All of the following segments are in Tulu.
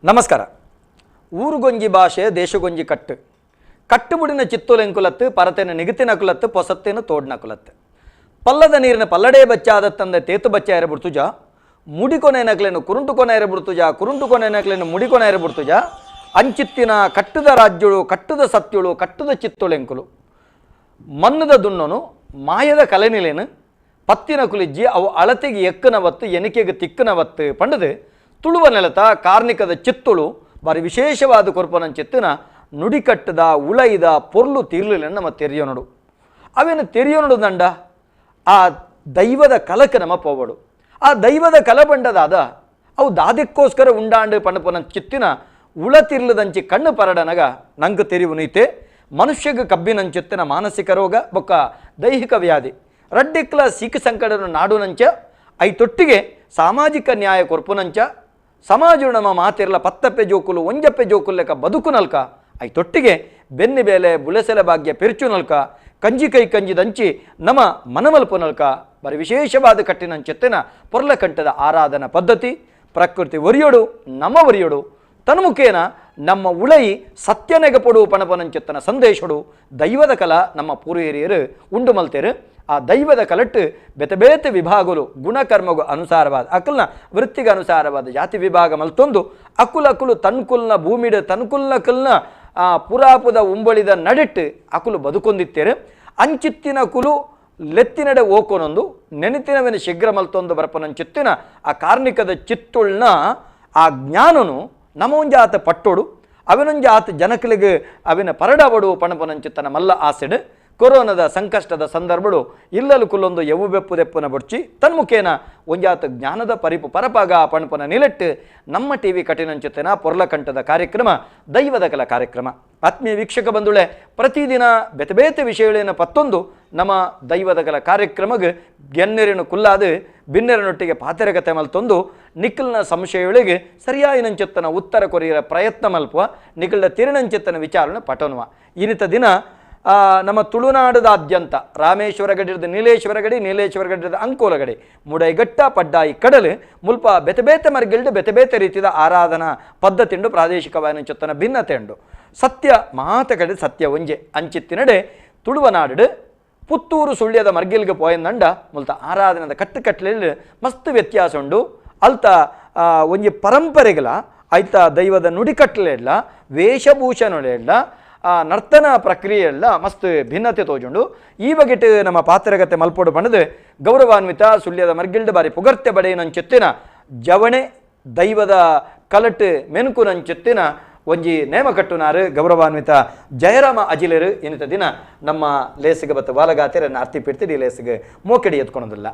ನಮಸ್ಕಾರ. ಊರುಗೊಂಜಿ ಭಾಷೆ ದೇಶಗೊಂಜಿ ಕಟ್ಟು ಕಟ್ಟುಬುಡಿನ ಚಿತ್ತೊಲೆಂಕುಲತ್ತು ಪರತೆನ ನಿಗತಿನ ಕುಲತ್ತು ಪೊಸತ್ತೇನು ತೋಡ್ನ ಕುಲತ್ತು ಪಲ್ಲದ ನೀರಿನ ಪಲ್ಲಡೇ ಬಚ್ಚಾದ ತಂದೆ ತೇತು ಬಚ್ಚ ಎರಬುಡ್ತುಜ ಮುಡಿಕೊನೆನಕ್ಲೇನು ಕುರುಂಟುಕೊನೆ ಎರಬುಡ್ತುಜ ಕುರುಂಟುಕೊನೆನಕ್ಲೇನು ಮುಡಿಕೊನೆ ಎರಬುಡ್ತುಜ ಅಂಚಿತ್ತಿನ ಕಟ್ಟುದ ರಾಜ್ಯಳು ಕಟ್ಟುದ ಸತ್ಯುಳು ಕಟ್ಟುದ ಚಿತ್ತೊಲೆಂಕುಲು ಮನ್ನದ ದುಣ್ಣನು ಮಾಯದ ಕಲೆನಿಲೇನು ಪತ್ತಿನ ಕುಲಿಜ್ಜಿ ಅವು ಅಳತೆಗೆ ಎಕ್ಕನವತ್ತು ಎಣಿಕೆಗೆ ತಿಕ್ಕನವತ್ತು ಪಂಡದು ತುಳುವ ನೆಲತ ಕಾರ್ಣಿಕದ ಚಿತ್ತುಳು ಬಾರಿ ವಿಶೇಷವಾದ ಕೊರ್ಪನ ಚಿತ್ತಿನ ನುಡಿಕಟ್ಟದ ಉಳೈದ ಪೊರ್ಲು ತೀರ್ಲಿಲ್ಲ ನಮ್ಮ ತೆರಿಯೋನಡು ಅವೇನು ತೆರಿಯೋನಡು ದಂಡ ಆ ದೈವದ ಕಲಕ ನಮ್ಮ ಪೋವಡು ಆ ದೈವದ ಕಲ ಬಂಡದಾದ ಅವು ದಾದಕ್ಕೋಸ್ಕರ ಉಂಡಾಂಡು ಪಣಪನ ಚಿತ್ತಿನ ಉಳ ತಿರ್ಲದಂಚಿ ಕಣ್ಣು ಪರಡನಗ ನಂಗೆ ತೆರಿವು ನೀತೆ ಮನುಷ್ಯಗೆ ಕಬ್ಬಿನಂಚಿತ್ತಿನ ಮಾನಸಿಕ ರೋಗ ಬೊಕ್ಕ ದೈಹಿಕ ವ್ಯಾಧಿ ರಡ್ಡಿಕ್ಲ ಸೀಕ ಸಂಕಟನ ನಾಡುನಂಚ ಐತೊಟ್ಟಿಗೆ ಸಾಮಾಜಿಕ ನ್ಯಾಯ ಕೊರ್ಪುನಂಚ ಸಮಾಜ ನಮ್ಮ ಮಾತಿರಲ ಪತ್ತಪ್ಪೆ ಜೋಕುಲು ಒಂಜಪ್ಪೆ ಜೋಕುಲೆಕ ಬದುಕು ನಲ್ಕ ಐತೊಟ್ಟಿಗೆ ಬೆನ್ನಿ ಬೇಲೆ ಬುಲೆಸೆಲೆ ಭಾಗ್ಯ ಪೆರ್ಚು ನಲ್ಕ ಕಂಜಿ ಕೈ ಕಂಜಿದಂಚಿ ನಮ್ಮ ಮನಮಲ್ಪು ನಲ್ಕ ಬರಿ ವಿಶೇಷವಾದ ಕಟ್ಟಿನಂಚೆತ್ತಿನ ಪೊರ್ಲಕಂಠದ ಆರಾಧನಾ ಪದ್ಧತಿ ಪ್ರಕೃತಿ ಒರಿಯೋಡು ನಮ್ಮ ಒರಿಯೋಡು ತನ್ಮುಖೇನ ನಮ್ಮ ಉಳೈ ಸತ್ಯನೆಗಪಡು ಪಣಪನಂಚೆತ್ತನ ಸಂದೇಶಡು ದೈವದ ಕಲ ನಮ್ಮ ಪೂರ್ವ ಹಿರಿಯರು ಉಂಡು ಮಲ್ತೇರು. ಆ ದೈವದ ಕಲಟ್ಟು ಬೇತೆ ಬೇತೆ ವಿಭಾಗಲು ಗುಣಕರ್ಮಗೂ ಅನುಸಾರವಾದ ಅಕಲ್ನ ವೃತ್ತಿಗೆ ಅನುಸಾರವಾದ ಜಾತಿ ವಿಭಾಗ ಮಲ್ತೊಂದು ಅಕುಲಕುಲು ತನ್ಕುಲ್ನ ಭೂಮಿಡ ತನ್ಕುಲ್ನ ಕಲ್ನ ಪುರಾಪುದ ಉಂಬಳಿದ ನಡಿಟ್ಟು ಅಕುಲು ಬದುಕೊಂದಿತ್ತೇರು. ಅಂಚಿತ್ತಿನ ಕುಲು ಲೆತ್ತಿನಡೆ ಓಕೊನೊಂದು ನೆನೆತಿನವಿನ ಶೀಘ್ರ ಮಲ್ತೊಂದು ಬರಪನಂಚಿತ್ತಿನ ಆ ಕಾರ್ಣಿಕದ ಚಿತ್ತುಳ್ನ ಆ ಜ್ಞಾನನು ನಮೊಂಜಾತ ಪಟ್ಟೋಡು ಅವಿನೊಂಜಾತ ಜನಕಲಿಗೆ ಅವಿನ ಪರಡಬಡು ಪಣಪನಂಚಿತ್ತನ ಮಲ್ಲ ಆಸೆಡು ಕೊರೋನಾದ ಸಂಕಷ್ಟದ ಸಂದರ್ಭಡು ಇಲ್ಲಲು ಕುಲ್ಲೊಂದು ಎವು ಬೆಪ್ಪು ದೆಪ್ಪುನ ಬೊಡ್ಚಿ ತನ್ಮುಖೇನ ಒಂಜಾತ ಜ್ಞಾನದ ಪರಿಪು ಪರಪಾಗ ಪಣಪನ ನಿಲೆಟ್ಟು ನಮ್ಮ ಟಿ ವಿ ಕಠಿಣಂಚಿತನ ಪೊರ್ಲಕಂಠದ ಕಾರ್ಯಕ್ರಮ ದೈವದ ಕಲ ಕಾರ್ಯಕ್ರಮ. ಆತ್ಮೀಯ ವೀಕ್ಷಕ ಬಂಧುಳೆ, ಪ್ರತಿದಿನ ಬೇತೆ ಬೇತೆ ವಿಷಯಗಳೇನ ಪತ್ತೊಂದು ನಮ್ಮ ದೈವದ ಕಲ ಕಾರ್ಯಕ್ರಮಕ್ಕೆ ಗೆನ್ನೆರನು ಕುಲ್ಲಾದು ಬಿನ್ನೆರನೊಟ್ಟಿಗೆ ಪಾತೆರಗತೆ ಮಲ್ತೊಂದು ನಿಖಲ್ನ ಸಂಶಯಗಳಿಗೆ ಸರಿಯಾಯಿನಂಚಿತ್ತನ ಉತ್ತರ ಕೊರಿಯರ ಪ್ರಯತ್ನ ಮಲ್ಪುವ ನಿಖಲ್ನ ತಿರುನಂಚಿತ್ತನ ವಿಚಾರಣೆ ಪಟನುವ. ಇನ್ನಿತ ದಿನ ನಮ್ಮ ತುಳುನಾಡದಾದ್ಯಂತ ರಾಮೇಶ್ವರ ಗಡಿರದ ನೀಲೇಶ್ವರ ಗಡಿ, ನೀಲೇಶ್ವರ ಗಡಿರದ ಅಂಕೋಲ ಗಡಿ, ಮುಡೈಗಟ್ಟ ಪಡ್ಡಾಯಿ ಕಡಲು ಮುಲ್ಪ ಬೇತೆ ಬೇತೆ ಮರ್ಗಿಲ್ಡು ಬೇತೆ ಬೇತೆ ರೀತಿಯ ಆರಾಧನಾ ಪದ್ಧತಿಂಡು ಪ್ರಾದೇಶಿಕವಾದ ಭಿನ್ನತೆ ಉಂಡು. ಸತ್ಯ ಮಾತ ಕಡೆ ಸತ್ಯ ಒಂಜೆ ಅಂಚಿತ್ತಿನಡೆ ತುಳುವನಾಡು ಪುತ್ತೂರು ಸುಳ್ಯದ ಮರ್ಗಿಲ್ಗೆ ಪೋಯಂದಂಡ ಮುಲ್ತ ಆರಾಧನದ ಕಟ್ಟುಕಟ್ಟಲೆಯಲ್ಲಿ ಮಸ್ತ್ ವ್ಯತ್ಯಾಸ ಉಂಡು. ಅಲ್ತ ಒಂಜಿ ಪರಂಪರೆಗಳ ಐತ ದೈವದ ನುಡಿಕಟ್ಟಲೆಲ್ಲ ವೇಷಭೂಷಣೆಲ್ಲ ಆ ನರ್ತನ ಪ್ರಕ್ರಿಯೆಲ್ಲ ಮಸ್ತ್ ಭಿನ್ನತೆ ತೋಜುಂಡು. ಈ ಬಗೆಟ್ ನಮ್ಮ ಪಾತ್ರಗತೆ ಮಲ್ಪೋಡು ಬಣ್ಣದು ಗೌರವಾನ್ವಿತ ಸುಳ್ಯದ ಮರ್ಗಿಲ್ಡ್ ಬಾರಿ ಪುಗರ್ತೆ ಬಡೆಯನಂಚೆತ್ತಿನ ಜವಣೆ ದೈವದ ಕಲಟ್ ಮೆನುಕುನಂಚೆತ್ತಿನ ಒಂಜಿ ನೇಮ ಕಟ್ಟುನಾರು ಗೌರವಾನ್ವಿತ ಜಯರಾಮ ಅಜಿಲೇರು ಇನ್ನಿತ ದಿನ ನಮ್ಮ ಲೇಸಿಗೆ ಬತ್ತ ವಾಲಗಾತಿರನ್ನು ಅರ್ತಿ ಪಿಡ್ತಿಡಿ ಲೇಸಿಗೆ ಮೋಕೆಡಿ ಎತ್ಕೊಳೋದಿಲ್ಲ.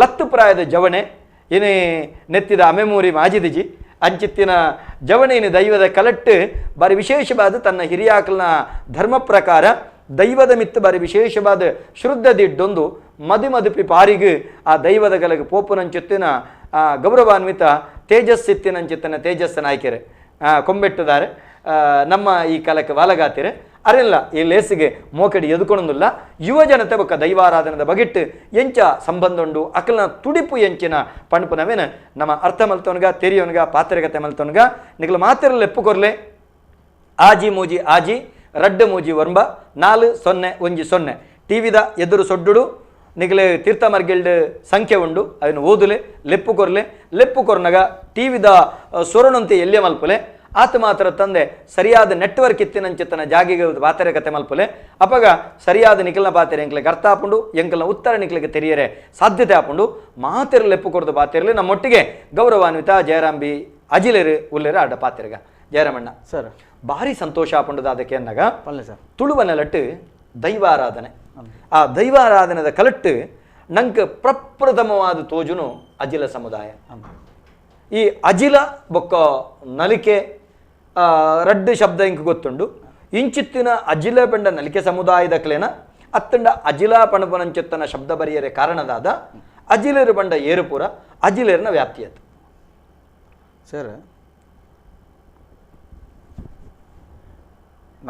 ಲತ್ತು ಪ್ರಾಯದ ಜವಣೆ ಏನೇ ನೆತ್ತಿದ ಅಮೆಮೂರಿ ಮಾಜಿದಿಜಿ ಅಂಚಿತ್ತಿನ ಜವಣೇನು ದೈವದ ಕಲಟ್ಟು ಬಾರಿ ವಿಶೇಷವಾದ ತನ್ನ ಹಿರಿಯಾಕಲ್ನ ಧರ್ಮ ಪ್ರಕಾರ ದೈವದ ಮಿತ್ತು ಬಾರಿ ವಿಶೇಷವಾದ ಶ್ರದ್ಧದಿಡ್ಡೊಂದು ಮದು ಮದುಪಿ ಪಾರಿಗೆ ಆ ದೈವದ ಗಲಗೆ ಪೋಪುನಂಚಿತ್ತಿನ ಗೌರವಾನ್ವಿತ ತೇಜಸ್ಸಿತ್ತಿನಂಚಿತ್ತನ ತೇಜಸ್ಸ ನಾಯಕರು ಕೊಂಬೆಟ್ಟುದಾರೆ ನಮ್ಮ ಈ ಕಾಲಕ್ಕೆ ವಾಲಗಾತಿರೆ ಅರೆಲ್ಲ ಈ ಲೇಸಿಗೆ ಮೋಕಡಿ ಎದುಕೊಳೊಂದಿಲ್ಲ. ಯುವ ಜನತೆ ಬೊಕ್ಕ ದೈವಾರಾಧನದ ಬಗೆಟ್ಟು ಎಂಚ ಸಂಬಂಧ ಉಂಡು ಅಕಲ್ನ ತುಡಿಪು ಎಂಚಿನ ಪಣಪುನವೇನ ನಮ್ಮ ಅರ್ಥ ಮಲ್ತವನ್ಗ ತೆರಿಯೋನ್ಗ ಪಾತ್ರೆಗತೆ ಮಲ್ತವನ್ಗ ನಿಗಲ ಮಾತಿರಲ್ಲ ಎಪ್ಪುಕೊರ್ಲೆ ಆಜಿ ಮೂಜಿ ಆಜಿ ರಡ್ಡು ಮೂಜಿ ಒಂಬ 4 0 1 0 ಟಿವಿದ ಎದುರು ಸೊಡ್ಡುಡು ನಿಗಲೆ ತೀರ್ಥ ಮರ್ಗಿಲ್ಡ್ ಸಂಖ್ಯೆ ಉಂಡು ಅದನ್ನು ಓದುಲೆ ಲೆಪ್ಪು ಕೊರ್ಲೆ ಲೆಪ್ಪು ಕೊರ್ನಗ ಟಿವಿದ ಸೊರಣಂತೆ ಎಲ್ಯ ಮಲ್ಪುಲೆ ಆತ ಮಾತ್ರ ತಂದೆ ಸರಿಯಾದ ನೆಟ್ವರ್ಕ್ ಇತ್ತಿನಂಚಿತ್ತನ ಜಾಗಿಗೆ ಪಾತೆರೆ ಕತೆ ಮಲ್ಪುಲೆ ಅಪಗ ಸರಿಯಾದ ನಿಖಲ್ನ ಪಾತೆರೆ ಎಂಕ್ಲಿಗೆ ಅರ್ಥ ಆಪುಂಡು ಎಂಕಲ್ನ ಉತ್ತರ ನಿಖಲಿಗೆ ತೆರಿಯರೆ ಸಾಧ್ಯತೆ ಆಪುಂಡು. ಮಾತೆರೆ ಲೆಪ್ಪು ಕೊರ್ದು ಪಾತೆರಲಿ ನಮ್ಮೊಟ್ಟಿಗೆ ಗೌರವಾನ್ವಿತ ಜಯರಾಂಬಿ ಅಜಿಲೇರು ಉಲ್ಲೇರು ಅಡ್ಡ ಪಾತೆರೆಗ ಜಯರಾಮಣ್ಣ ಸರ್ ಭಾರಿ ಸಂತೋಷ ಆಪುಂಡು ಅದಕ್ಕೆ ಅನ್ನಾಗ ಪಲ್ಲೆ ಸರ್. ತುಳುವ ನೆಲಟ್ಟು ದೈವಾರಾಧನೆ ಆ ದೈವಾರಾಧನೆದ ಕಲಟ್ಟು ನಂಗೆ ಪ್ರಪ್ರಥಮವಾದ ತೋಜುನು ಅಜಿಲ ಸಮುದಾಯ. ಈ ಅಜಿಲ ಬೊಕ್ಕ ನಲಿಕೆ ರಡ್ಡು ಶಬ್ದ ಇಂಕ್ ಗೊತ್ತುಂಡು. ಇಂಚಿತ್ತಿನ ಅಜಿಲ ಪಂಡ ನಲಿಕೆ ಸಮುದಾಯದ ಕ್ಲೇನ ಅತ್ತಂಡ ಅಜಿಲ ಪಣಪನಂಚಿತ್ತನ ಶಬ್ದ ಬರಿಯರೆ ಕಾರಣದಾದ ಅಜಿಲರು ಬಂಡ ಏರುಪುರ ಅಜಿಲೇರ್ನ ವ್ಯಾಪ್ತಿಯತ್ತು ಸರ್.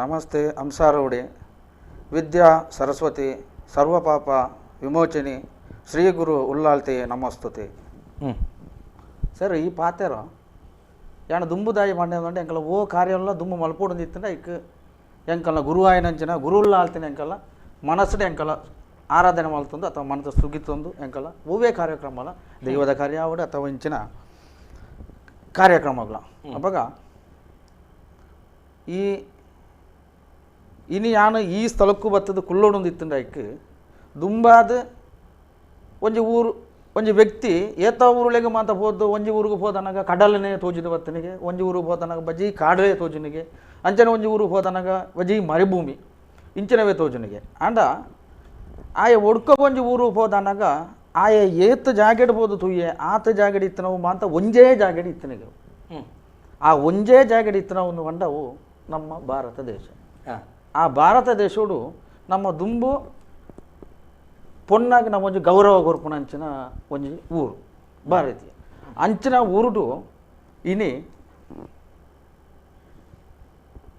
ನಮಸ್ತೆ ಹಂಸಾರೂಢಿ ವಿದ್ಯಾ ಸರಸ್ವತಿ ಸರ್ವಪಾಪ ವಿಮೋಚನಿ ಶ್ರೀ ಗುರು ಉಲ್ಲಾಲ್ತಿ ನಮಸ್ತುತಿ. ಸರ್ ಈ ಪಾತೆರ ಯಾನ ದುಂಬುದಾಯಿ ಮಂಡ್ಯ ಎಂಕಲ ಓ ಕಾರ್ಯಲ್ಲ ದುಂಬು ಮಲ್ಪೋಡು ಇತ್ತಂಡ ಐಕ್ ಎಂಕಲ್ನ ಗುರುವಾಯನಂಚಿನ ಗುರುಲ್ಲ ಆಳ್ತೀನಿ ಎಂಕಲ್ಲ ಮನಸ್ಸುಡೆ ಎಂಕಲ ಆರಾಧನೆ ಮಲ್ತೊಂದು ಅಥವಾ ಮನಸ್ಸು ಸುಗಿತೊಂದು ಎಂಕಲ ಓವೇ ಕಾರ್ಯಕ್ರಮಲ ದೈವದ ಕಾರ್ಯ ಆವಡು ಅಥವಾ ಇಂಚಿನ ಕಾರ್ಯಕ್ರಮಗಳ ಅವಾಗ ಈ ಇನಿ ಯಾನು ಈ ಸ್ಥಳಕ್ಕೂ ಬತ್ತದ ಕುಳ್ಳೋಡೊಂದು ಇತ್ತಂಡ ಐಕ್ ದುಂಬಾದ ಒಂಜಿ ಊರು ಒಂಜಿ ವ್ಯಕ್ತಿ ಏತ ಊರುಳಿಗೆ ಮಾತ ಹೋದ್ದು ಒಂಜಿ ಊರಿಗೆ ಹೋದನಾಗ ಕಡಲನೇ ತೋಜಿದ ಬತ್ತನಿಗೆ, ಒಂಜಿ ಊರಿಗೆ ಹೋದನಾಗ ಬಜಿ ಕಾಡಲೇ ತೋಜಿನಿಗೆ, ಅಂಚನೆ ಒಂಜಿ ಊರಿಗೆ ಹೋದನಾಗ ಬಜಿ ಮರುಭೂಮಿ ಇಂಚಿನವೇ ತೋಜನಿಗೆ. ಆಂಡ ಆಯ ಒಡ್ಕ ಒಂಜಿ ಊರಿಗೆ ಹೋದನಾಗ ಆಯ ಏತ್ ಜಾಗೆಡ್ ಬೋದು ತುಯ್ಯೆ ಆತ ಜಾಗಡಿ ಇತ್ತನವು ಮಾತ ಒಂಜೇ ಜಾಗಡಿ ಇತ್ತನಿಗೆ. ಆ ಒಂಜೇ ಜಾಗಡಿ ಇತ್ತನವು ಕಂಡವು ನಮ್ಮ ಭಾರತ ದೇಶ. ಆ ಭಾರತ ದೇಶೋಡು ನಮ್ಮ ದುಂಬು ಪೊನ್ನಾಗ ನಮ್ಮ ಒಂಜಿ ಗೌರವ ಕೊರ್ಪುನ ಅಂಚಿನ ಒಂಜಿ ಊರು ಭಾರತೀಯ ಅಂಚಿನ ಊರುಡು ಇನಿ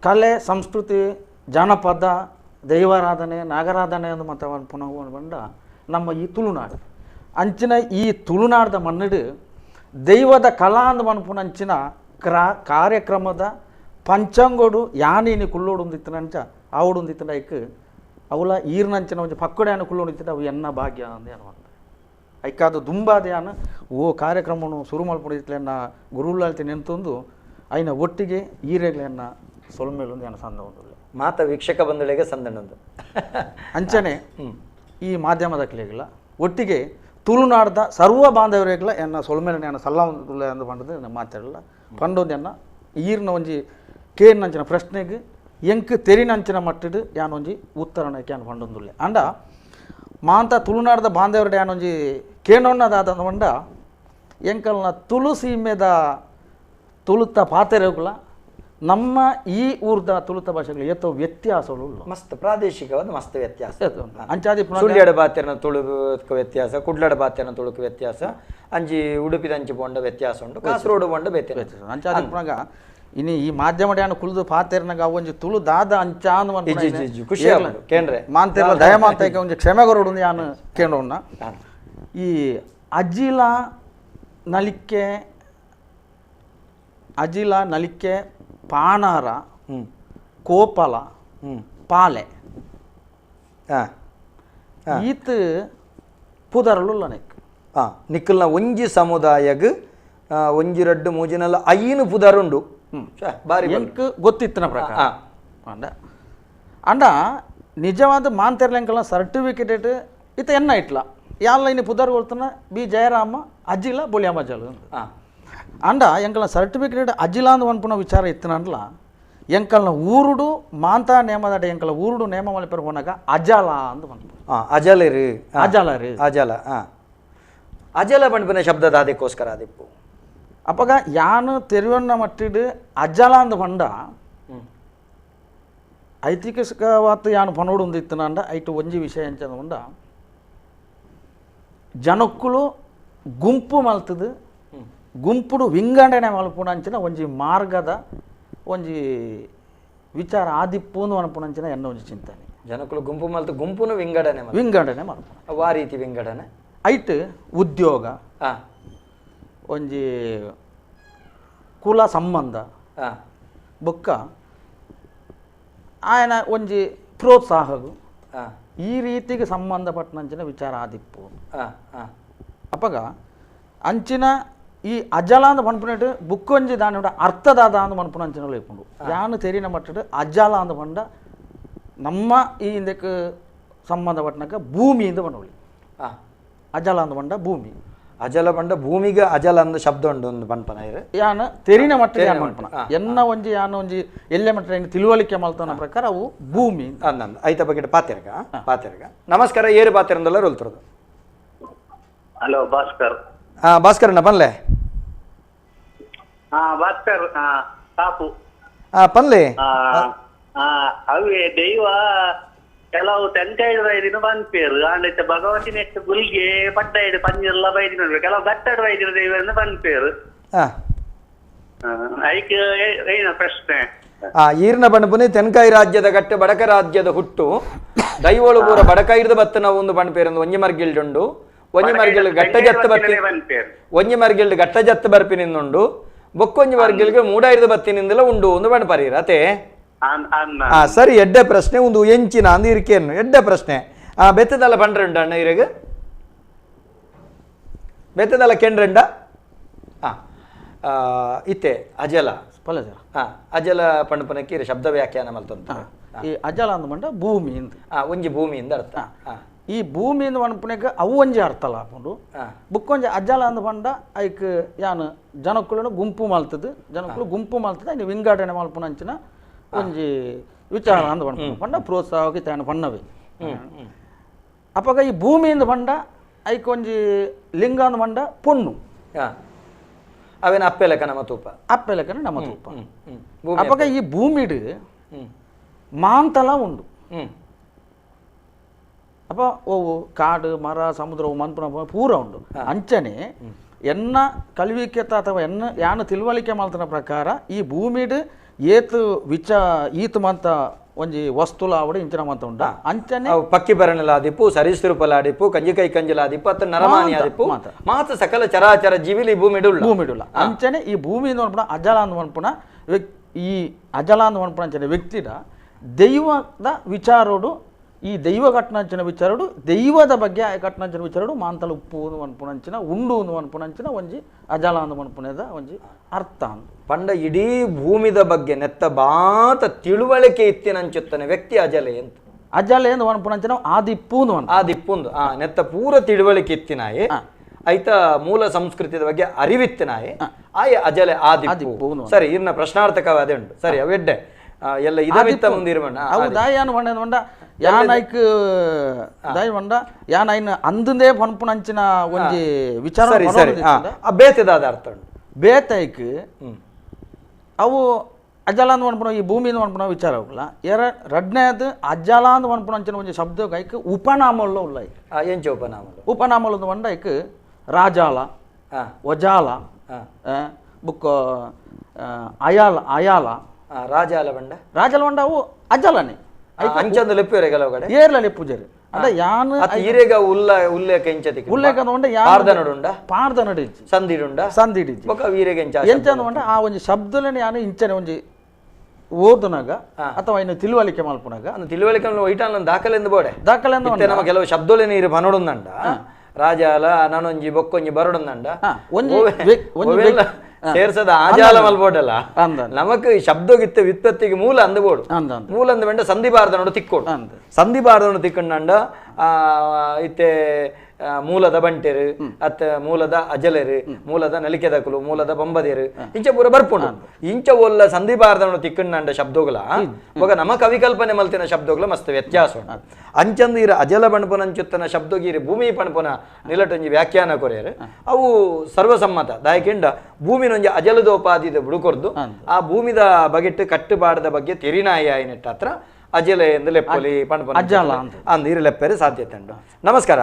ಕಲೆ ಸಂಸ್ಕೃತಿ ಜಾನಪದ ದೈವಾರಾಧನೆ ನಾಗರಾಧನೆ ಎಂದು ಮತ್ತು ಪುನಃ ಬಂಡ ನಮ್ಮ ಈ ತುಳುನಾಡು ಅಂಚಿನ ಈ ತುಳುನಾಡದ ಮಣ್ಣಿಡು ದೈವದ ಕಲಾ ಅಂದ್ ಮನ್ಪುನ ಅಂಚಿನ ಕಾರ್ಯಕ್ರಮದ ಪಂಚಾಂಗೋಡು ಯಾನೇನು ಕುಳ್ಳೋಡು ಒಂದಿತ್ತನಂಚ ಆವಡು ಒಂದಿತ್ತನ ಐಕ್ ಅವಲ ಈರ್ನಂಚಿನ ಒಂಜಿ ಪಕ್ಕಡೆ ಕುಳ್ಳೋಡು ಇತ್ತಿನ ಅವು ಎನ್ನ ಭಾಗ್ಯ ಅಂದ ಏನು ಐಕಾದ ದುಂಬಾದ ಯಾನು ಓ ಕಾರ್ಯಕ್ರಮನು ಶುರು ಮಲ್ಪೊಂದಿತ್ತಲೆನ್ನ ಗುರುಲಾಳ್ತಿ ನೆಂತೊಂದು ಐನ ಒಟ್ಟಿಗೆ ಈರೆಗ್ಲೆನ್ನ ಸೊಲ್ಮೇಲೊಂದು ಏನು ಸಂದ ಒಂದು ಮಾತ ವೀಕ್ಷಕ ಬಂಧುಗಳಿಗೆ ಸಂದಣ್ಣೊಂದು ಅಂಚನೆ ಈ ಮಾಧ್ಯಮದ ಕ್ಲೇಗಿಲ್ಲ ಒಟ್ಟಿಗೆ ತುಳುನಾಡ್ದ ಸರ್ವ ಬಾಂಧವರಿಗೆಲ್ಲ ಎನ್ನ ಸೊಲ್ಮೇಲೆ ಎನ್ನ ಸಲ್ಲ ಒಂದು ಪಂಡದು ಮಾತಾಡಲ್ಲ ಪಂಡೊಂದು ಎನ್ನ ಈರ್ನ ಒಂಜಿ ಕೇರ್ನಂಚಿನ ಪ್ರಶ್ನೆಗೆ ಎಂಕ್ ತೆರಿನಂಚಿನ ಮಟ್ಟಿಡು ಯಾನೊಂಜಿ ಉತ್ತರನ can ಪಂಡೊಂದುಲ್ಲೆ. ಅಂಡ ಮಾಂತ ತುಳುನಾಡ್ದ ಬಾಂಧವരുടെ ಯಾನೊಂಜಿ ಕೇನೊಣ್ಣದಾದ ಪಂಡ ಎಂಕಲ್ನ ತುಳು ಸೀಮೆದ ತುಳುತ ಪಾತೆರಗುಲ ನಮ್ಮ ಈ ಊರ್ದ ತುಳುತ ಭಾಷೆಗಳು ಏತೋ ವ್ಯತ್ಯಾಸಗಳು ಮಸ್ತ್ ಪ್ರಾದೇಶಿಕವಾದ ಮಸ್ತ್ ವ್ಯತ್ಯಾಸ. ಅಂಚಾದಿ ಸುಳ್ಯಡ ಬಾತೆರನ ತುಳುಕ ವ್ಯತ್ಯಾಸ, ಕುಡ್ಲಡ ಬಾತೆರನ ತುಳುಕ ವ್ಯತ್ಯಾಸ, ಅಂಜಿ ಉಡುಪಿದ ಅಂಚಿ ಪೋಂಡ ವ್ಯತ್ಯಾಸ ಉಂಟು, ಕಾಸರೋಡು ಪೋಂಡ ವ್ಯತ್ಯಾಸ. ಅಂಚಾದಿ ಪುನಗ ಇನಿ ಈ ಮಾಧ್ಯಮ ಕುಳಿದು ಪಾತೆರ್ನಾಗ ಒಂಜಿ ತುಳು ದಾದ ಅಂಚಾನ್ ಖುಷಿ ಕೇಂದ್ರ ಮಾಂತೆರ್ಲ ದಯಮಾಂತ ಒಂಜಿ ಕ್ಷಮೆಗೊರಡು ಯಾನು ಕೇಳೋಣ. ಈ ಅಜಿಲ ನಲಿಕೆ ಅಜಿಲ ನಲಿಕೆ ಪಾನಾರ ಕೋಪಲ ಪಾಲೆ ಈತ್ ಪುದರಲು ನೆಕ್ ನಿಕ್ಕಲ್ನ ಒಂಜಿ ಸಮುದಾಯಗ್ ಒಂಜಿ ರಡ್ಡು ಮೂಜಿನಲ್ಲ ಐನು ಪುದರುಂಡು ಬಾರಿ ಎಂಕ್ ಗೊತ್ತಿತ್ತಿನ ಪ್ರಕಾರ. ಅಂಡ ಅಂಡ ನಿಜವಾದ ಮಾಂತೆರ್ಲೆಂಕಲ್ನ ಸರ್ಟಿಫಿಕೇಟ್ ಇತ್ತ ಎನ್ನ ಇಟ್ಲ ಯಾಲ್ಲ ಇನ್ನು ಪುದರ್ ಕೊಡ್ತಾನ ಬಿ ಜಯರಾಮ ಅಜ್ಜಿಲ ಬೊಳಿಯಮ್ಮಜಲು. ಅಂಡ ಎಂಕಲ್ನ ಸರ್ಟಿಫಿಕೇಟ್ ಅಜ್ಜಿಲ ಅಂದ್ ಪನ್ಪುನ ವಿಚಾರ ಇತ್ತನಂಡ್ಲ ಎಂಕಲ್ನ ಊರುಡು ಮಾಂತಾ ನೇಮದಾಟ ಎಂಕಲ ಊರುಡು ನೇಮ ಮಲ್ಪೆರ ಹೋನಾಗ ಅಜಲ ಅಂದ್ ಪನ್ಪು. ಅಜಲರು ಅಜಲರು ಅಜಲ ಅಜಲ ಪನ್ಪಿನ ಶಬ್ದದ ಅದಕ್ಕೋಸ್ಕರ ಅದಿಪ್ಪು. ಅಪ್ಪಗ ಯಾನು ತೆರಿವನ್ನ ಮಟ್ಟಿಡು ಅಜಲ ಅಂದ್ ಪಂಡ ಐತಿಹಾಸಿಕವಾದ ಯಾನು ಪನೋಡು ಒಂದು ಇತ್ತನಂಡ ಐಟು ಒಂಜಿ ವಿಷಯ ಎಂಚಂದ ಪಂಡ ಜನಕ್ಕುಲು ಗುಂಪು ಮಲ್ತದು ಗುಂಪುಡು ವಿಂಗಡಣೆ ಮಲ್ಪುನಂಚಿನ ಒಂಜಿ ಮಾರ್ಗದ ಒಂಜಿ ವಿಚಾರ ಆದಿಪ್ಪುಂದು ಅನ್ಪುನಂಚಿನ ಎನ್ನ ಒಂಜಿ ಚಿಂತನೆ. ಜನಕ್ಕುಲು ಗುಂಪು ಮಲ್ತು ಗುಂಪುನು ವಿಂಗಡಣೆ ವಿಂಗಡಣೆ ಮಲ್ಪುನ ಆ ರೀತಿ ವಿಂಗಡಣೆ ಐಟ್ ಉದ್ಯೋಗ ಒಂಜಿ ಕುಲ ಸಂಬಂಧ ಬೊಕ್ಕ ಆಯನ ಒಂಜಿ ಪ್ರೋತ್ಸಾಹವು ಈ ರೀತಿಗೆ ಸಂಬಂಧಪಟ್ಟನಂಚಿನ ವಿಚಾರ ಆದಿಪ್ಪು. ಅಪ್ಪಗ ಅಂಚಿನ ಈ ಅಜಲ ಅಂದ್ ಪನ್ಪುನೆಟ್ ಬುಕ್ಕೊಂಜಿ ದಾನಿ ಅರ್ಥದಾದ ಅಂದ್ ಪನ್ಪುನ ಅಂಚಿನ ಇಪ್ಪುಂಡು. ಯಾನು ತೆರಿನ ಮಟ್ಟಡ್ ಅಜಲ ಅಂದ್ ಪಂಡ ನಮ್ಮ ಈ ಇಂದಕ್ಕೆ ಸಂಬಂಧಪಟ್ಟನಕ ಭೂಮಿ ಇಂದ ಪನೊಳಿ. ಅಜಲ ಅಂದ್ ಪಂಡ ಭೂಮಿ, ಅಜಲ ಪಂಡ ಭೂಮಿಗೆ ಅಜಲ ಅಂದ್ ಶಬ್ದ ಉಂಡು ಒಂದು ಪನ್ಪನ ಯಾನು ತೆರಿನ ಮಟ್ಟ ಯಾನು ಪನ್ಪನ ಎನ್ನ ಒಂಜಿ ಯಾನು ಒಂಜಿ ಎಲ್ಲೆ ಮಟ್ಟ ತಿಳುವಳಿಕೆ ಮಲ್ತನ ಪ್ರಕಾರ ಅವು ಭೂಮಿ ಅಂದ ಐತ ಬಗ್ಗೆ ಪಾತೆರ್ಗ ಪಾತೆರ್ಗ. ನಮಸ್ಕಾರ, ಏರು ಪಾತೆರಂದಲ್ಲ ರೋಲ್ತಿರೋದು. ಹಲೋ ಭಾಸ್ಕರ್. ಹಾ ಭಾಸ್ಕರ್ ಅಣ್ಣ ಪನ್ಲೆ. ಹಾ ಭಾಸ್ಕರ್ ಕಾಪು. ಹಾ ಪನ್ಲೆ. ಅವೇ ದೈವ ಕೆಲವು ತೆಂಕಾಯಿಡು ಬೈದಿನ ಪನ್ಪೇರು ಆಂಡ ಭಗವತಿ ನೆಕ್ಸ್ಟ್ ಗುಲ್ಗೆ ಪಟ್ಟಾಯಿಡು ಪಂಜೆಲ್ಲ ಬೈದಿನ ಕೆಲವು ಗಟ್ಟಡು ಬೈದಿನ ದೈವ ಪನ್ಪೇರು. ಐಕ್ ಏನ ಪ್ರಶ್ನೆ? ಆ ಈರ್ನ ಬಣ್ಣಪುನಿ ತೆನ್ಕಾಯಿ ರಾಜ್ಯದ ಗಟ್ಟೆ ಬಡಕ ರಾಜ್ಯದ ಹುಟ್ಟು ದೈವಳು ಪೂರ ಬಡಕಾಯಿರ್ದ ಬತ್ತನ ಒಂದು ಪನ್ಪೇರು ಒಂಜಿ ಮರ್ಗಿಲ್ಡುಂಡು ಒಂಜಿ ಮರ್ಗಿಲ್ ಗಟ್ಟ ಜತ್ತ ಬರ್ಪಿ ಒಂಜಿ ಮರ್ಗಿಲ್ಡ್ ಗಟ್ಟ ಜತ್ತ ಬರ್ಪಿ ನಿನ್ನುಂಡು ಬೊಕ್ಕೊಂಜಿ ವರ್ಗಿಲ್ಗೆ ಮೂಡಾಯಿರದ ಬತ್ತಿನಿಂದಲ ಉಂಡು ಒಂದು ಬಣ್ಣ ಪರಿರ ಅತೆ. ಸರಿ, ಎಡ್ಡೆ ಪ್ರಶ್ನೆ ಒಂದು ಎಂಚಿನ ಅಂದು ಇರಿಕೆಯನ್ನು ಎಡ್ಡೆ ಪ್ರಶ್ನೆ. ಬೆತ್ತದಲ್ಲ ಪಂಡ್ರಂಡ ಅಣ್ಣ ಇರಗ ಬೆತ್ತದಲ್ಲ ಕೆಂಡ್ರಂಡ. ಇತ್ತೆ ಅಜಲ ಅಜಲ ಪಣಪನಕ್ಕೆ ಶಬ್ದ ವ್ಯಾಖ್ಯಾನ ಮಲ್ತಂತ. ಈ ಅಜಲ ಅಂದ ಮಂಡ ಭೂಮಿ ಅಂತ, ಒಂಜಿ ಭೂಮಿಯಿಂದ ಅರ್ಥ. ಈ ಭೂಮಿ ಅಂದ ಪಣಪನಕ್ಕೆ ಅವು ಒಂಜಿ ಅರ್ಥಲ ಹಾಕೊಂಡು ಬುಕ್ಕೊಂಜಿ ಅಜಲ ಅಂದ ಪಂಡ ಐಕ್ ಯಾನು ಜನಕ್ಕುలను ಗುಂಪು ಮಲ್ತದ, ಜನಕ್ಕುಲು ಗುಂಪು ಮಲ್ತದ ಐನ ವಿಂಗಡಣೆ ಮಲ್ಪುನಂಚಿನ ಒಂಜಿ ವಿಚಾರ ಅಂದ ಪಂಡ ಪಂಡ ಪ್ರೋತ್ಸಾಹಕ್ಕೆ ತಾನು ಪಣ್ಣವೆ. ಅಪ್ಪಗ ಈ ಭೂಮಿಯಿಂದ ಪಂಡ ಐಕ್ ಒಂಜಿ ಲಿಂಗ ಅಂದ ಪಂಡ ಪೊಣ್ಣು, ಅವೇನ ಅಪ್ಪೆಲಕ ನಮ್ಮ ತೂಪ, ಅಪ್ಪೆಲಕನ ನಮ್ಮ ತೂಪ. ಅಪ್ಪಗ ಈ ಭೂಮಿಡು ಮಾಂತಲ ಉಂಡು. ಅಪ್ಪ ಓವು ಕಾಡು ಮರ ಸಮುದ್ರ ಮನ್ಪುನ ಪೂರ ಉಂಡು. ಅಂಚನೆ ಎನ್ನ ಕಲ್ವಿಕೆತ ಅಥವಾ ಎನ್ನ ಯಾನ ತಿಳುವಳಿಕೆ ಮಲ್ತನ ಪ್ರಕಾರ ಈ ಭೂಮಿಡು ಏತು ವಿಚ ಈತು ಮಂತ ಒಂಜಿ ವಸ್ತುಲ ಆವಡು ಇಂಚಿನ ಮಂತ ಉಂಡ. ಅಂಚನೆ ಪಕ್ಕಿ ಬರಣಲಾದಿಪ್ಪು, ಸರೀಸೃಪಲಾದಿಪ್ಪು, ಕಂಜಿಕೈ ಕಂಜಲಾದಿಪ್ಪು, ಅತ್ತ ನರಮಾನಿ ಆದಿಪ್ಪು, ಮಾತ ಸಕಲ ಚರಾಚರ ಜೀವಿಲಿ ಭೂಮಿಡುಲ್ಲ ಭೂಮಿಡುಲ್ಲ. ಅಂಚನೆ ಈ ಭೂಮಿ ಅನ್ಪುನ ಅಜಲ ಅಂದ ಅನ್ಪುನ ಈ ಅಜಲ ಅಂದ ಅನ್ಪುನ ಅಂಚನೆ ವ್ಯಕ್ತಿಡ ದೈವದ ವಿಚಾರೋಡು, ಈ ದೈವ ಕಟ್ಟನಂಚಿನ ವಿಚಾರೋಡು, ದೈವದ ಬಗ್ಗೆ ಕಟ್ಟನಂಚಿನ ವಿಚಾರೋಡು ಮಾಂತಲ ಉಪ್ಪು ಅನ್ಪುನಂಚಿನ ಉಂಡು ಅನ್ಪುನಂಚಿನ ಒಂಜಿ ಅಜಲ ಅಂದ ಅನ್ಪುನದ ಒಂಜಿ ಅರ್ಥ. ಪಂಡ ಇಡೀ ಭೂಮಿದ ಬಗ್ಗೆ ನೆತ್ತ ಬಾತ ತಿಳುವಳಿಕೆ ಇತ್ತಿನಂಚುತ್ತನೆ ವ್ಯಕ್ತಿ ಅಜಲೆ ಅಂತ. ಅಜಲೆ ಎಂದು ಅನ್ಪುನಂಚಿನ ಆದಿಪ್ಪು ಆದಿಪ್ಪುಂದು ನೆತ್ತ ಪೂರ ತಿಳುವಳಿಕೆ ಇತ್ತಿನಾಯೆ, ಐತ ಮೂಲ ಸಂಸ್ಕೃತಿದ ಬಗ್ಗೆ ಅರಿವಿತ್ತಿನಾಯೆ ಆಯೆ ಅಜಲೆ ಆದಿಪ್ಪು. ಸರಿ, ಇನ್ನ ಪ್ರಶ್ನಾರ್ಥಕವಾದ ಉಂಟು. ಸರಿ, ಅವೆಡ್ಡೆ ಎಲ್ಲ ಇದಮಿತ್ತ ಮುಂದಿರುವಣ್ಣ. ಅವು ದಾಯಾನು ಬಂಡ ಬಂಡ ಯಾನೈಕ್ ದಾಯ ಬಂಡ ಯಾನೈನ ಅಂದಂದೇ ಪನ್ಪುನಂಚಿನ ಒಂಜಿ ವಿಚಾರ. ಸರಿ ಸರಿ, ಬೇತೆದಾದ ಅರ್ಥ ಉಂಟು ಬೇತೈಕ್. ಅವು ಅಜಲ ಅಂದ್ ಪನ್ಪುನ ಈ ಭೂಮಿಯಿಂದ ಪನ್ಪುನ ವಿಚಾರ ಅವಲ್ಲ. ರಡ್ನೇದು ಅಜಲ ಅಂದ್ ಪನ್ಪುನಂಚಿನ ಒಂಜಿ ಶಬ್ದ ಐಕ್ ಉಪನಾಮಲ್ಲ ಉಲ್ಲ. ಎಂಚ ಉಪನಾಮಲು? ಉಪನಾಮಲು ಅಂದ್ ಬಂಡ ಐಕ್ ರಾಜಾಲ, ವಜಾಲ, ಬುಕ್ಕ ಅಯಾಲ, ಅಯಾಲ ರಾಜಾಲ ಬಂಡ, ರಾಜಾಲ ಬಂಡ ಅವು ಅಜಲನೆ ಅಂಚಂದು ಲೆಪ್ಪುರೆ ಕೆಲವು ಕಡೆ ಏರ್ಲ ಲೆಪ್ಪುಜರು. ಅದ ಯಾನು ಈರೆಗ ಉಲ್ಲ ಉಲ್ಲೇಖ ಎಂಚತಿ ಉಲ್ಲೇಖ ಅಂದ ಪಾರ್ದನಡುಂಡ, ಪಾರ್ದನಡು ಇಜ್ಜಿ, ಸಂದಿಡುಂಡ, ಸಂದಿಡಿಜ್ಜಿ ಬೊಕ ವೀರೆಗ ಎಂಚ ಎಂಚ ಅಂದ ಆ ಒಂಜಿ ಶಬ್ದಲನೆ ಯಾನು ಇಂಚನೆ ಒಂಜಿ ಓದುನಾಗ ಅಥವಾ ಇನ್ನು ತಿಳುವಳಿಕೆ ಮಲ್ಪುನಾಗ ತಿಳುವಳಿಕೆ ಒಯ್ಟಾನ್ ದಾಖಲೆ ಬೋಡೆ ದಾಖಲೆ ಇತ್ತೆ ನಮ್ಮ ಕೆಲವು ಶಬ್ದಲೇನೆ ಇರು ಬನೊಡುಂದಂಡ ರಾಜಾಲ ನಾನೊಂಜಿ ಬೊಕ್ಕೊಂಜಿ ಬರಡುಂದಂಡ ಒಂಜಿ ಸೇರ್ಸದ ಆಜಾಲ ಮಲ್ಬೋಡಲ್ಲ. ನಮಕ್ ಶಬ್ದಗಿತ್ತ ವ್ಯುತ್ಪತ್ತಿಗೆ ಮೂಲ ಅಂದಬೋಡು. ಮೂಲ ಅಂದ ಬೆಂಡ ಸಂಧಿಬಾರ್ದನೋಡು ತಿಕ್ಕೋಡು, ಸಂಧಿಬಾರ್ದನೋಡು ತಿಕ್ಕಂಡ ಇತ್ತೆ ಮೂಲದ ಬಂಟೆರು, ಅತ್ತ ಮೂಲದ ಅಜಲೆರು, ಮೂಲದ ನಲಿಕೆದಕುಲು, ಮೂಲದ ಬಂಬದೇರು ಇಂಚ ಪೂರ ಬರ್ಪುಂಡು. ಇಂಚ ಒಲ್ಲ ಸಂಧಿಬಾರ್ದನೋಡು ತಿಕ್ಕಂಡ ಶಬ್ದಗಳ ಇವಾಗ ನಮ್ಮ ಕವಿಕಲ್ಪನೆ ಮಲ್ತಿನ ಶಬ್ದಗಳ ಮಸ್ತ್ ವ್ಯತ್ಯಾಸ ಉಂಟು. ಅಂಚಂದು ಇರ ಅಜಲ ಬಣ್ಪುನಂಚುತ್ತನ ಶಬ್ದಗೀರಿ ಭೂಮಿ ಪಣಪುನ ನಿಲಟೊಂಜಿ ವ್ಯಾಖ್ಯಾನ ಕೊರೆಯರು ಅವು ಸರ್ವಸಮ್ಮತ. ದಾಯಕಿಂಡ ಭೂಮಿನೊಂಜಿ ಅಜಲದೋಪಾದಿದ ಬುಡುಕೊರ್ದು ಆ ಭೂಮಿದ ಬಗೆಟ್ಟು ಕಟ್ಟುಪಾಡದ ಬಗ್ಗೆ ತೆರಿನಾಯಿ ಆಯ್ನೆಟ್ಟ ಹತ್ರ ಅಜಲೆ ಎಂದು ಲೆಪ್ಪಲಿ ಪಣಪನ ಅಜಲ ಅಂದು ಇರು ಲೆಪ್ಪರೆ ಸಾಧ್ಯತೆ ಉಂಟು. ನಮಸ್ಕಾರ.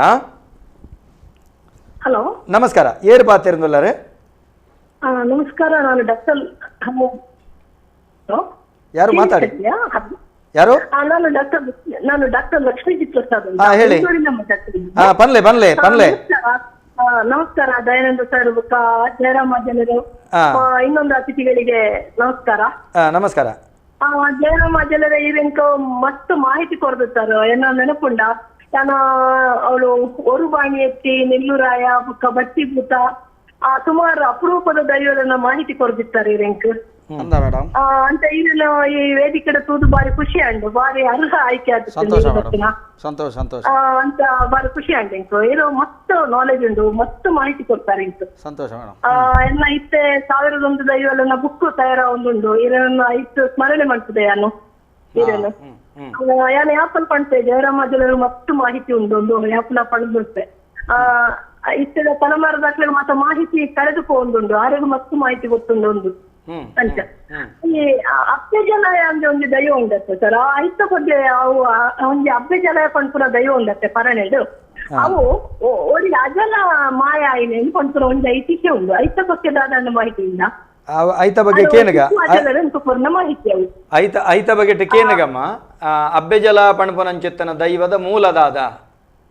ಹಲೋ, ನಮಸ್ಕಾರ. ಏರು ಪಾತಿರುಂದುಲ್ಲಾರೆ? ನಮಸ್ಕಾರ, ನಾನು ಡಾಕ್ಟರ್ ಯಾರು ಮಾತಾಡಿ? ಯಾರು? ನಾನು ಡಾಕ್ಟರ್ ಲಕ್ಷ್ಮೀ ಪ್ರಸಾದ್. ಹೇಳಿ. ಪನ್ಲೆ ಪನ್ಲೆ ಪನ್ಲೆ. ನಮಸ್ಕಾರ ದಯಾನಂದ ಸರ್, ಜಯರಾಮ ಜನರು, ಇನ್ನೊಂದು ಅತಿಥಿಗಳಿಗೆ ನಮಸ್ಕಾರ. ನಮಸ್ಕಾರ. ಜಯರಾಮ ಜನರ ಇವೆಂಕ ಮಸ್ತ್ ಮಾಹಿತಿ ಕೊಡ್ದು ಸರ್. ಏನೋ ನೆನಪುಂಡ ನಾನು ಅವಳು ಒರುಬಾಣಿ ಎತ್ತಿ ನೆಲ್ಲೂರಾಯ ಬುಕ್ಕ ಬಟ್ಟಿ ಭೂತ ಸುಮಾರು ಅಪರೂಪದ ದೈವರನ್ನ ಮಾಹಿತಿ ಕೊಡ್ದಿತ್ತಾರೆ ಇವೆಂಕ್ ಅಂತ. ಇದನ್ನ ಈ ವೇದಿಕೆ ತೂದು ಬಾರಿ ಖುಷಿ ಅಂಡು, ಬಾರಿ ಅರ್ಹ ಆಯ್ಕೆ ಆಗುತ್ತೆ ಸಂತೋಷ ಸಂತೋಷ ಅಂತ ಬಾರಿ ಖುಷಿ ಅಂಡು. ಇಂಕು ಏನೋ ಮಸ್ತ್ ನಾಲೆಜ್ ಉಂಟು, ಮಸ್ತ್ ಮಾಹಿತಿ ಕೊಡ್ತಾರೆ ಇಂಕು. ಸಂತೋಷ ಎಲ್ಲ ಇತ್ತೆ 1001 ದೈವಲನ್ನ ಬುಕ್ ತಯಾರ ಒಂದುಂಡು. ಇದನ್ನ ಇತ್ತು ಸ್ಮರಣೆ ಮಾಡ್ತದೆ ಯಾನು ಇದನ್ನು ಯಾನು ಯಾಪಲ್ ಪಣ್ತೆ ಜಯರಾಮಾಜಲರು ಮಸ್ತ್ ಮಾಹಿತಿ ಉಂಟು ಒಂದು ಯಾಪಲ ಪಡೆದುಂಟೆ. ಇತ್ತೆದ ತಲೆಮಾರದಾಕ್ಲೆ ಮಾತ್ರ ಮಾಹಿತಿ ಕಳೆದುಕೊಂಡುಂಡು, ಆರೆಗೂ ಮಸ್ತ್ ಮಾಹಿತಿ ಗೊತ್ತುಂಡು ಒಂದು ಅಂತ. ಈ ಅಬ್ಬೆ ಜಲಾಯ ಅಂದ್ರೆ ಒಂದು ದೈವ ಉಂಡತ್ತೆ ಸರ್. ಆ ಐತ ಬಗ್ಗೆ ಅವು ಒಂಜಿ ಅಬ್ಬೆ ಜಲಾಯ ಪನ್ಪುನ ದೈವ ಉಂಡತ್ತೆ ಪರಣೆಡು. ಅವು ಒಳ್ಳೆ ಅಜಲ ಮಾಯ ಆಯ್ನೆ ಪನ್ಪುನ ಒಂದು ಐತಿಹ್ಯ ಉಂಡು. ಐತ ಬಗ್ಗೆ ದಾದ ಮಾಹಿತಿ ಇಲ್ಲ. ಐತ ಬಗ್ಗೆ ಕೇನಗ ಮಾಹಿತಿ ಅವು ಐತ ಐತ ಬಗ್ಗೆ ಕೇನಗಮ್ಮ. ಅಬ್ಬೆ ಜಲ ಪಣಪುನಂಚಿತ್ತನ ದೈವದ ಮೂಲದಾದ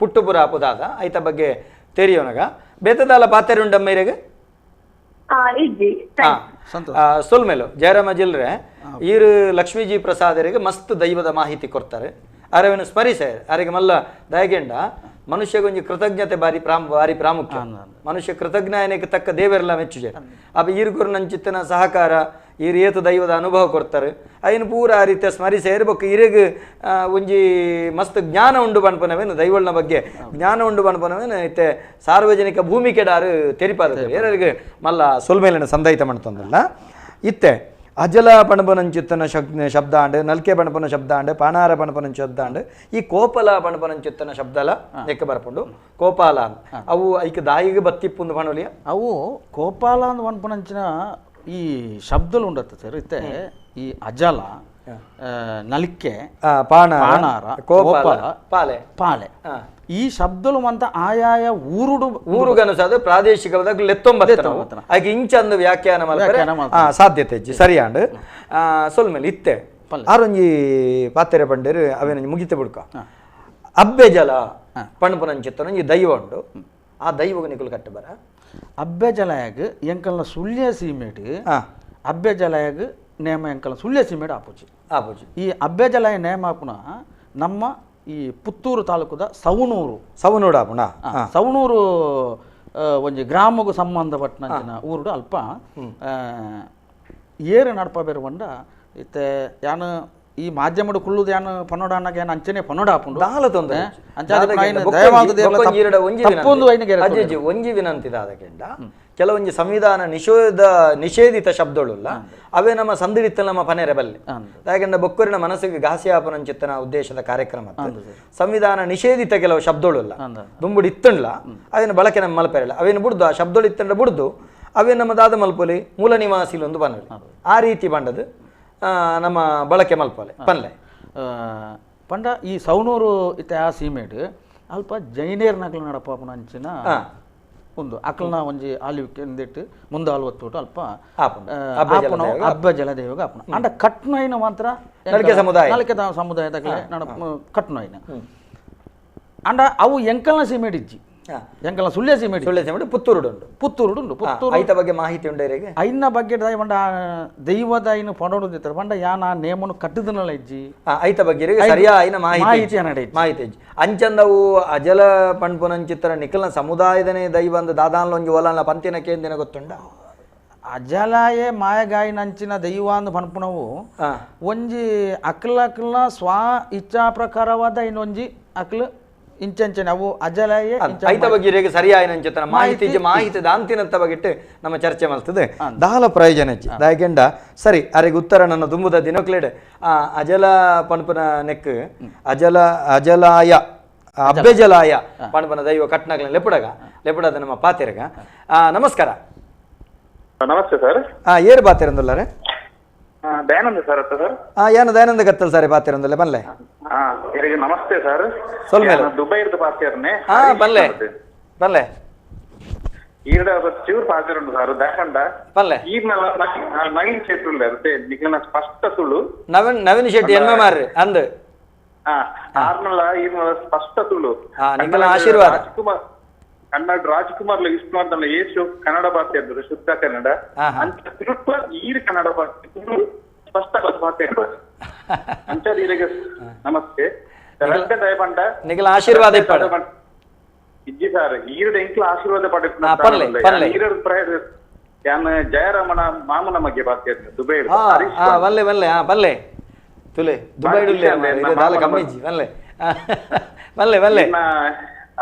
ಪುಟ್ಟುಪುರ ಅಪುದಾದ ಐತ ಬಗ್ಗೆ ತೆರಿಯೋನಗ ಬೇತದಾಲ ಪಾತೆರುಂಡಮ್ಮ ಇರೆಗ್. ಇಜ್ಜಿ. ಸೊಲ್ಮೇಲು ಜಯರಾಮ ಜಿಲ್ರೆ ಈರು ಲಕ್ಷ್ಮೀಜಿ ಪ್ರಸಾದರಿಗೆ ಮಸ್ತ್ ದೈವದ ಮಾಹಿತಿ ಕೊಡ್ತಾರೆ. ಅರವಿನ ಸ್ಮರಿಸೆ ಅರೆಗೆ ಮಲ್ಲ ದಯಗೆಂಡ ಮನುಷ್ಯಗೊಂಜಿ ಕೃತಜ್ಞತೆ ಬಾರಿ ಬಾರಿ ಪ್ರಾಮುಖ್ಯ. ಮನುಷ್ಯ ಕೃತಜ್ಞಾನಕ್ಕೆ ತಕ್ಕ ದೇವರೆಲ್ಲ ಮೆಚ್ಚುಜೆ. ಅಪ್ಪ ಈರುಗುರು ನಂಚಿತ್ತನ ಸಹಕಾರ ಈ ಏತು ದೈವದ ಅನುಭವ ಕೊಡ್ತಾರೆ. ಅಯ್ಯನ ಪೂರ ಆ ರೀತಿಯ ಸ್ಮರಿಸೆ ಇರ್ಬೇಕು. ಇರೆಗ್ ಒಂಜಿ ಮಸ್ತ್ ಜ್ಞಾನ ಉಂಡು ಪನ್ಪನವೇನು, ದೈವಳ್ನ ಬಗ್ಗೆ ಜ್ಞಾನ ಉಂಡು ಪನ್ಪನವೇನು ಇತ್ತೆ ಸಾರ್ವಜನಿಕ ಭೂಮಿಕೆಡಾರು ತೆರಿಪಾದ ಏರಿಗೆ ಮಲ್ಲ ಸೊಲ್ಮೇಲಿನ ಸಂದಾಯಿತ ಮಾಡ್ತಂದಲ್ಲ. ಇತ್ತೆ ಅಜಲ ಪಣಪನಂಚಿತ್ತನ ಶಬ್ದ ಅಂಡ್, ನಲ್ಕೆ ಪಣಪನ ಶಬ್ದ ಅಂಡ್, ಪಾಣಾರ ಪಣಪನ ಶಬ್ದ ಅಂಡ್, ಈ ಕೋಪಲ ಪಣಪನಂಚಿತ್ತನ ಶಬ್ದಲ ಎಕ್ಕ ಬರ್ಪುಂಡು ಕೋಪಾಲ ಅವು ಐಕ್ ದಾಯಿಗೆ ಬತ್ತಿಪ್ಪುಂದು ಪಣೊಲಿಯ. ಅವು ಕೋಪಾಲ ಅಂದ್ ಪನ್ಪನಂಚಿನ ಈ ಶಬ್ದಲು ಉಂಡತ್ತ ಸರ್. ಇತ್ತೆ ಈ ಅಜಲ, ನಲಿಕೆ, ಪಾಣಾರ, ಕೋಪಾಲ, ಪಾಲೆ ಪಾಲೆ ಈ ಶಬ್ದಲು ಮಂತ ಆಯಾಯ ಊರುಡು ಊರುಗನುಸಾದ ಪ್ರಾದೇಶಿಕವಾದ ಲೆತ್ತೊಂಬತ್ತು ಹಾಗೆ ಇಂಚಂದು ವ್ಯಾಖ್ಯಾನ ಸಾಧ್ಯತೆ ಇಜ್ಜಿ ಸರಿಯಾಂಡ್. ಸೊಲ್ಮೇಲೆ ಇತ್ತೆ ಆರೊಂಜಿ ಪಾತೆರೆ ಪಂಡೇರು ಅವೇನೊಂಜಿ ಮುಗಿತೆ ಬುಡ್ಕ ಅಬ್ಬೆ ಜಲ ಪಣಪುನಂಚಿತ್ತನೊಂಜಿ ದೈವ ಉಂಡು. ಆ ದೈವಗ ನಿಕುಲು ಕಟ್ಟು ಬರ ಅಬ್ಬೆ ಜಲಯಾಗ ಎಂಕಲ್ನ ಸುಳ್ಯ ಸೀಮೆಡ್ ಅಬ್ಬೆ ಜಲಯಾಗ ನೇಮ ಎಂಕಲ್ನ ಸುಳ್ಯ ಸೀಮೆಡ್ ಆಪುಜಿ ಆಪುಜಿ. ಈ ಅಬ್ಬೆ ಜಲಯ ನೇಮ ಆಪುನ ನಮ್ಮ ಈ ಪುತ್ತೂರು ತಾಲೂಕುದ ಸವಣೂರು ಸವಣೂರು ಆಪುನ ಸವಣೂರು ಒಂಜಿ ಗ್ರಾಮಗೂ ಸಂಬಂಧಪಟ್ಟಂಚಿನ ಊರುಡು ಅಲ್ಪ ಏರು ನಡಪ ಬೇರೆ ಬಂಡ ಇತ್ತೆ ಯಾನು ಈ ಮಾಧ್ಯಮಡು ಕುಳ್ಳುದು ಯಾನು ಪನ್ನೋಡ ಅನ್ನಾಗ ಯಾನು ಅಂಚನೆ ಪನ್ನೋಡ ಆಪುಂಡು ದಾಲ ತೊಂದರೆ ಒಂಜಿ ವಿನಂತಿ ದಾದಕೆಂಡ ಕೆಲವೊಂಜಿ ಸಂವಿಧಾನ ನಿಷೇಧಿತ ಶಬ್ದಗಳುಲ್ಲ ಅವೇ ನಮ್ಮ ಸಂದಿಡಿತ್ತ ನಮ್ಮ ಪನೆರೆ ಬಲ್ಲೆ. ಯಾಕೆಂದ್ರೆ ಬೊಕ್ಕರಿನ ಮನಸ್ಸಿಗೆ ಘಾಸಿಯಾಪನಂಚಿತ್ತನ ಉದ್ದೇಶದ ಕಾರ್ಯಕ್ರಮ ಸಂವಿಧಾನ ನಿಷೇಧಿತ ಕೆಲವು ಶಬ್ದಗಳುಲ್ಲ ದುಂಬುಡು ಇತ್ತಂಡ್ಲ ಅವೇನು ಬಳಕೆ ನಮ್ಮ ಮಲ್ಪೆರಲ್ಲ. ಅವೇನು ಬುಡ್ದು ಆ ಶಬ್ದಗಳು ಇತ್ತಂಡ ಬುಡ್ದು ಅವೇ ನಮ್ಮ ದಾದ ಮಲ್ಪೊಲಿ ಮೂಲ ನಿವಾಸಿಲು ಒಂದು ಬನ್ನಲಿ ಆ ರೀತಿ ಬಂಡದು ನಮ್ಮ ಬಳಕೆ ಮಲ್ಪಲೆ ಪನ್ಲೆ. ಪಂಡ ಈ ಸವಣೂರು ಇತ್ತೆ ಆ ಸೀಮೆಡ್ ಅಲ್ಪ ಜೈನೇರ್ನಕ್ಲು ನಡಪಾಪುನ ಅಂಚಿನ ಒಂದು ಅಕ್ಲನ ಒಂಜಿ ಆಲಿವಿಕೆ ಇಂದಿಟ್ಟು ಮುಂದೆ ಆಲ್ವತ್ತೋಟು ಅಲ್ಪ ಅಬ್ಬ ಜಲದೇವಗ ಆಪುನ. ಅಂಡ ಕಟ್ನೊಯ್ನ ಮಾತ್ರ ನಲಿಕೆ ಸಮುದಾಯ ನಲಿಕೆ ಸಮುದಾಯದಕ್ಲೆ ನಡ ಕಟ್ನೊಯ್ನ. ಅಂಡ ಅವು ಎಂಕಲ್ನ ಸೀಮೆಡ್ ಇಜ್ಜಿ, ಎಂಕಲ್ನ ಸುಳ್ಯ ಸೀಮೆಡ್ ಸುಳ್ಯ ಸೀಮೆಡ್ ಪುತ್ತೂರುಡು ಉಂಟು ಪುತ್ತೂರುಡು ಉಂಟು ಪುತ್ತೂರು ಐತ ಬಗ್ಗೆ ಮಾಹಿತಿ ಉಂಡು ಇರೆಗೆ ಐನ ಬಗ್ಗೆ ಪಂಡ ದೈವದ ಐನು ಪಂಡೋಡು ಪಂಡ ಯಾನ ಆ ನೇಮನು ಕಟ್ಟುದನಲ ಇಜ್ಜಿ ಐತ ಬಗ್ಗೆ ಸರಿಯಾದ ಮಾಹಿತಿ ಮಾಹಿತಿ ಇಜ್ಜಿ. ಅಂಚಂದವು ಅಜಲ ಪಣ್ಪುನಂಚಿತ್ತರ ನಿಖಲ್ನ ಸಮುದಾಯದನೇ ದೈವ ಅಂದ ದಾದಾನ್ಲ ಒಂಜಿ ಓಲಾನ್ಲ ಪಂತಿನ ಕೇಂದಿನ ಗೊತ್ತುಂಡ ಅಜಲಾಯೇ ಮಾಯಗಾಯಿನಂಚಿನ ದೈವ ಅಂದ್ ಪನ್ಪುನವು ಒಂಜಿ ಅಕ್ಲ ಅಕ್ಲ ಸ್ವ ಇಚ್ಛಾ ಪ್ರಕಾರವಾದ ಇನ್ನೊಂಜಿ ಅಕ್ಲ ಇಂಚಂಚನೆ ಅವು ಅಜಲಾಯೇ ಐತ ಬಗ್ಗೆ ಸರಿಯಾಯಿನಂಚಿತನ ಮಾಹಿತಿ ಮಾಹಿತಿ ದಾಂತಿನಂತ ಬಗ್ಗಿಟ್ಟು ನಮ್ಮ ಚರ್ಚೆ ಮಾಡ್ತದೆ ದಾಲ ಪ್ರಯೋಜನ ಇಜ್ಜಿ ದಾಯಕೆಂಡ ಸರಿ ಅರೆಗೆ ಉತ್ತರ ನನ್ನ ದುಂಬುದ ದಿನಕ್ಲೇಡ್ ಆ ಅಜಲ ಪಣಪನ ನೆಕ್ ಅಜಲ ಅಜಲಾಯ ಅಬ್ಬೆ ಜಲಾಯ ಪಣಪನ ದೈವ ಕಟ್ನಾಗ್ಲ ಲೆಪುಡಗ ಲೆಪುಡದ ನಮ್ಮ ಪಾತೆರಗ. ನಮಸ್ಕಾರ. ನಮಸ್ತೆ ಸರ್. ಏರು ಪಾತೆರಂದುಲ್ಲಾರೆ? ದಯಾನಂದ ಸರ್ ಅತ್ತ ಸರ್. ಏನು ದಯಾನಂದ ಕತ್ತಲ್ ಸರ್ ಪಾತೆರಂದುಲ್ಲ ಬನ್ಲೆ. ನಮಸ್ತೆ ಸರ್. ದುಬೈ ಪಾತೆರ್ನೆ. ಬನ್ಲೆ ಬನ್ಲೆ. ಈರ್ಡ ಚೂರು ಪಾತೆರುಂಡು ಸರ್ ದಯಕಂಡ ಬನ್ಲೆ. ಈರ್ನಲ ನವೀನ್ ಶೆಟ್ಟಿ ಉಲ್ಲೆರ್ ನಿಕಲ್ನ ಸ್ಪಷ್ಟ ತುಳು ನವೀನ್ ನವೀನ್ ಶೆಟ್ಟಿ ಎನ್ ಎಂ ಅಂದ್ ಆರ್ನಲ ಈರ್ನಲ ಸ್ಪಷ್ಟ ತುಳು ನಿಕಲ್ನ ಆಶೀರ್ವಾದ. ರಾಜ್ಕುಮಾರ್ ಕನ್ನಡ ರಾಜ್ಕುಮಾರ್ ವಿಷ್ಣುವರ್ಧನ್ ಯೇಸು ಕನ್ನಡ ಭಾಷೆ ಇರ್ತದೆ ಶುದ್ಧ ಕನ್ನಡ ಅಂತ ತಿರುಪ್ಪ ಈರ್ ಕನ್ನಡ ಭಾಷೆ ತುಳು ಸ್ಪಷ್ಟ ಭಾಷೆ ಅಂಚ ನಮಸ್ತೆ. ದಯಪಂಡ ನಿಕಲ್ನ ಆಶೀರ್ವಾದ ಇಜ್ಜಿ ಸರ್ ಈರಡ ಎಂಕ್ಲ ಆಶೀರ್ವಾದ ಪಡೆದ ಜಯರಾಮನ ಮಾಮನ ಬಗ್ಗೆ ಭಾಷೆ ದುಬೈ ಬಲ್ಲೆ ಬಲ್ಲೆ ಬಲ್ಲೆ ತುಲೆ ದುಬೈ ಬಲ್ಲೆ ಬಲ್ಲೆ ಬಲ್ಲೆ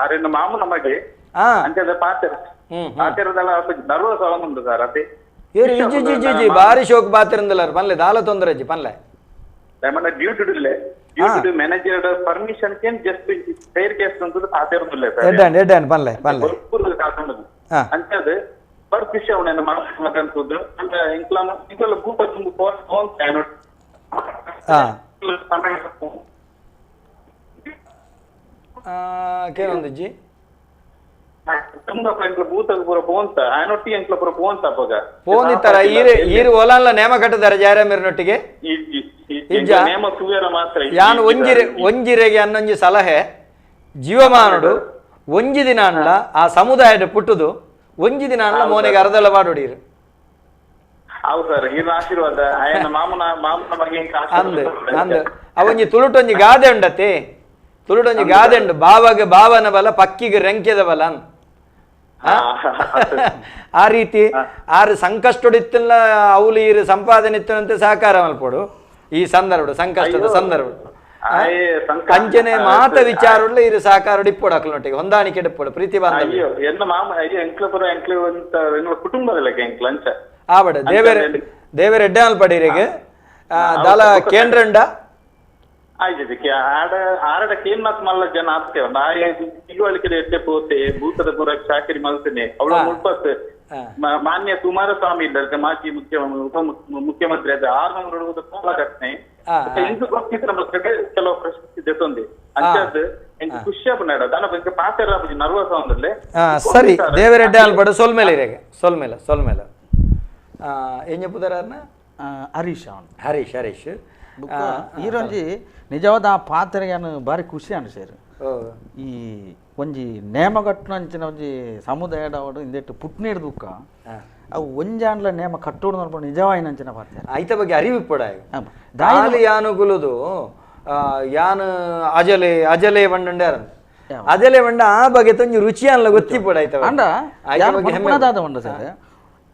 ಆರೆನ್ನ ಮಾಮನ ಬಗ್ಗೆ ಅಂಚದ ಪಾತೆರ ಪಾತೆರದಲ್ಲ ನರ್ವಸ್ ಉಂಟು ಸರ್ ಅದೇ G G G ಬಾರಿ ಶೋಕ್ ಪಾತೆರಂದಲ್ಲ ಪನ್ಲೆ ದಾಲ ತೊಂದರೆ ಅಜ್ಜಿ ಪನ್ಲೆ ಡ್ಯೂಟಿ ಇಲ್ಲೆ due manager permission can just fair case ಅಂತ ಪಾತೆರಂದಿಲ್ಲ ಸರ್ ಎಡ್ಡಾಂಡ್ ಎಡ್ಡಾಂಡ್ ಪನ್ಲೆ ಪನ್ಲೆ ಅಂಚದ ಬರ್ ಖುಷಿ ಅವನ ಮಾತಂತದ್ದು ಅಂತ ಇಂಕ್ಲಮ ಇಂಕ್ಲ ಭೂಪ ತುಂಬ ಫೋನ್ ಫೋನ್ ಕೇನೊಂದಿಜ್ಜಿ ತುಂಬಾ ಎಂಕ್ಲ ಭೂತಗ್ ಪೂರ ಪೋಂತ ಆನೊಟ್ಟಿ ಎಂಕ್ಲ ಪೂರ ಪೋಂತ ಅಪಗ ಫೋನ್ ಇತ್ತರ ಈರು ಈರು ಓಲಾನ್ಲ ನೇಮ ಕಟ್ಟದಾರೆ ಜಯರಾಮೀರ್ನೊಟ್ಟಿಗೆ ನೇಮ ತೂಯರ ಮಾತ್ರ. ಯಾನು ಒಂಜಿರೆ ಒಂಜಿರೆಗೆ ಅನ್ನೊಂಜಿ ಸಲಹೆ ಜೀವಮಾನುಡು ಒಂಜಿ ದಿನ ಅನ್ಲ ಆ ಸಮುದಾಯದ ಪುಟ್ಟುದು ಒಂಜಿ ದಿನ ಅನ್ಲ ಮೋನೆಗೆ ಅರ್ಧಲ ಬಾಡೋಡಿರು. ಹೌದು ಸರ್, ಇವ್ರ ಆಶೀರ್ವಾದ ಆಯನ ಮಾಮನ ಮಾಮನ ಬಗ್ಗೆ ಅಂದ್ ಅಂದ್ ಅವೊಂಜಿ ತುಳುಟೊಂಜಿ ಗಾದೆ ಉಂಡತಿ, ತುಳುಟೊಂಜಿ ಗಾದೆ ಉಂಡು, ಬಾವಗೆ ಬಾವನ ಬಲ ಪಕ್ಕಿಗೆ ರೆಂಕೆದ ಬಲ. ಆ ರೀತಿ ಆರು ಸಂಕಷ್ಟಡಿತ್ತಲ್ಲ ಅವಲು ಈರು ಸಂಪಾದನೆ ಇತ್ತಂತೆ ಸಹಕಾರ ಮಲ್ಪೋಡು ಈ ಸಂದರ್ಭ, ಸಂಕಷ್ಟದ ಸಂದರ್ಭ. ಅಂಚನೆ ಮಾತ ವಿಚಾರ ಇರು ಸಹಕಾರ ಇಪ್ಪೋಡು ಅಕ್ಲೊಟ್ಟಿಗೆ ಹೊಂದಾಣಿಕೆ ಇಪ್ಪೋಡು ಪ್ರೀತಿ ಬಾಂಧವ್ಯ. ಆವಡ ದೇವೇರ ದೇವೇರ ಎಡ್ಡೆ ಮಲ್ಪಡೀರಿಗೆ ದಾಲ ಕೇಂದ್ರಂಡ ಆರಡ ಕೇನ್ಮಾತ್ ಮಲ್ಲ ಜನ ಆಗ್ತೇವೆ ತಿಳುವಳಿಕೆ ಎಡ್ಡೆ ಪೋತೆ ಭೂತದ ಪೂರ ಚಾಕರಿ ಮಲ್ತೇನೆ ಅವಳ ಮುಲ್ಪತ್ ಮಾನ್ಯ ಕುಮಾರಸ್ವಾಮಿ ಇದ್ದಾರೆ ಮಾಜಿ ಮುಖ್ಯ ಉಪ ಮುಖ್ಯಮಂತ್ರಿ ಅದ 600 ಘಟನೆ ಇಂದು ಗೊತ್ತಿತ್ತು ನಮ್ಮ ಕೆಲವು ಪ್ರಶಸ್ತಿ ದೆತ್ತೊಂದೆ ಅಂಚಾದ್ ಎಂಕ್ ಖುಷಿ ಆಪುಂಡು ದಾನ ಎಂಕ್ ಪಾತೆರ ಆಪುಜಿ ನರ್ವಸ್ ಆವೊಂದುಲ್ಲೆ. ಸರಿ ದೇವರೆಡ್ಡೆ ಅಲ್ಪಡು ಸೊಲ್ಮೇಲೆ ಇರೆಗೆ ಸೊಲ್ಮೇಲೆ ಸೊಲ್ಮೇಲೆ ಎಂಜ ಪುದರಾರ್ನ ಹರೀಶ್ ಅವನು ಹರೀಶ್ ಹರೀಶ್ ಈರೊಂಜಿ ನಿಜವಾದ ಆ ಪಾತ್ರೆಗೆ ಭಾರಿ ಖುಷಿ ಅನಿಸೇರು. ಈ ಒಂಜಿ ನೇಮಗಟ್ಟುನಂಚಿನ ಒಂಜಿ ಸಮುದಾಯದವರು ಇಂದೆಟ್ಟು ಪುಟ್ನೇಡ್ ದುಃಖ ಅವು ಒಂಜಾಂಡ್ಲ ನೇಮ ಕಟ್ಟೋಡು ನೋಡ್ಕೊಂಡು ನಿಜವಾಯಿನಂಚಿನ ಪಾತ್ರೆ ಐತ ಬಗ್ಗೆ ಅರಿವು ಪಡ ದಾಲಿ ಯಾನುಗುಲುದು ಯಾನು ಅಜಲೆ ಅಜಲೆ ಬಂಡಂಡೆ ಅಜಲೆ ಬಂಡ ಆ ಬಗ್ಗೆ ತೊಂಜಿ ರುಚಿ ಅನ್ಲ ಗೊತ್ತಿಪಡ ಐತ ಅಂಡ ಹೆಮ್ಮೆ ಸರ್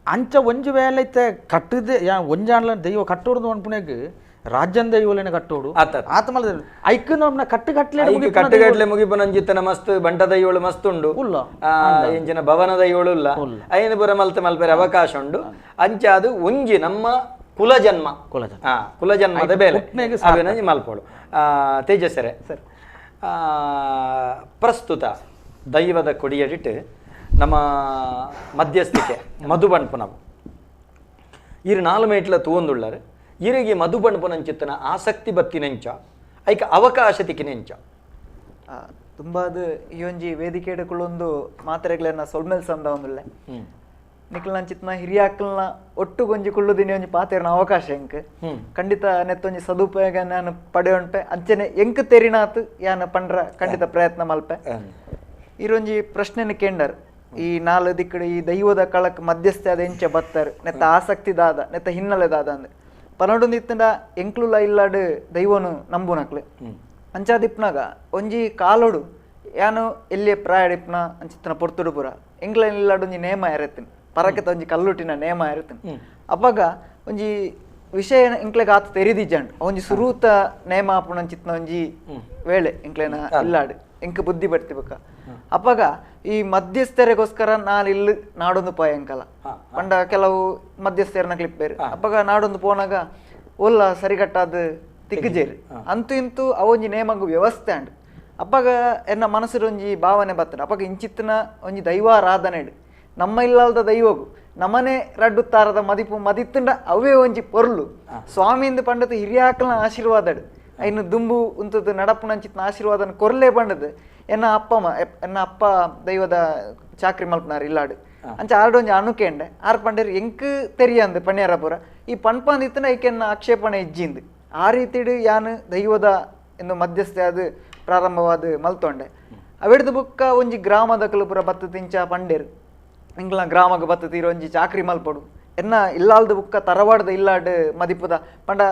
ಅಂಚ ಒಂಜಿ ವೇಳೆ ಇತ್ತೆ ಕಟ್ಟಿದೆ ಯಾ ಒಂಜಾಂಡ್ಲ ದೈವ ಕಟ್ಟೋಡ್ದು ಅನ್ಪುಣೆಗ್ ರಾಜ್ಯನ್ ದೈವಲೇನ ಕಟ್ಟೋಡು ಆತ ಐಕ್ ನಮ್ಮ ಕಟ್ಟುಗಟ್ಲೆ ಕಟ್ಟುಗಟ್ಲೆ ಮುಗಿಪುನಂಜಿತ್ತನ ಮಸ್ತ್ ಬಂಟ ದೈವಳು ಮಸ್ತ್ ಉಂಡು ಎಂಚಿನ ಭವನ ದೈವಳು ಇಲ್ಲ ಐನ ಪುರ ಮಲ್ತೆ ಮಲ್ಪೆರೆ ಅವಕಾಶ ಉಂಡು. ಅಂಚ ಅದು ಒಂಜಿ ನಮ್ಮ ಕುಲಜನ್ಮ ಕುಲಜನ್ಮದ ಬೇಲೆ ಅವೇನಂಜಿ ಮಲ್ಪೋಡು. ತೇಜಸ್ಸರೆ ಸರ್, ಪ್ರಸ್ತುತ ದೈವದ ಕೊಡಿಯಡಿಟ್ಟು ನಮ್ಮ ಮಧ್ಯಸ್ಥಿಕೆ ಮಧುಬಣ್ಪುನವು ಇರು ನಾಲು ಮೇಟ್ಲ ತೂವೊಂದುಳ್ಳಾರು. ಇರಿಗೆ ಮಧುಬಣ್ಪುನಂಚಿತ್ತನ ಆಸಕ್ತಿ ಬತ್ತಿನೆಂಚ ಐಕ ಅವಕಾಶ ತಿಕ್ಕಿನೆಂಚ ತುಂಬಾದ ಈ ಒಂಜಿ ವೇದಿಕೆಡುಕುಳೊಂದು ಮಾತ್ರೆಗಳನ್ನ ಸೊಲ್ಮೆಲ್ ಸಂದ ಒಂದುಳ್ಳೆ ನಿಕ್ಲಂಚಿತ್ನ ಹಿರಿಯಾಕ್ಲನ ಒಟ್ಟುಗೊಂಜಿ ಕುಳ್ಳುದಿನಿ ಒಂಜಿ ಪಾತೆರ್ನ ಅವಕಾಶ ಎಂಕ್ ಖಂಡಿತ ನೆತ್ತೊಂಜಿ ಸದುಪಯೋಗ ನಾನು ಪಡೆಯೊಂಪೆ ಅಂಚನೆ ಎಂಕ್ ತೆರಿನಾತ್ ಯಾನ ಪಂಡ್ರ ಖಂಡಿತ ಪ್ರಯತ್ನ ಮಲ್ಪೆ. ಇರೊಂಜಿ ಪ್ರಶ್ನೆನ ಕೇಂಡರ್ ಈ ನಾಲ್ ದಿಕ್ಕಡು ಈ ದೈವದ ಕಳಕ್ ಮಧ್ಯಸ್ಥೆ ಅದ ಎಂಚ ಬತ್ತರ್ ನೆತ್ತ ಆಸಕ್ತಿ ದಾದ ನೆತ್ತ ಹಿನ್ನೆಲೆ ದಾದ ಅಂದ್ ಪನ್ನೊಂದು ಇತ್ತಂಡ ಎಂಕ್ಲುಲ ಇಲ್ಲಾಡು ದೈವನು ನಂಬುನಕ್ಲು ಅಂಚಾದಿಪ್ನಾಗ ಒಂಜಿ ಕಾಲೋಡು ಯಾನು ಎಲ್ಲಿಯ ಪ್ರಾಯಡಿಪ್ನ ಅಂಚಿತ್ತನ ಪೊರ್ತುಡು ಪುರ ಎಂಕ್ಲ ಇಲ್ಲಾಡು ಒಂಜಿ ನೇಮ ಎರೆತಿನ ಪರಕೆತ ಒಂಜಿ ಕಲ್ಲುಟಿನ ನೇಮ ಎರೆತಿನ ಅವಾಗ ಒಂಜಿ ವಿಷಯ ಎಂಕ್ಲೆಗ್ ಆತ ತೆರಿದಿಜ್ಜಂಡ್ ಒಂಜಿ ಸುರೂತ ನೇಮ ಆಪುನಂಚಿತ್ನ ಒಂಜಿ ವೇಳೆ ಎಂಕ್ಲೆನ ಇಲ್ಲಾಡು ಎಂಕ್ ಬುದ್ಧಿ ಬರ್ತಿಬೇಕ. ಅಪ್ಪಾಗ ಈ ಮಧ್ಯಸ್ಥರಿಗೋಸ್ಕರ ನಾನು ಇಲ್ಲಿ ನಾಡೊಂದು ಪಾಯ ಎಂಕಲ ಪಂಡ ಕೆಲವು ಮಧ್ಯಸ್ಥರನ್ನ ಕ್ಲಿಪ್ ಬೇರೆ ಅಪ್ಪಾಗ ನಾಡೊಂದು ಪೋನಾಗ ಒಲ್ಲ ಸರಿಗಟ್ಟಾದ ತಿಕ್ಕಜೇರು ಅಂತೂ ಇಂತೂ ಅವೊಂಜಿ ನೇಮಗು ವ್ಯವಸ್ಥೆ ಅಂಡ್ ಅಪ್ಪಾಗ ಎನ್ನ ಮನಸ್ಸಿರೊಂಜಿ ಭಾವನೆ ಬರ್ತದೆ. ಅಪ್ಪಾಗ ಇಂಚಿತ್ತಿನ ಒಂಜಿ ದೈವಾರಾಧನೆ ನಮ್ಮ ಇಲ್ಲದ ದೈವಗು ನಮನೆ ರಡ್ಡುತ್ತಾರದ ಮದಿಪು ಮದಿತ್ತುಂಡ ಅವೇ ಒಂಜಿ ಪೊರ್ಲು ಸ್ವಾಮಿಯಿಂದ ಪಂಡತ ಹಿರಿಯಾಕಲ್ನ ಆಶೀರ್ವಾದಡು ಇನ್ನು ದುಂಬು ಉಂತದ್ದು ನಡಪುನಂಚಿತ್ನ ಆಶೀರ್ವಾದನ ಕೊರ್ಲೆ ಪಂಡದು ಎನ್ನ ಅಪ್ಪ ಎನ್ನ ಅಪ್ಪ ದೈವದ ಚಾಕ್ರಿ ಮಲ್ಪನಾರ್ ಇಲ್ಲಾಡು ಅಂಚ ಆರ್ಡೊಂಜಿ ಅಣುಕೆಂಡೆ ಆರ್ ಪಂಡೇರ್ ಎಂಕ್ ತೆರಿಯಂದು ಪಣ್ಯಾರಪುರ ಈ ಪಣ್ಪಂದಿತ್ತನ ಐಕೆನ್ನ ಆಕ್ಷೇಪಣೆ ಇಜ್ಜಿಂದು ಆ ರೀತಿಡು ಯಾನು ದೈವದ ಎಂದು ಮಧ್ಯಸ್ಥೆ ಅದು ಪ್ರಾರಂಭವಾದ ಮಲ್ತೊಂಡೆ. ಅವೆಡ್ದು ಬುಕ್ಕ ಒಂಜಿ ಗ್ರಾಮದ ಕಲಪುರ ಬತ್ತ ತಿಂಚ ಪಂಡೇರು ಎಂಕ್ಲ ಗ್ರಾಮಕ್ಕೆ ಬತ್ತ ತೀರ ಒಂಜಿ ಚಾಕ್ರಿ ಮಲ್ಪಡು ಎನ್ನ ಇಲ್ಲಾಲ್ದ ಬುಕ್ಕ ತರವಾಡ್ದ ಇಲ್ಲಾಡು ಮದಿಪುದ ಪಂಡ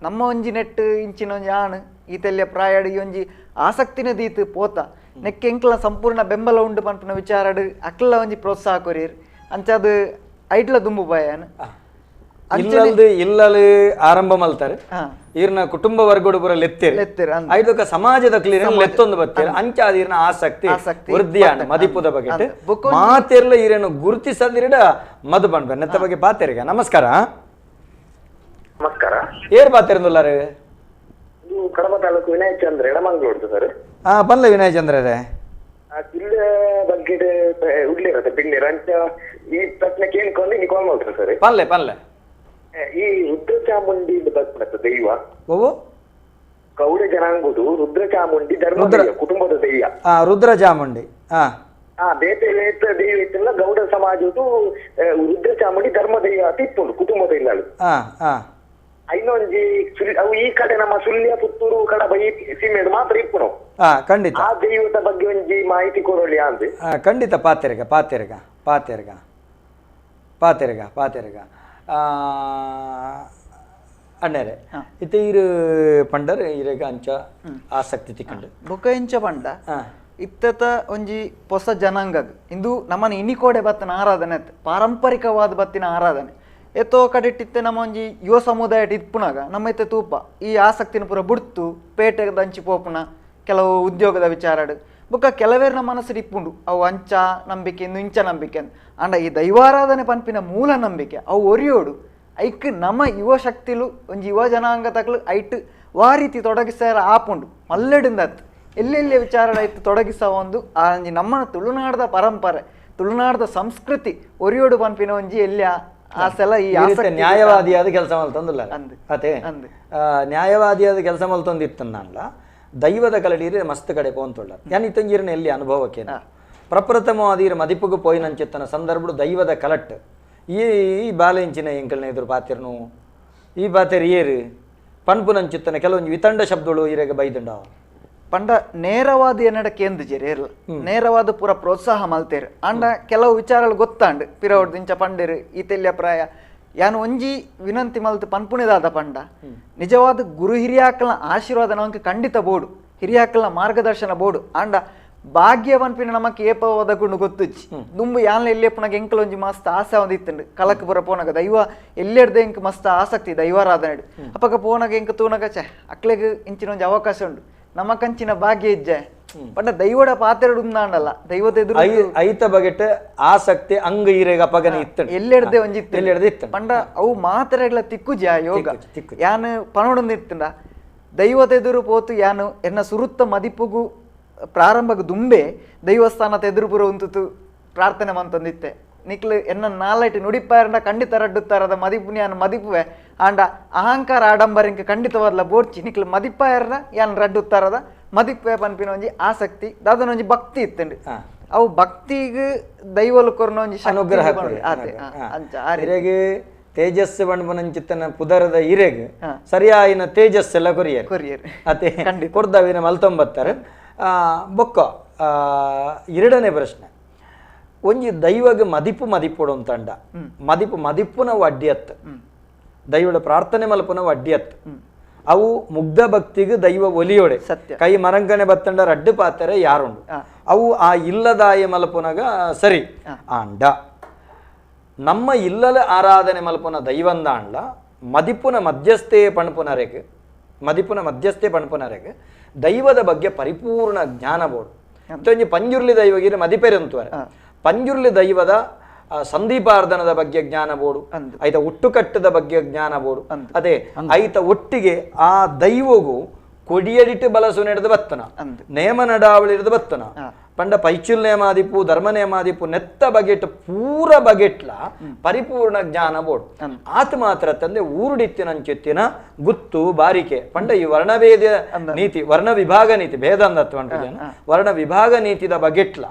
ನಮ್ಮ ಒಂಜಿ ನೆಟ್ಟು ಇಂಚಿನ ಒಂಜಿ ಆಣು ಈ ತೆಲ್ಯ ಪ್ರಾಯಡು ಈ ಒಂಜಿ ಆಸಕ್ತಿನ ದೀತು ಪೋತ ನೆಕ್ಕೆ ಎಂಕ್ಲ ಸಂಪೂರ್ಣ ಬೆಂಬಲ ಉಂಡು ಪನ್ಪುನ ವಿಚಾರಡು ಅಕ್ಲ ಒಂಜಿ ಪ್ರೋತ್ಸಾಹ ಕೊರಿಯರ್ ಅಂಚಾದ ಐಟ್ಲ ದುಂಬು ಬಾಯನ್ ಇಲ್ಲಲ್ದು ಇಲ್ಲಲು ಆರಂಭ ಮಲ್ತಾರೆ ಈರ್ನ ಕುಟುಂಬ ವರ್ಗಡು ಪೂರ ಲೆತ್ತೇರು ಐದೊಕ್ಕ ಸಮಾಜದ ಕ್ಲೀರ್ ಲೆತ್ತೊಂದು ಬತ್ತೇರು ಅಂಚಾದ ಈರ್ನ ಆಸಕ್ತಿ ವೃದ್ಧಿಯಾಣ ಮದಿಪುದ ಬಗ್ಗೆ ಮಾತೆರ್ಲ ಈರೇನು ಗುರುತಿಸದಿರಡ ಮದು ಪನ್ಪೆ ನೆತ್ತ ಬಗ್ಗೆ ಪಾತೆರ್ಗ. ನಮಸ್ಕಾರ. ನಮಸ್ಕಾರ. ಏರ್ ಪಾತೆರ್ದುಲ್ಲಾರು? ಕಡಬ ತಾಲೂಕು ವಿನಯ್ ಚಂದ್ರ ಎಡಮಂಗ್ಳೂರ್ದು ಸರ್. ಹಾ ಪನ್ಲೆ ವಿನಯ್ ಚಂದ್ರರೇ. ಜಿಲ್ಲೆ ಬಗ್ಗೆ ಉಡ್ಲಿರತ್ತೆ ಪಿಂಡೀರ್ ಅಂಚ ಈ ಪ್ರಶ್ನೆ ಕೇಳ್ಕೊಂಡು ನೀವು ಕಾಲ್ ಮಾಡ್ತಾರೆ ಸರ್. ಪನ್ಲೆ ಪನ್ಲೆ. ಈ ರುದ್ರ ಚಾಮುಂಡಿ ಬರ್ಪುನತ್ತ ದೈವ ಗೌಡ ಜನಾಂಗದು ರುದ್ರ ಚಾಮುಂಡಿ ಧರ್ಮ ಕುಟುಂಬದ ದೈವ ರುದ್ರ ಚಾಮುಂಡಿ ಬೇತೆ ಬೇತೆ ದೈವ ಇತ್ತಲ್ಲ ಗೌಡ ಸಮಾಜದ್ದು ರುದ್ರ ಚಾಮುಂಡಿ ಧರ್ಮ ದೈವ ಅಂತ ಇಪ್ಪುಂಡು ಕುಟುಂಬದ ಇಲ್ಲಾಳು. ಇನ್ನೊಂಜಿ ಅವು ಈ ಕಡೆ ನಮ್ಮ ಸುಳ್ಯ ಪುತ್ತೂರು ಕಡಬ ಈ ಸೀಮೆ ಮಾತ್ರ ಇಪ್ಪುನು ಖಂಡಿತ ಆ ದೈವದ ಬಗ್ಗೆ ಒಂಜಿ ಮಾಹಿತಿ ಕೊರೊಳಿ ಅಂದ್. ಖಂಡಿತ ಪಾತೆರ್ಗ ಪಾತೆರ್ಗ ಪಾತೆರ್ಗ ಪಾತೆರ್ಗ ಪಾತೆರ್ಗ. ಅಣ್ಣರೆ ಇತ್ತೆ ಈರು ಪಂಡರ್ ಇರೆಗ ಅಂಚ ಆಸಕ್ತಿ ತಿಕ್ಕಂಡು ಬೊಕ ಇಂಚ ಪಂಡ ಇತ್ತತ ಒಂಜಿ ಹೊಸ ಜನಾಂಗಗ್ ಇಂದು ನಮ್ಮನ ಇನಿಕೋಡೆ ಬತ್ತಿನ ಆರಾಧನೆ ಪಾರಂಪರಿಕವಾದ ಬತ್ತಿನ ಆರಾಧನೆ ಎತ್ತೋ ಕಡೆಟ್ಟಿತ್ತೆ ನಮ್ಮ ಒಂಜಿ ಯುವ ಸಮುದಾಯ ಇಪ್ಪುನಾಗ ನಮ್ಮ ಇತ್ತೆ ತೂಪ ಈ ಆಸಕ್ತಿನ ಪೂರ ಬುಡ್ತು ಪೇಟೆದ ಅಂಚಿ ಪೋಪುನ ಕೆಲವು ಉದ್ಯೋಗದ ವಿಚಾರಡು ಬೊಕ್ಕ ಕೆಲವೇರ್ನ ಮನಸ್ಸು ಇಪ್ಪುಂಡು ಅವು ಅಂಚ ನಂಬಿಕೆ ಇಂದು ಇಂಚ ನಂಬಿಕೆ ಅಂತ. ಅಂಡ ಈ ದೈವಾರಾಧನೆ ಪನ್ಪಿನ ಮೂಲ ನಂಬಿಕೆ ಅವು ಒರಿಯೋಡು ಐಕ್ ನಮ್ಮ ಯುವ ಶಕ್ತಿಲು ಒಂಜಿ ಯುವ ಜನಾಂಗ ತಕ್ಲು ಐಟ್ ವಾ ರೀತಿ ತೊಡಗಿಸಾರ ಆಪುಂಡು ಮಲ್ಲೆಡಿಂದತ್ ಎಲ್ಲೆಲ್ಲಿ ವಿಚಾರ ಐತು ತೊಡಗಿಸ ಒಂದು ಆ ಒಂಜಿ ನಮ್ಮ ತುಳುನಾಡದ ಪರಂಪರೆ ತುಳುನಾಡದ ಸಂಸ್ಕೃತಿ ಒರಿಯೋಡು ಪನ್ಪಿನ ಒಂಜಿ ಎಲ್ಲಿ ಆ ಸಲ ಈ ನ್ಯಾಯವಾದಿಯಾದ ಕೆಲಸ ಮಲ್ತೊಂದಿಲ್ಲ ಅದೇ ನ್ಯಾಯವಾದಿಯಾದ ಕೆಲಸ ಮಲ್ತೊಂದಿತ್ತನ್ನಲ್ಲ ದೈವದ ಕಲಡೀರಿ ಮಸ್ತ್ ಕಡೆ ಪೋಂತೊಳ್ಳ ಯಾನ್ ಇತ್ತಂಜೀರನ ಎಲ್ಲಿ ಅನುಭವಕ್ಕೆ ಪ್ರಪ್ರಥಮವಾದೀರ ಮದಿಪುಗು ಪೋಯಿನಂಚಿತ್ತನ ಸಂದರ್ಭಡು ದೈವದ ಕಲಟ್ ಈ ಈ ಬಾಲೆಂಚಿನ ಎಂಕಲ್ನ ಎದುರು ಪಾತಿರ್ನು ಈ ಪಾತೆರ್ ಏರು ಪನ್ಪುನಂಚಿತ್ತನ ಕೆಲವೊಂದು ವಿತಂಡ ಶಬ್ದಗಳು ಇರೆಗ ಬೈದಂಡ ಪಂಡ ನೇರವಾದ ಎನ್ನಡ ಕೇಂದ್ರಜೇರು ಏರ್ಲ ನೇರವಾದ ಪೂರ ಪ್ರೋತ್ಸಾಹ ಮಲ್ತೇರು ಅಂಡ ಕೆಲವು ವಿಚಾರಗಳು ಗೊತ್ತಾಂಡ್ ಪಿರವಡ್ದು ಇಂಚ ಪಂಡೇರು ಈ ತೆಲ್ಯ ಪ್ರಾಯ ಯಾನು ಒಂಜಿ ವಿನಂತಿ ಮಲ್ತು ಪನ್ಪುಣಿದಾದ ಪಂಡ ನಿಜವಾದ ಗುರು ಹಿರಿಯಾಕಲ್ನ ಆಶೀರ್ವಾದ ನಮಕ್ ಖಂಡಿತ ಬೋಡು ಹಿರಿಯಾಕಲ್ನ ಮಾರ್ಗದರ್ಶನ ಬೋಡು ಅಂಡ ಭಾಗ್ಯ ಪನ್ಪಿನ ನಮಕ್ ಏಪ ಒದಗುಂಡು ಗೊತ್ತುಜ್ಜಿ ದುಂಬು ಯಾನ್ಲ ಎಲ್ಲಿ ಎಂಕಲ್ ಒಂಜಿ ಮಸ್ತ್ ಆಸೆ ಒಂದು ಇತ್ತುಂಡು ಕಲಕ್ ಪುರ ಪೋನಗ ದೈವ ಎಲ್ಲೆಡ್ದ ಎಂಕ್ ಮಸ್ತ್ ಆಸಕ್ತಿ ದೈವಾರಾಧನೆ ಅಪಗ ಪೋನಗ ಎಂಕ್ ತೂನಗ ಛೆ ಅಕ್ಲೆಗ್ ಇಂಚಿನ ಒಂಜಿ ಅವಕಾಶ ಉಂಡು ನಮಕಂಚಿನ ಭಾಗ್ಯ ಇಜ್ಜೆ ಪಂಡ ದೈವಡ ಪಾತೆರಡು ಉಂದಾಂಡಲ್ಲ ದೈವದ ಎದುರು ಐತ ಬಗೆಟ್ ಆಸಕ್ತಿ ಅಂಗ ಈರೆಗ ಪಗನ ಇತ್ತು ಎಲ್ಲೆಡ್ದೆ ಒಂಜಿ ಎಲ್ಲೆಡ್ದೆ ಇತ್ತು ಪಂಡ ಅವು ಮಾತೆರೆಗ್ಲ ತಿಕ್ಕುಜಿ ಆ ಯೋಗ ಯಾನು ಪನೊಡೊಂದು ಇತ್ತುಂಡ ದೈವದ ಎದುರು ಪೋತು ಯಾನು ಎನ್ನ ಸುರುತ್ತ ಮದಿಪುಗು ಪ್ರಾರಂಭಗ ದುಂಬೆ ದೈವಸ್ಥಾನದ ಎದುರು ಪುರ ಉಂತುತು ಪ್ರಾರ್ಥನೆ ಮಂತೊಂದಿತ್ತೆ ನಿಕ್ಲು ಎನ್ನ ನಾಲೈಟ್ ನುಡಿಪಾರಂಡ ಖಂಡಿತ ರಡ್ಡುತ್ತಾರದ ಮದಿಪು ಯಾನು ಮದಿಪುವೆ ಆಂಡ ಅಹಂಕಾರ ಆಡಂಬರಿಂಕ ಖಂಡಿತವಾದ್ಲ ಬೋರ್ಚಿ ನಿಕ್ಲು ಮದಿಪಾಯರ್ನ ಯಾನ್ ರಡ್ಡುತ್ತಾರದ ಮದಿಪುವೆ ಪನ್ಪಿನ ಒಂಜಿ ಆಸಕ್ತಿ ದಾದನ ಒಂಜಿ ಭಕ್ತಿ ಇತ್ತುಂಡು ಅವು ಭಕ್ತಿಗ್ ದೈವಲು ಕೊರ್ನ ಒಂಜಿ ಅನುಗ್ರಹ ಇರೆಗ್ ತೇಜಸ್ಸು ಬಣ್ಪುನಂಚಿತ್ತನ ಪುದರದ ಇರೆಗ್ ಸರಿಯಾಯಿನ ತೇಜಸ್ಸೆಲ್ಲ ಕೊರಿಯರ್ ಕೊರಿಯರ್ ಅತೆ ಕೊರ್ದವಿನ ಮಲ್ತೊಂಬತ್ತಾರೆ. ಬೊಕ್ಕ ಎರಡನೇ ಪ್ರಶ್ನೆ ಒಂಜಿ ದೈವಗ ಮದಿಪು ಮದಿಪುಡು ಅಂತಂಡ ಮದಿಪು ಮದಿಪುನ ಅಡ್ಡಿಯತ್ ದೈವಳ ಪ್ರಾರ್ಥನೆ ಮಲ್ಪುನ ಅಡ್ಡಿಯತ್ ಅವು ಮುಗ್ಧ ಭಕ್ತಿಗೆ ದೈವ ಒಲಿಯೋಡೆ ಕೈ ಮರಂಕನೆ ಬತ್ತಂಡ ರಡ್ಡು ಪಾತ್ರೆ ಯಾರುಂಡು ಅವು ಆ ಇಲ್ಲದಾಯ ಮಲ್ಪುನಗ ಸರಿ ಆಂಡ ನಮ್ಮ ಇಲ್ಲಲ ಆರಾಧನೆ ಮಲ್ಪುನ ದೈವಂದಾಂಡ್ಲ ಮದಿಪುನ ಮಧ್ಯಸ್ಥೆ ಪಣ್ಪುನರೆಗ್ ಮದಿಪುನ ಮಧ್ಯಸ್ಥೆ ಪಣ್ಪುನರೆಗ್ ದೈವದ ಬಗ್ಗೆ ಪರಿಪೂರ್ಣ ಜ್ಞಾನ ಬೋಡು. ಒಂಜಿ ಪಂಜುರ್ಲಿ ದೈವಗಿರಿ ಮದಿಪೆರಂತುವರೆ ಪಂಜುರ್ಲಿ ದೈವದ ಸಂದೀಪಾರ್ಧನದ ಬಗ್ಗೆ ಜ್ಞಾನ ಬೋಡು, ಐತ ಹುಟ್ಟುಕಟ್ಟದ ಬಗ್ಗೆ ಜ್ಞಾನ ಬೋಡು, ಅದೇ ಐತ ಒಟ್ಟಿಗೆ ಆ ದೈವಗೂ ಕೊಡಿಯಡಿಟ್ಟು ಬಲಸು ನಡೆದು ಬತ್ತನ ನೇಮ ನಡಾವಳಿಡ್ದು ಬತ್ತನ ಪಂಡ ಪೈಚುಲ್ ನೇಮಾದಿಪು ಧರ್ಮ ನೇಮಾದಿಪು ನೆತ್ತ ಬಗೆಟ್ ಪೂರ ಬಗೆಟ್ಲ ಪರಿಪೂರ್ಣ ಜ್ಞಾನ ಬೋಡು. ಆತ ಮಾತ್ರ ತಂದೆ ಊರುಡಿತ್ತಿನಂಚೆತ್ತಿನ ಗುತ್ತು ಬಾರಿಕೆ ಪಂಡ ಈ ವರ್ಣಭೇದ ನೀತಿ ವರ್ಣ ವಿಭಾಗ ನೀತಿ ಭೇದ ಅಂದತ್ವ ವರ್ಣ ವಿಭಾಗ ನೀತಿದ ಬಗೆಟ್ಲ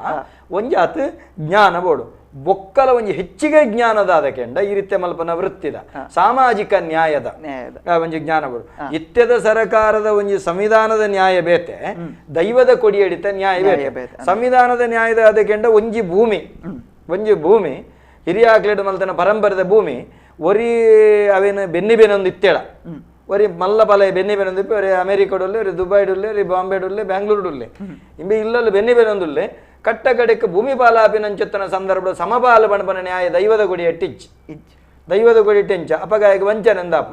ಒಂಜಾತ ಜ್ಞಾನ ಬೋಡು. ಬೊಕ್ಕಲ ಒಂಜಿ ಹೆಚ್ಚಿಗೆ ಜ್ಞಾನದಾದ ಕೆಂಡ ಈ ರೀತಿಯ ಮಲ್ಪನ ವೃತ್ತಿದ ಸಾಮಾಜಿಕ ನ್ಯಾಯದ ಒಂಜಿ ಜ್ಞಾನ ಬೋಡು. ಇತ್ಯದ ಸರಕಾರದ ಒಂಜಿ ಸಂವಿಧಾನದ ನ್ಯಾಯ ಬೇತೆ ದೈವದ ಕೊಡಿಯಡಿತ ನ್ಯಾಯ ಬೇತೆ. ಸಂವಿಧಾನದ ನ್ಯಾಯದ ಆದ ಕೆಂಡ ಒಂಜಿ ಭೂಮಿ ಒಂಜಿ ಭೂಮಿ ಹಿರಿಯಾಕ್ಲೆಡ್ ಮಲ್ತನ ಪರಂಪರೆದ ಭೂಮಿ ಒರಿ ಅವೇನು ಬೆನ್ನಿ ಬೆನ್ನೊಂದು ಇತ್ತೇಳ ಒರಿ ಮಲ್ಲ ಪಲ ಬೆನ್ನಿ ಬೆನ್ನೊಂದು ಒರಿ ಅಮೆರಿಕಡುಲ್ಲೆ ಒರಿ ದುಬೈಡುಲ್ಲೆ ಒರಿ ಬಾಂಬೆಡುಲ್ಲೆ ಬ್ಯಾಂಗ್ಳೂರುಡುಲ್ಲೆ ಇಂಬೆ ಇಲ್ಲಲ್ಲಿ ಬೆನ್ನಿ ಬೆನ್ನೊಂದುಲ್ಲೆ ಕಟ್ಟ ಕಡೆಕ್ ಭೂಮಿ ಪಾಲಾಪಿನಂಚುತ್ತನ ಸಂದರ್ಭ ಸಮಪಾಲ ಬಣಪನ ನ್ಯಾಯ ದೈವದ ಗುಡಿ ಎಟ್ಟಿಚ್ ದೈವದ ಗುಡಿ ಟೆಂಚ ಅಪಗಾಯಕ ವಂಚನೆಂದಾಪ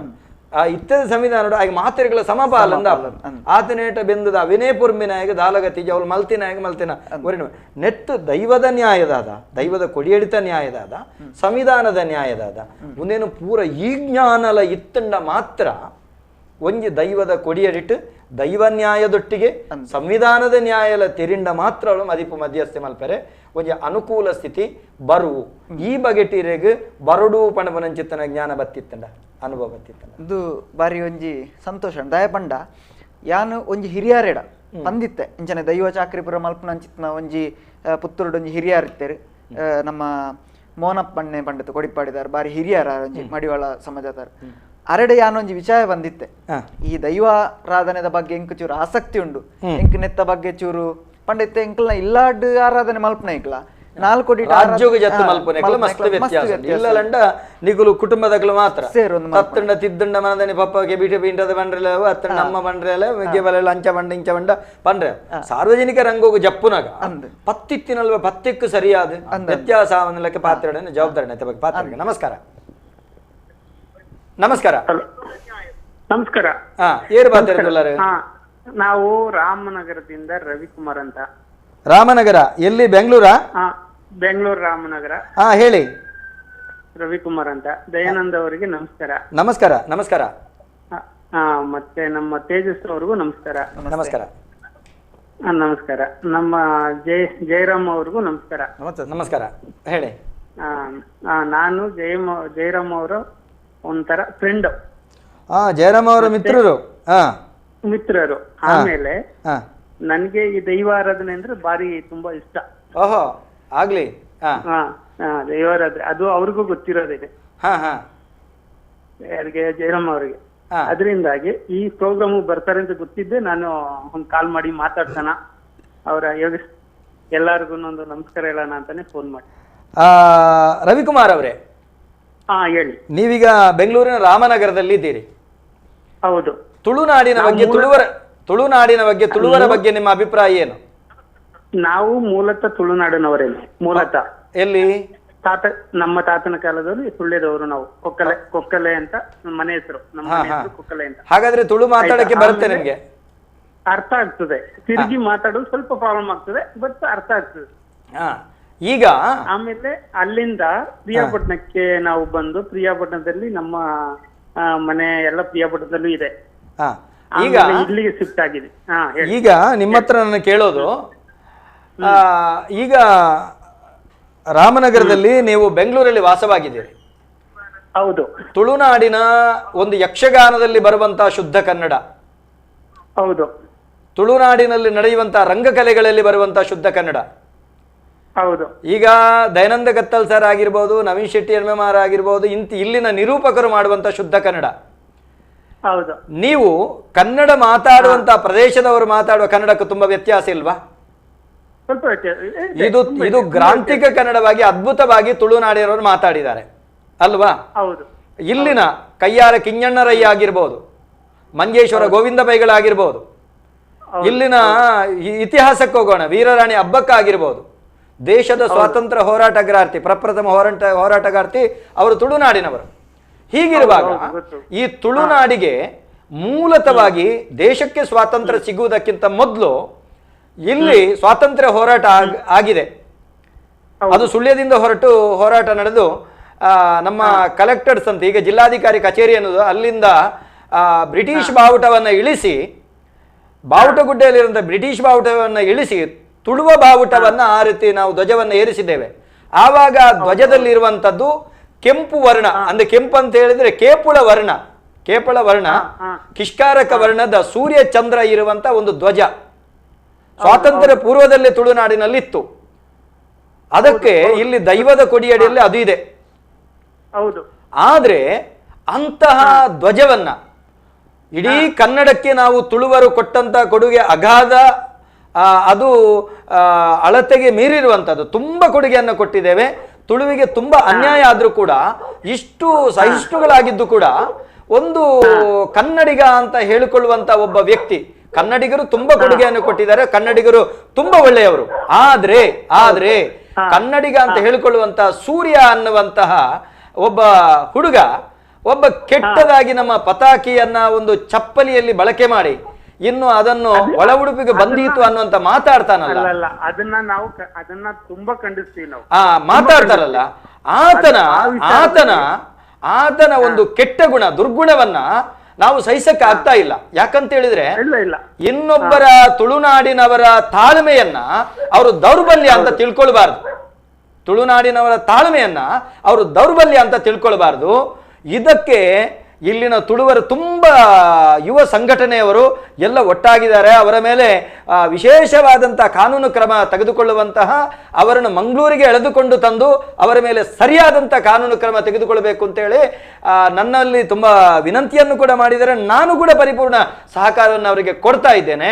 ಆ ಇತ್ತದ ಸಂವಿಧಾನ ಆಗ ಮಾತೆಗಳ ಸಮಪಾಲ ಅಂದಾಪ ಆತನೇಟ ಬೆಂದದ ವಿನಯಪುರ್ಮಿನಾಯಕ ದಾಲಗತಿ ಅವಳು ಮಲ್ತಿನಾಯಕ ಮಲ್ತಿನ ಒರಿನ ನೆಟ್ಟು ದೈವದ ನ್ಯಾಯದಾದ ದೈವದ ಕೊಡಿಯಡಿತ ನ್ಯಾಯದಾದ ಸಂವಿಧಾನದ ನ್ಯಾಯದಾದ ಒಂದೇನು ಪೂರ ಈ ಜ್ಞಾನಲ ಇತ್ತಂಡ ಮಾತ್ರ ಒಂಜಿ ದೈವದ ಕೊಡಿಯಡಿಟ್ಟು ದೈವ ನ್ಯಾಯದೊಟ್ಟಿಗೆ ಸಂವಿಧಾನದ ನ್ಯಾಯಲ ತೆರಿಂಡ ಮಾತ್ರ ಅವಳು ಮದಿಪು ಮಧ್ಯಸ್ಥೆ ಮಲ್ಪೆರೆ ಒಂಜಿ ಅನುಕೂಲ ಸ್ಥಿತಿ ಬರುವು. ಈ ಬಗೆಟಿರೆಗ್ ಬರಡು ಪಣಪನಂಚಿತ್ತನ ಜ್ಞಾನ ಬತ್ತಿತ್ತಂಡ ಅನುಭವ ಬತ್ತಿತ್ತಂಡ ಇದು ಬಾರಿ ಒಂಜಿ ಸಂತೋಷ. ದಯಪಂಡ ಯಾನು ಒಂಜಿ ಹಿರಿಯಾರೆಡ ಬಂದಿತ್ತೆ ಇಂಚನೆ ದೈವ ಚಾಕ್ರಿಪುರ ಮಲ್ಪನಂಚಿತ್ತನ ಒಂಜಿ ಪುತ್ತೂರುಡು ಒಂಜಿ ಹಿರಿಯಾರಿತ್ತೇರು ನಮ್ಮ ಮೋನಪ್ಪಣ್ಣೆ ಪಂಡಿತ ಕೊಡಿಪಾಡಿದಾರೆ ಬಾರಿ ಹಿರಿಯರ ಒಂಜಿ ಮಡಿವಾಳ ಸಮಾಜದಾರ ಅರಡೆ ಯಾನೊಂಜಿ ವಿಚಾರ ಬಂದಿತ್ತೆ ಈ ದೈವಾರಾಧನೆದ ಬಗ್ಗೆ ಎಂಕ್ ಚೂರು ಆಸಕ್ತಿ ಉಂಡು ಎಂಕ್ ನೆತ್ತ ಬಗ್ಗೆ ಚೂರು ಪಂಡಿತ್ತೆ ಎಂಕ್ಲ ಇಲ್ಲಾಡ್ ಆರಾಧನೆ ಮಲ್ಪನ ಎಂಕ್ಲ ನಾಲ್ಕು ರಾಜ್ಯೋಗ ಜತ್ತು ಮಲ್ಪುನೆಕ್ಲ ಮಸ್ತ್ ವ್ಯತ್ಯಾಸ ಇಲ್ಲಲಂಡ ನಿಗುಲು ಕುಟುಂಬದಕ್ಲು ಮಾತ್ರ ತತ್ತಂಡ ತಿದ್ದಂಡ ಮನದನಿ ಪಪ್ಪಗೆ ಬೀಟೆ ಪಿಂಟದ ಬಂಡ್ರೆಲೆ ಅತ್ತಂಡ ಅಮ್ಮ ಬಂಡ್ರೆಲೆ ಮೆಗ್ಗೆ ಬಲೆ ಅಂಚ ಬಂಡ ಇಂಚ ಬಂಡ ಪಂಡ್ರೆ ಸಾರ್ವಜನಿಕ ರಂಗೋಗು ಜಪ್ಪುನಾಗ ಪತ್ತಿತ್ತಿನಲ್ವ ಪತ್ತಿಕ್ಕು ಸರಿಯಾದ ವ್ಯತ್ಯಾಸ ಅವನಲ್ಲಕ್ಕೆ ಪಾತ್ರ ಜವಾಬ್ದಾರಿ ಬಗ್ಗೆ ಪಾತ್ರ. ನಮಸ್ಕಾರ. ನಮಸ್ಕಾರ. ನಮಸ್ಕಾರ. ಏರು ಮಾತಾಡ್ತಾರೆ? ನಾವು ರಾಮನಗರದಿಂದ ರವಿಕುಮಾರ್ ಅಂತ. ರಾಮನಗರ ಎಲ್ಲಿ? ಬೆಂಗಳೂರಾ? ಬೆಂಗಳೂರು ರಾಮನಗರ. ಹಾ ಹೇಳಿ. ರವಿಕುಮಾರ್ ಅಂತ. ದಯಾನಂದ ಅವರಿಗೆ ನಮಸ್ಕಾರ. ನಮಸ್ಕಾರ. ನಮಸ್ಕಾರ. ಮತ್ತೆ ನಮ್ಮ ತೇಜಸ್ ಅವ್ರಿಗೂ ನಮಸ್ಕಾರ. ನಮಸ್ಕಾರ. ನಮಸ್ಕಾರ. ನಮ್ಮ ಜಯರಾಮ್ ಅವ್ರಿಗೂ ನಮಸ್ಕಾರ. ನಮಸ್ಕಾರ. ಹೇಳಿ. ನಾನು ಜಯರಾಮ್ ಅವರು ಒಂಥರ ಫ್ರೆಂಡ್. ಜಯರಾಮ್ ಅವರ ಮಿತ್ರರು. ಮಿತ್ರರು. ಆಮೇಲೆ ನನ್ಗೆ ಈ ದೈವಾರಾಧನೆ ಅಂದ್ರೆ ಬಾರಿ ತುಂಬಾ ಇಷ್ಟ. ಓಹೋ, ಆಗ್ಲಿ. ದೈವಾರಾಧನೆ ಅದು ಅವ್ರಿಗೂ ಗೊತ್ತಿರೋದಿದೆ, ಯಾರಿಗೆ? ಜಯರಾಮ್ ಅವರಿಗೆ. ಅದರಿಂದಾಗಿ ಈ ಪ್ರೋಗ್ರಾಮ್ ಬರ್ತಾರೆ ಅಂತ ಗೊತ್ತಿದ್ದೆ ನಾನು ಒಂದ್ ಕಾಲ್ ಮಾಡಿ ಮಾತಾಡ್ತಾನ ಅವರ ಯೋಗ ಎಲ್ಲಾರ್ಗು ಒಂದು ನಮಸ್ಕಾರ ಹೇಳೋಣ ಅಂತಾನೆ ಫೋನ್ ಮಾಡಿ. ರವಿಕುಮಾರ್ ಅವರೇ, ಹೇಳಿ. ನೀವೀಗ ಬೆಂಗಳೂರಿನ ರಾಮನಗರದಲ್ಲಿ ಇದ್ದೀರಿ. ಹೌದು. ತುಳುನಾಡಿನ ಬಗ್ಗೆ, ತುಳುನಾಡಿನ ಬಗ್ಗೆ, ತುಳುವರ ಬಗ್ಗೆ ನಿಮ್ಮ ಅಭಿಪ್ರಾಯ ಏನು? ನಾವು ಮೂಲತಃ ತುಳುನಾಡಿನವರೇನೆ. ಮೂಲತಃ ಎಲ್ಲಿ? ತಾತ, ನಮ್ಮ ತಾತನ ಕಾಲದಲ್ಲಿ ಸುಳ್ಳ್ಯದವರು ನಾವು. ಕೊಕ್ಕಲೆ, ಕೊಕ್ಕಲೆ ಅಂತ ನಮ್ಮ ಮನೆ ಹೆಸರು. ನಮ್ಮ ಮನೆ ಹೆಸರು ಕೊಕ್ಕಲೆ ಅಂತ. ಹಾಗಾದ್ರೆ ತುಳು ಮಾತಾಡಕ್ಕೆ ಬರುತ್ತೆ ನಿಮ್ಗೆ? ಅರ್ಥ ಆಗ್ತದೆ. ತಿರುಗಿ ಮಾತಾಡೋದು ಸ್ವಲ್ಪ ಪ್ರಾಬ್ಲಮ್ ಆಗ್ತದೆ, ಬಟ್ ಅರ್ಥ ಆಗ್ತದೆ. ಈಗ ಆಮೇಲೆ ಅಲ್ಲಿಂದ ಪ್ರಿಯಾಪಟ್ಟಣಕ್ಕೆ ನಾವು ಬಂದು ಪ್ರಿಯಾಪಟ್ಟಣದಲ್ಲಿ ನಮ್ಮ ಮನೆ ಎಲ್ಲ ಪ್ರಿಯಾಪಟ್ಟಣದಲ್ಲೂ ಇದೆ. ಈಗ ಇಲ್ಲಿಗೆ ಶಿಫ್ಟ್ ಆಗಿದೆ. ಈಗ ನಿಮ್ಮ ಹತ್ರ ನಾನು ಕೇಳೋದು, ಈಗ ರಾಮನಗರದಲ್ಲಿ ನೀವು ಬೆಂಗಳೂರಲ್ಲಿ ವಾಸವಾಗಿದ್ದೀರಿ. ಹೌದು. ತುಳುನಾಡಿನ ಒಂದು ಯಕ್ಷಗಾನದಲ್ಲಿ ಬರುವಂತಹ ಶುದ್ಧ ಕನ್ನಡ, ಹೌದು, ತುಳುನಾಡಿನಲ್ಲಿ ನಡೆಯುವಂತಹ ರಂಗಕಲೆಗಳಲ್ಲಿ ಬರುವಂತಹ ಶುದ್ಧ ಕನ್ನಡ, ಹೌದು, ಈಗ ದಯಾನಂದ ಕತ್ತಲ್ ಸರ್ ಆಗಿರ್ಬೋದು, ನವೀನ್ ಶೆಟ್ಟಿ ಎನ್ಎಂಆರ್ ಆಗಿರ್ಬೋದು, ಇಂತ ಇಲ್ಲಿನ ನಿರೂಪಕರು ಮಾಡುವಂತ ಶುದ್ಧ ಕನ್ನಡ, ಹೌದು, ನೀವು ಕನ್ನಡ ಮಾತಾಡುವಂತ ಪ್ರದೇಶದವರು ಮಾತಾಡುವ ಕನ್ನಡಕ್ಕೂ ತುಂಬಾ ವ್ಯತ್ಯಾಸ ಇಲ್ವಾ? ಇದು ಇದು ಗ್ರಾಂಥಿಕ ಕನ್ನಡವಾಗಿ ಅದ್ಭುತವಾಗಿ ತುಳುನಾಡಿನವರು ಮಾತಾಡಿದ್ದಾರೆ ಅಲ್ವಾ? ಹೌದು. ಇಲ್ಲಿನ ಕಯ್ಯಾರ ಕಿಂಜಣ್ಣರಯ್ಯ ಆಗಿರ್ಬೋದು, ಮಂಜೇಶ್ವರ ಗೋವಿಂದ ಪೈಗಳಾಗಿರ್ಬೋದು, ಇಲ್ಲಿನ ಇತಿಹಾಸಕ್ಕೆ ಹೋಗೋಣ, ವೀರರಾಣಿ ಹಬ್ಬಕ್ಕ ಆಗಿರ್ಬೋದು, ದೇಶದ ಸ್ವಾತಂತ್ರ್ಯ ಹೋರಾಟಗಾರ್ತಿ, ಪ್ರಪ್ರಥಮ ಹೋರಾಟಗಾರ್ತಿ ಅವರು ತುಳುನಾಡಿನವರು. ಹೀಗಿರುವಾಗ ಈ ತುಳುನಾಡಿಗೆ ಮೂಲತವಾಗಿ ದೇಶಕ್ಕೆ ಸ್ವಾತಂತ್ರ್ಯ ಸಿಗುವುದಕ್ಕಿಂತ ಮೊದಲು ಇಲ್ಲಿ ಸ್ವಾತಂತ್ರ್ಯ ಹೋರಾಟ ಆಗಿದೆ. ಅದು ಸುಳ್ಯದಿಂದ ಹೊರಟು ಹೋರಾಟ ನಡೆದು ನಮ್ಮ ಕಲೆಕ್ಟರ್ಸ್ ಅಂತ ಈಗ ಜಿಲ್ಲಾಧಿಕಾರಿ ಕಚೇರಿ ಅನ್ನೋದು ಅಲ್ಲಿಂದ ಬ್ರಿಟಿಷ್ ಬಾವುಟವನ್ನು ಇಳಿಸಿ, ಬಾವುಟಗುಡ್ಡೆಯಲ್ಲಿರುವಂಥ ಬ್ರಿಟಿಷ್ ಬಾವುಟವನ್ನು ಇಳಿಸಿ ತುಳುವ ಬಾವುಟವನ್ನು ಆ ರೀತಿ ನಾವು ಧ್ವಜವನ್ನು ಏರಿಸಿದ್ದೇವೆ. ಆವಾಗ ಧ್ವಜದಲ್ಲಿರುವಂಥದ್ದು ಕೆಂಪು ವರ್ಣ, ಅಂದ್ರೆ ಕೆಂಪು ಅಂತ ಹೇಳಿದ್ರೆ ಕೇಪುಳ ವರ್ಣ, ಕೇಪಳ ವರ್ಣ, ಕಿಷ್ಕಾರಕ ವರ್ಣದ ಸೂರ್ಯ ಚಂದ್ರ ಇರುವಂತ ಒಂದು ಧ್ವಜ ಸ್ವಾತಂತ್ರ್ಯ ಪೂರ್ವದಲ್ಲೇ ತುಳುನಾಡಿನಲ್ಲಿ ಇತ್ತು. ಅದಕ್ಕೆ ಇಲ್ಲಿ ದೈವದ ಕೊಡಿಯಡಿಯಲ್ಲಿ ಅದು ಇದೆ. ಆದ್ರೆ ಅಂತಹ ಧ್ವಜವನ್ನ ಇಡೀ ಕನ್ನಡಕ್ಕೆ ನಾವು ತುಳುವರು ಕೊಟ್ಟಂತ ಕೊಡುಗೆ ಅಗಾಧ, ಅದು ಅಳತೆಗೆ ಮೀರಿರುವಂಥದ್ದು, ತುಂಬ ಕೊಡುಗೆಯನ್ನು ಕೊಟ್ಟಿದ್ದೇವೆ. ತುಳುವಿಗೆ ತುಂಬ ಅನ್ಯಾಯ ಆದರೂ ಕೂಡ, ಇಷ್ಟು ಸಹಿಷ್ಣುಗಳಾಗಿದ್ದು ಕೂಡ, ಒಂದು ಕನ್ನಡಿಗ ಅಂತ ಹೇಳಿಕೊಳ್ಳುವಂಥ ಒಬ್ಬ ವ್ಯಕ್ತಿ, ಕನ್ನಡಿಗರು ತುಂಬ ಕೊಡುಗೆಯನ್ನು ಕೊಟ್ಟಿದ್ದಾರೆ, ಕನ್ನಡಿಗರು ತುಂಬ ಒಳ್ಳೆಯವರು. ಆದ್ರೆ ಆದ್ರೆ ಕನ್ನಡಿಗ ಅಂತ ಹೇಳಿಕೊಳ್ಳುವಂತಹ ಸೂರ್ಯ ಅನ್ನುವಂತಹ ಒಬ್ಬ ಹುಡುಗ ಒಬ್ಬ ಕೆಟ್ಟದಾಗಿ ನಮ್ಮ ಪತಾಕಿಯನ್ನ ಒಂದು ಚಪ್ಪಲಿಯಲ್ಲಿ ಬಳಕೆ ಮಾಡಿ ಇನ್ನು ಅದನ್ನು ಒಳ ಉಡುಪಿಗೆ ಬಂದೀತು ಅನ್ನುವಂತ ಮಾತಾಡ್ತಾನಲ್ಲ, ಅದನ್ನ ನಾವು ಅದನ್ನ ತುಂಬಾ ಖಂಡಿಸ್ತೀವಿ ನಾವು. ಆ ಮಾತಾಡ್ತಾರಲ್ಲ ಆತನ ಆತನ ಆತನ ಒಂದು ಕೆಟ್ಟ ಗುಣ, ದುರ್ಗುಣವನ್ನ ನಾವು ಸಹಿಸಕ್ಕೆ ಆಗ್ತಾ ಇಲ್ಲ. ಯಾಕಂತ ಹೇಳಿದ್ರೆ ಇನ್ನೊಬ್ಬರ ತುಳುನಾಡಿನವರ ತಾಳ್ಮೆಯನ್ನ ಅವರು ದೌರ್ಬಲ್ಯ ಅಂತ ತಿಳ್ಕೊಳ್ಬಾರ್ದು, ತುಳುನಾಡಿನವರ ತಾಳ್ಮೆಯನ್ನ ಅವರು ದೌರ್ಬಲ್ಯ ಅಂತ ತಿಳ್ಕೊಳ್ಬಾರ್ದು. ಇದಕ್ಕೆ ಇಲ್ಲಿನ ತುಳುವರು ತುಂಬ ಯುವ ಸಂಘಟನೆಯವರು ಎಲ್ಲ ಒಟ್ಟಾಗಿದ್ದಾರೆ. ಅವರ ಮೇಲೆ ವಿಶೇಷವಾದಂಥ ಕಾನೂನು ಕ್ರಮ ತೆಗೆದುಕೊಳ್ಳುವಂತಹ, ಅವರನ್ನು ಮಂಗಳೂರಿಗೆ ಎಳೆದುಕೊಂಡು ತಂದು ಅವರ ಮೇಲೆ ಸರಿಯಾದಂಥ ಕಾನೂನು ಕ್ರಮ ತೆಗೆದುಕೊಳ್ಳಬೇಕು ಅಂತೇಳಿ ನನ್ನಲ್ಲಿ ತುಂಬ ವಿನಂತಿಯನ್ನು ಕೂಡ ಮಾಡಿದ್ದಾರೆ. ನಾನು ಕೂಡ ಪರಿಪೂರ್ಣ ಸಹಕಾರವನ್ನು ಅವರಿಗೆ ಕೊಡ್ತಾ ಇದ್ದೇನೆ.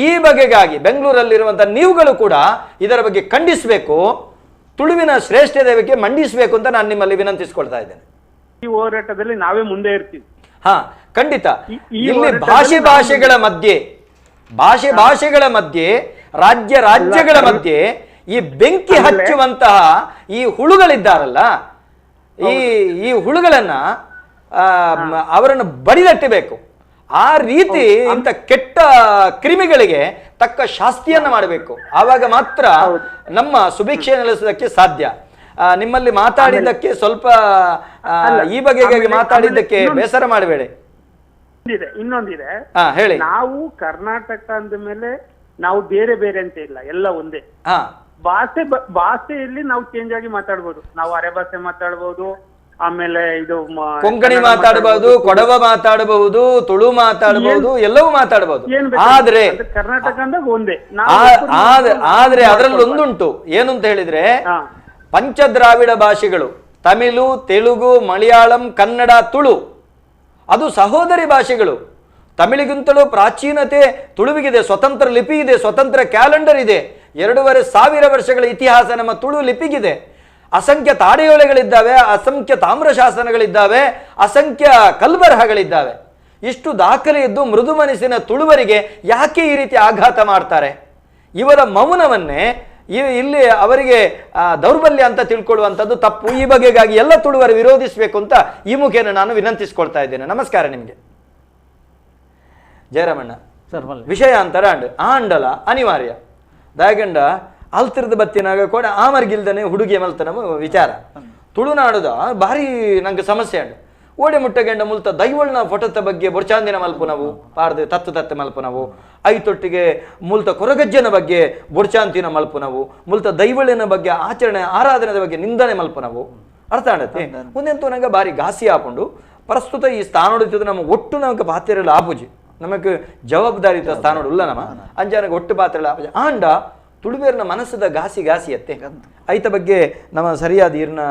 ಈ ಬಗೆಗಾಗಿ ಬೆಂಗಳೂರಲ್ಲಿರುವಂಥ ನೀವುಗಳು ಕೂಡ ಇದರ ಬಗ್ಗೆ ಖಂಡಿಸಬೇಕು. ತುಳುವಿನ ಶ್ರೇಷ್ಠ ದೈವಕ್ಕೆ ಮಂಡಿಸಬೇಕು ಅಂತ ನಾನು ನಿಮ್ಮಲ್ಲಿ ವಿನಂತಿಸಿಕೊಳ್ತಾ ಇದ್ದೇನೆ. ಈ ಹೋರಾಟದಲ್ಲಿ ನಾವೇ ಮುಂದೆ ಇರ್ತೀವಿ. ಹಾ, ಖಂಡಿತ. ಇಲ್ಲಿ ಭಾಷೆ ಭಾಷೆಗಳ ಮಧ್ಯೆ, ಭಾಷೆ ಭಾಷೆಗಳ ಮಧ್ಯೆ, ರಾಜ್ಯ ರಾಜ್ಯಗಳ ಮಧ್ಯೆ ಈ ಬೆಂಕಿ ಹಚ್ಚುವಂತಹ ಈ ಹುಳುಗಳಿದ್ದಾರಲ್ಲ, ಈ ಈ ಹುಳುಗಳನ್ನ ಅವರನ್ನು ಬಡಿದಟ್ಟಬೇಕು. ಆ ರೀತಿ ಇಂಥ ಕೆಟ್ಟ ಕ್ರಿಮಿಗಳಿಗೆ ತಕ್ಕ ಶಾಸ್ತಿಯನ್ನ ಮಾಡಬೇಕು. ಆವಾಗ ಮಾತ್ರ ನಮ್ಮ ಸುಭಿಕ್ಷೆ ನೆಲೆಸುವುದಕ್ಕೆ ಸಾಧ್ಯ. ನಿಮ್ಮಲ್ಲಿ ಮಾತಾಡಿದ್ದಕ್ಕೆ ಸ್ವಲ್ಪ ಈ ಬಗೆಗಾಗಿ ಮಾತಾಡಿದ್ದಕ್ಕೆ ಬೇಸರ ಮಾಡಬೇಡಿ. ಇನ್ನೊಂದಿದೆ ಹೇಳಿ. ನಾವು ಕರ್ನಾಟಕ ಅಂದ ಮೇಲೆ ನಾವು ಬೇರೆ ಬೇರೆ ಅಂತ ಇಲ್ಲ, ಎಲ್ಲ ಒಂದೇ. ಭಾಷೆ ಭಾಷೆಯಲ್ಲಿ ನಾವು ಚೇಂಜ್ ಆಗಿ ಮಾತಾಡ್ಬೋದು. ನಾವು ಅರೆ ಭಾಷೆ ಮಾತಾಡ್ಬೋದು, ಆಮೇಲೆ ಇದು ಕೊಂಕಣಿ ಮಾತಾಡಬಹುದು, ಕೊಡವ ಮಾತಾಡಬಹುದು, ತುಳು ಮಾತಾಡಬಹುದು, ಎಲ್ಲವೂ ಮಾತಾಡಬಹುದು. ಆದ್ರೆ ಕರ್ನಾಟಕ ಅಂದಾಗ ಒಂದೇ. ಆದ್ರೆ ಅದರಲ್ಲಿ ಒಂದುಂಟು, ಏನು ಅಂತ ಹೇಳಿದ್ರೆ ಪಂಚದ್ರಾವಿಡ ಭಾಷೆಗಳು ತಮಿಳು, ತೆಲುಗು, ಮಲಯಾಳಂ, ಕನ್ನಡ, ತುಳು ಅದು ಸಹೋದರಿ ಭಾಷೆಗಳು. ತಮಿಳಿಗಿಂತಲೂ ಪ್ರಾಚೀನತೆ ತುಳುವಿಗಿದೆ, ಸ್ವತಂತ್ರ ಲಿಪಿ ಇದೆ, ಸ್ವತಂತ್ರ ಕ್ಯಾಲೆಂಡರ್ ಇದೆ, 2500 ವರ್ಷಗಳ ಇತಿಹಾಸ ನಮ್ಮ ತುಳು ಲಿಪಿಗಿದೆ. ಅಸಂಖ್ಯ ತಾಡೆಯೋಲೆಗಳಿದ್ದಾವೆ, ಅಸಂಖ್ಯ ತಾಮ್ರಶಾಸನಗಳಿದ್ದಾವೆ, ಅಸಂಖ್ಯ ಕಲ್ಬರಹಗಳಿದ್ದಾವೆ. ಇಷ್ಟು ದಾಖಲೆ ಇದ್ದು ಮೃದು ಮನಸ್ಸಿನ ತುಳುವರಿಗೆ ಯಾಕೆ ಈ ರೀತಿ ಆಘಾತ ಮಾಡ್ತಾರೆ? ಇವರ ಮೌನವನ್ನೇ ಇಲ್ಲಿ ಅವರಿಗೆ ದೌರ್ಬಲ್ಯ ಅಂತ ತಿಳ್ಕೊಳ್ಳುವಂಥದ್ದು ತಪ್ಪು. ಈ ಬಗೆಗಾಗಿ ಎಲ್ಲ ತುಳುವರು ವಿರೋಧಿಸಬೇಕು ಅಂತ ಈ ಮುಖೇನ ನಾನು ವಿನಂತಿಸಿಕೊಳ್ತಾ ಇದ್ದೇನೆ. ನಮಸ್ಕಾರ ನಿಮಗೆ. ಜಯರಾಮಣ್ಣ ಸರ್, ವಿಷಯ ಅಂತರ ಅಂಡ್ ಆಂಡಲ ಅನಿವಾರ್ಯ ದಾಯಗಂಡ ಅಲ್ತಿರದ ಬತ್ತಿನಾಗ ಕೂಡ ಆಮರ್ಗಿಲ್ದನೆ ಹುಡುಗಿ ಮಲ್ತ ನಮ್ಮ ವಿಚಾರ. ತುಳುನಾಡುದ ಭಾರಿ ನಂಗೆ ಸಮಸ್ಯೆ ಅಂಡು. ಓಡೆ ಮುಟ್ಟಗೆಂಡ ಮುಲ್ತ ದೈವಳ್ನ ಫೋಟೋದ ಬಗ್ಗೆ ಬೊರ್ಚಾಂದಿನ ಮಲ್ಪುನವು ಪಾರ್ದು ತತ್ತು ತತ್ತೆ ಮಲ್ಪುನವು, ಐತೊಟ್ಟಿಗೆ ಮುಲ್ತ ಕೊರಗಜ್ಜನ ಬಗ್ಗೆ ಬೊರ್ಚಾಂತಿನ ಮಲ್ಪುನವು, ಮುಲ್ತ ದೈವಳಿನ ಬಗ್ಗೆ ಆಚರಣೆ ಆರಾಧನೆದ ಬಗ್ಗೆ ನಿಂದನೆ ಮಲ್ಪುನವು. ಅರ್ಥ ಆಡತ್ತೆ. ಒಂದೆಂತೂ ನಂಗೆ ಭಾರಿ ಘಾಸಿ ಹಾಕೊಂಡು ಪ್ರಸ್ತುತ ಈ ಸ್ಥಾನೋಡಿತದ ನಮ್ಮ ಒಟ್ಟು ನಮಗೆ ಪಾತ್ರೆಲ್ಲ ಆಪುಜಿ, ನಮಗೆ ಜವಾಬ್ದಾರಿಯುತ ಸ್ಥಾನೋಡು ಉಲ್ಲ ನಮ್ಮ ಅಂಜಾನಗೆ ಒಟ್ಟು ಪಾತ್ರೆಲ್ಲ ಆಪುಜಿ. ಆಂಡ ತುಳುಬೇರ್ನ ಮನಸ್ಸದ ಘಾಸಿ ಘಾಸಿಯತ್ತೆ. ಐತ ಬಗ್ಗೆ ನಮ್ಮ ಸರಿಯಾದ ಈರ್ನ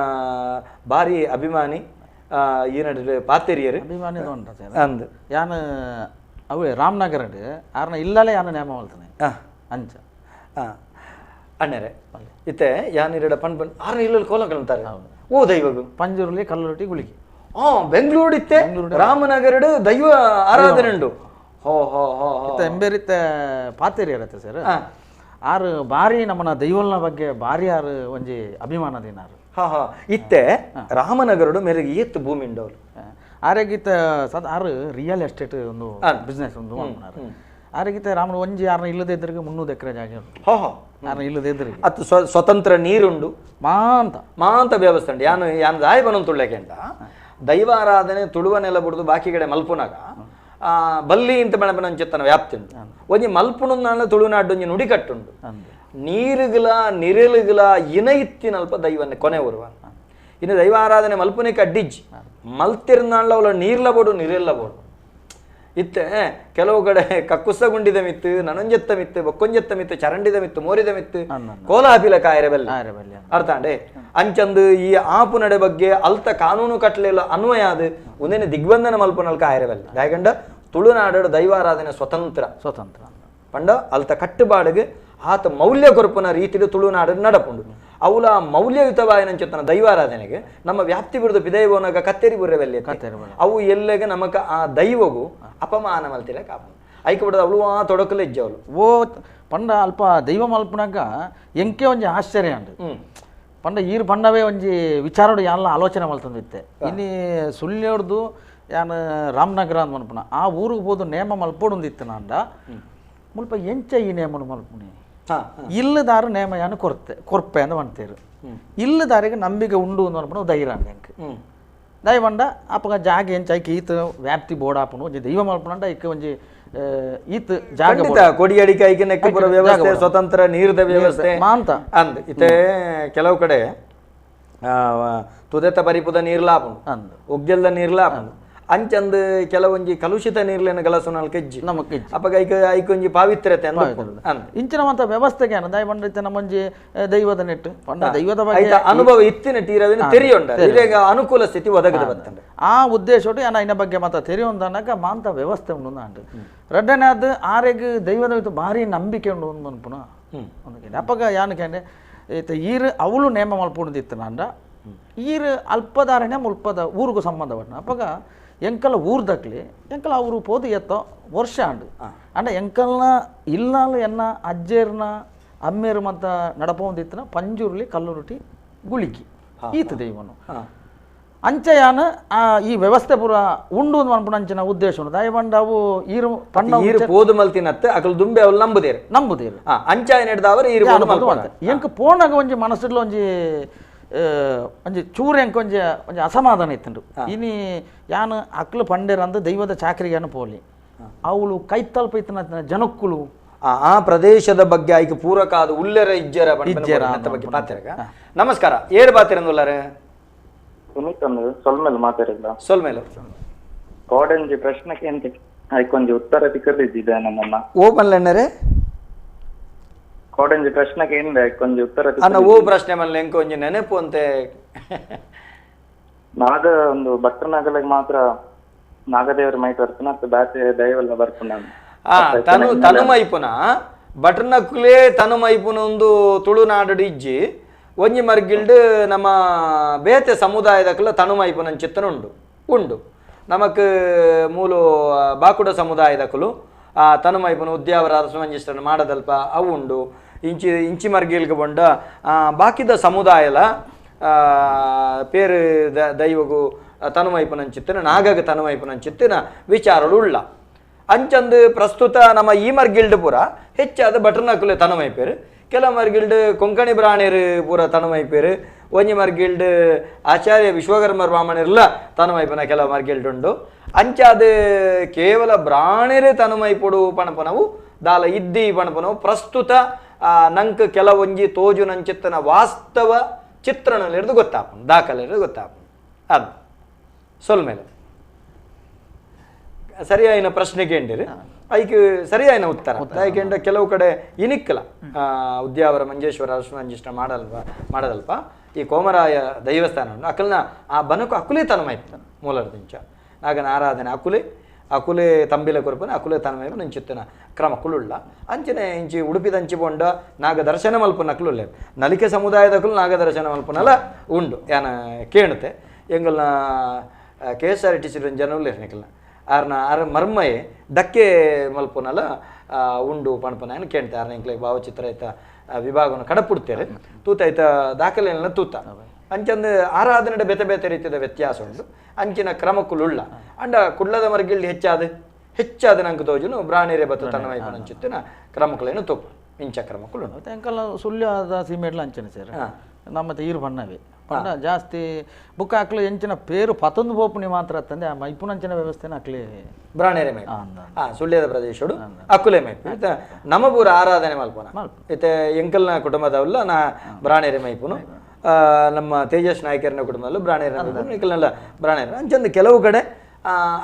ಭಾರಿ ಅಭಿಮಾನಿ ಈನಡು ಪಾತೆರಿಯರು ಅಭಿಮಾನಿ ಅಂದ್ ಯಾನು ಅವೇ ರಾಮನಗರ ಆರ್ನ ಇಲ್ಲಲೇ ಯಾನು ನೇಮ ಮಲ್ತಾನೆ ಅಂಚ ಅಣ್ಣರೇ ಇತ್ತೆ ಯಾನಿರಡ ಪಣ್ ಪಣ್ ಆರ್ನ ಇಲ್ಲಲ್ಲಿ ಕೋಲ ಕಳ್ತಾರೆ. ಓ ದೈವಗು ಪಂಜುರ್ಲಿ ಕಲ್ಲುರೊಟ್ಟಿ ಗುಳಿಗೆ. ಬೆಂಗಳೂರು ಇತ್ತೆ ರಾಮನಗರಡು ದೈವ ಆರಾಧನೆ ಉಂಡು. ಹೋ ಹೋ ಹೋ ಎಂಬೇರಿತ್ತ ಪಾತೆರಿಯರತ್ತೆ ಸರ್. ಆರು ಬಾರಿ ನಮ್ಮನ ದೈವಲ್ನ ಬಗ್ಗೆ ಭಾರಿ ಆರು ಒಂಜಿ ಅಭಿಮಾನ ದಿನಾರು. ಹಾ ಹಾ ಇತ್ತೆ ರಾಮನಗರಡು ಮೇರೆಗೆ ಏತ್ತು ಭೂಮಿ ಉಂಡವ್ರು ಆರೆಗಿತ್ತ ಸದ್ ಆರು ರಿಯಲ್ ಎಸ್ಟೇಟ್ ಒಂದು ಬಿಸ್ನೆಸ್ ಒಂದು ಮಾಡ್ತಾರೆ. ಆರೆಗಿತ್ತ ರಾಮನ ಒಂಜಿ ಆರ್ನ ಇಲ್ಲದೆ ಇದ್ರಿಗೆ 300 ಎಕರೆ ಜಾಗ ಉಂಟು. ಹೋ ಹೋ ಆರ್ನ ಇಲ್ಲದೆ ಇದ್ರಿಗೆ ಅದು ಸ್ವತಂತ್ರ ನೀರುಂಡು, ಮಾಂತ ಮಾಂತ ವ್ಯವಸ್ಥೆ ಉಂಟು. ಯಾನು ಯಾನು ದಾಯ ಬನ ತುಳ್ಳಕ್ಕೆ ದೈವಾರಾಧನೆ ತುಳುವನೆಲ್ಲ ಬಿಡುದು ಬಾಕಿ ಕಡೆ ಮಲ್ಪುನಾಗ ಬಲ್ಲಿ ಇಂತ ಬಣಪನಂಚೆತ್ತನ ವ್ಯಾಪ್ತಿ ಉಂಟು. ಒಂಜಿ ಮಲ್ಪುಣಂದಾನ ತುಳುನಾಡು ಒಂಜಿ ನುಡಿಕಟ್ಟುಂಡು, ನೀರುಗಳ ನಿರಳುಗಳ ಇನಯಿತ್ತಿನಲ್ಪ ದೈವನ್ನೇ ಕೊನೆ ಉರುವ. ಇನ್ನು ದೈವಾರಾಧನೆ ಮಲ್ಪುನಿಕ ಅಡ್ಡಿಜ್ಜಿ ಮಲ್ತಿರ್ನಾಳ್ಲ ಅವಳ ನೀರ್ಲ ಬೋಡು ನಿರೆಲ್ಲ ಬೋಡು. ಇತ್ತೆ ಕೆಲವು ಕಡೆ ಕಕ್ಕುಸ ಗುಂಡಿದ ಮಿತ್ತು, ನನೊಂಜೆತ್ತ ಮಿತ್ತು, ಬೊಕ್ಕೊಂಜೆತ್ತ ಮಿತ್ತು, ಚರಂಡಿದ ಮಿತ್ತು, ಮೋರಿದ ಮಿತ್ತು, ಕೋಲಾಪಿಲ ಕಾಯರೆ ಬೆಲ್ಲ ಅರ್ಥಾಂಡೆ. ಅಂಚಂದು ಈ ಆಪು ನಡೆ ಬಗ್ಗೆ ಅಲ್ತ ಕಾನೂನು ಕಟ್ಲೆಲ್ಲ ಅನ್ವಯ ಅದು ಒಂದೇನೆ ದಿಗ್ಬಂಧನ ಮಲ್ಪುನಲ್ಕ ಆಯರೆ ಬೆಲ್ಲ. ಯಾಕಂಡ ತುಳುನಾಡು ದೈವಾರಾಧನೆ ಸ್ವತಂತ್ರ ಸ್ವತಂತ್ರ ಪಂಡ ಅಲ್ತ ಕಟ್ಟುಬಾಡಿಗೆ ಆತ ಮೌಲ್ಯ ಕೊರಪುನ ರೀತಿಡು ತುಳುನಾಡು ನಡಪುಂಡು. ಅವಲ ಮೌಲ್ಯಯುತವಾಯನಂಚೆತ್ತನ ದೈವಾರಾಧನೆಗೆ ನಮ್ಮ ವ್ಯಾಪ್ತಿ ಬಿಡುದು ಪಿದೈವನಾಗ ಕತ್ತೆರಿ ಬುರ್ರೆವೆಲ್ಲಿ ಅವು ಎಲ್ಲಗೆ ನಮಕ ಆ ದೈವಗೂ ಅಪಮಾನ ಮಲ್ತಿಲ್ಲ ಕಾಪು ಐಕ ಬಿಡೋದು ಅವಳು ಆ ತೊಡಕಲೆ ಇಜ್ಜವಳು. ಓ ಪಂಡ ಅಲ್ಪ ದೈವ ಮಲ್ಪನಾಗ ಎಂಕೆ ಒಂಜಿ ಆಶ್ಚರ್ಯ ಅಂಡು. ಪಂಡ ಈರು ಪಂಡವೇ ಒಂಜಿ ವಿಚಾರೋಡು ಯಾನ್ಲ ಆಲೋಚನೆ ಮಲ್ತಂದಿತ್ತೆ. ಇನ್ನು ಸುಳ್ಯೋಡ್ದು ಯಾನ್ ರಾಮನಗರ ಅಂದ್ ಮನ್ಪುನ ಆ ಊರಿಗೆ ಹೋದು ನೇಮ ಮಲ್ಪೋಡೊಂದಿತ್ತು ನಾಂಡ ಮುಲ್ಪ ಎಂಚ ಈ ನೇಮನು ಮಲ್ಪುನಿ ಇಲ್ಲದಾರು ನೇಮ ಯಾನು ಕೊರ್ತೆ ಕೊರ್ಪೆ ಅಂತ ಮಾಡ್ತೇರು. ಇಲ್ಲದಾರಿಗೆ ನಂಬಿಕೆ ಉಂಡು ಅಂತ ಅನ್ಪುನ ಧೈರ್ಯ ಅಂಕ ದಯವಂಡ ಅಪ್ಪಗ ಜಾಗ ಎಂಚ ಐಕ್ ಈತ ವ್ಯಾಪ್ತಿ ಬೋಡಾಪುನು ಒಂಜಿ ದೈವ ಮಲ್ಪುನಂಡ ಐಕ್ ಒಂಜಿ ಈತ ಜಾಗ ಕೊಡಿ ಅಡಿಕೆ ಐಕೆ ನೆಕ್ಕಪುರ ವ್ಯವಸ್ಥೆ, ಸ್ವತಂತ್ರ ನೀರದ ವ್ಯವಸ್ಥೆ ಮಾಂತ ಅಂದ್. ಇತ್ತೆ ಕೆಲವು ಕಡೆ ತುದೆತ ಪರಿಪುದ ನೀರ್ಲಾಪುಂಡು, ಒಗ್ಜಲ್ದ ನೀರ್ಲಾಪುಂಡು, ಅಂಚಂದು ಕೆಲವೊಂಜಿ ಕಲುಷಿತ ನೀರ್ಲೇನ ಗಲಸುನಲ್ ಕೆಜ್ಜಿ ನಮಕ್ ಅಪಗ ಐಕ ಐಕೊಂಜಿ ಪಾವಿತ್ರ್ಯತೆ ಅಂದ್ ಇಂಚಿನವಂತ ವ್ಯವಸ್ಥೆಗೆ ಅನ್ನ ದಯ ಬಂಡ ನಮ್ಮೊಂಜಿ ದೈವದ ನೆಟ್ಟು ಪಂಡ ದೈವದ ಬಗ್ಗೆ ಅನುಭವ ಇತ್ತಿನ ಟೀರವಿನ ತೆರಿಯೊಂಡ ಇದೇಗ ಅನುಕೂಲ ಸ್ಥಿತಿ ಒದಗದ ಬತ್ತಂಡ ಆ ಉದ್ದೇಶೋಡು ಅನ್ನ ಇನ್ನ ಬಗ್ಗೆ ಮಾತ ತೆರಿಯೊಂದನಕ ಮಾಂತ ವ್ಯವಸ್ಥೆ ಉಂಡು ಅಂಡು. ರಡ್ಡನಾದ ಆರೆಗ್ ದೈವದ ಭಾರಿ ನಂಬಿಕೆ ಉಂಡು ಒಂದು ಮನ್ಪುನ ಅಪಗ ಯಾನು ಕೇಂದ್ರೆ ಇತ್ತೆ ಈರು ಅವಳು ನೇಮ ಮಲ್ಪೊಂದಿತ್ತು ನಾಂಡ ಈರು ಅಲ್ಪದಾರನೆ ಮುಲ್ಪದ ಊರಿಗೂ ಸಂಬಂಧಪಟ್ಟ ಅಪ್ಪಗ ಎಂಕಲ ಊರ್ದಕ್ಲಿ ಎಂಕಲ ಅವರು ಪೋದು ಎತ್ತೋ ವರ್ಷ ಆಂಡು ಅಂಡ ಎಂಕಲ್ನ ಇಲ್ಲಾಲು ಎನ್ನ ಅಜ್ಜೇರ್ನ ಅಮ್ಮೇರು ಮತ್ತ ನಡಪೊಂದಿತ್ತಿನ ಪಂಜುರ್ಲಿ ಕಲ್ಲುರುಟಿ ಗುಳಿಗಿ ಈತ ದೈವನು ಅಂಚೆಯಾನ ಈ ವ್ಯವಸ್ಥೆ ಪೂರ ಉಂಡು ಅನ್ಪುನ ಅಂಚಿನ ಉದ್ದೇಶ ಉಂಡು ದಯವಂಡ ಅವು ಈರು ಪಣ್ಣ ಈರು ಪೋದು ಮಲ್ತಿನತ್ತೆ ಅಕಲ್ ದುಂಬೆ ಅವಳು ನಂಬುದೇರು ನಂಬುದೇರು ಅಂಚ ನೆಡ್ದವರು ಈರು ಎಂಕ್ ಪೋನಾಗ ಒಂಜಿ ಮನಸ್ಸುಡ್ಲ ಒಂಜಿ ಒಂಜಿ ಚೂರು ಎಂಕ್ ಒಂಜಿ ಒಂಜಿ ಅಸಮಾಧಾನ ಇತ್ತುಂಡು ಇನಿ ಯಾನು ಅಕ್ಲು ಪಂಡೇರಂದು ದೈವದ ಚಾಕರಿಗಾನು ಪೋಲಿ ಅವಳು ಕೈತಲ್ಪ ಇತ್ತಿನ ಜನಕ್ಕುಲು ಆ ಪ್ರದೇಶದ ಬಗ್ಗೆ ಆಯ್ಕೆ ಪೂರಕ ಅದು ಉಲ್ಲೆರ ಇಜ್ಜರ ಇಜ್ಜರ ಬಗ್ಗೆ ಪಾತಿರಗ. ನಮಸ್ಕಾರ, ಏರು ಬಾತಿರಂದುಲ್ಲಾರೆ? ಸುಮಿತ್ ಅಂದು ಸೊಲ್ಮೇಲೆ ಮಾತಾಡಿಲ್ಲ. ಸೊಲ್ಮೇಲೆ ಕೋಡಂಜಿ ಪ್ರಶ್ನೆಗೆ ಅಂತ ಅದಕ್ಕೊಂಜಿ ಉತ್ತರ ತಿಕ್ಕದಿದ್ದೆ ನಮ್ಮಮ್ಮ ಓಪನ್ ಲೆಣ್ಣರೆ ಕೋಡಂಜಿ ಪ್ರಶ್ನೆಗೆ ಏನಿದೆ ಅದಕ್ಕೊಂಜಿ ಉತ್ತರ ಅನ್ನ ಓ ಪ್ರಶ್ನೆ ಮಲ್ಲ ಎಂಕ ಒಂಜಿ ನೆನಪು ಅಂತೆ. ನಾಗ ಒಂದು ಭಟ್ರನಾಗಲಿಗೆ ಮಾತ್ರ ನಾಗದೇವರ ಮೈಟ್ ಬರ್ತಾನ ಅಥವಾ ಬ್ಯಾತೆ ದೈವಲ್ಲ ಬರ್ತಾನ. ತನು ತನುಮೈಪುನ ಭಟ್ರನಕ್ಕುಲೇ ತನುಮೈಪುನ ಒಂದು ತುಳುನಾಡು ಇಜ್ಜಿ ಒಂಜಿ ಮರ್ಗಿಲ್ಡ್ ನಮ್ಮ ಬೇತೆ ಸಮುದಾಯದಕ್ಕೆಲ್ಲ ತನುಮೈಪುನ ಚಿತ್ತನ ಉಂಡು ಉಂಡು ನಮಕ್ ಮೂಲು ಬಾಕುಡ ಸಮುದಾಯದಕ್ಕಲು ಆ ತನುಮೈಪುನ ಉದ್ಯಾವರ ಅರಸಮಂಜಿಷ್ಟನ ಮಾಡದಲ್ಪ ಅವು ಉಂಡು. ಇಂಚಿ ಇಂಚಿ ಮರ್ಗಿಲ್ಗೆ ಬಂಡ ಬಾಕಿದ ಸಮುದಾಯಲ ಪೇರು ದೈವಗು ತನುಮೈಪುನ ಚಿತ್ತನ ನಾಗಗ ತನುಮೈಪುನ ಚಿತ್ತನ ವಿಚಾರಲು ಉಳ್ಳ ಅಂಚಂದು ಪ್ರಸ್ತುತ ನಮ್ಮ ಈ ಮರ್ಗಿಲ್ಡ್ ಪೂರ ಹೆಚ್ಚಾದ ಭಟ್ರನಕ್ಕುಲೆ ತನುಮೈಪೇರು. ಕೆಲ ಮರ್ಗಿಲ್ಡ್ ಕೊಂಕಣಿ ಬ್ರಾಣೇರು ಪೂರ ತನುಮೈಪೇರು. ಒಂಜಿ ಮರ್ಗಿಲ್ಡ್ ಆಚಾರ್ಯ ವಿಶ್ವಕರ್ಮ ಬ್ರಾಹ್ಮಣರ್ಲ ತನುಮೈಪನ ಕೆಲ ಮರ್ಗಿಲ್ಡ್ ಉಂಡು. ಅಂಚಾದ ಕೇವಲ ಬ್ರಾಣೇರೇ ತನುಮೈಪುಡು ಪಣಪನವು ದಾಲ ಇದ್ದಿ ಪಣಪನವು ಪ್ರಸ್ತುತ ನಂಕ್ ಕೆಲವೊಂಜಿ ತೋಜು ನಂಚಿತ್ತನ ವಾಸ್ತವ ಚಿತ್ರಣಲಿರ್ದು ಗೊತ್ತಾಪುಂಡು, ದಾಖಲೆರ್ದು ಗೊತ್ತಾಪುಂಡು. ಅದು ಸೊಲ್ಮೇಲೆ ಸರಿಯಾಯಿನ ಪ್ರಶ್ನೆ ಕೇಂಡಿರಿ, ಐಕ್ ಸರಿಯಾಯಿನ ಉತ್ತರ ಐಕೆಂಡ ಕೆಲವು ಕಡೆ ಇನಿಕ್ಕಲ ಉದ್ಯಾವರ ಮಂಜೇಶ್ವರ ಅರಸಮಂಜಿಷ್ಟ ಮಾಡದಲ್ಪ ಈ ಕೋಮರಾಯ ದೈವಸ್ಥಾನ ಉಂಟು ಅಕಲ್ನ ಆ ಬನಕು ಅಕುಲೇ ತನಮೈಪ ಮೂಲರ್ದಿಂಚ ನಾಗನ ಆರಾಧನೆ ಅಕುಲೆ ಅಕುಲೆ ತಂಬಿಲ ಕೊರಪನ ಅಕುಲೆ ತನಮೈಪ ನಂಚಿತ್ತನ ಕ್ರಮ ಕುಳುಳ್ಳ ಅಂಚನೆ ಇಂಚಿ ಉಡುಪಿದಂಚಿ ಪೊಂಡ ನಾಗ ದರ್ಶನ ಮಲ್ಪನ ಅಕುಲುಳ್ಳೆ ನಲಿಕೆ ಸಮುದಾಯದಕುಲು ನಾಗ ದರ್ಶನ ಮಲ್ಪನಲ ಉಂಡು ಯಾನ ಕೇಣುತ್ತೆ ಎಂಗಲ್ನ K S R T C ಜನವುಳ್ಳ ನಿಕಲ್ನ ಆರ್ನ ಆರ್ ಮರ್ಮಯೆ ಡಕ್ಕೆ ಮಲ್ಪುನಲ ಉಂಡು ಪಣಪನ ಕೇಳ್ತೆ ಆರ್ನ ಎಂಕ್ಲೆ ಭಾವಚಿತ್ರ ಐತ ವಿಭಾಗವನ್ನು ಕಡಪುಡ್ತೇವೆ ತೂತ ಐತ ದಾಖಲೆಯನ್ನ ತೂತ ಅಂಚಂದು ಆರಾಧನೆ ಬೇತೆ ಬೇತೆ ರೀತಿಯ ವ್ಯತ್ಯಾಸ ಉಂಟು ಅಂಚಿನ ಕ್ರಮಕ್ಕುಲುಳ್ಳ ಅಂಡ ಕುಡ್ಲದ ಮರ್ಗಿಲ್ಡ್ ಹೆಚ್ಚಾದ ಹೆಚ್ಚಾದ ನಂಗೆ ತೋಜುನು ಬ್ರಾಣಿರೆ ಬತ್ತು ತನ್ನ ಕ್ರಮಕ್ಕುಲೇನು ತೂಪ ಇಂಚ ಕ್ರಮಕ್ಕುಲು ಉಂಟು. ಎಂಕಲ್ಲ ಸುಳ್ಯದ ಸೀಮೆಡ್ಲ ಅಂಚನೆ ಸರ್ ನಮ್ಮ ಈರು ಬಣ್ಣವೇ ಪಂಡ ಜಾಸ್ತಿ ಬುಕ್ ಹಾಕ್ಲು ಎಂಚಿನ ಪೇರು ಪತೊಂದು ಪೋಪುನಿ ಮಾತ್ರ ತಂದೆ ಆ ಮೈಪುನಂಚಿನ ವ್ಯವಸ್ಥೆನ ಅಕ್ಲೆ ಬ್ರಾಣೇರೆ ಮೈ ಸುಳ್ಯದ ಪ್ರದೇಶಡು ಅಕ್ಕುಲೆ ಮೈಪು ಇತ್ತೆ ನಮಪೂರ ಆರಾಧನೆ ಮಲ್ಪುನ ಇತ್ತೆ ಎಂಕಲ್ನ ಕುಟುಂಬದವಲ್ಲ ನಾ ಬ್ರಾಣೇರೆ ಮೈಪುನು ನಮ್ಮ ತೇಜಸ್ ನಾಯಕರನ ಕುಟುಂಬದಲ್ಲೂ ಬ್ರಾಣೇರ ಮೈಪುನು ಇಕ್ಕಲ್ನೆಲ್ಲ ಬ್ರಾಣೇರ ಅಂಚಂದು ಕೆಲವು ಕಡೆ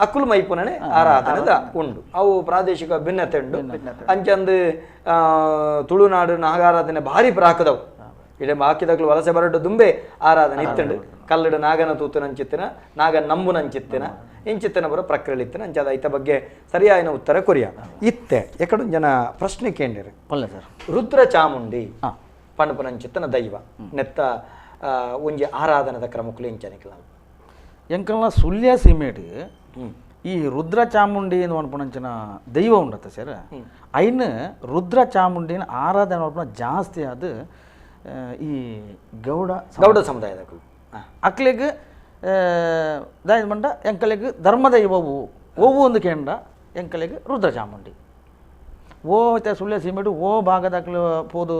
ಅಕ್ಕುಲು ಮೈಪುನನೆ ಆರಾಧನೆದ ಉಂಡು ಅವು ಪ್ರಾದೇಶಿಕ ಭಿನ್ನತೆ ಉಂಡು. ಅಂಚಂದು ತುಳುನಾಡು ನಾಗಾರಾಧನೆ ಭಾರಿ ಪ್ರಾಕದವು ಇಡೀ ಬಾಕಿದಕ್ಲು ವಲಸೆ ಬರಡು ದುಂಬೆ ಆರಾಧನೆ ಇತ್ತಂಡು ಕಲ್ಲಡು ನಾಗನ ತೂತುನಂಚಿತ್ತಿನ ನಾಗ ನಂಬುನಂಚಿತ್ತಿನ ಇಂಚಿತ್ತಿನ ಬರೋ ಪ್ರಕ್ರಿಯೆ ಇತ್ತಿನ ಅಂಚಾದ ಐತ ಬಗ್ಗೆ ಸರಿಯಾಯಿನ ಉತ್ತರ ಕೊರಿಯ ಇತ್ತೆ ಎಕಡು ಜನ ಪ್ರಶ್ನೆ ಕೇಂಡಿರು ಪಲ್ಲೆ ಸರ್ ರುದ್ರ ಚಾಮುಂಡಿ ಪಣಪುನಂಚಿತ್ತನ ದೈವ ನೆತ್ತ ಒಂಜಿ ಆರಾಧನದ ಕ್ರಮಕ್ಕಲು ಇಂಚನಿಕಲ ಎಂಕಲ್ನ ಸುಳ್ಯ ಸೀಮೆಡ್ ಈ ರುದ್ರ ಚಾಮುಂಡಿ ಅನ್ಪುನಂಚಿನ ದೈವ ಉಂಡತ್ತ ಸರ್ ಐನ್ ರುದ್ರ ಚಾಮುಂಡಿನ ಆರಾಧನೆ ಮಲ್ಪುನ ಜಾಸ್ತಿ ಅದು ಈ ಗೌಡ ಗೌಡ ಸಮುದಾಯದ ಅಕ್ಲೆಗ್ ದಾಯದ ಎಂಕಲೆಗ್ ಧರ್ಮದೈವವು ಓವು ಒಂದು ಕೇಂದ್ರ ಎಂಕಲೆಗ್ ರುದ್ರ ಚಾಮುಂಡಿ ಓ ಇತ್ತೆ ಸುಳ್ಯ ಸೀಮೆಡು ಓ ಭಾಗದ ಅಕ್ಲು ಪೋದು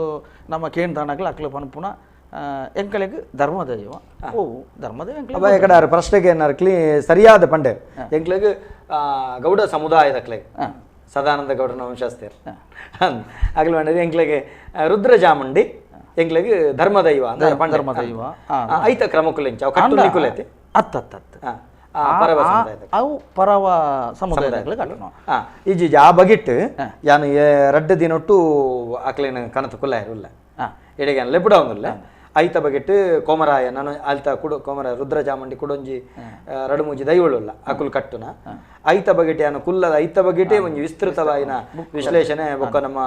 ನಮ್ಮ ಕೇಂದ್ರನಕ್ಲು ಅಕ್ಲು ಪನ್ಪುನ ಎಂಕಲೆಗ್ ಧರ್ಮದೈವ ಓವು ಧರ್ಮದೈವ ಎಂಕಲೆ ಕಡೆ ಪ್ರಶ್ನೆಗೆ ಏನಾರ್ಕ್ಲಿ ಸರಿಯಾದ ಪಂಡೆ ಎಂಕ್ಲೆಗ್ ಗೌಡ ಸಮುದಾಯದ ಅಕ್ಲೆಗ್ ಸದಾನಂದ ಗೌಡನ ವಂಶಸ್ಥರು ಅಗಲು ಪಂಡೇರು ಎಂಕ್ಲೆಗ್ ರುದ್ರ ಚಾಮುಂಡಿ ಎಂಕ್ಲೆಗ್ ಧರ್ಮದೈವ ಧರ್ಮದೈವ ಐತ ಕ್ರಮಕ್ಕುಲೆಂಚ ಅವು ಕಟ್ಟುನಿಕ್ಕುಲೈತೆ ಅತ್ತ ಪರವ ಸಮುದಾಯದ ಅವು ಪರವ ಸಮುದಾಯದಕ್ಲೆ ಕಟ್ಟುನು ಇಜ್ಜಿ ಆ ಬಗಿಟ್ಟು ಯಾನು ರಡ್ಡು ದಿನೊಟ್ಟು ಅಕ್ಲೇನ ಕನತು ಕುಲ್ಲ ಇರುಲ್ಲ ಎಡೆಗೆ ಲೆಪುಡ ಒಂದುಲ್ಲ ಐತ ಬಗೆಟ್ ಕೋಮರಾಯ ನಾನು ಅಲ್ತ ಕುಡು ಕೋಮರ ರುದ್ರ ಚಾಮುಂಡಿ ಕುಡೊಂಜಿ ರಡುಮೂಜಿ ದೈವಳುಲ್ಲ ಅಕುಲು ಕಟ್ಟುನ ಐತ ಬಗೆಟ್ ಯಾನು ಕುಲ್ಲದ ಐತ ಬಗೆಟೇ ಒಂಜಿ ವಿಸ್ತೃತವಾಯಿನ ವಿಶ್ಲೇಷಣೆ ಬೊಕ್ಕ ನಮ್ಮ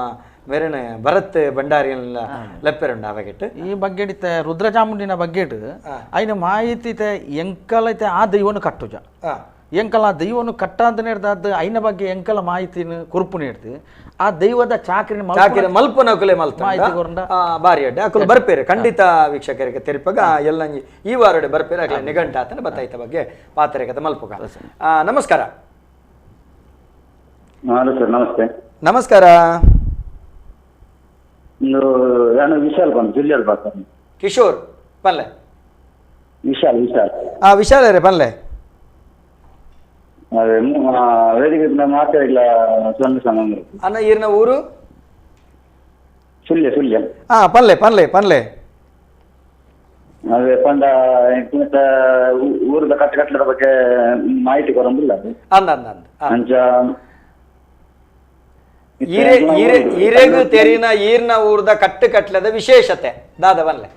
ಮೇರೆನೆ ಭರತ್ ಭಂಡಾರಿ ಲೆಪ್ಪೆರುಂಡು ಆ ಬಗೆಟ್ ಈ ಬಗ್ಗೆ ರುದ್ರ ಚಾಮುಂಡಿನ ಬಗ್ಗೆಟ್ ಐನ ಮಾಹಿತಿ ಎಂಕಲೈತೆ ಆ ದೈವನು ಕಟ್ಟುಜ ಎಂಕಲ ಆ ದೈವನು ಕಟ್ಟಾದ ನೇಡ್ದಾದ ಐನ ಬಗ್ಗೆ ಎಂಕಲ ಮಾಹಿತಿನ ಕುರುಪು ನೇಡ್ದು ಆ ದೈವದ ಚಾಕ್ರಿನ ಚಾಕ್ರಿ ಮಲ್ಪನಕುಲೆ ಮಲ್ತ ಬಾರಿ ಅಡ್ಡೆ ಅಕುಲು ಬರ್ಪೇರು ಖಂಡಿತ ವೀಕ್ಷಕರಿಗೆ ತೆರಿಪಾಗ ಎಲ್ಲ ಈ ವಾರಡೆ ಬರ್ಪೇರು ಅಕಲೆ ನಿಘಂಟ ಆತನ ಬತ್ತಾಯ್ತ ಬಗ್ಗೆ ಪಾತ್ರೆಗತ ಮಲ್ಪುಗ. ನಮಸ್ಕಾರ. Hello sir, namaste. ನಮಸ್ಕಾರ. ನಾನು ವಿಶಾಲ್ ಬಂದು ಜಿಲ್ಲೆಯಲ್ಲಿ ಬರ್ತಾನೆ. ಕಿಶೋರ್ ಪಲ್ಲೆ ವಿಶಾಲ್ ವಿಶಾಲ್ ವಿಶಾಲ್ ರೇ ಪಲ್ಲೆ ಅದೇ ವೇದಿಕೆ ಮಾತಾಡಿಲ್ಲ. ಅಣ್ಣ ಈರ್ನ ಊರು ಸುಳ್ಯ. ಸುಳ್ಯ ಪಲ್ಲೆ ಪಲ್ಲೆ ಪಲ್ಲೆ ಅದೇ ಪಂಡ ಊರದ ಕಟ್ಟೆ ಕಟ್ಟಡದ ಬಗ್ಗೆ ಮಾಹಿತಿ ಕೊರಂಗಿಲ್ಲ. ಅಂದ ಅಂದ ಅಂಚ ಈರೆಗು ತೆರಿನ ಈರ್ನ ಊರದ ಕಟ್ಟು ಕಟ್ಲದ ವಿಶೇಷತೆ ದಾದ ಬಲ್ಲೆ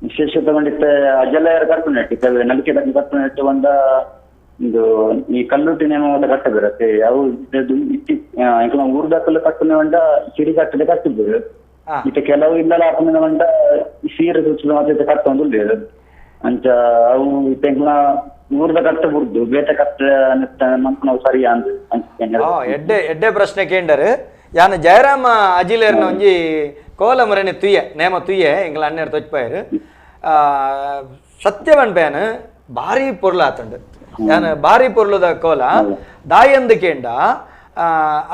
ವಿಶೇಷತೆ ಬಂದಿತ್ತೆ ಅಜಲಯರ ಕಟ್ಟುನೆಟ್ಟು ನಲಿಕೆ ಕಟ್ಟುನೆಟ್ಟು ಒಂದ ಇದು ಈ ಕಲ್ಲುಟ್ಟಿ ನೇಮ ಕಟ್ಟ ಬರುತ್ತೆ ಅವು ಊರ್ದಕ್ಕಲ್ಲ ಕಟ್ಟುನೆ ಒಂಡ ಸಿರಿ ಕಟ್ಟದೆ ಕಟ್ಟಿದ್ರು. ಮತ್ತೆ ಕೆಲವು ಇಲ್ಲಲ್ಲ ಹಾಕುನ ಒಂಡ ಸೀರೆ ಸುಚ್ಚದ ಮತ್ತೆ ಕಟ್ಟೊಂದು ಅಂಚ ಅವು ಇತ್ತೆ ಊರ್ದ ಕಟ್ಟ ಬುಡ್ದು ಬೇತೆ ಕಟ್ಟ ನಾವು ಸರಿಯಾ ಅಂತ. ಎಡ್ಡೆ ಎಡ್ಡೆ ಪ್ರಶ್ನೆ ಕೇಂಡರು ಯಾನ ಜಯರಾಮ ಅಜಿಲೇರ್ನ ಒಂಜಿ ಕೋಲ ಮುರನೆ ತುಯ್ಯ ನೇಮ ತುಯ್ಯ ಎಂಗ್ಲ ಅಣ್ಣೆರ್ ತೊಚ್ಪಾಯರು ಸತ್ಯವನ್ ಬೇನ್ ಭಾರಿ ಪೊರ್ಲಾತುಂಡು. ಯಾನ ಭಾರಿ ಪೊರ್ಲುದ ಕೋಲ ದಾಯಂದು ಕೇಂಡ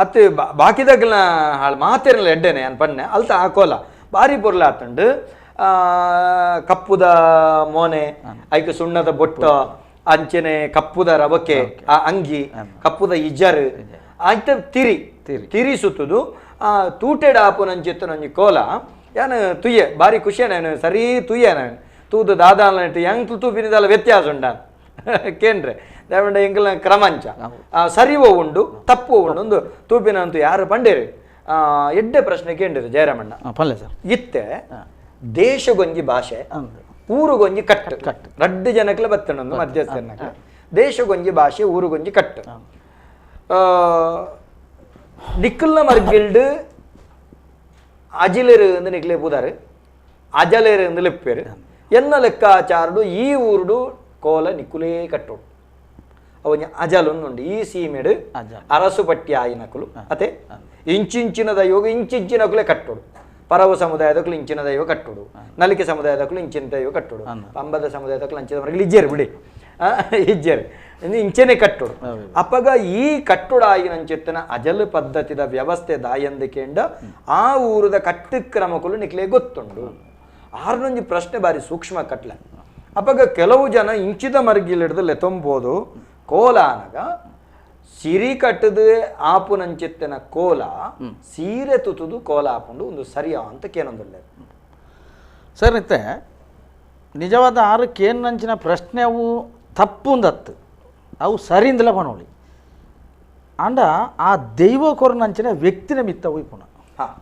ಅತ್ತು ಬಾಕಿದಗ್ಲ ಹಾಳು ಮಾತಿರಲ್ಲ ಎಡ್ಡೆನೆ ಅನ್ ಪನ್ನೆ ಅಲ್ತ ಆ ಕೋಲ ಭಾರಿ ಪೊರ್ಲಾತುಂಡು. ಕಪ್ಪುದ ಮೋನೆ ಐಕ್ ಸುಣ್ಣದ ಬೊಟ್ಟ ಅಂಚನೆ ಕಪ್ಪುದ ರವಕೆ ಆ ಅಂಗಿ ಕಪ್ಪುದ ಇಜರು ಅಂಚ ತಿರಿ ತಿರಿ ಸುತ್ತುದು ಆ ತೂಟೆಡ್ ಆಪುನಂಚಿತ್ತು ಕೋಲ ಯಾನ್ ತುಯ್ಯೆ ಭಾರಿ ಖುಷಿಯ ನಾನು ಸರಿ ತುಯ್ಯೆ ನಾನು ತೂದು ದಾದಾಲನೆಟ್ಟು ಎಂಕ್ ತೂಪಿನಿದಾಲ ವ್ಯತ್ಯಾಸ ಉಂಡ ಕೇಂದ್ರೆ ದಾವಂಡ ಎಂಕಲ್ನ ಕ್ರಮಂಚ ಸರಿವೋ ಉಂಡು ತಪ್ಪು ಉಂಡು ಒಂದು ತೂಪಿನಂತೂ ಯಾರು ಪಂಡೇರು ಎಡ್ಡೆ ಪ್ರಶ್ನೆ ಕೇಂದ್ರಿ ಜಯರಾಮಣ್ಣ. ಪಲ್ಲೆ ಸರ್. ಇತ್ತೆ ದೇಶಗೊಂಜಿ ಭಾಷೆ ಊರುಗೊಂಜಿ ಕಟ್ಟು ಕಟ್ಟು ರಡ್ಡು ಜನಕ್ಲೆ ಬತ್ತಣೊಂದು ಮಧ್ಯಸ್ಥನಕ್ಲೆ ದೇಶಗೊಂಜಿ ಭಾಷೆ ಊರುಗೊಂಜಿ ಕಟ್ಟು ನಿಕ್ಕಲ್ನ ಮರ್ಗಿಲ್ಡು ಅಜಿಲೇರು ಅಂದು ನಿಕ್ಲೆ ಪೂದಾರು ಅಜಲೇರು ಅಂದು ಲೆಪ್ಪೇರು ಎನ್ನ ಲೆಕ್ಕಾಚಾರಡು ಈ ಊರುಡು ಕೋಲ ನಿಕ್ಕುಲೇ ಕಟ್ಟೋಡು ಅವನ ಅಜಲೊಂದುಂಡು ಈ ಸೀಮೆಡು ಅರಸು ಪಟ್ಟಿ ಆಯಿನಕುಲು ಅತೆ ಇಂಚಿಂಚಿನ ದೈವಗ ಇಂಚಿಂಚಿನಕುಲೇ ಕಟ್ಟೋಡು ಪರವ ಸಮುದಾಯದಕ್ಕೂ ಇಂಚಿನ ದೈವ ಕಟ್ಟೋಡು ನಲಿಕೆ ಸಮುದಾಯದಕ್ಕೂ ಇಂಚಿನ ದೈವ ಕಟ್ಟೋಡು ಪಂಬದ ಸಮುದಾಯದಕ್ಕೂ ಅಂಚಿನ ಮರಗಳು ಇಜ್ಜೇರು ಬಿಡಿ ಇಜ್ಜೇರು ಇಂಚೆನೆ ಕಟ್ಟೋಡು. ಅಪ್ಪಗ ಈ ಕಟ್ಟೋಡ ಆಗಿನಂಚಿತ್ತನ ಅಜಲ್ ಪದ್ಧತಿದ ವ್ಯವಸ್ಥೆ ದಾಯಂದಿಕೆಂಡ ಆ ಊರದ ಕಟ್ಟು ಕ್ರಮಕ್ಕೂ ನಿಕ್ಲೆ ಗೊತ್ತುಂಡು. ಆರ್ನೊಂಜಿ ಪ್ರಶ್ನೆ ಬಾರಿ ಸೂಕ್ಷ್ಮ ಕಟ್ಲೆ. ಅಪ್ಪಗ ಕೆಲವು ಜನ ಇಂಚಿದ ಮರ್ಗಿಲಿಡ್ದು ಲೆತೊಂಬೋದು ಕೋಲ ಅನಗ ಸಿರಿ ಕಟ್ಟದು ಆಪುನಂಚಿತ್ತನ ಕೋಲ ಸೀರೆ ತುತುದು ಕೋಲ ಆಪುಂಡು ಒಂದು ಸರಿಯಾ ಅಂತ ಕೇನೊಂದುಳ್ಳೆ ಸರ್. ಇತ್ತೆ ನಿಜವಾದ ಆರು ಕೇನಂಚಿನ ಪ್ರಶ್ನೆ ಅವು ತಪ್ಪು ಒಂದತ್ತು ಅವು ಸರಿಂದಲ ಪನೋಳಿ ಅಂಡ ಆ ದೈವ ಕೊರ್ನಂಚಿನ ವ್ಯಕ್ತಿನ ಮಿತ್ತ ಪುನಃ ಹಾಂ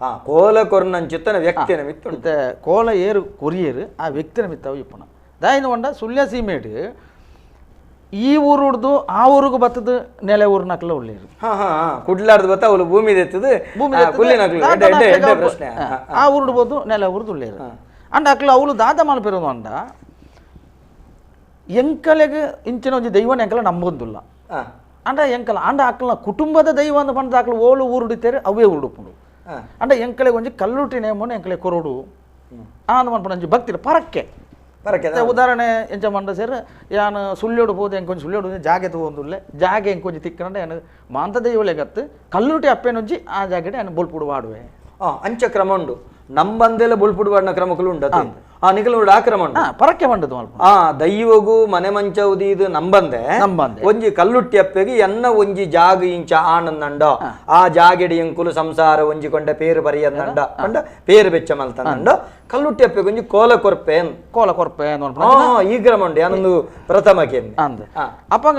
ಹಾಂ ಕೋಲ ಕೊರ್ನಂಚಿತ್ತನ ವ್ಯಕ್ತಿನ ಮಿತ್ತ ಇತ್ತೆ ಕೋಲ ಏರು ಕೊರಿಯರು ಆ ವ್ಯಕ್ತಿನ ಮಿತ್ತ ಪುನಃ ದಾಯಿನ ಒಂಡ ಸುಳ್ಯ ಸೀಮೇಡು ಈ ಊರು ಹಿಡ್ದು ಆ ಊರಿಗೆ ಬತ್ತದ ನೆಲೆ ಊರಿನಕ್ಲ ಉಳ್ಳೇರು. ಹಾ ಹಾ ಕುಡ್ಲಾರ್ದು ಬತ್ತ ಅವಳು ಭೂಮಿ ದೆತ್ತದು ಭೂಮಿ ಪ್ರಶ್ನೆ ಆ ಊರುಡ್ಬೋದು ನೆಲೆ ಊರ್ದು ಉಳ್ಳೇರು ಅಂಡ ಅಕ್ಲ ಅವಳು ದಾದ ಮಲ್ಪಿರೋದು ಅಂಡ ಎಂಕಲೆಗೆ ಇಂಚಿನ ಒಂಜಿ ದೈವನ ಎಂಕಲ ನಂಬೊಂದುಲ್ಲ ಅಂಡ ಎಂಕಲ ಅಂಡ ಅಕ್ಲ ಕುಟುಂಬದ ದೈವ ಅಂದ ಪಂಡ ಅಕ್ಲ ಓಳು ಊರುಡಿತೇರೆ ಅವೇ ಊರುಡುಪುಂಡು ಅಂಡ ಎಂಕಲೆಗೆ ಒಂಜಿ ಕಲ್ಲುಟಿ ನೇಮನು ಎಂಕಲೆ ಕೊರಡು ಆಂದ ಮನ್ಪುಂಡು ಒಂಜಿ ಭಕ್ತಿ ಪರಕ್ಕೆ ಉದಾಹರಣೆ ಎಂಚ ಮಂಡ ಸೇರ್ ಯಾನು ಸುಳ್ಯೋಡು ಪೋದು ಎಂಕೊಂಜಿ ಸುಳ್ಯೋಡು ಜಾಗೆ ತಗೊಂದುಲ್ಲೆ ಜಾಗೆ ಎಂಕೊಂಜಿ ತಿಕ್ಕಂಡ ಯಾನು ಮಾಂತ ದೈವಲೆಗತ್ತು ಕಲ್ಲುಟಿ ಅಪ್ಪೇನೊಂಜಿ ಆ ಜಾಗೆಡೆ ಯಾನು ಬೊಲ್ಪುಡು ವಾಡುವೆ ಅಂಚ ಕ್ರಮ ಉಂಡು ನಂಬಂದೆಲ್ಲ ಬೊಲ್ಪುಡು ವಾಡಿನ ಕ್ರಮಕ್ಕೂ ಉಂಡು ಆ ನಿಕಲು ಆ ಕ್ರಮ ಉಂಡು ಪರಕ್ಕೆ ಮಂಡದು ಆ ದೈವಗು ಮನೆ ಮಂಚ ಉದೀದು ನಂಬಂದೆ ನಂಬಂದೆ ಒಂಜಿ ಕಲ್ಲುಟ್ಟಿ ಅಪ್ಪೆಗೆ ಎನ್ನ ಒಂಜಿ ಜಾಗ ಇಂಚ ಆನಂದಂಡ ಆ ಜಾಗೆಡಿ ಎಂಕುಲು ಸಂಸಾರ ಒಂಜಿ ಕೊಂಡ ಪೇರು ಬರಿಯಂದಂಡ ಕಂಡ ಪೇರು ಬೆಚ್ಚ ಮಲ್ತಂದಂಡ ಕಲ್ಲುಟ್ಟಿ ಅಪ್ಪೆಗೆ ಒಂಜಿ ಕೋಲ ಕೊರ್ಪೆ ಕೋಲ ಕೊರ್ಪೆ ಈ ಕ್ರಮ ಉಂಡು ಯಾನೊಂದು ಪ್ರಥಮ ಕೇಂದ್ರ ಅಂದ ಅಪ್ಪಗ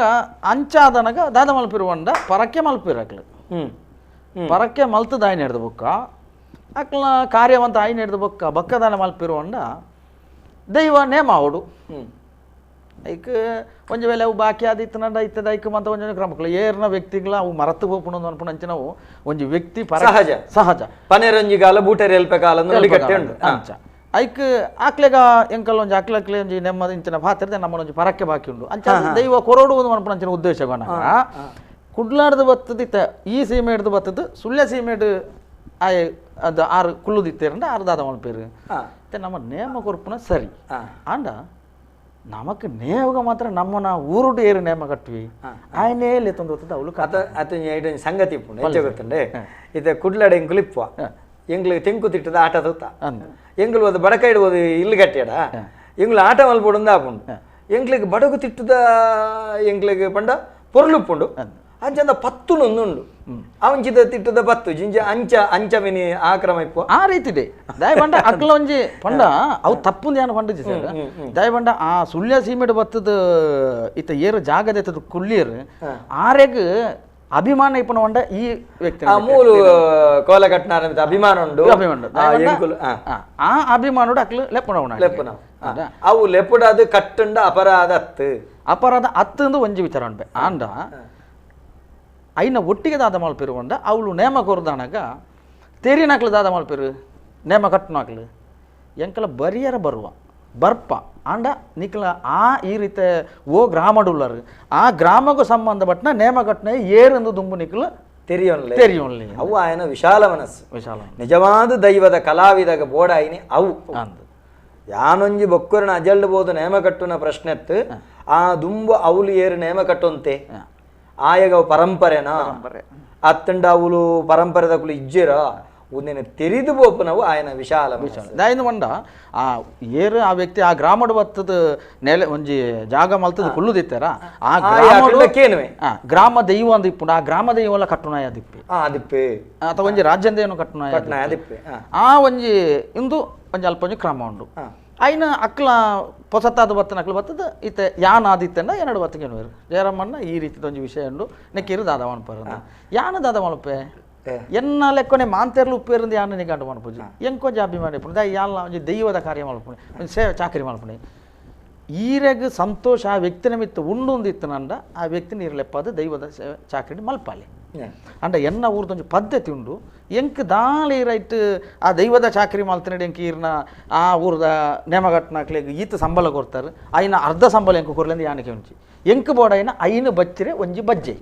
ಅಂಚಾದನಗ ದಾದ ಮಲ್ಪಿರುವಂಡ ಪರಕ್ಕೆ ಮಲ್ಪಿರಕ್ಲು ಪರಕ್ಕೆ ಮಲ್ತು ದಾಯಿನ ಹಿಡ್ದು ಬುಕ್ಕ ಅಕ್ಲ ಕಾರ್ಯವಂತ ಆಯ್ನ ಹಿಡ್ದು ಬೊಕ್ಕ ಬಕ್ಕದಾನ ಮಲ್ಪಿರುವಂಡ ದೈವ ನೇಮ ಅವಡು ಐಕ್ ಒಂಜಿ ವೇಳೆ ಅವು ಬಾಕಿ ಆದಿತ್ತನಂಡ ಇತ್ತದ ಐಕ್ ಮಂತ ಒಂಜಿ ಕ್ರಮಕ್ಕಳು ಏರ್ನ ವ್ಯಕ್ತಿಗಳ ಅವು ಮರತು ಪೋಪುಣ ಅನ್ಪುಣ ಅಂಚಿನವು ಒಂಜಿ ವ್ಯಕ್ತಿ ಸಹಜ ಸಹಜ ಪನೆರಂಜಿಗಾಲ ಬೂಟೆರ್ ಎಲ್ಪೆಕಾಲ ಅಂಚ ಐಕ್ ಆಕ್ಲೆಗ ಎಂಕಲ್ ಒಂಜಿ ಅಕ್ಲಕ್ಲೆ ಒಂಜಿ ನೆಮ್ಮದಿ ಇಂಚಿನ ಪಾತ್ರೆ ನಮ್ಮ ಒಂಜಿ ಪರಕ್ಕೆ ಬಾಕಿ ಉಂಡು ಅಂಚ ದೈವ ಕೊರೋಡು ಒಂದು ಅನ್ಪುಣ ಅಂಚಿನ ಉದ್ದೇಶ ಕುಡ್ಲಾಡ್ದು ಬತ್ತದ ಇತ್ತ ಈ ಸೀಮೆ ಹಿಡ್ದು ಬತ್ತದ ಸುಳ್ಯ ಸೀಮೆಡ್ ಆಯ್ ಅದು ಆರು ಕುಳ್ಳುದಿತ್ತೇರಂಡ ಆರು ದಾದ ಮಲ್ಪೇರು ನಮ್ಮ ನೇಮ ಕೊರ್ಪುನ ಸರಿ ಆಂಡ ನಮಕ್ ನೇವಗ ಮಾತ್ರ ನಮ್ಮನ ಊರುಡು ಏರು ನೇಮ ಕಟ್ಟುವಿ ಆಯ್ನೇ ಲೇತೊಂದು ಅವಳು ಅತ ಸಂಗತಿ ಇಪ್ಪುಂಡು ಗೊತ್ತುಂಡೆ ಇತ್ತೆ ಕುಡ್ಲಾಡ ಎಂಕುಲು ಇಪ್ಪುವ ಎಂಗ್ಲು ತೆಂಕು ತಿಟ್ಟದ ಆಟ ತೂತ ಎಂಗ್ಲು ಅದು ಬಡಕ ಇಡ್ಬೋದು ಇಲ್ಲು ಕಟ್ಟಿಯಡ ಎಂಗ್ಲು ಆಟ ಮಲ್ಪೊಡುಂದು ಆಪುಂಡು ಎಂಗ್ಲಿಗೆ ಬಡಗು ತಿಟ್ಟದ ಎಂಗ್ಲಿಗೆ ಪಂಡ ಪೊರ್ಲುಪ್ಪುಂಡು ಅಂಚಂದ ಪತ್ತು ನೊಂದುಂಡು ಅವಂಚಿದ ತಿಟ್ಟದ ಪತ್ತು ಜಿಂಜ ಅಂಚ ಅಂಚ ಮಿನಿ ಆ ಕ್ರಮ ಇಪ್ಪು ಆ ರೀತಿ ಇದೆ ದಯಬಂಡ ಅಕ್ಲ ಒಂಜಿ ಪಂಡ ಅವು ತಪ್ಪುಂದು ಯಾನು ಪಂಡಜಿ ಸರ್ ದಯಬಂಡ ಆ ಸುಳ್ಯ ಸೀಮೆಡ್ ಬತ್ತದ ಇತ್ತ ಏರು ಜಾಗದ ಇತ್ತದ ಕುಳ್ಳಿಯರು ಆರೆಗ್ ಅಭಿಮಾನ ಇಪ್ಪನ ಒಂಡ ಈ ವ್ಯಕ್ತಿ ಮೂಲು ಕೋಲಕಟ್ನ ಅಭಿಮಾನ ಉಂಡು ಅಭಿಮಾನ ಆ ಅಭಿಮಾನೋಡು ಅಕ್ಲು ಲೆಪ್ಪುನವನ ಲೆಪ್ಪುನವ ಅವು ಲೆಪ್ಪುಡಾದ ಕಟ್ಟುಂಡ ಅಪರಾಧ ಅತ್ತು ಅಪರಾಧ ಅತ್ತು ಒಂಜಿ ವಿಚಾರ ಉಂಟೆ ಆಂಡ ಐನ ಒಟ್ಟಿಗೆ ದಾದ ಮಲ್ಪಿರುವಂಡ ಅವಳು ನೇಮ ಕೊರ್ದಾನಾಗ ತೆರಿನಾಕ್ಲು ದಾದ ಮಲ್ಪಿರು ನೇಮ ಕಟ್ಟುನಾಕ್ಲು ಎಂಕಲ ಬರಿಯರ ಬರುವ ಬರ್ಪ ಆಂಡ ನಿಕ್ಲ ಆ ಈ ರೀತಿ ಓ ಗ್ರಾಮಡುಳ್ಳರು ಆ ಗ್ರಾಮಗೂ ಸಂಬಂಧಪಟ್ಟನ ನೇಮ ಕಟ್ಟನ ಏರೆಂದು ದುಂಬು ನಿಕ್ಲು ತೆರಿಯೋನ್ಲೆ ತೆರಿಯೋನ್ಲೆ ಅವು ಆಯನ ವಿಶಾಲ ಮನಸ್ಸು ವಿಶಾಲ ನಿಜವಾದ ದೈವದ ಕಲಾವಿದಾಗ ಬೋಡಾಯಿನಿ ಅವು ಯಾನೊಂಜಿ ಬೊಕ್ಕರನ ಅಜಲ್ಡ್ಬೋದು ನೇಮ ಕಟ್ಟುನ ಪ್ರಶ್ನೆತ್ತು ಆ ದುಂಬು ಅವಲು ಏರು ನೇಮ ಕಟ್ಟುವಂತೆ ಆಯಗ ಪರಂಪರೆನಾ ಅತ್ತಂಡ ಅವಳು ಪರಂಪರೆದಕುಲು ಇಜ್ಜಿರ ಒಂದಿನ ತೆರಿದು ಬೋಪನವು ಆಯನ ವಿಶಾಲ ವಿಶಾಲ ದಾಯಿನ ಮಂಡ ಆ ಏರು ಆ ವ್ಯಕ್ತಿ ಆ ಗ್ರಾಮಡು ಬತ್ತದ ನೆಲೆ ಒಂಜಿ ಜಾಗ ಮಲ್ತದ ಕುಳ್ಳುದಿತ್ತಾರ ಆ ಗ್ರಾಮ ಕೇನುವೆ ಗ್ರಾಮ ದೈವ ಅಂದ ಇಪ್ಪುಂಡು ಆ ಗ್ರಾಮ ದೈವಲ್ಲ ಕಟ್ಟುನಾಯ ದಿಪ್ಪೆ ದಿಪ್ಪೆ ಅಥವಾ ಒಂಜಿ ರಾಜ್ಯಂದೇನು ಕಟ್ಟುನಾಯ ದಿಪ್ಪೆ ಆ ಒಂಜಿ ಇಂದು ಒಂಜಿ ಅಲ್ಪ ಒಂಜಿ ಕ್ರಮ ಉಂಡು ಐನ ಅಕ್ಲ ಪೊಸತ್ತಾದ ಬತ್ತನ ಅಕ್ಲ ಬತ್ತದ ಇತ್ತೆ ಯಾನ ಆದಿತ್ತಂಡ ಎರಡು ಬತ್ತಗೆ ಜಯರಾಮಣ್ಣ ಈ ರೀತಿದ ಒಂಜಿ ವಿಷಯ ಉಂಡು ನೆಕ್ಕಿರು ದಾದ ಮನ್ಪರ ಯಾನ ದಾದ ಮಲ್ಪೆ ಎನ್ನ ಲೆಕ್ಕನೆ ಮಾಂತೆರ್ಲು ಉಪ್ಪೇರಿಂದ ಯಾನ ನಿಗಂಡು ಮನ್ಪುಜಿ ಎಂಕೊಂಜಿ ಅಭಿಮಾನಿ ಇಪ್ಪುಂಡು ಯಾನ ಒಂಜಿ ದೈವದ ಕಾರ್ಯ ಮಲ್ಪುಣೆ ಒಂಜಿ ಸೇವೆ ಚಾಕರಿ ಮಲ್ಪುಣೆ ಈರೆಗ್ ಸಂತೋಷ ಆ ವ್ಯಕ್ತಿನ ಮಿತ್ತು ಉಂಡು ಇತ್ತನಂಡ ಆ ವ್ಯಕ್ತಿ ನೀರು ಲೆಪ್ಪಾದ ದೈವದ ಸೇವೆ ಚಾಕರಿ ಮಲ್ಪಾಲೆ ಅಂಡ ಎನ್ನ ಊರ್ದೊಂಜಿ ಪದ್ಧತಿ ಉಂಡು ಎಂಕ್ ದಾಳಿ ರೈಟ್ ಆ ದೈವದ ಚಾಕರಿ ಮಲ್ತನಡಿ ಎಂಕ್ ಈರ್ನ ಆ ಊರ್ದ ನೇಮಗಟ್ನಾಕ್ಲೆಗ್ ಈತ ಸಂಬಳ ಕೊರ್ತಾರೆ ಐನ ಅರ್ಧ ಸಂಬಳ ಎಂಕ್ ಕೊರ್ಲೆಂದು ಯಾನಕ್ಕೆ ಒಂಜಿ ಎಂಕ್ ಬೋಡೈನ ಐನು ಬಚ್ಚಿರೆ ಒಂಜಿ ಬಜ್ಜೆ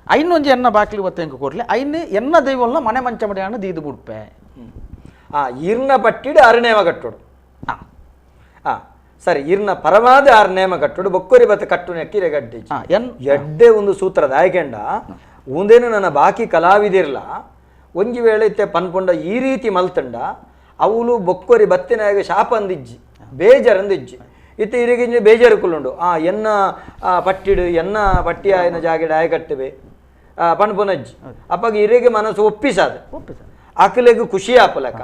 ಐನು ಒಂಜಿ ಎನ್ನ ಬಾಕ್ಲಿ ಬತ್ತ ಎಂಕ್ ಕೊರ್ಲೆ ಐನು ಎನ್ನ ದೈವಲ್ಲ ಮನೆ ಮಂಚ ಮಡಿಯಾಣ ದೀದು ಬುಡ್ಪೆ ಈರ್ನ ಪಟ್ಟಿಡು ಆರು ನೇಮ ಕಟ್ಟೋಡು ಸರಿ ಇರ್ನ ಪರವಾದ ಆರು ನೇಮ ಕಟ್ಟೋಡು ಬೊಕ್ಕೊರಿ ಬತ್ತ ಕಟ್ಟು ನೆಕ್ಕಿರೆ ಗಡ್ಡೆ ಎಡ್ಡೆ ಒಂದು ಸೂತ್ರದ ಆಯ್ಕೆಂಡ ಒಂದೇನು ನನ್ನ ಬಾಕಿ ಕಲಾವಿದಿರ್ಲ ಒಂಜಿ ವೇಳೆ ಇತ್ತೆ ಪನ್ಪುಂಡ ಈ ರೀತಿ ಮಲ್ತಂಡ ಅವಳು ಬೊಕ್ಕೊರಿ ಬತ್ತಿನಾಗ ಶಾಪ ಅಂದಿಜ್ಜಿ ಬೇಜಾರಂದಿಜ್ಜಿ ಇತ್ತೆ ಇರಿಗಿಂಜಿ ಬೇಜಾರು ಕುಲ್ಲುಂಡು ಆ ಎನ್ನ ಪಟ್ಟಿಡು ಎನ್ನ ಪಟ್ಟಿ ಆಯನ ಜಾಗೆಡ್ ಆಯ ಕಟ್ಟುವೆ ಪನ್ಪುನಜ್ಜಿ ಅಪ್ಪಾಗ ಇರಿಗೆ ಮನಸ್ಸು ಒಪ್ಪಿಸಾದ ಅಕಲೆಗ್ ಖುಷಿ ಆಪಲಕ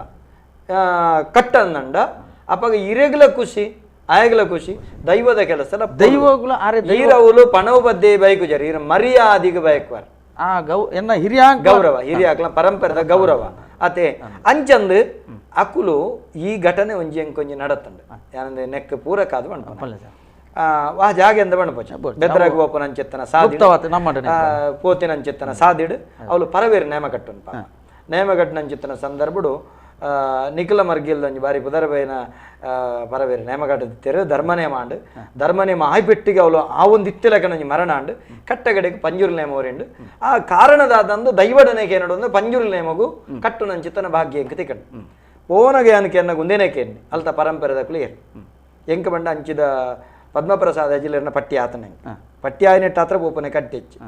ಕಟ್ಟಂದಂಡ ಅಪ್ಪಾಗ ಇರೆಗ್ಲ ಖುಷಿ ಆಯಗ್ಲ ಖುಷಿ ದೈವದ ಕೆಲಸ ದೈವಗಳು ಆರೆ ಈರವುಲು ಪಣವು ಬದ್ದೆ ಬೈಕು ಜರಿ ಈರ ಮರ್ಯಾದಿಗೆ ಬಯಕುವಾರ ಆ ಗೌ ಎನ್ನ ಹಿರಿಯ ಗೌರವ ಹಿರಿಯಾಕ್ಲ ಪರಂಪರೆದ ಗೌರವ ಅತೆ ಅಂಚಂದು ಅಕುಲು ಈ ಘಟನೆ ಒಂಜಿ ಎಂಕೊಂಜಿ ನಡತಂಡು ಯಾನಂದ್ರೆ ನೆಕ್ ಪೂರಕ ಅದು ಬಣ್ಣ ಆ ಜಾಗೆ ಅಂದ ಬಣ್ಣ ಪೋಚ ಬೆದ್ರಾಗ ಓಪನ ಅಂಚೆತ್ತನ ಸಾದಿ ಪೋತಿನ ಅಂಚೆತ್ತನ ಸಾದಿಡು ಅವಳು ಪರವೇರು ನೇಮ ಕಟ್ಟುನ್ ಪಾಪ ನೇಮ ಕಟ್ಟನಂಚೆತ್ತನ ಸಂದರ್ಭಡು ನಿಖಿಲ ಮರ್ಗಿಲ್ದೊಂಜಿ ಬಾರಿ ಪುದರಬೈನ ಪರವೇರು ನೇಮಕಟ್ಟದಿತ್ತೇರು ಧರ್ಮನೇಮ ಆಂಡು ಧರ್ಮನೇಮ ಆಯ್ಪೆಟ್ಟಿಗೆ ಅವಳು ಆ ಒಂದು ಇತ್ತಿಲಕನೊಂಜಿ ಮರಣ ಆಂಡು ಕಟ್ಟಗಡೆಗೆ ಪಂಜುರು ನೇಮ ಅವರೆಂಡು ಆ ಕಾರಣದಾದಂದು ದೈವಡನೆಗೆ ಏನಡು ಅಂದ್ರೆ ಪಂಜುರು ನೇಮಗು ಕಟ್ಟುನಂಚಿತನ ಭಾಗ್ಯ ಎಂಕ ತಿಕ್ಕಂಡು ಪೋನಗೆ ಅನಕೆ ಅನ್ನ ಗುಂದೇನೆ ಕೇನ್ನಿ ಅಲ್ತ ಪರಂಪರೆದಕ್ಕಲು ಏರು ಎಂಕ ಬಂಡ ಅಂಚಿದ ಪದ್ಮಪ್ರಸಾದ ಅಜಿಲರ್ನ ಪಟ್ಟಿ ಆತನ ಪಟ್ಟಿ ಆಯ್ನೆಟ್ಟ ಆತ್ರ ಬೋಪನೆ ಕಟ್ಟೆಚ್ಚಿ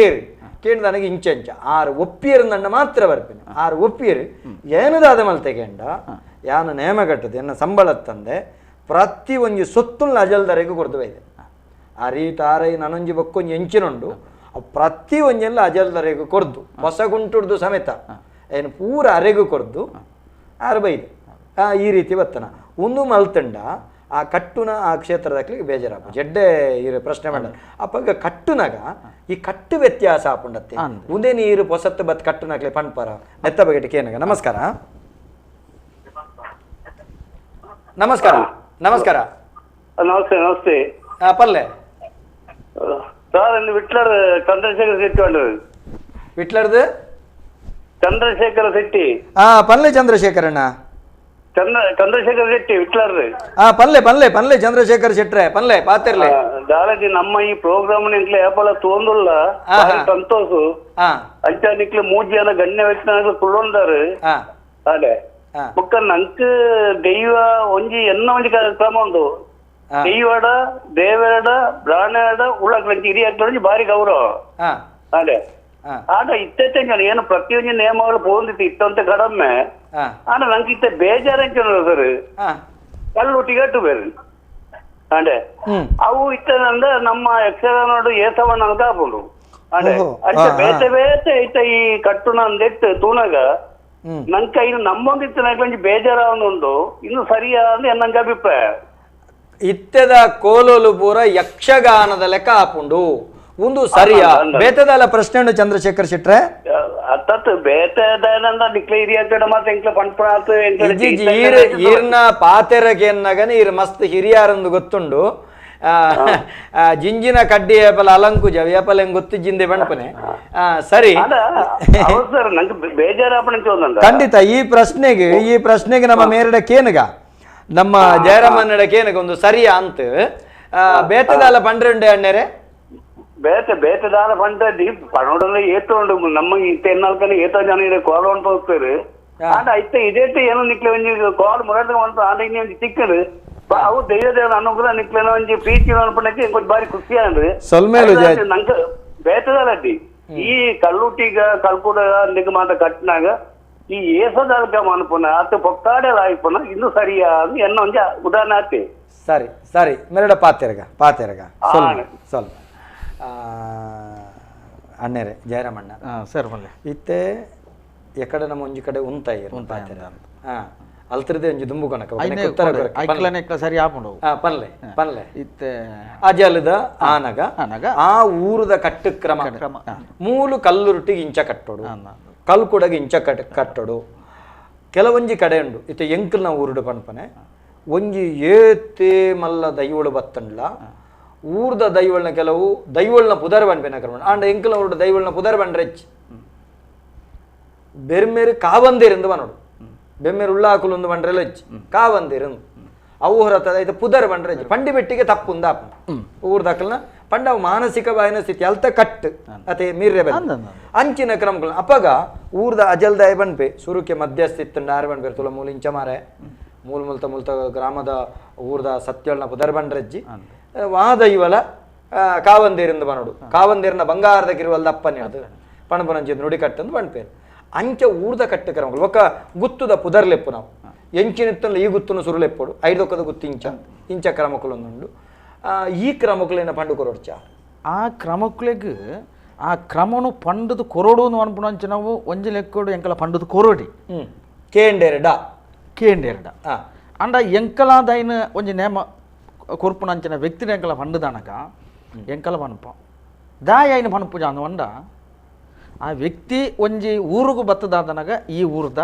ಏರು ಕೇಂದ್ರ ಇಂಚಂಚ ಆರು ಒಪ್ಪಿಯರು ನನ್ನ ಮಾತ್ರ ಬರ್ಪಿನ ಆರು ಒಪ್ಪಿಯರು ಏನದಾದ ಮಲ್ತೆಗೆಂಡ ಯಾನು ನೇಮ ಕಟ್ಟದು ಎನ್ನ ಸಂಬಳ ತಂದೆ ಪ್ರತಿ ಒಂಜಿ ಸೊತ್ತುಲ್ಲ ಅಜಲ್ದರೆಗೂ ಕೊಡ್ದು ಬೈದೆ ಆ ರೀತಿ ಆರೈ ನನೊಂಜಿ ಬೊಕ್ಕೊಂಜಿ ಎಂಚಿನುಂಡು ಪ್ರತಿ ಒಂಜೆಲ್ಲ ಅಜಲ್ದರೆಗೂ ಕೊರ್ದು ಹೊಸ ಗುಂಟುಡ್ದು ಸಮೇತ ಏನು ಪೂರ ಅರೆಗೂ ಕೊರ್ದು ಆರು ಬೈದೆ ಈ ರೀತಿ ಬತ್ತನ ಒಂದು ಮಲ್ತಂಡ ಆ ಕಟ್ಟುನ ಆ ಕ್ಷೇತ್ರದಾಕ್ಲಿಗೆ ಬೇಜಾರಾಪ ಜಡ್ಡೆ ಈ ಪ್ರಶ್ನೆ ಮಾಡ ಅಪ್ಪಾಗ ಕಟ್ಟುನಾಗ ಈ ಕಟ್ಟು ವ್ಯತ್ಯಾಸ ಆಪುಂಡತ್ತೆ ಉಂದೇ ನೀರು ಪೊಸತ್ತು ಬತ್ ಕಟ್ಟುನಕ್ಲೆ ಪಣ್ಪರ ನೆತ್ತ ಬಗೆಟ್ ಕೇನಗ. ನಮಸ್ಕಾರ. ನಮಸ್ಕಾರ. ನಮಸ್ಕಾರ. ನಮಸ್ತೆ. ನಮಸ್ತೆ. ಪಲ್ಲೆ ಸರ್, ವಿಟ್ಲರ್ ಚಂದ್ರಶೇಖರ್ ಶೆಟ್ಟಿ. ವಿಟ್ಲರ್ದು ಚಂದ್ರಶೇಖರ ಶೆಟ್ಟಿ. ಪಲ್ಲೆ ಚಂದ್ರಶೇಖರಣ್ಣ. ಚಂದ್ರಶೇಖರ್ ಶೆಟ್ಟಿ ವಿಟ್ಲರ್. ಪಲ್ಲೆ ಪಲ್ಲೆ ಪಲ್ಲೆ ಚಂದ್ರಶೇಖರ್ ಶೆಟ್ರೆ ಪಲ್ಲೆ ಪಾತಿರ್ಲೆ. ದಾದಾಜಿ ನಮ್ಮ ಈ ಪ್ರೋಗ್ರಾಮ್ ನಿಕ್ಲೆ ಏಪಲ ತೋಂದುಲ್ಲ ಸಂತೋಷ ಅಂಚ ನಿಕ್ಲೆ ಮೂಜಿ ಜನ ಗಣ್ಯ ವ್ಯಕ್ತಿ ಕುಳ್ಳೊಂದಾರು. ಅದೇ ಬೊಕ್ಕ ನಂಕ್ ದೈವ ಒಂಜಿ ಎನ್ನ ಒಂಜಿ ಕ್ರಮ ಉಂಡು. ದೈವಡ ದೇವರಡ ಬ್ರಾಹ್ಮಣಡ ಉಳ್ಳಕ್ಲಂಚಿ ಹಿರಿಯಕ್ಲಂಚಿ ಬಾರಿ ಗೌರವ. ಅದೇ ಆಗ ಇತ್ತೈತೆ ಏನು ಪ್ರತಿಯೊಂದು ನಿಯಮಗಳು ಪೋಂದಿತ್ತು ಇತ್ತಂತ ಕಡಿಮೆ. ಆಂಡ ನಂಗೆ ಇತ್ತ ಬೇಜಾರಂಚ ಸರ್ ಕಲ್ಲುಟ್ಟಿಗೆ ಅಟ್ಟು ಬೇರೆ ಅಂಡೆ ಅವು ಇತ್ತಂದ ನಮ್ಮ ಯಕ್ಷಗಾನೋಡು ಏಸವಣ್ಣ ಅಂತ ಆಪುಂಡು. ಅಂಡೆ ಅಂಚ ಬೇತೆ ಬೇತೆ ಇತ್ತ ಈ ಕಟ್ಟುನ ಅಂದೆಟ್ಟು ತೂನಗ ನಂಕ ಇನ್ನು ನಮ್ಮೊಂದಿತ್ತು ನಂಗೆ ಬೇಜಾರ ಉಂಡು ಇನ್ನು ಸರಿಯಾ ಅಂದ್ರೆ ನಂಗೆ ಅಭಿಪ್ರಾಯ. ಇತ್ತದ ಕೋಲೋಲು ಪೂರ ಯಕ್ಷಗಾನದ ಲೆಕ್ಕ ಆಪುಂಡು ಒಂದು ಸರಿಯಾ ಬೇತದಲ್ಲ ಪ್ರಶ್ನೆ ಉಂಡು ಚಂದ್ರಶೇಖರ್ ಶೆಟ್ರೆ. ಈರ್ನ ಪಾತೆರಗೆನ್ನಗನೆ ಈರ್ ಮಸ್ತ್ ಹಿರಿಯಾರಂದು ಗೊತ್ತುಂಡು. ಜಿಂಜಿನ ಕಡ್ಡಿ ಏಪಲ ಅಲಂಕುಜ ಏಪಲ ಹೆಂಗ್ ಗೊತ್ತು ಜಿಂದೆ ಬಣ್ಪನೆ. ಸರಿ ಖಂಡಿತ ಈ ಪ್ರಶ್ನೆಗೆ ನಮ್ಮ ಮೇರಡ ಕೇನಗ ನಮ್ಮ ಜಯರಾಮನ್ನಡ ಕೇನಗ ಒಂದು ಸರಿಯಾ ಅಂತ ಬೇತದಾಲ ಪಂಡ್ರೆ ಅಣ್ಣರೆ. ಬೇತೆ ಬೇತೆದಾಲ ಪಂಡ ಪಣೋಡಲ್ಲ ಏತ ಉಂಡು ನಮ್ಮ ಇತ್ತೆ ಏತ ಜನ ಇದೆ ಕೋಲ ಉಂಟು ಹೋಗ್ತಾರೆ. ಆಂಡ ಇತ್ತೆ ಇದೇತೆ ಏನೋ ನಿಕ್ಲೆ ಒಂಜಿ ಕೋಲ್ ಮುರಾಟ ಉಂಟು. ಆಂಡ ಇನ್ನಿ ಒಂಜಿ ಚಿಕ್ಕದು ಅವು ದೈವದೇವನ ಅನುಗ್ರಹ ನಿಕ್ಲೆನ ಒಂಜಿ ಪ್ರೀತಿ ಅನ್ಪಣಕ್ಕೆ కొంచెం ಬಾರಿ ಖುಷಿ ಅಂದ್ರೆ ನಂಗೆ ಬೇತದಾಲ ಅಡ್ಡಿ ಈ ಕಲ್ಲುಟ್ಟಿಗ ಕಲ್ಕುಡ ನಿಗ ಮಾತ ಕಟ್ಟಿನಾಗ ಈ ಏಸದಾಲ್ಕ ಅನ್ಪುನ ಆತ ಪೊಕ್ಕಾಡೆ ಆಯ್ಪುನ ಇನ್ನು ಸರಿಯಾ ಎನ್ನ ಒಂಜಿ ಉದಾಹರಣೆ ಆತೆ. ಸರಿ ಸರಿ ಮೆರಡ ಪಾತೆರಗ ಪಾತೆರಗ ಸ್ವಲ್ಪ ಅಣ್ಣರೇ ಜಯರಾಮಣ್ಣ ಸರ್ ಮಲ್ಲೆ ಇತ್ತೆ ಎಕಡೆ ನಮ್ಮ ಒಂಜಿ ಕಡೆ ಉಂತಾಯಿ ಅಲ್ತಿರದೆ ಒಂಜಿ ದುಂಬು ಕನಕ ಸರಿ ಆಪುಂಡು. ಪನ್ಲೆ ಪನ್ಲೆ ಇತ್ತೆ ಅಜಲದ ಆನಗ ಆ ಊರದ ಕಟ್ಟು ಕ್ರಮ ಮೂಲು ಕಲ್ಲುರುಟ್ಟಿಗೆ ಇಂಚ ಕಟ್ಟೋಡು ಕಲ್ಕುಡಗೆ ಇಂಚ ಕಟ್ಟೋಡು ಕೆಲವೊಂಜಿ ಕಡೆ ಉಂಡು. ಇತ್ತೆ ಎಂಕಲ್ನ ಊರುಡು ಪನ್ಪನೆ ಒಂಜಿ ಏತೆ ಮಲ್ಲ ದೈವಳು ಬತ್ತಂಡ್ಲ ಊರ್ದ ದೈವಳ್ನ ಕೆಲವು ದೈವಳ್ನ ಪುದರ್ ಬನ್ಪೇನ ಕ್ರಮ ಆಂಡ ಎಂಕಲ್ನ ಊರುಡ ದೈವಳ್ನ ಪುದರ್ ಬಂಡ್ರೆಚ್ ಬೆರ್ಮೇರು ಕಾವಂದೇರಿಂದ ಬನ್ನೋಡು ಬೆಮ್ಮೇರು ಉಳ್ಳಾಕುಲೊಂದು ಬಂಡ್ರೆಲ್ಲ ಹೆಚ್ಚು ಕಾವಂದೇರಂದು ಅವು ಹೊರತದ ಇದು ಪುದರ್ ಬಂಡ್ರೆಚ್ಚು ಪಂಡಿ ಬೆಟ್ಟಿಗೆ ತಪ್ಪುಂದ ಊರ್ದಾಕಲ್ನ ಪಂಡ ಅವು ಮಾನಸಿಕ ಬಾಯಿನ ಸ್ಥಿತಿ ಅಲ್ತ ಕಟ್ಟು ಅತೆ ಮೀರ್ರೆ ಬನ್ನ ಅಂಚಿನ ಕ್ರಮಗಳು ಅಪಗ ಊರ್ದ ಅಜಲ್ದಾಯ ಬನ್ಪೆ ಸುರುಕೆ ಮಧ್ಯಸ್ಥಿತ್ತು ಆರು ಬನ್ಪೇರು ತುಲ ಮೂಲ ಇಂಚ ಮಾರೆ ಮೂಲ ಮುಲ್ತ ಮುಲ್ತ ಗ್ರಾಮದ ಊರ್ದ ಸತ್ಯಳ್ನ ಪುದರ್ ಬಂಡ್ರಜ್ಜಿ ವಾದೈವಲ ಕಾವಂದೇರಿಂದ ಬನೋಡು ಕಾವಂದೇರಿನ ಬಂಗಾರದ ಕಿರುವಲ್ದ ಅಪ್ಪನೇ ಅದು ಪಣಪನಂಚಿದ ನುಡಿ ಕಟ್ಟಂದು ಬಣ್ಪೇರು ಅಂಚ ಊರ್ದ ಕಟ್ಟು ಕ್ರಮಗಳು ಒಕ್ಕ ಗುತ್ತುದ ಪುದರ್ಲೆಪ್ಪು ನಾವು ಎಂಚಿನಿತ್ತಲ್ಲ ಈ ಗುತ್ತುನು ಸುರುಲೆಪ್ಪೋಡು ಐದೊಕ್ಕದ ಗುತ್ತು ಇಂಚ ಇಂಚ ಕ್ರಮಕ್ಕುಲೊಂದುಂಡು. ಈ ಕ್ರಮಕ್ಕುಲೇನ ಪಂಡು ಕೊರೊಡ್ಚ ಆ ಕ್ರಮಕ್ಕುಲೆಗ್ ಆ ಕ್ರಮನು ಪಂಡದು ಕೊರೋಡು ಅನ್ಪುಣಂಚ ನಾವು ಒಂಜಿ ಲೆಕ್ಕೋಡು ಎಂಕಲ ಪಂಡದು ಕೊರೋಡಿ ಕೇಂಡೆರಡ ಕೇಂಡೆರಡ ಅಂಡ ಎಂಕಲಾದೈನ ಒಂಜಿ ನೇಮ ಕೊರ್ಪುನಂಚಿನ ವ್ಯಕ್ತಿನ ಎಂಕಲ ಪಂಡದನಕ ಎಂಕಲ ಪನ್ಪ ದಾಯ ಐನ ಪನ್ಪುಜ ಅಂದ ಆ ವ್ಯಕ್ತಿ ಒಂಜಿ ಊರುಗು ಬತ್ತದಾದನಗ ಈ ಊರ್ದ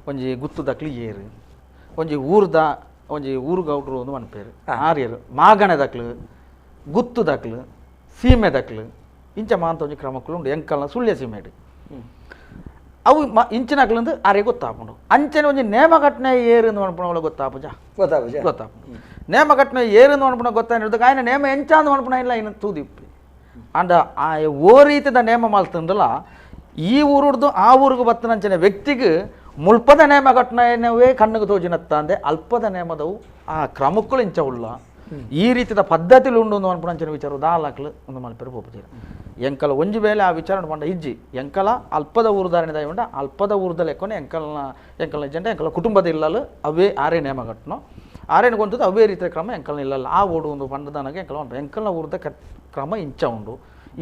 ಒಂಜಿ ಗುತ್ತುದಕ್ಲಿ ಏರು ಒಂಜಿ ಊರ್ದ ಒಂಜಿ ಊರು ಗೌಡ್ರು ಒಂದು ಪನ್ಪೇರು ಆರ್ಯರು ಮಾಗಣೆದಕ್ಲು ಗುತ್ತುದಕ್ಲು ಸೀಮೆದಕ್ಲು ಇಂಚ ಮಾಂತ ಒಂಜಿ ಕ್ರಮಕ್ಕಲು ಉಂಡು ಎಂಕಲ್ನ ಸುಳ್ಯ ಸೀಮೆಡು ಅವು ಇಂಚಿನಕ್ಲಂದು ಆರ್ಯ ಗೊತ್ತಾಪುಂಡು. ಅಂಚನೆ ಒಂಜಿ ನೇಮಘಟನೆ ಏರು ಅನ್ಪುಣ ಗೊತ್ತಾಪುಜ ಗೊತ್ತಾಪುಜ ಗೊತ್ತಾಪುಂಡು ನೇಮಘಟನೆ ಏರು ಅನ್ಪುಣ ಗೊತ್ತಾಗ ఆయన ನೇಮ ಎಂಚಾಂದು ಅನ್ಪುಣ ಇಲ್ಲ ಇನ್ನು ತೂದಿಪ್ಪಿ ಅಂಡ ಆ ಓ ರೀತಿದ ನೇಮ ಮಲ್ತಂದಲ್ಲ ಈ ಊರುಡ್ದು ಆ ಊರಿಗೆ ಬತ್ತನಂಚಿನ ವ್ಯಕ್ತಿಗೆ ಮುಲ್ಪದ ನೇಮ ಘಟನೆಯವೇ ಕಣ್ಣಿಗೆ ತೋಜಿನತ್ತ ಅಂದೆ ಅಲ್ಪದ ನೇಮದವು ಆ ಕ್ರಮಕ್ಕಳು ಇಂಚ ಉಳ್ಳ ಈ ರೀತಿದ ಪದ್ಧತಿಲು ಉಂಡು ಅನ್ಪುಣಂಚಿನ ವಿಚಾರ ದಾಲಾಕ್ಲು ಒಂದು ಮಲ್ಪೆರು ಪೋಪುಜೀರ ಎಂಕಲ ಒಂಜಿ ವೇಳೆ ಆ ವಿಚಾರ ಪಂಡ ಇಜ್ಜಿ ಎಂಕಲ ಅಲ್ಪದ ಊರುದಾರನೆ ದೈವಂಡ ಅಲ್ಪದ ಊರುದ ಲೆಕ್ಕನೆ ಎಂಕಲ್ನ ಎಂಕಲ್ನ ಇಜ್ಜಂಡ ಎಂಕಲ ಕುಟುಂಬದ ಇಲ್ಲಲು ಅವೇ ಆರೇ ನೇಮ ಘಟನೋ ಆರೇನು ಗೊಂತದ್ದು ಅವೇ ರೀತಿಯ ಕ್ರಮ ಎಂಕಲ್ನ ಇಲ್ಲಲ್ಲ ಆ ಓಡು ಒಂದು ಪಂಡದನಗೆ ಎಂಕಲ ಉಂಟು ಎಂಕಲ್ನ ಊರದ ಕ್ರಮ ಇಂಚ ಉಂಡು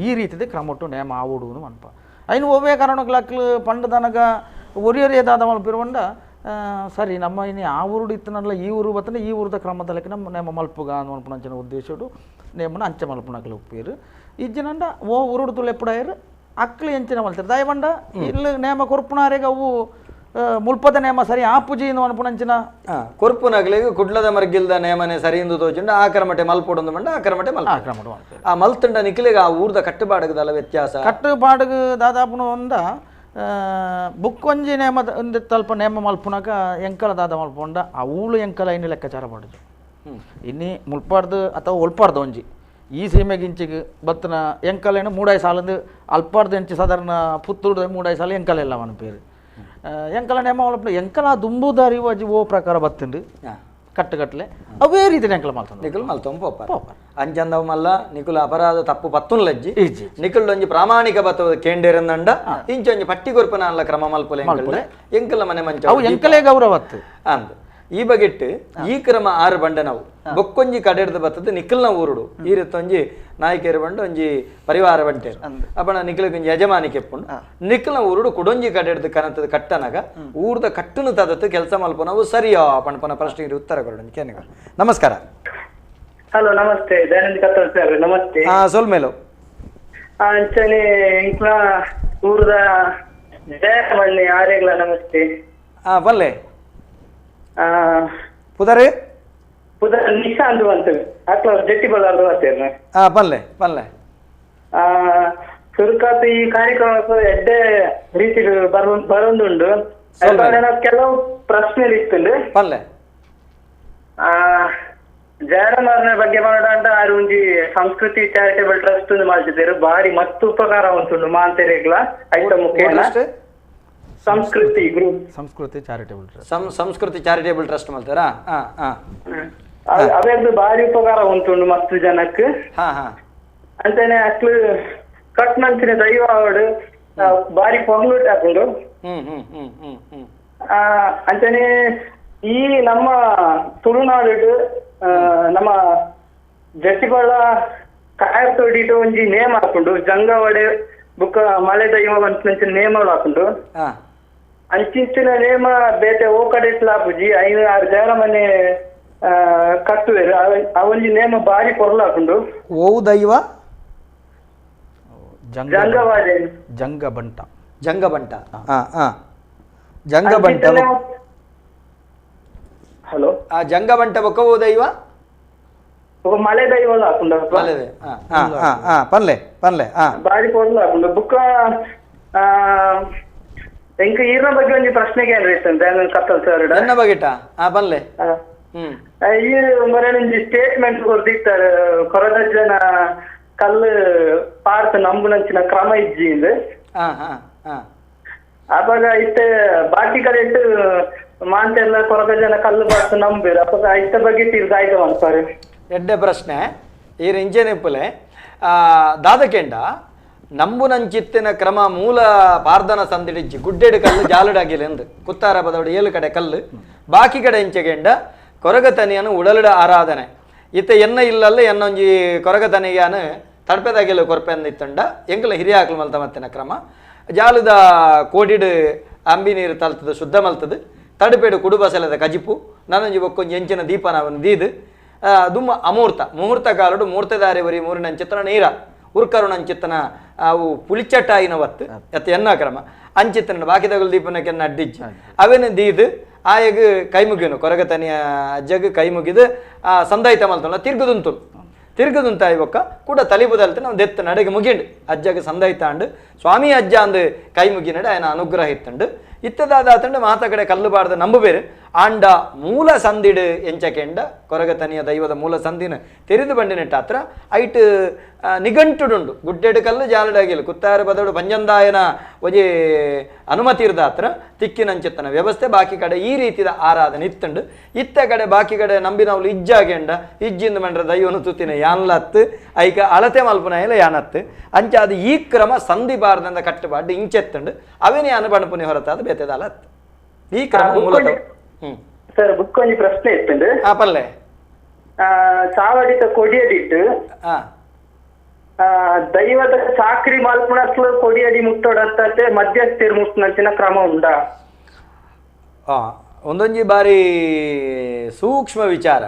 ಈ ರೀತಿದ ಕ್ರಮೊಟ್ಟು ನೇಮ ಆ ಓಡು ಅನ್ಪ ಐನು ಒವ್ವೇ ಕಾರಣಕ್ಲಾಕ್ಲು ಪಂಡದನಗ ಒರಿಯೊರಿಯದಾದ ಮಲ್ಪಿರುವಂಡ ಸರಿ ನಮ್ಮ ಇನ್ನು ಆ ಊರುಡು ಇತ್ತನಲ್ಲ ಈ ಊರು ಬತ್ತನೆ ಈ ಊರದ ಕ್ರಮದ ಲೆಕ್ಕ ನಮ್ಮ ನೇಮ ಮಲ್ಪುಗ ಅನ್ಪುಣಂಚಿನ ಉದ್ದೇಶಡು ನೇಮನ ಅಂಚೆ ಮಲ್ಪುಣಕ್ಲು ಉಪ್ಪೇರು. ಇಜ್ಜಿನಂಡ ಓ ಉರುಡು ತುಲೆಪ್ಪುಡಾಯರು ಅಕ್ಲು ಎಂಚಿನ ಮಲ್ತಾರೆ ದಯವಂಡ ಇಲ್ಲಿ ನೇಮ ಕೊರ್ಪುನಾರೆಗ್ ಅವು ಮುಲ್ಪದ ನೇಮ ಸರಿ ಆಪುಜಿ ಅನ್ಪುನಂಚಿನ ಕೊರ್ಪುನಗ್ಲಿಗೆ ಕುಡ್ಲದ ಮರ್ಗಿಲ್ದ ನೇಮನೆ ಸರಿ ಎಂದು ತೋಚುಂಡ ಆ ಕ್ರಮಟೆ ಮಲ್ಪೊಡೊಂದು ಮಂಡ ಆ ಕ್ರಮಟೆ ಮಲ್ ಆ ಮಲ್ತುಂಡ ನಿಕ್ಲೆಗ್ ಆ ಊರ್ದ ಕಟ್ಟುಪಾಡುಗದಲ್ಲ ವ್ಯತ್ಯಾಸ ಕಟ್ಟುಪಾಡುಗ ದಾದಾಪುನ ಒಂದ ಬುಕ್ ಒಂಜಿ ನೇಮ ಒಂದು ತಲ್ಪ ನೇಮ ಮಲ್ಪುನಕ ಎಂಕಲ ದಾದ ಮಲ್ಪೊಂಡ ಆ ಊಳು ಎಂಕಲ ಇನ್ನು ಲೆಕ್ಕಾಚಾರ ಮಾಡುದು ಇನ್ನಿ ಮುಲ್ಪಾರ್ದು ಅಥವಾ ಒಲ್ಪಾರ್ದು ಒಂಜಿ ಈ ಸೀಮೆಗಿಂಚಿಗೆ ಬತ್ತನ ಎಂಕಲೇನು ಮೂಡಾಯಿ ಸಾಲಂದು ಅಲ್ಪಾರ್ದು ಎಂಚಿ ಸಾಧಾರಣ ಪುತ್ತೂರ್ದ ಮೂಡಾಯಿ ಸಾಲ ಎಂಕಲ ಇಲ್ಲ ಅವನ ಪೇರು ಎಂಕಲ ನೇಮ ಮಲ್ಪುನ ಎಂಕಲ ದುಂಬುದ ರಿವಾಜಿ ಓ ಪ್ರಕಾರ ಬತ್ತುಂಡು ಕಟ್ಟುಕಟ್ಲೆ ಅವೇ ರೀತಿ ಎಂಕಲ ಮಲ್ತೊಂದು ನಿಕುಲು ಮಲ್ತೊಂದು ಪೋಪ ಅಂಚಂದವು ಮಲ್ಲ ನಿಕುಲು ಅಪರಾಧ ತಪ್ಪು ಪತ್ತುನ್ ಲಜ್ಜಿ ನಿಕುಲು ಒಂಜಿ ಪ್ರಾಮಾಣಿಕ ಬತ್ತದ ಕೇಂಡೇರಂದಂಡ ಇಂಚೊಂಜಿ ಪಟ್ಟಿ ಕೊರ್ಪನ ಅಲ್ಲ ಕ್ರಮ ಮಲ್ಪುಲೆ ಎಂಕಲ ಮನೆ ಮಂಚ ಅವು ಎಂಕಲೇ ಗೌರವತ್ತು ಅಂದ್ ಈ ಬಗೆಟ್ಟು ಈ ಕ್ರಮ ಆರು ಬಂಡ ನಾವು ಬೊಕ್ಕೊಂಜಿ ಕಡೆಡ್ದು ಬತ್ತದ ನಿಖಲ್ನ ಊರುಡು ಈ ರೀತಿ ನಾಯಕರು ಬಂಡು ಒಂಜಿ ಪರಿವಾರ ಬಂಟೇರು ಅಪ್ಪಣ ನಿಖಲಕ್ಕೆ ಒಂಜಿ ಯಜಮಾನಿಕೆ ಎಪ್ಪುಂಡು ನಿಖಲ್ನ ಊರುಡು ಕುಡೊಂಜಿ ಕಡೆಡ್ದು ಕನತದ ಕಟ್ಟನಗ ಊರ್ದ ಕಟ್ಟುನು ತದತ್ತು ಕೆಲಸ ಮಲ್ಪನವು ಸರಿಯಾ ಪಣಪನ ಪ್ರಶ್ನೆಗೆ ಉತ್ತರ ಕೊಡೋಣ ಕೇನಿಗ. ನಮಸ್ಕಾರ. ಹಲೋ ನಮಸ್ತೆ ದಯಾನಂದ ಕತ್ತಲ್ ಸರ್ ನಮಸ್ತೆ. ಸೊಲ್ಮೇಲು ಅಂಚನೆ ಇಂಕ್ಲ ಊರ್ದ ಜಯಮಣ್ಣಿ ಆರೇಗ್ಲ ನಮಸ್ತೆ. ಬಲ್ಲೆ ಪುದರೆ ಪುದರ್ ನಿಶಾಂತ್ ಅಂತೇವೆ ಅಕ್ಲ ಜಟ್ಟಿ ಬಲ್ಲಾರ್ದು ಬರ್ತೇನೆ. ಪಲ್ಲೆ ಪಲ್ಲೆ ಸುರುಕಾತ್ ಈ ಕಾರ್ಯಕ್ರಮ ಎಡ್ಡೆ ರೀತಿ ಬರೊಂದುಂಡು. ಕೆಲವು ಪ್ರಶ್ನೆ ಇತ್ತುಂಡು. ಪಲ್ಲೆ ಜಯರಾಮನ ಬಗ್ಗೆ ಮಾಡೋಣ ಆರು ಒಂಜಿ ಸಂಸ್ಕೃತಿ ಚಾರಿಟೇಬಲ್ ಟ್ರಸ್ಟ್ ಒಂದು ಮಾಡ್ತಿದ್ದಾರೆ ಬಾರಿ ಮತ್ತು ಉಪಕಾರ ಉಂಟು ಮಾಂತೆರೆಗ್ಲ ಐತ ಮುಖ್ಯ Samskriti group Samskriti charitable trust Samskriti charitable trust ಮಾಡ್ತಾರಾ? ಅವೆರಡು ಬಾರಿ ಉಪಕಾರ ಉಂಟು ಮಸ್ತ್ ಜನಕ್ಕೆ. ಅಂತಾನೆ ಅಕ್ಲು ಕಟ್ನಂಚಿನ ದೈವ ಅವಡು ಬಾರಿ ಪೊಂಗ್ಲುಟ್ ಹಾಕೊಂಡು ಅಂತಾನೆ ಈ ನಮ್ಮ ತುಳುನಾಡು ನಮ್ಮ ಜಟ್ಟಿಬಳ್ಳ ಕಾಯರ್ ತೋಡಿಟ್ಟು ಒಂಜಿ ನೇಮ್ ಹಾಕೊಂಡು ಜಂಗವಡೆ ಬುಕ್ಕ ಮಳೆ ದೈವ ಅಂತ ನೇಮ ಹಾಕೊಂಡು ಅಂಚಿಂಚಿನ ನೇಮ ಬೇತೆ ಓ ಕಡೆ ಇಟ್ಲಾಪುಜಿ 5 6 ಜನ ಮನೆ ಕಟ್ಟುವೆರು ಆ ಒಂಜಿ ನೇಮ ಬಾರಿ ಪೊರ್ಲು ಹಾಕೊಂಡು. ಓ ದೈವ ಜಂಗವಾಡೆ ಜಂಗಬಂಟ ಜಂಗಬಂಟ ಜಂಗಬಂಟ. ಹಲೋ ಆ ಜಂಗಬಂಟ ಬೊಕ್ಕ ಓ ದೈವ ಮಳೆ ದೈವ ಹಾಕೊಂಡು ಪಲ್ಲೆ ಪಲ್ಲೆ ಬಾರಿ ಪೊರ್ಲು ಹಾಕೊಂಡು ಬುಕ್ಕ. ಎಂಕ್ ಈರ್ನ ಬಗ್ಗೆ ಒಂಜಿ ಪ್ರಶ್ನೆಗೆ ಏನ್ರಿ ಕತ್ತಲ್ ಸರ್ ನನ್ನ ಬಗೆಟ ಪಲ್ಲೆ ಈ ಮೊರೆ ಒಂಜಿ ಸ್ಟೇಟ್ಮೆಂಟ್ ಕೊರ್ದಿತ್ತಾರೆ ಕೊರದ ಜನ ಕಲ್ಲು ಪಾರ್ತ್ ನಂಬುನಂಚಿನ ಕ್ರಮ ಇಜ್ಜಿ ಇಂದು. ಅವಾಗ ಇತ್ತೆ ಬಾಕಿ ಕಡೆ ಇಟ್ಟು ಮಾಂತೆಲ್ಲ ಕೊರಗ ಜನ ಕಲ್ಲು ಪಾರ್ತ್ ನಂಬಿರು ಅವಾಗ ಇತ್ತ ಬಗ್ಗೆ ತೀರ್ದಾಯ್ತು ಅಂತಾರೆ. ಎಡ್ಡೆ ಪ್ರಶ್ನೆ ಈರ್ ಇಂಚೆನೆಪ್ಪುಲೆ ದಾದಕೆಂಡ ನಂಬುನಂಚಿತ್ತಿನ ಕ್ರಮ ಮೂಲ ಪಾರ್ದನ ಸಂದಿಡಿಜ್ಜಿ ಗುಡ್ಡೆಡು ಕಲ್ಲು ಜಾಲುಡಾಗಿಲ್ಲ ಎಂದು ಕುತ್ತಾರ ಬದವಡು 7 ಕಡೆ ಕಲ್ಲು ಬಾಕಿ ಕಡೆ ಇಂಚೆಗೆಂಡ ಕೊರಗತನಿಯನ್ನು ಉಡಲುಡ ಆರಾಧನೆ ಇತ್ತ ಎನ್ನ ಇಲ್ಲಲ್ಲ ಎನ್ನೊಂಜಿ ಕೊರಗತನಿಗಾನು ತಡ್ಪೆದಾಗಿಲ್ಲ ಕೊರಪೆಂದಿತ್ತಂಡ ಎಂಕಲ ಹಿರಿಯ ಆಕಲು ಮಲ್ತ ಮತ್ತಿನ ಕ್ರಮ ಜಾಲದ ಕೋಡಿಡು ಅಂಬಿ ನೀರು ತಲ್ತದ ಶುದ್ಧ ಮಲ್ತದು ತಡುಪೇಡು ಕುಡುಬಸಲದ ಕಜಿಪು ನಾನೊಂಜಿ ಬೊಕ್ಕೊಂಜಿ ಎಂಚಿನ ದೀಪನವನ್ನು ದೀದು ದುಮ್ಮ ಅಮೂರ್ತ ಮುಹೂರ್ತ ಕಾಲಡು ಮೂರ್ತದಾರಿ ಬರಿ ಮೂರಿನಂಚಿತ್ತನ ನೀರ ಉರ್ಕರುಣಂಚಿತ್ತನ ಅವು ಪುಳಿಚಟಾಯಿನ ಒತ್ತು ಎತ್ತ ಎನ್ನ ಕ್ರಮ ಅಂಚಿತ್ತನ ಬಾಕಿದಗುಲ್ ದೀಪನಕ್ಕೆನ್ನ ಅಡ್ಡಿಜ್ಜಿ ಅವೇನು ದೀದು ಆಯಗ್ ಕೈ ಮುಗಿಯನು ಕೊರಗತನಿಯ ಅಜ್ಜಗ್ ಕೈ ಮುಗಿದು ಆ ಸಂದಾಯಿತ ಮಲ್ತಲ್ಲ ತಿರ್ಗುದುಂತು ತಿರ್ಗುದುಂತಾಯಿ ಬೊಕ್ಕ ಕೂಡ ತಲಿಬುದಲ್ತ ನಾವು ದೆತ್ತ ನಡೆಗೆ ಮುಗಿಂಡು ಅಜ್ಜಗ್ ಸಂದಾಯಿತ ಅಂಡು ಸ್ವಾಮಿ ಅಜ್ಜ ಅಂದು ಕೈ ಮುಗಿನಡೆ ಆಯನ ಅನುಗ್ರಹ ಇತ್ತಂಡು ಇತ್ತದಾದ ಮಾತ ಕಡೆ ಕಲ್ಲು ಬಾರ್ದ ನಂಬುಬೇರು ಆಂಡ ಮೂಲ ಸಂದಿಡು ಎಂಚಕೆಂಡ ಕೊರಗತನಿಯ ದೈವದ ಮೂಲ ಸಂದಿನ ತೆರೆದು ಬಂಡಿನೆಟ್ಟಾತ್ರ ಐಟ್ ನಿಘಂಟುಡುಂಡು ಗುಡ್ಡೆಡು ಕಲ್ಲು ಜಾಲಡಾಗಿಲ್ಲ ಕುತ್ತಾರ ಬದಡು ಪಂಜಂದಾಯನ ಒಂಜಿ ಅನುಮತಿ ಇರ್ದಾತ್ರ ತಿಕ್ಕಿನಂಚಿತ್ತನ ವ್ಯವಸ್ಥೆ ಬಾಕಿ ಕಡೆ ಈ ರೀತಿಯ ಆರಾಧನೆ ಇತ್ತಂಡು ಇತ್ತ ಕಡೆ ಬಾಕಿ ಕಡೆ ನಂಬಿನವಳು ಇಜ್ಜಾಗೆಂಡ ಇಜ್ಜಿಂದ ಮಂಡ್ರ ದೈವನು ತುತ್ತಿನ ಯಾನ್ಲತ್ತು ಐಕ ಅಳತೆ ಮಲ್ಪುನ ಇಲ್ಲ ಯಾನತ್ತು ಅಂಚ ಅದು ಈ ಕ್ರಮ ಸಂಧಿ ಬಾರ್ದಂದ ಕಟ್ಟುಪಾಡು ಇಂಚೆತ್ತಂಡು ಅವೇನೇ ಅನುಬಣಪುನಿ ಹೊರತಾದ ಬೇತೆದಾಲ ಈ ಕ್ರಮ ಮೂಲತಃ. ಸರ್ ಬುಕ್ ಒಂಜಿ ಪ್ರಶ್ನೆ ಇತ್ತಂಡು. ಪಲ್ಲೆ ಚಾವಡಿತ ಕೊಡಿಯಡಿಟ್ಟು ದೈವದ ಚಾಕ್ರಿ ಮಲ್ಪುನಕ್ಲು ಕೊಡಿಯಡಿ ಮುಟ್ಟೋಡತ್ತೆ ಮಧ್ಯಸ್ಥಿರ್ ಮುಟ್ಟುನಂಚಿನ ಕ್ರಮ ಉಂಡಾ? ಒಂದೊಂಜಿ ಬಾರಿ ಸೂಕ್ಷ್ಮ ವಿಚಾರ.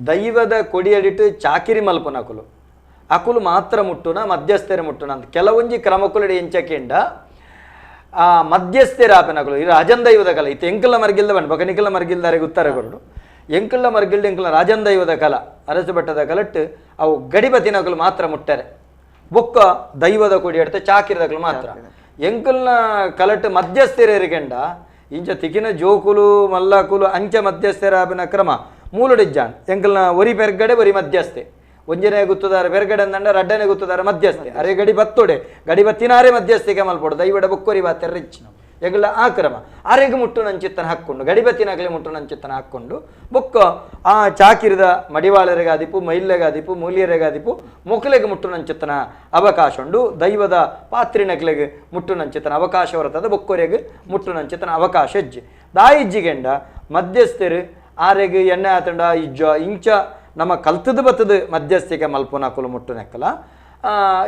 ದೈವದ ಕೊಡಿಯಡಿಟ್ಟು ಚಾಕಿರಿ ಮಲ್ಪುನಕುಲು ಅಕುಲು ಮಾತ್ರ ಮುಟ್ಟುನ ಮಧ್ಯಸ್ಥೆರ ಮುಟ್ಟುನ ಅಂತ ಕೆಲವೊಂಜಿ ಕ್ರಮಕುಲಡಿ ಎಂಚಕೆಂಡ ಆ ಮಧ್ಯಸ್ಥೆರ ಆಪನಕುಲು ಈ ರಾಜನ್ ದೈವದ ಕಲ ಇತ್ತು ಎಂಕಲ ಮರ್ಗಿಲ್ದ ಬಣ್ಣ ಬೊಕ ನಿಕಲ ಮರ್ಗಿಲ್ದಾರೆ ಉತ್ತರ ಕೊರಡು ಎಂಕಲ್ಲ ಮರ್ಗಿಲ್ದ ಎಂಕಲ ರಾಜನ್ ದೈವದ ಕಲ ಅರಸು ಬೆಟ್ಟದ ಕಲಟ್ಟು ಅವು ಗಡಿಬತಿನಕುಲು ಮಾತ್ರ ಮುಟ್ಟರೆ ಬೊಕ್ಕ ದೈವದ ಕೊಡಿ ಎಡ್ತ ಚಾಕಿರದಕಲು ಮಾತ್ರ ಎಂಕಲ್ನ ಕಲಟ್ಟು ಮಧ್ಯಸ್ಥೆರೆಗೆಂಡ ಇಂಚ ತಿಕಿನ ಜೋಕುಲು ಮಲ್ಲಕುಲು ಅಂಚ ಮಧ್ಯಸ್ಥೆರ ಆಪಿನ ಕ್ರಮ ಮೂಲಡಿಜ್ಜಾನ್ ಎಂಕಲ್ನ ಒರಿ ಪೆರ್ಗಡೆ ಒರಿ ಮಧ್ಯಸ್ಥೆ ಒಂಜನೇ ಗುತ್ತುದಾರ ಬೆರ್ಗಡೆ ಅಂದಂಡ ರಡ್ಡನೆ ಗುತ್ತುದಾರ ಮಧ್ಯಸ್ಥೆ ಅರೆ ಗಡಿ ಬತ್ತೋಡೆ ಗಡಿ ಬತ್ತಿನಾರೆ ಮಧ್ಯಸ್ಥಿಗೆ ಮಲ್ಪೋಡು ದೈವಡ ಬೊಕ್ಕೊರಿ ಬಾತೆರ ರಿಚ್ ಎಂಕಲ್ನ ಆ ಕ್ರಮ ಅರೆಗೆ ಮುಟ್ಟು ನಂಚಿತ್ತನ ಹಾಕ್ಕೊಂಡು ಗಡಿಬತ್ತಿನಾಗಲೇ ಮುಟ್ಟು ನಂಚಿತ್ತನ ಹಾಕ್ಕೊಂಡು ಬೊಕ್ಕ ಆ ಚಾಕಿರದ ಮಡಿವಾಳರಿಗಾದಿಪು ಮೈಲ್ಲೆಗಾದಿಪು ಮೂಲಿಯರಿಗಾದಿಪು ಮೊಕಲೆಗೆ ಮುಟ್ಟು ನಂಚಿತ್ತನ ಅವಕಾಶ ಉಂಡು ದೈವದ ಪಾತ್ರಿನಕ್ಲೆಗೆ ಮುಟ್ಟು ನಂಚಿತ್ತನ ಅವಕಾಶ ಹೊರತದ ಬೊಕ್ಕೊರೆಗೆ ಮುಟ್ಟು ನಂಚಿತ್ತನ ಅವಕಾಶ ಇಜ್ಜಿ ದಾಯಿಜ್ಜಿಗೆಂಡ ಮಧ್ಯಸ್ಥರು ಆರೆಗೆ ಎಣ್ಣೆ ಆತಂಡ ಇಜ್ಜ ಇಂಚ ನಮ್ಮ ಕಲ್ತದ ಬತ್ತದ ಮಧ್ಯಸ್ಥಿಕೆ ಮಲ್ಪುನಕುಲು ಮುಟ್ಟು ನೆಕ್ಕಲ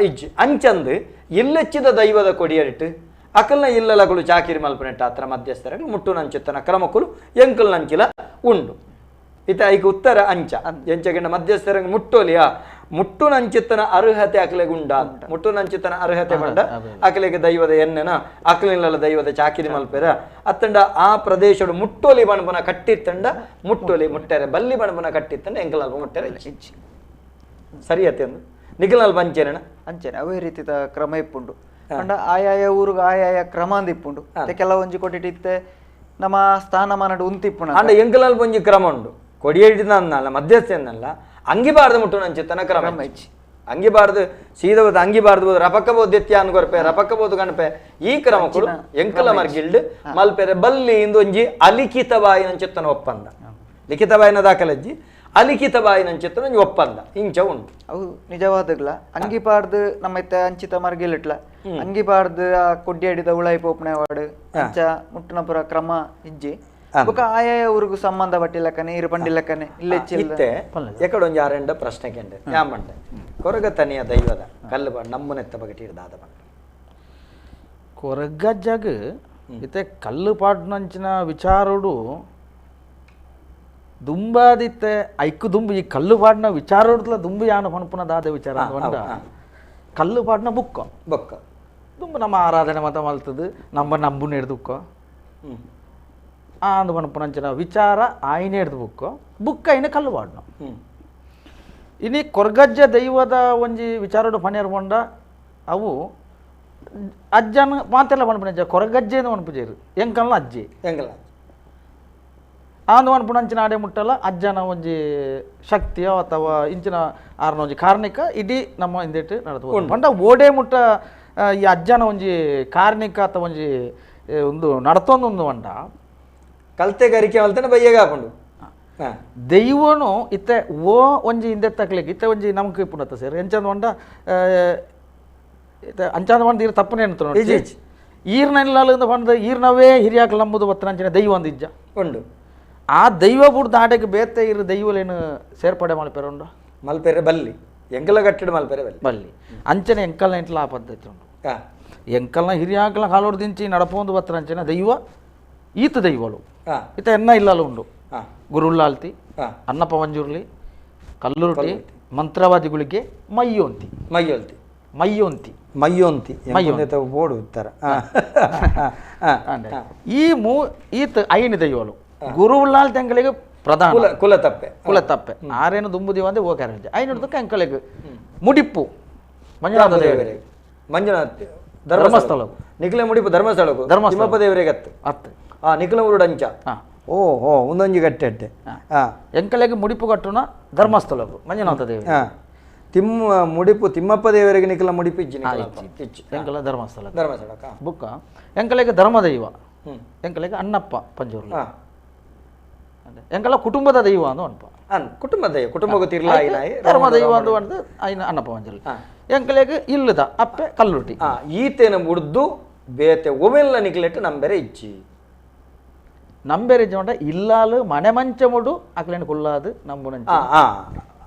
ಇಜ್ಜಿ ಅಂಚಂದು ಇಲ್ಲೆಚ್ಚಿದ ದೈವದ ಕೊಡಿಯರಿಟ್ಟು ಅಕಲ್ನ ಇಲ್ಲಲಗಳು ಚಾಕಿರಿ ಮಲ್ಪನೆಟ್ಟ ಆತ್ರ ಮಧ್ಯಸ್ಥರ ಮುಟ್ಟು ನಂಚಿತ್ತನ ಕ್ರಮಕುಲು ಎಂಕಲ್ ನಂಚಿಲ ಉಂಡು ಇತ ಐಕ ಉತ್ತರ ಅಂಚ ಎಂಚಗಂಡ ಮಧ್ಯಸ್ಥರ ಮುಟ್ಟೋಲಿಯ ಮುಟ್ಟು ನಂಚಿತ್ತನ ಅರ್ಹತೆ ಅಕಲೆಗೆ ಉಂಡ ಮುಟ್ಟು ನಂಚಿತ್ತನ ಅರ್ಹತೆ ಬಂಡ ಅಕಲೆಗೆ ದೈವದ ಎಣ್ಣೆನ ಅಕಲಿನಲ್ಲ ದೈವದ ಚಾಕಿರಿ ಮಲ್ಪೆರ ಅತ್ತಂಡ ಆ ಪ್ರದೇಶಡು ಮುಟ್ಟೋಲಿ ಬಣಬನ ಕಟ್ಟಿತ್ತಂಡ ಮುಟ್ಟೋಲಿ ಮುಟ್ಟೆರೆ ಬಲ್ಲಿ ಬಣಬನ ಕಟ್ಟಿತ್ತಂಡ ಎಂಕಲಲ್ಪ ಮುಟ್ಟೆರೆ ಸರಿ ಅತ್ತೆ ಅಂದು ನಿಖಲಲ್ಪ ಅಂಚೆನ ಅಂಚೆನೆ ಅವೇ ರೀತಿದ ಕ್ರಮ ಇಪ್ಪುಂಡು ಅಂಡ ಆಯಾಯ ಊರುಗ ಆಯಾಯ ಕ್ರಮ ಅಂದ್ ಇಪ್ಪುಂಡು ಕೆಲವೊಂಜಿ ಕೊಟ್ಟಿಟ್ಟಿತ್ತೆ ನಮ್ಮ ಸ್ಥಾನಮಾನಡು ಉಂತಿಪ್ಪುಣ ಅಂಡ ಎಂಕಲಲ್ಪ ಒಂಜಿ ಕ್ರಮ ಉಂಡು ಕೊಡಿಯೇಟಿನ ಅನ್ನಲ್ಲ ಮಧ್ಯಸ್ಥೆ ಅನ್ನಲ್ಲ ಅಂಗಿಬಾರ್ದು ಮುಟ್ಟು ನಂಚಿತ್ತನ ಕ್ರಮ ಅಂಗಿಬಾರ್ದು ಸೀದವದ ಅಂಗಿಬಾರ್ದು ರಪಕ್ಕ ಬೋದು ಎತ್ಯ ಅನ್ಕೊರ್ಪೆ ರಪಕ್ಕ ಬೋದು ಗಣಪೆ ಈ ಕ್ರಮಕ್ಕಳು ಎಂಕಲ ಮರ್ಗಿಲ್ಡ್ ಮಲ್ಪೆರೆ ಬಲ್ಲಿ ಇಂದು ಒಂಜಿ ಅಲಿಖಿತ ಬಾಯಿ ನಂಚಿತ್ತನ ಒಪ್ಪಂದ ಲಿಖಿತ ಬಾಯಿನ ದಾಖಲಜ್ಜಿ ಅಲಿಖಿತ ಬಾಯಿ ನಂಚಿತ್ತನ ಒಂಜಿ ಒಪ್ಪಂದ ಇಂಚ ಉಂಟು ಅವು ನಿಜವಾದಗ್ಲ ಅಂಗಿಬಾರ್ದು ನಮ್ಮ ಇತ್ತ ಅಂಚಿತ ಮರ್ಗಿಲಿಟ್ಲ ಅಂಗಿಬಾರ್ದು ಆ ಕೊಡ್ಡಿಯಡಿದ ಉಳಾಯಿ ಪೋಪಣೆ ವಾಡು ಅಂಚ ಮುಟ್ಟುನ ಪುರ ಕ್ರಮ ಇಜ್ಜಿ ಬೊಕ ಆಯಾಯ ಊರುಗು ಸಂಬಂಧ ಪಟ್ಟಿಲಕ್ಕನೆ ಇರು ಪಂಡಿಲಕ್ಕನೆ ಇಲ್ಲೆಚ್ಚಿತ್ತೆ ಎಕಡೊಂಜಿ ಆರೆಂಡ ಪ್ರಶ್ನೆ ಕೆಂಡೆ ಯಾಮಂಡೆ ಕೊರಗ ತನಿಯ ದೈವದ ಕಲ್ಲು ಬಣ್ಣ ನಮ್ಮನೆತ್ತ ಬಗೆಟಿ ದಾದ ಬಂಡ ಕೊರಗಜ್ಜಾಗ ಇತ್ತೆ ಕಲ್ಲು ಪಾಡ್ನಂಚಿನ ವಿಚಾರೋಡು ದುಂಬಾದಿತ್ತೆ ಐಕ್ಕು ದುಂಬು ಈ ಕಲ್ಲು ಪಾಡ್ನ ವಿಚಾರೋಡ್ಲ ದುಂಬು ಯಾನು ಪಣಪುನ ದಾದ ವಿಚಾರ ಅಂದ ಕಲ್ಲು ಪಾಡ್ನ ಬುಕ್ಕ ಬೊಕ್ಕ ದುಂಬು ನಮ್ಮ ಆರಾಧನೆ ಮತ ಮಲ್ತದು ನಮ್ಮ ನಂಬುನ ಹಿಡ್ದುಕ್ಕೋ ಅಂದು ಪಣಪುನಂಚಿನ ವಿಚಾರ ಆಯ್ನೆ ಹಿಡ್ದು ಬುಕ್ಕೋ ಬುಕ್ ಐನ ಕಲ್ಲು ಪಾಡ್ನ ಇನಿ ಕೊರ್ಗಜ್ಜ ದೈವದ ಒಂಜಿ ವಿಚಾರೋಡು ಪಣಿಯರ್ ಪಂಡ ಅವು ಅಜ್ಜನ ಮಾತೆಲ್ಲ ಪಣಪುನಜ್ಜ ಕೊರಗಜ್ಜೆಂದು ಪಣಪುಜೇರು ಎಂಕಲ್ನ ಅಜ್ಜಿ ಎಂಕಲ್ನ ಆಂದು ಪಣಪುನಂಚಿನ ಆಡೆ ಮುಟ್ಟಲ್ಲ ಅಜ್ಜನ ಒಂಜಿ ಶಕ್ತಿಯೋ ಅಥವಾ ಇಂಚಿನ ಆರ್ನ ಒಂಜಿ ಕಾರ್ಣಿಕ ಇಡೀ ನಮ್ಮ ಹಿಂದೆಟ್ಟು ನಡೆದು ಪಂಡ ಓಡೆ ಮುಟ್ಟ ಈ ಅಜ್ಜನ ಒಂಜಿ ಕಾರ್ಣಿಕ ಅಥವಾ ಒಂಜಿ ಒಂದು ನಡತೊಂದೊಂದು ಪಂಡ ಕಲ್ತೆ ಗರಿಕೆ ಮಲ್ತನ ಬಯ್ಯಗ ಹಾಕೊಂಡು ದೈವನು ಇತ್ತೆ ಓ ಒಂಜಿ ಹಿಂದೆ ತಕ್ಲಿಕ್ಕೆ ಇತ್ತೆ ಒಂಜಿ ನಮ್ಗೆ ಇಪ್ಪುಂಡತ್ತ ಸರ್ ಎಂಚಂದ ಪಂಡ ಇತ್ತೆ ಅಂಚಾಂದ ಪಂಡ ಈರ್ ತಪ್ಪನೆ ನೋಡಿ ಈರ್ನ ಇಲ್ಲ ಪಂಡ ಈರ್ನವೇ ಹಿರಿಯಾಕಲ್ ನಂಬುದು ಬತ್ತನಂಚಿನ ದೈವ ಒಂದು ಇಜ್ಜ ಉಂಡು ಆ ದೈವ ಬುಡ್ದು ಆಟಕ್ಕೆ ಬೇತೆ ಇರು ದೈವಲೇನು ಸೇರ್ಪಡೆ ಮಲ್ಪೆರೆ ಉಂಡು ಮಲ್ಪೆರೆ ಬಲ್ಲಿ ಎಂಕಲ ಕಟ್ಟಿಡು ಮಲ್ಪೆರೆ ಬಲ್ಲಿ ಬಲ್ಲಿ ಅಂಚನೆ ಎಂಕಲ್ನ ಇಂಟ್ಲ ಆ ಪದ್ಧತಿ ಉಂಡು ಎಂಕಲ್ನ ಹಿರಿಯಾಕಲ ಕಾಲೋಡ್ದಿಂಚಿ ನಡಪೊಂದು ಬತ್ತನಂಚಿನ ದೈವ ಈತ ದೈವಲು ಈತ ಎನ್ನ ಇಲ್ಲಲು ಉಂಡು ಗುರುಲ್ಲಾಲ್ತಿ ಅನ್ನಪ್ಪ ಮಂಜೂರ್ಲಿ ಕಲ್ಲುರುಟಿ ಮಂತ್ರವಾದಿಗಳಿಗೆ ಮಯ್ಯೋಂತಿ ಮಯ್ಯೋಂತಿ ಮಯ್ಯೋಂತಿ ಮಯ್ಯೋಂತಿ ಮಯ್ಯೋಂತಿ ಬೋರ್ಡು ಉತ್ತರ ಈ ಈತ ಐನು ದೈವಲು ಗುರುವುಲ್ಲಾಲ್ ತೆಂಕಲಿಗೆ ಪ್ರಧಾನ ಕುಲತಪ್ಪೆ ಕುಲತಪ್ಪೆ ಆರೇನು ದುಂಬುದಿವ ಅಂದ್ರೆ ಓಕೆ ಐನೂರು ಅಂಕಲಿಗೆ ಮುಡಿಪು ಮಂಜುನಾಥ ದೇವರಿಗೆ ಮಂಜುನಾಥ ಧರ್ಮಸ್ಥಳ ನಿಖಿಲ ಮುಡಿಪು ಧರ್ಮಸ್ಥಳಕ್ಕೂ ಧರ್ಮಪ್ಪ ದೇವರಿಗೆ ಅತ್ತು ಅತ್ತು ಆ ನಿಖಿಲ ಊರುಡು ಅಂಚ ಓ ಹೋ ಒಂದೊಂಜಿ ಗಟ್ಟೆ ಅಟ್ಟೆ ಎಂಕಲೆಗೆ ಮುಡಿಪು ಕಟ್ಟುನ ಧರ್ಮಸ್ಥಳಕ್ಕೂ ಮಂಜುನಾಥ ದೇವ ತಿಮ್ಮ ಮುಡಿಪು ತಿಮ್ಮಪ್ಪ ದೇವರಿಗೆ ನಿಖಿಲ ಮುಡಿಪು ಇಜ್ಜಿ ಇಜ್ಜಿ ಎಂಕಲ ಧರ್ಮಸ್ಥಳ ಧರ್ಮಸ್ಥಳ ಬುಕ್ಕ ಎಂಕಲೆಗೆ ಧರ್ಮದೈವ ಎಂಕಲೆಗೆ ಅಣ್ಣಪ್ಪ ಪಂಜೂರ್ಲಿ ಎಂಕಲ ಕುಟುಂಬದ ದೈವ ಅಂದು ಅನ್ಪ ಅನ್ ಕುಟುಂಬ ದೈವ ಕುಟುಂಬ ಗೊತ್ತಿರಲ್ಲ ಧರ್ಮ ದೈವ ಅಂದು ಅಂದು ಐನ ಅಣ್ಣಪ್ಪ ಪಂಜೂರ್ಲಿ ಎಂಕಲೆಗೆ ಇಲ್ಲದ ಅಪ್ಪೆ ಕಲ್ಲುಟಿ ಈತೇನ ಮುಡ್ದು ಬೇತೆ ಒಮೆಲ್ಲ ನಿಕ್ಲೆಟ್ಟು ನಂಬೆರೆ ಇಜ್ಜಿ ನಂಬೆರೆ ಇಜ್ಜಿ ಉಂಟ ಇಲ್ಲಾಲು ಮನೆ ಮಂಚ ಮುಡು ಅಕ್ಲೇನು ಕುಲ್ಲಾದು ನಂಬುನ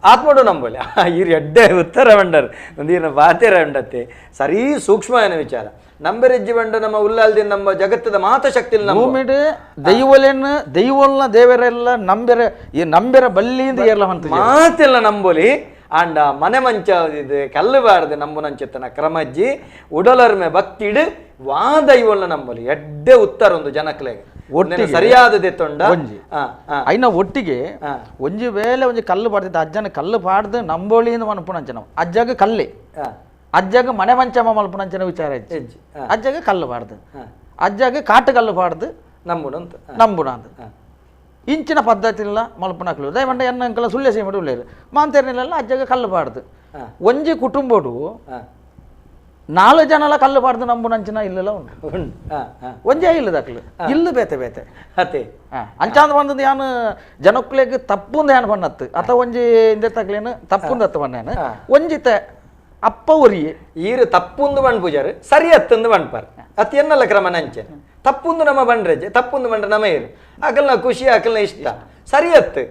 ಆತ್ಮಡು ನಂಬಲೆ ಈರ್ ಎಡ್ಡೆ ಉತ್ತರ ಬಂಡರ್ ಒಂದೀರ್ನ ಬಾತೆರ ಉಂಡತ್ತೆ ಸರಿ ಸೂಕ್ಷ್ಮವಾದ ವಿಚಾರ ನಂಬೆರೆಜ್ಜಿ ಬಂಡ ನಮ್ಮ ಉಲ್ಲಾಲ್ದಿನ ನಮ್ಮ ಜಗತ್ತದ ಮಾತ ಶಕ್ತಿ ಇಲ್ಲ ಭೂಮಿಡ್ ದೈವಲೇನು ದೈವಲ್ನ ದೇವರೆಲ್ಲ ನಂಬೆರೆ ಈ ನಂಬೆರ ಬಲ್ಲಿಯಿಂದ ಏರ್ಲ ಅಂತ ಮಾತೆಲ್ಲ ನಂಬೊಲಿ. ಆಂಡ ಮನೆ ಮಂಚ ಇದು ಕಲ್ಲುಬಾರ್ದು ನಂಬುನಂಚಿತ್ತನ ಕ್ರಮಜ್ಜಿ ಉಡಲರ್ಮೆ ಭಕ್ತಿಡು ವಾದ ಇವಳ ನಂಬಲಿ ಎಡ್ಡೆ ಉತ್ತರ ಒಂದು ಜನಕ್ಲೆಗೆ ಒಟ್ಟಿಗೆ ಸರಿಯಾದ ದೆತ್ತೊಂಡ ಒಂಜಿ ಐನ ಒಟ್ಟಿಗೆ ಒಂಜಿ ವೇಳೆ ಒಂಜಿ ಕಲ್ಲು ಪಾಡ್ದಿತ್ತು ಅಜ್ಜನ ಕಲ್ಲು ಪಾಡ್ದು ನಂಬೋಳಿ ಮನ್ಪುನಂಚನ ಅಜ್ಜಗ ಕಲ್ಲೆ ಅಜ್ಜಗ ಮನೆ ಮಂಚಮ ಮಲ್ಪುನಂಚನ ವಿಚಾರ ಇಜ್ಜಿ ಅಜ್ಜಗ ಕಲ್ಲು ಪಾಡ್ದು ಅಜ್ಜಗ ಕಾಟು ಕಲ್ಲು ಪಾಡ್ದು ನಂಬುನಂತ ನಂಬುನ ಅಂತ ಇಂಚಿನ ಪದ್ಧತಿ ಇಲ್ಲ ಮಲ್ಪನಕ್ಲು ದಯವಂಡ ಎನ್ನಂಕಲ ಸುಳ್ಳೆ ಸೀಮಡು ಉಳ್ಳೇರು ಮಾಂತೇರ್ನಿಲ್ಲ ಅಜ್ಜಗ ಕಲ್ಲು ಪಾಡ್ದು ಒಂಜಿ ಕುಟುಂಬಡು ನಾಲು ಜನಲ ಕಲ್ಲು ಪಾಡ್ದು ನಂಬುನಂಚಿನ ಇಲ್ಲೆಲ್ಲ ಉಂಟು ಒಂಜೇ ಇಲ್ಲದಕ್ಲು ಇಲ್ಲು ಬೇತೆ ಬೇತೆ ಅತೆ ಅಂಚಾಂದ ಬಂದದ್ದು ಯಾನು ಜನಕ್ಕುಲೆಗ್ ತಪ್ಪುಂದು ಯಾನು ಬಣ್ಣತ್ತು ಅಥವಾ ಒಂಜಿ ಇಂದೆ ತಕ್ಲೇನು ತಪ್ಪುಂದು ಅತ್ತ ಬಣ್ಣೇನು ಒಂಜಿತೆ ಅಪ್ಪ ಒರಿಯೆ ಈರು ತಪ್ಪುಂದು ಬಣ್ಣ ಪೂಜಾರು ಸರಿ ಅತ್ತಂದು ಬಣ್ಪಾರ್ ಅತ್ ಎನ್ನಲ್ಲ ಕ್ರಮ ನಂಚೆ ತಪ್ಪುಂದು ನಮ್ಮ ಬಂಡ್ರೆಜೆ ತಪ್ಪುಂದು ಬಂಡ್ರೆ ನಮ್ಮ ಏರು ಅಕಲ್ನ ಖುಷಿ ಅಕಲ್ನ ಇಷ್ಟ ಸರಿ ಅತ್ತು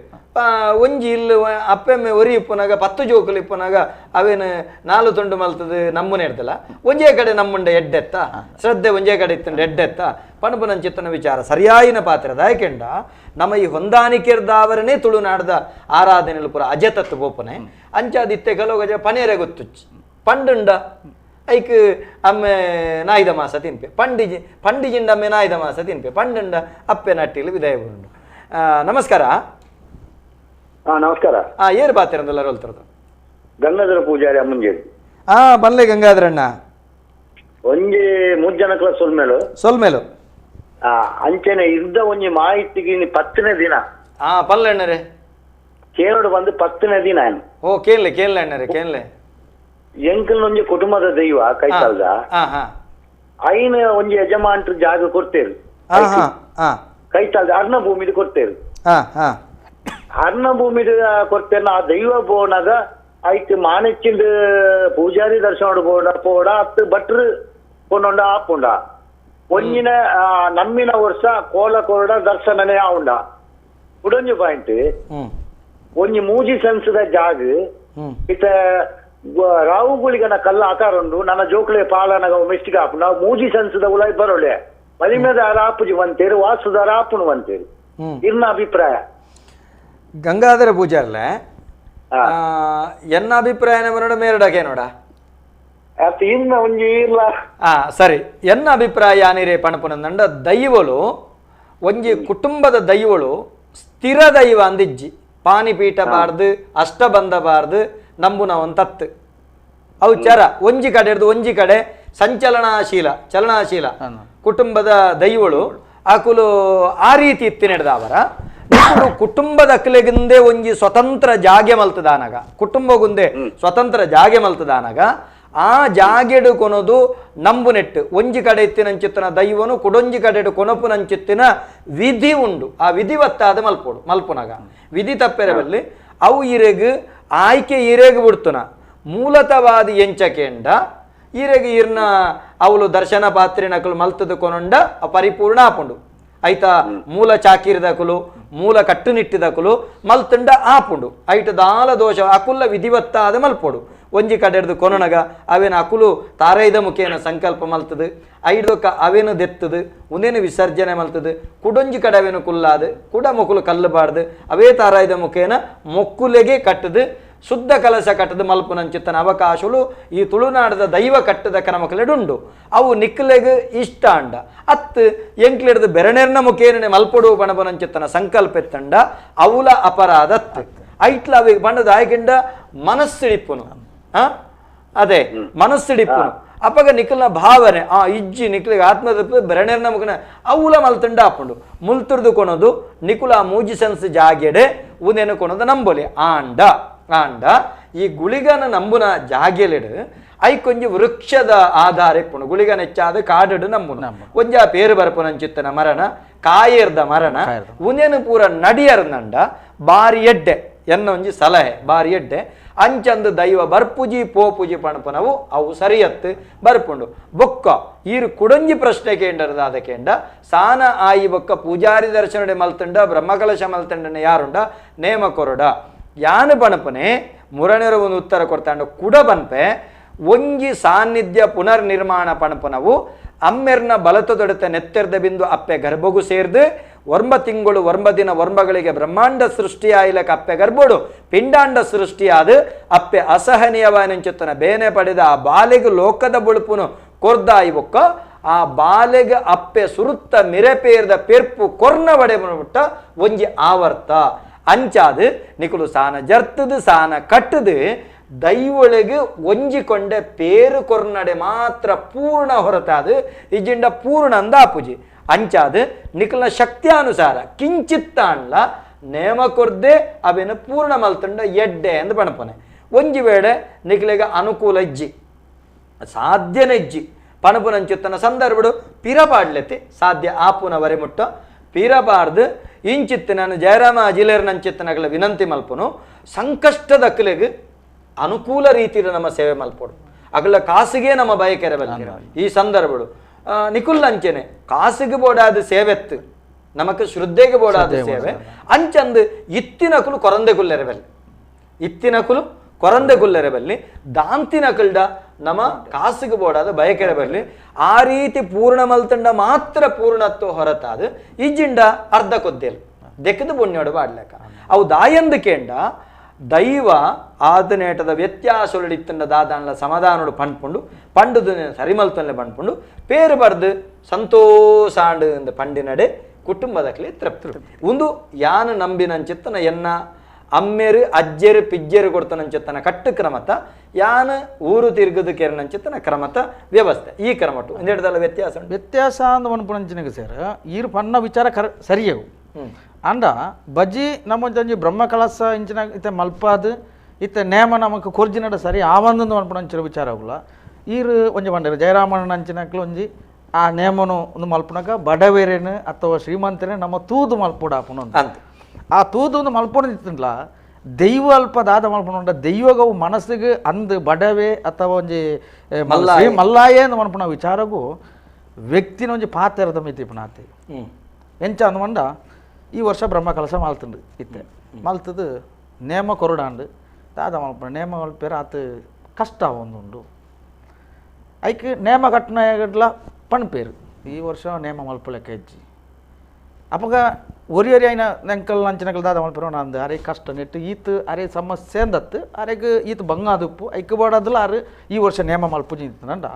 ಒಂಜಿ ಇಲ್ಲು ಅಪ್ಪೆಮ್ಮೆ ಒರಿ ಇಪ್ಪುನಾಗ 10 ಜೋಕುಲು ಇಪ್ಪುನಾಗ ಅವೇನು 4 ತುಂಡು ಮಲ್ತದ ನಮ್ಮನೆ ಇರ್ತಲ್ಲ ಒಂಜೇ ಕಡೆ ನಮ್ಮುಂಡ ಎಡ್ಡೆತ್ತ ಶ್ರದ್ಧೆ ಒಂಜೇ ಕಡೆ ಇತ್ತಂಡ ಎಡ್ಡೆತ್ತ ಪಣಪುನಂಚಿತ್ತನ ವಿಚಾರ ಸರಿಯಾಯಿನ ಪಾತ್ರದ ಯಾಕೆಂಡ ನಮ್ಮ ಈ ಹೊಂದಾಣಿಕೆರ್ದಾವರನೇ ತುಳುನಾಡ್ದ ಆರಾಧನೆಲು ಪೂರ ಅಜತತ್ತು ಬೋಪನೆ ಅಂಚಾದಿತ್ತೆ ಕಲೋಗಜ ಪನೇರೆ ಗೊತ್ತುಚ್ಚಿ ಪಂಡುಂಡ ಐಕ್ ಅಮ್ಮೆ ನಾಯ್ದ ಮಾಸ ತಿನ್ಪೆ ಪಂಡಿಜಿ ಪಂಡಿಜಿಂಡ ಅಮ್ಮೆ ನಾಯ್ದ ಮಾಸ ತಿನ್ಪೆ ಪಂಡುಂಡ ಅಪ್ಪೆ ನಟ್ಟಿಲು ವಿದಾಯ ಬರುಂಡು. ನಮಸ್ಕಾರ. ನಮಸ್ಕಾರ. ಏರು ಬಾತಿರಂದಲ್ಲ ರೋಲ್ತರದು ಗಂಗಾಧರ ಪೂಜಾರಿ ಅಮ್ಮಂಜೇರಿ. ಬನ್ಲೆ ಗಂಗಾಧರಣ್ಣ. ಒಂಜಿ 3 ಜನಕ್ಲ ಸೊಲ್ಮೇಲು ಸೊಲ್ಮೇಲು ಅಂಚೆನೆ ಇದ್ದ ಒಂಜಿ ಮಾಹಿತಿಗೆ 10ನೇ ದಿನ ಪಲ್ಲಣ್ಣರೇ ಕೇರಳ ಬಂದು 10ನೇ ದಿನ. ಓ ಕೇಳಲೆ ಕೇಳಲೆ ಅಣ್ಣರೇ ಕೇಳಲೆ. ಎಂಕಲ್ ಒಂಜಿ ಕುಟುಂಬದ ದೈವ ಕೈತಾಲ್ದ ಐನ ಒಂಜಿ ಯಜಮಾನ್ರು ಜಾಗ ಕೊಡ್ತೇರು ಕೈತಾಲ್ದ ಅರ್ಣ ಭೂಮಿದು ಕೊಡ್ತೇರು. ಅರ್ಣ ಭೂಮಿ ಕೊಡ್ತೇನೆ ಆ ದೈವ ಬೋನಾಗ ಐಕ್ ಮಾನೆಚ್ಚಿಂದ ಪೂಜಾರಿ ದರ್ಶನ ಬೋಡ ಪೋಡ ಅತ್ತು ಭಟ್ರು ಕೊಂಡೊಂಡ ಆಪುಂಡ ಒಂಜಿನ ನಮ್ಮಿನ ವರ್ಷ ಕೋಲ ಕೋಡ ದರ್ಶನನೇ ಆವುಂಡ. ಕುಡೊಂಜಿ ಪಾಯಿಂಟ್ ಒಂಜಿ ಮೂಜಿ ಸೆನ್ಸ್ದ ಜಾಗ ಇತ್ತ ರಾವು ಗುಳಿಗನ ಕಲ್ಲ ಆಕಾರ ಉಂಡು ನನ್ನ ಜೋಕ್ಲೆ ಪಾಲನಗ ಮಿಸ್ಟಿಕ್ ಆಪುಂಡ ಮೂಜಿ ಸೆನ್ಸ್ದ ಉಲಾಯ್ ಬರೋಳೆ ಮಲಿಮೆದಾರ ಆಪುಜಿ ಬಂತೇರು ವಾಸುದಾರ ಆಪುಣು ಬಂತೇರು ಇರ್ನ ಅಭಿಪ್ರಾಯ. ಗಂಗಾಧರ ಪೂಜಾರ್ಲೆ ಎನ್ನ ಅಭಿಪ್ರಾಯನ ಬರೋಡ ಮೇರಡಕ್ಕೆ ನೋಡ ಸರಿ. ಎನ್ನ ಅಭಿಪ್ರಾಯ ಆನಿರೇ ಪಣಪುನಂದಂಡ ದೈವಳು ಒಂಜಿ ಕುಟುಂಬದ ದೈವಳು ಸ್ಥಿರ ದೈವ ಅಂದಿಜ್ಜಿ ಪಾನಿಪೀಠ ಬಾರ್ದು ಅಷ್ಟಬಂಧ ಬಾರ್ದು ನಂಬುನ ತತ್ತು ಅವು ಚರ ಒಂಜಿ ಕಡೆ ಹಿಡ್ದು ಒಂಜಿ ಕಡೆ ಸಂಚಲನಾಶೀಲ ಚಲನಾಶೀಲ ಕುಟುಂಬದ ದೈವಳು ಆಕುಲು ಆ ರೀತಿ ಇತ್ತಿನ ಹಿಡ್ದಾವರ ಕುಟುಂಬದ ಅಕ್ಲೆಗಿಂದೆ ಒಂಜಿ ಸ್ವತಂತ್ರ ಜಾಗೆ ಮಲ್ತದಾನಗ ಕುಟುಂಬಗುಂದೆ ಸ್ವತಂತ್ರ ಜಾಗೆ ಮಲ್ತದಾನಗ ಆ ಜಾಗೆಡು ಕೊನೋದು ನಂಬುನೆಟ್ಟು ಒಂಜಿ ಕಡೆ ಇತ್ತಿನಂಚಿತ್ತನ ದೈವನು ಕುಡೊಂಜಿ ಕಡೆ ಕೊನಪುನಂಚಿತ್ತಿನ ವಿಧಿ ಉಂಡು. ಆ ವಿಧಿವತ್ತಾದ ಮಲ್ಪೋಡು ಮಲ್ಪುನಗ ವಿಧಿ ತಪ್ಪೆರೆ ಬಲ್ಲಿ ಅವು ಇರೆಗ್ ಆಯ್ಕೆ ಇರೆಗ್ ಬಿಡ್ತುನ ಮೂಲತವಾದ ಎಂಚಕೆಂಡ ಈರೆಗ್ ಇರ್ನ ಅವಳು ದರ್ಶನ ಪಾತ್ರಿನಕಲು ಮಲ್ತದ ಕೊನೊಂಡ ಪರಿಪೂರ್ಣ ಆಪುಂಡು ಐತ ಮೂಲ ಚಾಕಿರಿದಕುಲು ಮೂಲ ಕಟ್ಟುನಿಟ್ಟಿದಕುಲು ಮಲ್ತುಂಡ ಆಪುಂಡು ಐಟ ದಾಲ ದೋಷ ಅಕುಲ್ಲ ವಿಧಿವತ್ತಾದ ಮಲ್ಪೋಡು ಒಂಜಿ ಕಡೆಡ್ದು ಕೊನೊನಗ ಅವೇನ ಅಕುಲು ತಾರೈದ ಮುಖೇನ ಸಂಕಲ್ಪ ಮಲ್ತದು ಐಡ್ದೊಕ್ಕ ಅವೇನು ದೆತ್ತದು ಉಂದೇನು ವಿಸರ್ಜನೆ ಮಲ್ತದು ಕುಡೊಂಜಿ ಕಡೆ ಅವೇನು ಕುಲ್ಲಾದು ಕುಡ ಮೊಕುಲು ಕಲ್ಲು ಬಾಡ್ದು ಅವೇ ತಾರಾಯ್ದ ಮುಖೇನ ಮೊಕ್ಕುಲೆಗೆ ಕಟ್ಟದು ಶುದ್ಧ ಕಲಶ ಕಟ್ಟದ ಮಲ್ಪುನಂಚಿತ್ತನ ಅವಕಾಶಲು ಈ ತುಳುನಾಡದ ದೈವ ಕಟ್ಟದ ಕ್ರಮಕ್ಲೆಡುಂಡು ಅವು ನಿಕ್ಲೆಗ್ ಇಷ್ಟ ಅಂಡ ಅತ್ತು ಎಂಕ್ಲೆಡ್ದು ಬೆರಣೆರ್ನ ಮುಖೇನನೆ ಮಲ್ಪೊಡು ಪಣಪುನಂಚಿತ್ತನ ಸಂಕಲ್ಪ ಎತ್ತಂಡ ಅವುಲ ಅಪರಾಧತ್ತು ಐಟ್ಲ ಅವಿ ಬಣ್ಣದ ಆಯ್ಕೆಂಡ ಮನಸ್ಸಿಡಿಪ್ಪುನು ಅದೇ ಮನಸ್ಸಿಡಿಪ್ಪುನು ಅಪಗ ನಿಖಲ್ನ ಭಾವನೆ ಆ ಇಜ್ಜಿ ನಿಕ್ಲಿಗೆ ಆತ್ಮದ ಬೆರಣೆರ್ನ ಮುಖನ ಅವುಲ ಮಲ್ತಂಡ ಆಪುಂಡು ಮುಲ್ತುರ್ದು ಕೊನೋದು ನಿಕುಲ ಮೂಜಿ ಸೆನ್ಸ್ ಜಾಗೆಡೆ ಉನೇನು ಕೊನೋದು ನಂಬೊಲಿ ಆಂಡ ಆಂಡ ಈ ಗುಳಿಗನ ನಂಬುನ ಜಾಗೆಲೆಡು ಐಕೊಂಜಿ ವೃಕ್ಷದ ಆಧಾರ ಇಪ್ಪುಂಡು ಗುಳಿಗನ ಹೆಚ್ಚಾದ ಕಾಡುಡು ನಂಬುನು ಒಂಜ ಪೇರು ಬರಪುನಂಚಿತ್ತನ ಮರಣ ಕಾಯರ್ದ ಮರಣ ಉನೇನು ಪೂರ ನಡಿಯರ್ನಂಡ ಬಾರಿ ಎಡ್ಡೆ ಎನ್ನ ಒಂಜಿ ಸಲಹೆ ಬಾರಿ ಎಡ್ಡೆ ಅಂಚಂದು ದೈವ ಬರ್ಪುಜಿ ಪೋಪುಜಿ ಪಣಪನವು ಅವು ಸರಿಯತ್ತು ಬರ್ಪುಂಡು ಬೊಕ್ಕ ಈರು ಕುಡೊಂಜಿ ಪ್ರಶ್ನೆ ಕೇಂಡರದ ಅದಕ್ಕೇಂಡ ಸಾನ ಆಯಿ ಬೊಕ್ಕ ಪೂಜಾರಿ ದರ್ಶನಡೆ ಮಲ್ತಂಡ ಬ್ರಹ್ಮಕಲಶ ಮಲ್ತಂಡನೆ ಯಾರುಂಡ ನೇಮ ಕೊರಡ ಯಾನು ಪಣಪನೆ ಮುರಣಿರ ಒಂದು ಉತ್ತರ ಕೊಡ್ತಾಂಡ ಕುಡ ಬನ್ಪೆ ಒಂಜಿ ಸಾನ್ನಿಧ್ಯ ಪುನರ್ನಿರ್ಮಾಣ ಪಣಪನವು ಅಮ್ಮೆರ್ನ ಬಲತದೊಡತೆ ನೆತ್ತೆರ್ದ ಬಿಂದು ಅಪ್ಪೆ ಗರ್ಭಗೂ ಸೇರ್ದು ಒರ್ಂಬ ತಿಂಗಳು ಒರ್ಂಬ ದಿನ ಒರ್ಂಬಗಳಿಗೆ ಬ್ರಹ್ಮಾಂಡ ಸೃಷ್ಟಿಯಾಯಿಲಕ ಅಪ್ಪೆ ಗರ್ಭೋಡು ಪಿಂಡಾಂಡ ಸೃಷ್ಟಿಯಾದ ಅಪ್ಪೆ ಅಸಹನೀಯವಾನಂಚುತ್ತನ ಬೇನೆ ಪಡೆದ ಆ ಬಾಲೆಗೆ ಲೋಕದ ಬೊಳುಪುನು ಕೊರ್ದಾಯಿ ಬೊಕ್ಕ ಆ ಬಾಲೆಗ ಅಪ್ಪೆ ಸುರುತ್ತ ಮಿರೆಪೇರ್ದ ಪೆರ್ಪು ಕೊರ್ನ ಒಡೆ ಮುಟ್ಟ ಒಂಜಿ ಆವರ್ತ ಅಂಚಾದು ನಿಕುಲು ಸಾನ ಜರ್ತದು ಸಾನ ಕಟ್ಟದು ದೈವೊಳಗೆ ಒಂಜಿಕೊಂಡೆ ಪೇರು ಕೊರ್ನಡೆ ಮಾತ್ರ ಪೂರ್ಣ ಹೊರತಾದು ಇಜಿಂಡ ಪೂರ್ಣ ಅಂದಾಪುಜಿ ಅಂಚಾದು ನಿಕುಲ್ನ ಶಕ್ತಿಯಾನುಸಾರ ಕಿಂಚಿತ್ತಾಣ್ಲ ನೇಮ ಕೊರ್ದೆ ಅವೇನು ಪೂರ್ಣ ಮಲ್ತಂಡ ಎಡ್ಡೆ ಎಂದು ಪಣಪನೆ. ಒಂಜಿ ವೇಳೆ ನಿಕುಲಿಗೆ ಅನುಕೂಲ ಇಜ್ಜಿ ಸಾಧ್ಯನೇ ಇಜ್ಜಿ ಪಣಪುನಂಚುತ್ತನ ಸಂದರ್ಭಡು ಪಿರಪಾಡ್ಲೆತ್ತಿ ಸಾಧ್ಯ ಆಪುನ ವರೆ ಮುಟ್ಟ ಪಿರಪಾಡ್ದು ಇಂಚಿತ್ತು ನಾನು ಜಯರಾಮ ಅಜಿಲೇರ್ನಂಚಿತ್ತನಗಳ ವಿನಂತಿ ಮಲ್ಪನು ಸಂಕಷ್ಟದ ಅಕ್ಕಲೆಗೆ ಅನುಕೂಲ ರೀತಿಯ ನಮ್ಮ ಸೇವೆ ಮಲ್ಪೋಡು ಅಗಲ ಕಾಸಿಗೆ ನಮ್ಮ ಬಯಕೆರೆ ಬಲ್ಲೆ ಈ ಸಂದರ್ಭಡು ನಿಕುಲ್ ಅಂಚೆನೆ ಕಾಸಿಗೆ ಬೋಡಾದ ಸೇವೆತ್ತು ನಮಕ್ ಶ್ರದ್ಧೆಗೆ ಬೋಡಾದ ಸೇವೆ ಅಂಚಂದು ಇತ್ತಿನಕುಲು ಕೊರಂದೆ ಗುಲ್ಲೆರೆ ಬಲ್ಲೆ ಇತ್ತಿನಕುಲು ಕೊರಂದೆ ಗುಲ್ಲೆರೆ ಬಲ್ಲಿ ದಾಂತಿನಕಲ್ಡ ನಮ್ಮ ಕಾಸಿಗೆ ಬೋಡಾದ ಬಯಕೆರೆ ಬರಲಿ ಆ ರೀತಿ ಪೂರ್ಣ ಮಲ್ತಂಡ ಮಾತ್ರ ಪೂರ್ಣತ್ವ ಹೊರತಾದ ಇಜ್ಜಿಂಡ ಅರ್ಧ ಕೊದ್ದೇಲು ದೆಕ್ಕದು ಬೊಣ್ಣೋಡು ಬಾಡ್ಲಕ್ಕ ಅವು ದಾಯಂದು ಕೇಂಡ ದೈವ ಆದನೇಟದ ವ್ಯತ್ಯಾಸೊಳಿತ್ತಂಡ ದಾದಾನ್ಲ ಸಮಾಧಾನೋಡು ಪಂಡ್ಪುಂಡು ಪಂಡುದು ಸರಿಮಲ್ತನ್ಲೆ ಪಂಡ್ಪುಂಡು ಪೇರು ಬರ್ದು ಸಂತೋಷಾಂಡು ಅಂದ ಪಂಡಿನಡೆ ಕುಟುಂಬದಕ್ಲೆ ತೃಪ್ತಿ ಒಂದು ಯಾನು ನಂಬಿನಂಚಿತ್ತನ ಎನ್ನ ಅಮ್ಮೇರು ಅಜ್ಜರು ಪಿಜ್ಜರು ಕೊಡ್ತಾನಂಚಿತ್ತನ ಕಟ್ಟು ಕ್ರಮತ ಯಾನು ಊರು ತಿರುಗದು ಕೇರನಂಚಿತ್ತನ ಕ್ರಮತ ವ್ಯವಸ್ಥೆ ಈ ಕ್ರಮಟು ಒಂದೆರಡದಲ್ಲ ವ್ಯತ್ಯಾಸ ವ್ಯತ್ಯಾಸ ಅಂದ ಪನ್ಪುನಂಚಿನಗ ಸರ್ ಈರು ಪನ್ನ ವಿಚಾರ ಕರ ಸರಿಯವು ಅಂಡ ಬಜ್ಜಿ ನಮ್ಮೊಂಜಿ ಬ್ರಹ್ಮ ಕಳಸ ಇಂಚಿನ ಇತ್ತೆ ಮಲ್ಪಾದು ಇತ್ತೆ ನೇಮ ನಮಕ್ ಕೊರ್ಜಿನಡ ಸರಿ ಆವಂದೊಂದು ಪನ್ಪುನಂಚಿನ ವಿಚಾರ ಆಗುಲ್ಲ ಈರು ಒಂಜಿ ಪಂಡರು ಜಯರಾಮಣ್ಣ ಅಂಚಿನಕ್ಲು ಒಂಜಿ ಆ ನೇಮನು ಒಂದು ಮಲ್ಪುನಕ ಬಡವೇರೇನು ಅಥವಾ ಶ್ರೀಮಂತನೇ ನಮ್ಮ ತೂದು ಮಲ್ಪುಡಾಪುನು ಅಂತ ಆ ತೂದು ಒಂದು ಮಲ್ಪೊಂದಿತ್ತಲ್ಲ ದೈವ ಅಲ್ಪ ದಾದ ಮಲ್ಪುನ ದೈವಗವು ಮನಸ್ಸಿಗೆ ಅಂದು ಬಡವೆ ಅಥವಾ ಒಂಜಿ ಮಲ್ಲಾಯೇ ಅಂದ್ ಮನ್ಪುನ ವಿಚಾರಗೂ ವ್ಯಕ್ತಿನ ಒಂಜಿ ಪಾತೆರದ ಮಿತಿ ಪುನಾತಿ ಎಂಚ ಅಂದ್ಮಂಡ ಈ ವರ್ಷ ಬ್ರಹ್ಮ ಕಲಶ ಮಲ್ತುಂಡು ಇತ್ತೆ ಮಲ್ತದು ನೇಮ ಕೊರಡಾಂಡು ದಾದ ಮಲ್ಪುನ ನೇಮ ಮಲ್ಪೇರ ಆತ ಕಷ್ಟ ಒಂದುಂಡು ಐಕ್ ನೇಮ ಕಟ್ಟನ ಪಣ್ಪೇರು ಈ ವರ್ಷ ನೇಮ ಮಲ್ಪಲೆಕ್ಕ ಹೆಜ್ಜಿ ಅಪಗ ಒರಿ ಒರಿ ಐನ ನೆಂಕಲ್ ಅಂಚಿನಕಲ್ ದಾದ ಮಲ್ಪೇರು ನಂದು ಅರೆ ಕಷ್ಟ ನೆಟ್ಟು ಈತ್ ಅರೆ ಸಮಸ್ಯೆ ಅಂದತ್ತು ಅರೆಗ್ ಈತ್ ಬಂಗಾದುಪ್ಪು ಐಕ್ ಬೋಡಾದಲ್ಲ ಅರೆ ಈ ವರ್ಷ ನೇಮ ಮಲ್ಪುಜಿ ನಿಂತಂಡ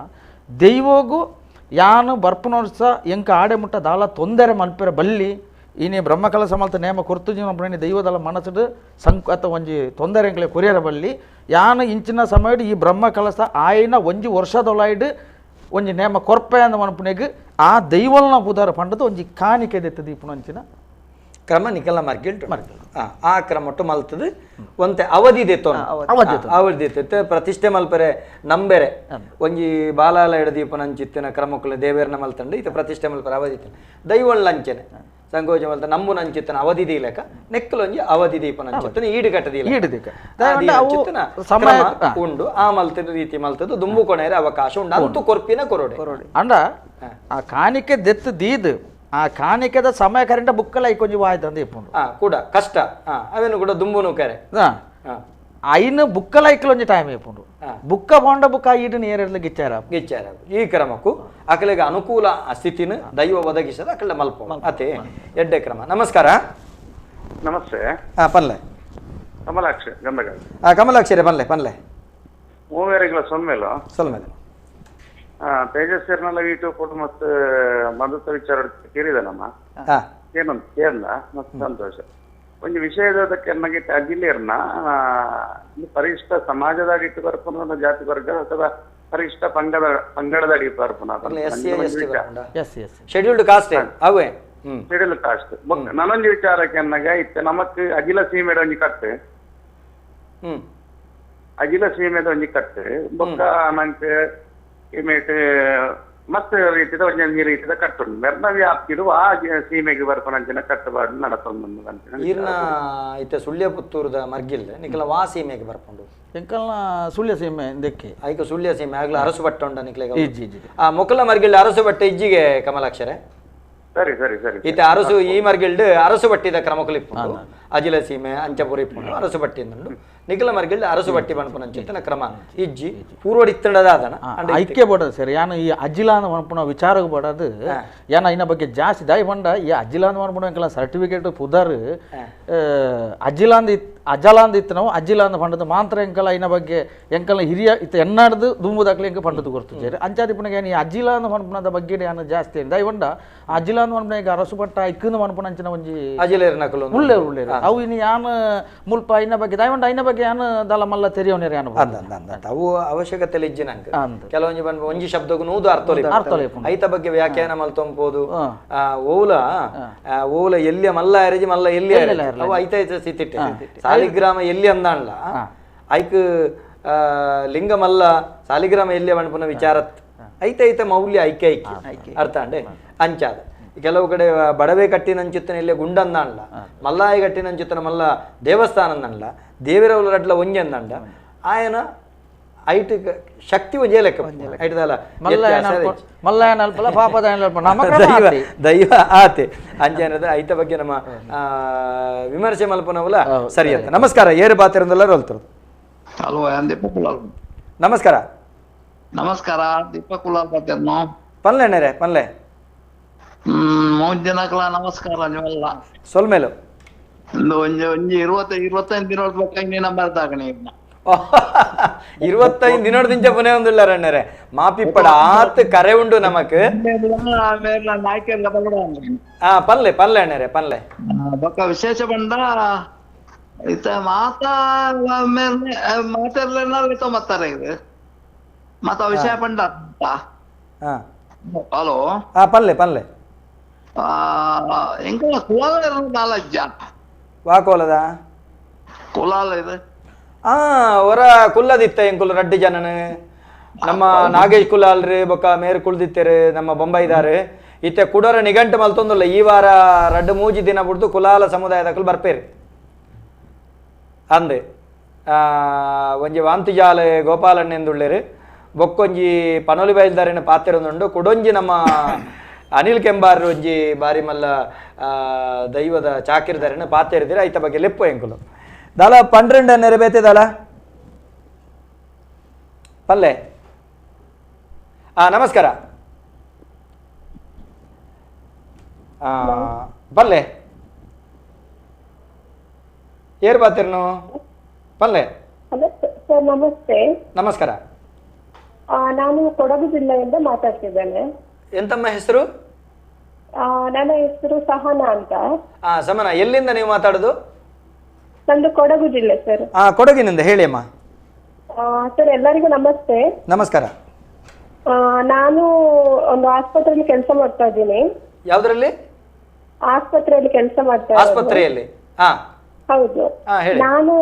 ದೈವಗೂ ಯಾನು ಬರ್ಪುನ ವರ್ಷ ಎಂಕ ಆಡೆ ಮುಟ್ಟ ದಾಲ ತೊಂದರೆ ಮಲ್ಪೆರ ಬಲ್ಲಿ ಇನಿ ಬ್ರಹ್ಮಕಲಶ ಮಲ್ತ ನೇಮ ಕೊರ್ತು ಜೀವನ ದೈವದಲ್ಲ ಮನಸ್ಸುಡು ಸಂಕ ಅಥವಾ ಒಂಜಿ ತೊಂದರೆ ಎಂಕ್ಲೆ ಕೊರಿಯರ ಬಲ್ಲಿ ಯಾನು ಇಂಚಿನ ಸಮಯಡ್ ಈ ಬ್ರಹ್ಮಕಲಶ ಆಯ್ನ ಒಂಜಿ ವರ್ಷದೊಳೈಡ್ ಒಂಜಿ ನೇಮ ಕೊರ್ಪೆ ಅಂದ ಮನಪುನೆಗ್ ಆ ದೈವಲ್ನ ಪುದಾರ ಪಂಡದ ಒಂಜಿ ಕಾಣಿಕೆ ದೆತ್ತದ ಇಪ್ಪುನಂಚಿನ ಕ್ರಮ ನಿಕಲ ಮಾರ್ಕೆಟ್ ಆ ಕ್ರಮಟ್ಟು ಮಲ್ತದ ಒಂತೆ ಅವಧಿ ದೆತ್ತೋ ಅವಧಿ ದೆತ್ತ ಪ್ರತಿಷ್ಠೆ ಮಲ್ಪರೆ ನಂಬೆರೆ ಒಂಜಿ ಬಾಲಾಲ ಎಡದೀಪನಂಚಿತ್ತಿನ ಕ್ರಮಕ್ಕುಲ ದೇವೇರ್ನ ಮಲ್ತಂಡು ಇತ್ತ ಪ್ರತಿಷ್ಠೆ ಮಲ್ಪರೆ ಅವಧಿ ದೈವಳ್ಳಂಚನೆ ಸಂಕೋಚ ಮಲ್ತ ನಂಬುನಂಚಿತ್ತನ ಅವಧಿ ದೀಲಕ ನೆಕ್ಕಲೊಂಜಿ ಅವಧಿ ದೀಪನಂಚಿತ್ತನ ಈಡು ಕಟ್ಟದೀಲ ಸಮಯ ಉಂಡು ಆ ಮಲ್ತದ ರೀತಿ ಮಲ್ತದ್ದು ದುಂಬು ಕೊನೆಯರೆ ಅವಕಾಶ ಉಂಡು ಅಂತೂ ಕೊರ್ಪಿನ ಕೊರೋಡೆ ಅಂಡ ಆ ಕಾಣಿಕೆ ದೆತ್ತು ದೀದು ಆ ಕಾಣಿಕೆದ ಸಮಯ ಕರೆಂಟ ಬುಕ್ಕಲ್ಲ ಕೊಂಚ ವಾಯ್ತು ಅಂತ ಇಪ್ಪುಂಡು ಕೂಡ ಕಷ್ಟ ಅವೇನು ಕೂಡ ದುಂಬುನು ಕರೆ ಐನ ಬುಕ್ಕಲ ಐಕ್ಲೊಂಜಿ ಟೈಮ್ ಇಪ್ಪುಂಡು ಬುಕ್ಕ ಬೋಂಡ ಬುಕ್ಕ ಈಡು ನೇರಡ್ಲ ಗಿಚ್ಚಾರ ಗಿಚ್ಚಾರ ಈ ಕ್ರಮಕ್ಕೂ ಅಕಲೆಗೆ ಅನುಕೂಲ ಸ್ಥಿತಿನ ದೈವ ಒದಗಿಸದ ಅಕಲೆ ಮಲ್ಪ ಅತೆ ಎಡ್ಡೆ ಕ್ರಮ. ನಮಸ್ಕಾರ. ನಮಸ್ತೆ. ಪನ್ಲೆ ಕಮಲಾಕ್ಷ ಗಂಧಗಾಲ. ಕಮಲಾಕ್ಷರೇ ಪನ್ಲೆ ಪನ್ಲೆ ಮೂವೇರೆಗಳ ಸೊಲ್ಮೇಲ ಸೊಲ್ಮೇಲೆ ತೇಜಸ್ವಿಯರ್ನೆಲ್ಲ ಯೂಟ್ಯೂಬ್ ಕೊಟ್ಟು ಮತ್ತೆ ಮಧುತ ವಿಚಾರ ಕೇಳಿದ ನಮ್ಮ ಏನಂತ ಕೇಳಲ್ಲ ಮತ್ತೆ ಸಂತೋಷ. ಒಂದು ವಿಷಯದಕ್ಕೆ ನಮಗೆ ಜಿಲ್ಲೆಯರ್ನ ಪರಿಶಿಷ್ಟ ಸಮಾಜದ ಅಡಿಟ್ಟು ಬರ್ಪುನ ಜಾತಿ ವರ್ಗ ಅಥವಾ ಪರಿಶಿಷ್ಟ ಪಂಗಡದ ಅಡಿ ಬರ್ಪುನ ಶೆಡ್ಯೂಲ್ಡ್ ಕಾಸ್ಟ್ ಅವೇ ಶೆಡ್ಯೂಲ್ಡ್ ಕಾಸ್ಟ್. ನಾನೊಂದು ವಿಚಾರಕ್ಕೆ ಅನ್ನಾಗ ಇತ್ತೆ ನಮಕ್ ಅಗಿಲ ಸೀಮೆಡ ಒಂಜಿ ಕಟ್ಟು ಅಗಿಲ ಸೀಮೆದ ಒಂಜಿ ಕಟ್ಟು ಬೊಕ್ಕ ನಂಗೆ ಇಮೇಟ್ ಮತ್ತೆ ರೀತಿದ ಒಂಜೊಂಜಿ ರೀತಿದ ಕಟ್ಟುಂಡು ಮೆರ್ನ ವ್ಯಾಪ್ತಿಡು ಆ ಸೀಮೆಗೆ ಬರ್ಪನಂಚಿನ ಕಟ್ಟುಬಾರ್ದು ನಡತೊಂದು. ಈರ್ನ ಇತ್ತೆ ಸುಳ್ಯ ಪುತ್ತೂರದ ಮರ್ಗಿಲ್ ನಿಕಲ ವಾ ಸೀಮೆಗೆ ಬರ್ಪುಂಡು ಎಂಕಲ್ನ ಸುಳ್ಯ ಸೀಮೆ ದೆಕ್ಕೆ ಐಕ ಸುಳ್ಯ ಸೀಮೆ ಆಗ್ಲ ಅರಸು ಬಟ್ಟ ಉಂಡ ನಿಕ್ಲೆಗ ಆ ಮೊಕಲ ಮರ್ಗಿಲ್ ಅರಸು ಬಟ್ಟೆ ಇಜ್ಜಿಗೆ ಕಮಲಾಕ್ಷರೇ. ಸರಿ ಸರಿ ಸರಿ. ಇತ್ತೆ ಅರಸು ಈ ಮರ್ಗಿಲ್ಡ್ ಅರಸು ಬಟ್ಟಿದ ಕ್ರಮಕುಲು ಇಪ್ಪುಂಡು ಅಜಿಲ ಸೀಮೆ ಅಂಚಪುರ ಇಪ್ಪುಂಡು ಅರಸು ಬಟ್ಟಿಂದುಂಡು ನಿಖಲ ಮರ್ಗಿಲ್ಡ್ ಅರಸು ಬಟ್ಟಿ ಪನ್ಪುನಂಚಿತ್ತಿನ ಕ್ರಮ ಇಜ್ಜಿ ಪೂರ್ವಡಿತ್ತಂಡದಾದನ ಐಕ್ಯ ಬೋಡದು ಸರ್. ಯಾನು ಈ ಅಜಿಲಾಂದ ಮನ್ಪುನ ವಿಚಾರಕ್ಕೆ ಬೋಡದು ಯಾನ ಐನ ಬಗ್ಗೆ ಜಾಸ್ತಿ ದಾಯಿ ಪಂಡ ಈ ಅಜಿಲಾಂದ ಮನ್ಪುನ ಎಂಕಲ ಸರ್ಟಿಫಿಕೇಟ್ ಪುದರ್ ಅಜಿಲಾಂದ ಅಜಲಾಂದ ಇತ್ತು ನಾವು ಅಜಿಲಾಂದ ಪಂಡದ ಮಾತ್ರ ಎಂಕಲ ಐನ ಬಗ್ಗೆ ಎಂಕಲ ಹಿರಿಯ ಇತ್ತ ಎನ್ನಾಡ್ದು ದುಂಬುದಾಕ್ಲೆ ಎಂಕ ಪಂಡದು ಕೊಡ್ತಿದ್ದಾರೆ. ಅಂಚಾದಿ ಪುನಗ ಈ ಅಜಿಲಾಂದ ಮನ್ಪುನದ ಬಗ್ಗೆ ಯಾನು ಜಾಸ್ತಿ ದಾಯಿ ಪಂಡ ಅಜಿಲಾಂದ ಮನ್ಪುನ ಈಗ ಅರಸು ಪಟ್ಟ ಐಕ್ಕಂದು ಮನ್ಪುನ ಅಂಚಿನ ಒಂಜಿ ಅಜಿಲೇರ್ನಕುಲು ಉಳ್ಳೇರು ಉಳ್ಳೇರು ಅವು ಇನ್ನು ಯಾನು ಮುಲ್ಪ ಐನ ಬಗ್ಗೆ ದಾಯಿ ಪಂಡ ಐನ ಬಗ್ಗೆ ಯಾನು ದಲ ಮಲ್ಲ ತೆರಿಯೋನೇರು ಯಾನು ಅವು ಅವಶ್ಯಕತೆ ಇಜ್ಜಿ ನಂಗೆ. ಕೆಲವೊಂಜಿ ಬಂದು ಒಂಜಿ ಶಬ್ದಕ್ಕೂ ನೂದು ಅರ್ಥ ಐತ ಬಗ್ಗೆ ವ್ಯಾಖ್ಯಾನ ಮಲ್ತೊಂಬೋದು. ಓಲ ಓಲ ಎಲ್ಲಿಯ ಮಲ್ಲ ಅರೆಜಿ ಮಲ್ಲ ಎಲ್ಲಿ ಅವು ಐತ ಐತ ಸ್ಥಿತಿಟ್ಟೆ ಸಾಲಿಗ್ರಾಮ ಎಲ್ಲಿ ಅಂದಾಣ್ಲ ಐಕ್ ಲಿಂಗ ಮಲ್ಲ ಸಾಲಿಗ್ರಾಮ ಎಲ್ಲಿಯ ಮಣ್ಪುನ ವಿಚಾರತ್ ಐತ ಐತ ಮೌಲ್ಯ ಐಕ್ಯ ಐಕ್ಯ ಅರ್ಥ ಅಂಡೆ ಅಂಚಾದ. ಕೆಲವು ಕಡೆ ಬಡವೆ ಕಟ್ಟಿನಂಚಿತ್ತನ ಇಲ್ಲಿ ಗುಂಡಂದಾಣ್ಲ ಮಲ್ಲಾಯಿ ಕಟ್ಟಿನಂಚಿತ್ತನ ಮಲ್ಲ ದೇವಸ್ಥಾನ ಅಂದಣ್ಲ ದೇವಿರವಲ ರಡ್ಲ ಒಂಜಿ ಅಂದಂಡ ಆಯನ ಐಟ್ ಶಕ್ತಿ ಒಂಜೇ ಲೆಕ್ಕ ಐಟದಲ್ಲ ದೈವ ಆತೆ ಅಂಜನದ ಐತ ಬಗ್ಗೆ ನಮ್ಮ ವಿಮರ್ಶೆ ಮಲ್ಪನವಲ್ಲ ಸರಿ ಅಂತ. ನಮಸ್ಕಾರ, ಏರು ಬಾತಿರಂದೆಲ್ಲ ಹೋಲ್ತಿರೋದು. ನಮಸ್ಕಾರ ನಮಸ್ಕಾರ, ದೀಪಕ್ ಕುಲಾಲ್ ಬಾತಿರ್ನು. ಪನ್ಲೆ ಅಣ್ಣರೇ ಪನ್ಲೆ. ಜನಕಲ ನಮಸ್ಕಾರ ನೀವೆಲ್ಲ ಸೊಲ್ಮೇಲು ಒಂಜಿ ಒಂಜಿ 25 ದಿನ ನಂಬರ್ ತಾಕಣಿ 25 ದಿನದಿಂದ ಪುನೇ ಒಂದುಳ್ಳ ಅಣ್ಣರೇ ಮಾಪಿಪ್ಪಡ ಆತ್ ಕರೆ ಉಂಡು ನಮಕ್. ಪಲ್ಲೆ ಪಲ್ಲೆ ಅಣ್ಣರೇ ಪಲ್ಲೆ. ಬೊಕ್ಕ ವಿಶೇಷ ಬಂದ ಇತ್ತ ಮಾತಾ ಮಾತಾಡ್ಲೇನ ಮತ್ತಾರೆ ಇದು ಮಾತಾ ವಿಷಯ ಪಂಡ. ಹಲೋ ಪಲ್ಲೆ ಪಲ್ಲೆ. ಎಂಕಲ ಕುಲಾಲ ನಾಲಜ್ಜ ವಾ ಕೋಲದ ಕುಲಾಲ ಇದು ಹೊರ ಕುಲ್ಲದಿತ್ತ ಎಂಕುಲು ರಡ್ಡಿ ಜನನ ನಮ್ಮ ನಾಗೇಶ್ ಕುಲಾಲ್ರಿ ಬೊಕ್ಕ ಮೇರು ಕುಳ್ದಿತ್ತೇರು ನಮ್ಮ ಬೊಂಬೈದಾರು ಇತ್ತೆ ಕುಡೋರ ನಿಘಂಟು ಮಲ್ತೊಂದುಲ್ಲ. ಈ ವಾರ ರಡ್ಡು ಮೂಜಿ ದಿನ ಬಿಡ್ದು ಕುಲಾಲ ಸಮುದಾಯದಕುಲು ಬರ್ಪೇರು ಅಂದೆ. ಒಂಜಿ ವಾಂತಿಜಾಲೆ ಗೋಪಾಲಣ್ಣೆಂದುಳ್ಳೇರು ಬೊಕ್ಕೊಂಜಿ ಪನೊಲಿ ಬಯಲ್ದಾರಿನ ಪಾತಿರೊಂದುಂಡು. ಕುಡೊಂಜಿ ನಮ್ಮ ಅನಿಲ್ ಕೆಂಬಾರ್ ಒಂಜಿ ಬಾರಿ ಮಲ್ಲ ದೈವದ ಚಾಕಿರ್ದಾರಿನ ಪಾತಿರಿದಿರ ಐತ ಬಗ್ಗೆ ಲೆಪ್ಪು ಎಂಕುಲು. ದಾಲ 12 ನೆರಬೇತೆ ದಾಲ ಪಲ್ಲೆ. ನಮಸ್ಕಾರ ಪಲ್ಲೆ. ಏರ್ ಬಾತಿರ್ನು ಪಲ್ಲೆ. ಸರ್ ನಮಸ್ತೆ. ನಮಸ್ಕಾರ, ನಾನು ಕೊಡಗು ಜಿಲ್ಲೆಯಿಂದ ಮಾತಾಡ್ತಿದ್ದೇನೆ. ಎಂತಮ್ಮ ಹೆಸರು? ನನ್ನ ಹೆಸರು ಸಹನಾ ಅಂತ. ಸಮನ, ಎಲ್ಲಿಂದ ನೀವು ಮಾತಾಡೋದು? ನಂದು ಕೊಡಗು ಜಿಲ್ಲೆ ಸರ್. ಕೊಡಗಿನಿಂದ ಹೇಳಿ ಅಮ್ಮ. ಸರ್ ಎಲ್ಲರಿಗೂ ನಮಸ್ತೆ. ನಮಸ್ಕಾರ. ನಾನು ಒಂದು ಆಸ್ಪತ್ರೆಯಲ್ಲಿ ಕೆಲಸ ಮಾಡ್ತಾ ಇದ್ದೀನಿ. ಯಾವ್ದ್ರಲ್ಲಿ? ಆಸ್ಪತ್ರೆಯಲ್ಲಿ ಕೆಲಸ ಮಾಡ್ತಾ ಆಸ್ಪತ್ರೆಯಲ್ಲಿ? ಹೌದು. ನಾನು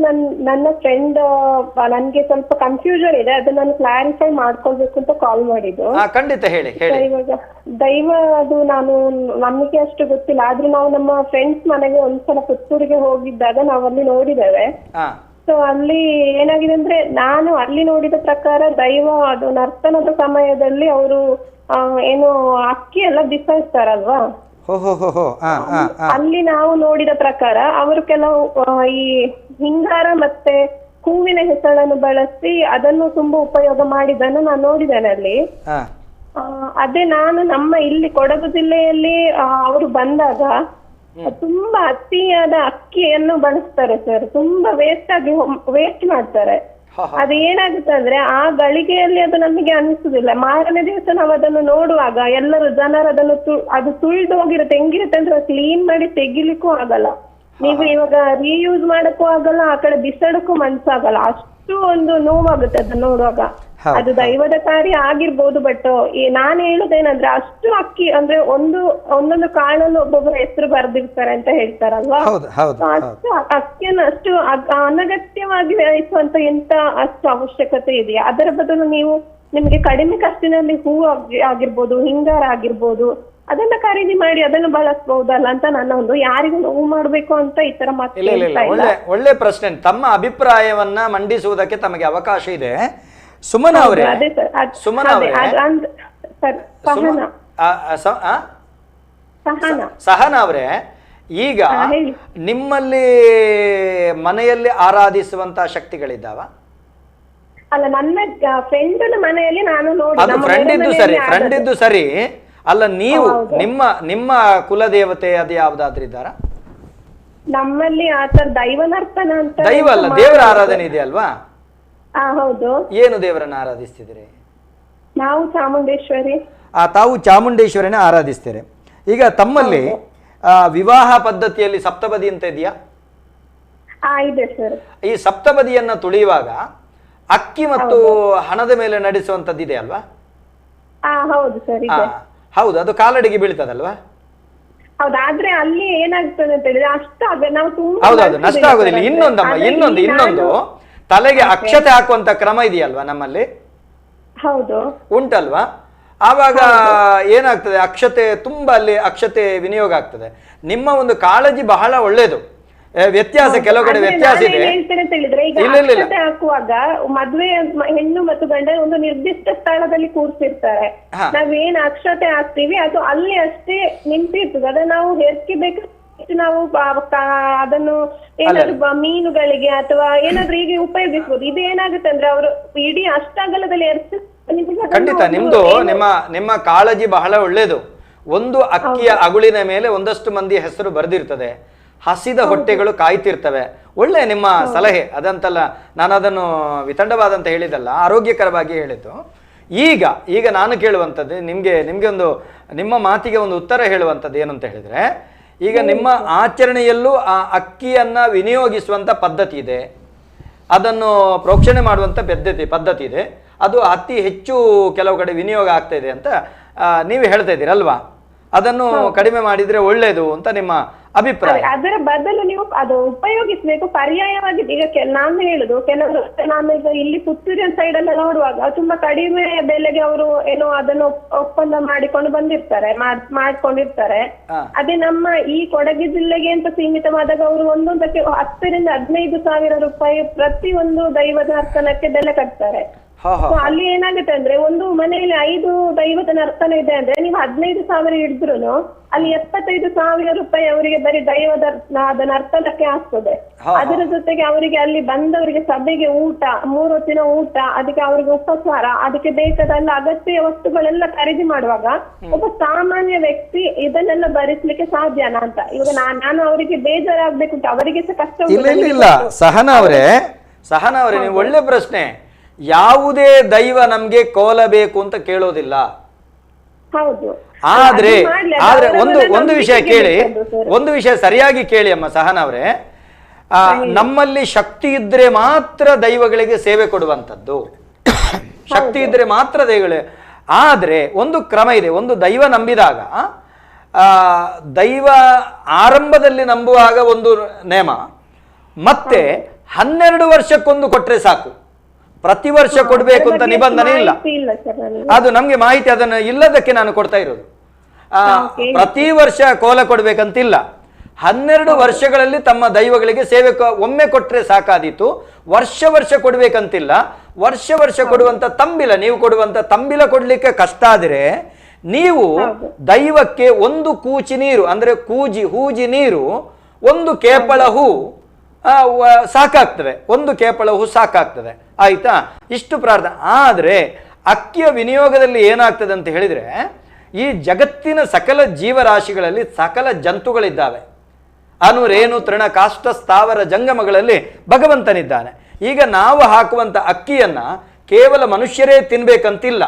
ನನ್ನ ಫ್ರೆಂಡ್, ನನ್ಗೆ ಸ್ವಲ್ಪ ಕನ್ಫ್ಯೂಷನ್ ಇದೆ, ಅದನ್ನ ನಾನು ಕ್ಲಾರಿಫೈ ಮಾಡ್ಕೊಳ್ಬೇಕು ಅಂತ ಕಾಲ್ ಮಾಡಿದ್ದು. ಖಂಡಿತ ಹೇಳಿ ಹೇಳಿ. ಇವಾಗ ದೈವ ಅದು ನಾನು ನಮಗೆ ಅಷ್ಟು ಗೊತ್ತಿಲ್ಲ, ಆದ್ರೂ ನಾವು ನಮ್ಮ ಫ್ರೆಂಡ್ಸ್ ಮನೆಗೆ ಒಂದ್ಸಲ ಪುತ್ತೂರಿಗೆ ಹೋಗಿದ್ದಾಗ ನಾವಲ್ಲಿ ನೋಡಿದ್ದೇವೆ. ಸೊ ಅಲ್ಲಿ ಏನಾಗಿದೆ ಅಂದ್ರೆ, ನಾನು ಅಲ್ಲಿ ನೋಡಿದ ಪ್ರಕಾರ ದೈವ ಅದು ನರ್ತನದ ಸಮಯದಲ್ಲಿ ಅವರು ಏನು ಅಕ್ಕಿ ಎಲ್ಲ ಬಿಸಾಯಿಸ್ತಾರಲ್ವಾ, ಅಲ್ಲಿ ನಾವು ನೋಡಿದ ಪ್ರಕಾರ ಅವರು ಕೆಲವು ಈ ಹಿಂಗಾರ ಮತ್ತೆ ಹೂವಿನ ಹೆಸಳನ್ನು ಬಳಸಿ ಅದನ್ನು ತುಂಬಾ ಉಪಯೋಗ ಮಾಡಿದ್ದನ್ನು ನಾನು ನೋಡಿದ್ದೇನೆ ಅಲ್ಲಿ. ಅದೇ ನಾನು ನಮ್ಮ ಇಲ್ಲಿ ಕೊಡಗು ಜಿಲ್ಲೆಯಲ್ಲಿ ಅವರು ಬಂದಾಗ ತುಂಬಾ ಅತಿಯಾದ ಅಕ್ಕಿಯನ್ನು ಬಳಸ್ತಾರೆ ಸರ್, ತುಂಬಾ ವೇಸ್ಟ್ ಆಗಿ ವೇಸ್ಟ್ ಮಾಡ್ತಾರೆ. ಅದು ಏನಾಗುತ್ತೆ ಅಂದ್ರೆ ಆ ಗಳಿಗೆಯಲ್ಲಿ ಅದು ನಮಗೆ ಅನಿಸುದಿಲ್ಲ, ಮಾರನೇ ದಿವಸ ನಾವು ಅದನ್ನು ನೋಡುವಾಗ ಎಲ್ಲರೂ ಜನರು ಅದನ್ನು ಅದು ತುಳಿದು ಹೋಗಿರುತ್ತೆ. ಹೆಂಗಿರುತ್ತೆ ಅಂದ್ರೆ ಕ್ಲೀನ್ ಮಾಡಿ ತೆಗಿಲಿಕ್ಕೂ ಆಗಲ್ಲ, ನೀವು ಇವಾಗ ರೀಯೂಸ್ ಮಾಡಕ್ಕೂ ಆಗಲ್ಲ, ಆ ಕಡೆ ಬಿಸಾಡಕ್ಕೂ ಮನ್ಸಾಗಲ್ಲ, ಅಷ್ಟು ಒಂದು ನೋವಾಗುತ್ತೆ ಅದನ್ನ ನೋಡುವಾಗ. ಅದು ದೈವದ ಕಾರ್ಯ ಆಗಿರ್ಬೋದು, ಬಟ್ ನಾನು ಹೇಳುದೇನಂದ್ರೆ ಅಷ್ಟು ಅಕ್ಕಿ ಅಂದ್ರೆ ಒಂದು ಒಂದೊಂದು ಕಾಳಲ್ಲಿ ಒಬ್ಬೊಬ್ಬರ ಹೆಸರು ಬರ್ದಿರ್ತಾರೆ ಅಂತ ಹೇಳ್ತಾರಲ್ವಾ, ಅಷ್ಟು ಅಕ್ಕಿಯನ್ನು ಅಷ್ಟು ಅನಗತ್ಯವಾಗಿ ವ್ಯಯಿಸುವಂತ ಎಂತ ಅಷ್ಟು ಅವಶ್ಯಕತೆ ಇದೆಯಾ? ಅದರ ಬದಲು ನೀವು ನಿಮ್ಗೆ ಕಡಿಮೆ ಖರ್ಚಿನಲ್ಲಿ ಹೂ ಆಗಿರ್ಬೋದು, ಹಿಂಗಾರ ಆಗಿರ್ಬೋದು, ಅದನ್ನ ಖರೀದಿ ಮಾಡಿ ಅದನ್ನು ಬಳಸಬಹುದಲ್ಲ ಅಂತ ನನ್ನ ಒಂದು, ಯಾರಿಗೂ ನೋವು ಮಾಡ್ಬೇಕು ಅಂತ ಈ ತರ ಮಾತು. ಒಳ್ಳೆ ಒಳ್ಳೆ ಪ್ರಶ್ನೆ. ತಮ್ಮ ಅಭಿಪ್ರಾಯವನ್ನ ಮಂಡಿಸುವುದಕ್ಕೆ ತಮಗೆ ಅವಕಾಶ ಇದೆ. ಸುಮನ ಅವರೇ, ಸುಮನ ಅವರೇ, ಸಹನಾ ಅವರೇ, ಈಗ ನಿಮ್ಮಲ್ಲಿ ಮನೆಯಲ್ಲಿ ಆರಾಧಿಸುವಂತ ಶಕ್ತಿಗಳಿದ್ದಾವ? ಅಲ್ಲ, ನನ್ನ ಫ್ರೆಂಡ್ ಮನೆಯಲ್ಲಿ ನಾನು ನೋಡಿ, ಅದು ಫ್ರೆಂಡ್ ಇದ್ದು ಸರಿ, ಫ್ರೆಂಡ್ ಇದ್ದು ಸರಿ ಅಲ್ಲ, ನೀವು ನಿಮ್ಮ ನಿಮ್ಮ ಕುಲದೇವತೆ ಅದು ಯಾವ್ದಾದ್ರೂ ಇದ್ದಾರಾ? ನಮ್ಮಲ್ಲಿ ಆತರ ದೈವನರ್ತನ ಅಂತ ದೈವ ಅಲ್ಲ, ದೇವರ ಆರಾಧನೆ ಇದೆ ಅಲ್ವಾ? ಹೌದು. ಏನು ದೇವರನ್ನ ಆರಾಧಿಸ್ತಿದ್ರಿ? ನಾವು ಚಾಮುಂಡೇಶ್ವರಿ. ತಾವು ಚಾಮುಂಡೇಶ್ವರಿನ ಆರಾಧಿಸ್ತೀರಿ. ಈಗ ತಮ್ಮಲ್ಲಿ ವಿವಾಹ ಪದ್ಧತಿಯಲ್ಲಿ ಸಪ್ತಪದಿ ಅಂತ ಇದೆಯಾ? ಇದೆ ಸರ್. ಈ ಸಪ್ತಪದಿಯನ್ನ ತುಳಿಯುವಾಗ ಅಕ್ಕಿ ಮತ್ತು ಹಣದ ಮೇಲೆ ನಡೆಸುವಂತದ್ದು ಇದೆ ಅಲ್ವಾ? ಹೌದು ಸರ್, ಇದೆ. ಹೌದು, ಅದು ಕಾಲಡಿಗೆ ಬೀಳ್ತದಲ್ವಾ? ಹೌದು, ಆದ್ರೆ ಅಲ್ಲಿ ಏನಾಗ್ತದೆ ಅಂತ ಹೇಳಿದ್ರೆ ಅಷ್ಟು ನಾವು ತುಂಬಾ ಹೌದೌದು ನಷ್ಟ ಆಗೋದಿಲ್ಲ. ಇನ್ನೊಂದಮ್ಮ, ಇನ್ನೊಂದು ಇನ್ನೊಂದು ತಲೆಗೆ ಅಕ್ಷತೆ ಹಾಕುವಂತ ಕ್ರಮ ಇದೆಯಲ್ವಾ ನಮ್ಮಲ್ಲಿ? ಹೌದು, ಉಂಟಲ್ವಾ? ಆವಾಗ ಏನಾಗ್ತದೆ, ಅಕ್ಷತೆ ತುಂಬಾ ಅಲ್ಲಿ ಅಕ್ಷತೆ ವಿನಿಯೋಗ ಆಗ್ತದೆ. ನಿಮ್ಮ ಒಂದು ಕಾಳಜಿ ಬಹಳ ಒಳ್ಳೇದು. ವ್ಯತ್ಯಾಸ ಕೆಲವು ಕಡೆ ವ್ಯತ್ಯಾಸ ಇದೆ. ಅಕ್ಷತೆ ಹಾಕುವಾಗ ಮದ್ವೆ ಹೆಣ್ಣು ಮತ್ತು ಗಂಡ ಒಂದು ನಿರ್ದಿಷ್ಟ ಸ್ಥಳದಲ್ಲಿ ಕೂರ್ಸಿರ್ತಾರೆ. ನಾವೇನ್ ಅಕ್ಷತೆ ಹಾಕ್ತಿವಿ ಅದು ಅಲ್ಲಿ ಅಷ್ಟೇ ನಿಂತಿರ್ತದೆ. ಅದನ್ನ ನಾವು ಹೆರ್ಕಿಬೇಕು, ನಾವು ಅದನ್ನು ಏನಾದ್ರು ಮೀನುಗಳಿಗೆ ಅಥವಾ ಏನಾದ್ರು ಹೀಗೆ ಉಪಯೋಗಿಸಬಹುದು. ಇದು ಏನಾಗುತ್ತೆ ಅಂದ್ರೆ ಅವರು ಇಡೀ ಅಷ್ಟಾಗಲದಲ್ಲಿ ಎರ್ಚಿ. ಖಂಡಿತ ನಿಮ್ದು ನಿಮ್ಮ ನಿಮ್ಮ ಕಾಳಜಿ ಬಹಳ ಒಳ್ಳೇದು. ಒಂದು ಅಕ್ಕಿಯ ಅಗುಳಿನ ಮೇಲೆ ಒಂದಷ್ಟು ಮಂದಿ ಹೆಸರು ಬರೆದಿರ್ತದೆ, ಹಸಿದ ಹೊಟ್ಟೆಗಳು ಕಾಯ್ತಿರ್ತವೆ. ಒಳ್ಳೆ ನಿಮ್ಮ ಸಲಹೆ ಅದಂತಲ್ಲ, ನಾನು ಅದನ್ನು ವಿತಂಡವಾದಂತ ಹೇಳಿದಲ್ಲ, ಆರೋಗ್ಯಕರವಾಗಿ ಹೇಳಿದ್ದು. ಈಗ ಈಗ ನಾನು ಕೇಳುವಂಥದ್ದು ನಿಮಗೆ, ನಿಮಗೆ ಒಂದು ನಿಮ್ಮ ಮಾತಿಗೆ ಒಂದು ಉತ್ತರ ಹೇಳುವಂಥದ್ದು ಏನಂತ ಹೇಳಿದ್ರೆ, ಈಗ ನಿಮ್ಮ ಆಚರಣೆಯಲ್ಲೂ ಆ ಅಕ್ಕಿಯನ್ನ ವಿನಿಯೋಗಿಸುವಂಥ ಪದ್ಧತಿ ಇದೆ, ಅದನ್ನು ಪ್ರೋಕ್ಷಣೆ ಮಾಡುವಂಥ ಪದ್ಧತಿ ಇದೆ. ಅದು ಅತಿ ಹೆಚ್ಚು ಕೆಲವು ಕಡೆ ವಿನಿಯೋಗ ಆಗ್ತಾ ಇದೆ ಅಂತ ನೀವು ಹೇಳ್ತಾ ಇದ್ದೀರಲ್ವಾ? ಅದನ್ನು ಕಡಿಮೆ ಮಾಡಿದ್ರೆ ಒಳ್ಳೇದು ಅಂತ ನಿಮ್ಮ ಅಭಿಪ್ರಾಯ. ಅದರ ಬದಲು ನೀವು ಅದು ಉಪಯೋಗಿಸಬೇಕು ಪರ್ಯಾಯವಾಗಿ. ಈಗ ನಾನು ಹೇಳುದು, ಕೆಲವರು ನಾನೀಗ ಇಲ್ಲಿ ಪುತ್ತೂರಿನ ಸೈಡ್ ಎಲ್ಲ ನೋಡುವಾಗ ತುಂಬಾ ಕಡಿಮೆ ಬೆಲೆಗೆ ಅವರು ಏನೋ ಅದನ್ನು ಒಪ್ಪಂದ ಮಾಡಿಕೊಂಡು ಬಂದಿರ್ತಾರೆ, ಮಾಡ್ಕೊಂಡಿರ್ತಾರೆ. ಅದೇ ನಮ್ಮ ಈ ಕೊಡಗು ಜಿಲ್ಲೆಗೆ ಅಂತ ಸೀಮಿತವಾದಾಗ ಅವರು ಒಂದೊಂದಕ್ಕೆ 10 ರಿಂದ 15 ಸಾವಿರ ರೂಪಾಯಿ ಪ್ರತಿ ಒಂದು ದೈವದ ನರ್ತನಕ್ಕೆ ಬೆಲೆ ಕಟ್ತಾರೆ. ಅಲ್ಲಿ ಏನಾಗುತ್ತೆ ಅಂದ್ರೆ, ಒಂದು ಮನೆಯಲ್ಲಿ 5 ದೈವದ ನರ್ತನ ಇದೆ ಅಂದ್ರೆ ನೀವು 15 ಸಾವಿರ ಹಿಡಿದ್ರು ಅಲ್ಲಿ 75,000 ರೂಪಾಯಿ ಅವರಿಗೆ ಬರೀ ದೈವದ ನರ್ತನಕ್ಕೆ ಆಗ್ತದೆ. ಅದರ ಜೊತೆಗೆ ಅವರಿಗೆ ಅಲ್ಲಿ ಬಂದವರಿಗೆ ಸಭೆಗೆ ಊಟ, 3 ಹೊತ್ತಿನ ಊಟ, ಅದಕ್ಕೆ ಅವರಿಗೆ ಉಪಚಾರ, ಅದಕ್ಕೆ ಬೇಕಾದ ಅಗತ್ಯ ವಸ್ತುಗಳೆಲ್ಲ ಖರೀದಿ ಮಾಡುವಾಗ ಒಬ್ಬ ಸಾಮಾನ್ಯ ವ್ಯಕ್ತಿ ಇದನ್ನೆಲ್ಲ ಭರಿಸ್ಲಿಕ್ಕೆ ಸಾಧ್ಯನಾ ಅಂತ. ಇವಾಗ ನಾನು ಅವರಿಗೆ ಬೇಜಾರಾಗ್ಬೇಕು ಅಂತ ಅವರಿಗೆ ಸಹ ಕಷ್ಟ. ಇಲ್ಲ ಇಲ್ಲ ಇಲ್ಲ, ಸಹನಾ ಅವರೇ, ಸಹನಾ ಅವರೇ, ನೀವು ಒಳ್ಳೆ ಪ್ರಶ್ನೆ. ಯಾವುದೇ ದೈವ ನಮ್ಗೆ ಕೋಲ ಬೇಕು ಅಂತ ಕೇಳೋದಿಲ್ಲ. ಆದ್ರೆ ಆದ್ರೆ ಒಂದು ಒಂದು ವಿಷಯ ಕೇಳಿ, ಒಂದು ವಿಷಯ ಸರಿಯಾಗಿ ಕೇಳಿ ಅಮ್ಮ ಸಹನಾ ಅವರೇ. ನಮ್ಮಲ್ಲಿ ಶಕ್ತಿ ಇದ್ರೆ ಮಾತ್ರ ದೈವಗಳಿಗೆ ಸೇವೆ ಕೊಡುವಂಥದ್ದು, ಶಕ್ತಿ ಇದ್ರೆ ಮಾತ್ರ ದೈವಗಳೇ. ಆದ್ರೆ ಒಂದು ಕ್ರಮ ಇದೆ. ಒಂದು ದೈವ ನಂಬಿದಾಗ, ದೈವ ಆರಂಭದಲ್ಲಿ ನಂಬುವಾಗ ಒಂದು ನೇಮ, ಮತ್ತೆ 12 ವರ್ಷಕ್ಕೊಂದು ಕೊಟ್ರೆ ಸಾಕು, ಪ್ರತಿ ವರ್ಷ ಕೊಡ್ಬೇಕು ಅಂತ ನಿಬಂಧನೆ ಇಲ್ಲ. ಅದು ನಮ್ಗೆ ಮಾಹಿತಿ ಅದನ್ನು ಇಲ್ಲದಕ್ಕೆ ನಾನು ಕೊಡ್ತಾ ಇರೋದು. ಪ್ರತಿ ವರ್ಷ ಕೋಲ ಕೊಡ್ಬೇಕಂತಿಲ್ಲ. 12 ವರ್ಷಗಳಲ್ಲಿ ತಮ್ಮ ದೈವಗಳಿಗೆ ಸೇವೆ ಒಮ್ಮೆ ಕೊಟ್ರೆ ಸಾಕಾದೀತು. ವರ್ಷ ವರ್ಷ ಕೊಡ್ಬೇಕಂತಿಲ್ಲ. ವರ್ಷ ವರ್ಷ ಕೊಡುವಂತ ತಂಬಿಲ, ನೀವು ಕೊಡುವಂತ ತಂಬಿಲ ಕೊಡ್ಲಿಕ್ಕೆ ಕಷ್ಟ ಆದರೆ ನೀವು ದೈವಕ್ಕೆ ಒಂದು ಕೂಚಿ ನೀರು, ಅಂದ್ರೆ ಕೂಜಿ ಹೂಜಿ ನೀರು, ಒಂದು ಕೇಪಳ ಹೂ ಸಾಕಾಗ್ತದೆ, ಒಂದು ಕೇಪಳ ಹೂ ಸಾಕಾಗ್ತದೆ. ಆಯ್ತಾ? ಇಷ್ಟು ಪ್ರಾರ್ಥನೆ. ಆದರೆ ಅಕ್ಕಿಯ ವಿನಿಯೋಗದಲ್ಲಿ ಏನಾಗ್ತದೆ ಅಂತ ಹೇಳಿದರೆ, ಈ ಜಗತ್ತಿನ ಸಕಲ ಜೀವರಾಶಿಗಳಲ್ಲಿ ಸಕಲ ಜಂತುಗಳಿದ್ದಾವೆ. ಅನುರೇನು ತೃಣ ಕಾಷ್ಟ ಸ್ಥಾವರ ಜಂಗಮಗಳಲ್ಲಿ ಭಗವಂತನಿದ್ದಾನೆ. ಈಗ ನಾವು ಹಾಕುವಂಥ ಅಕ್ಕಿಯನ್ನು ಕೇವಲ ಮನುಷ್ಯರೇ ತಿನ್ಬೇಕಂತಿಲ್ಲ.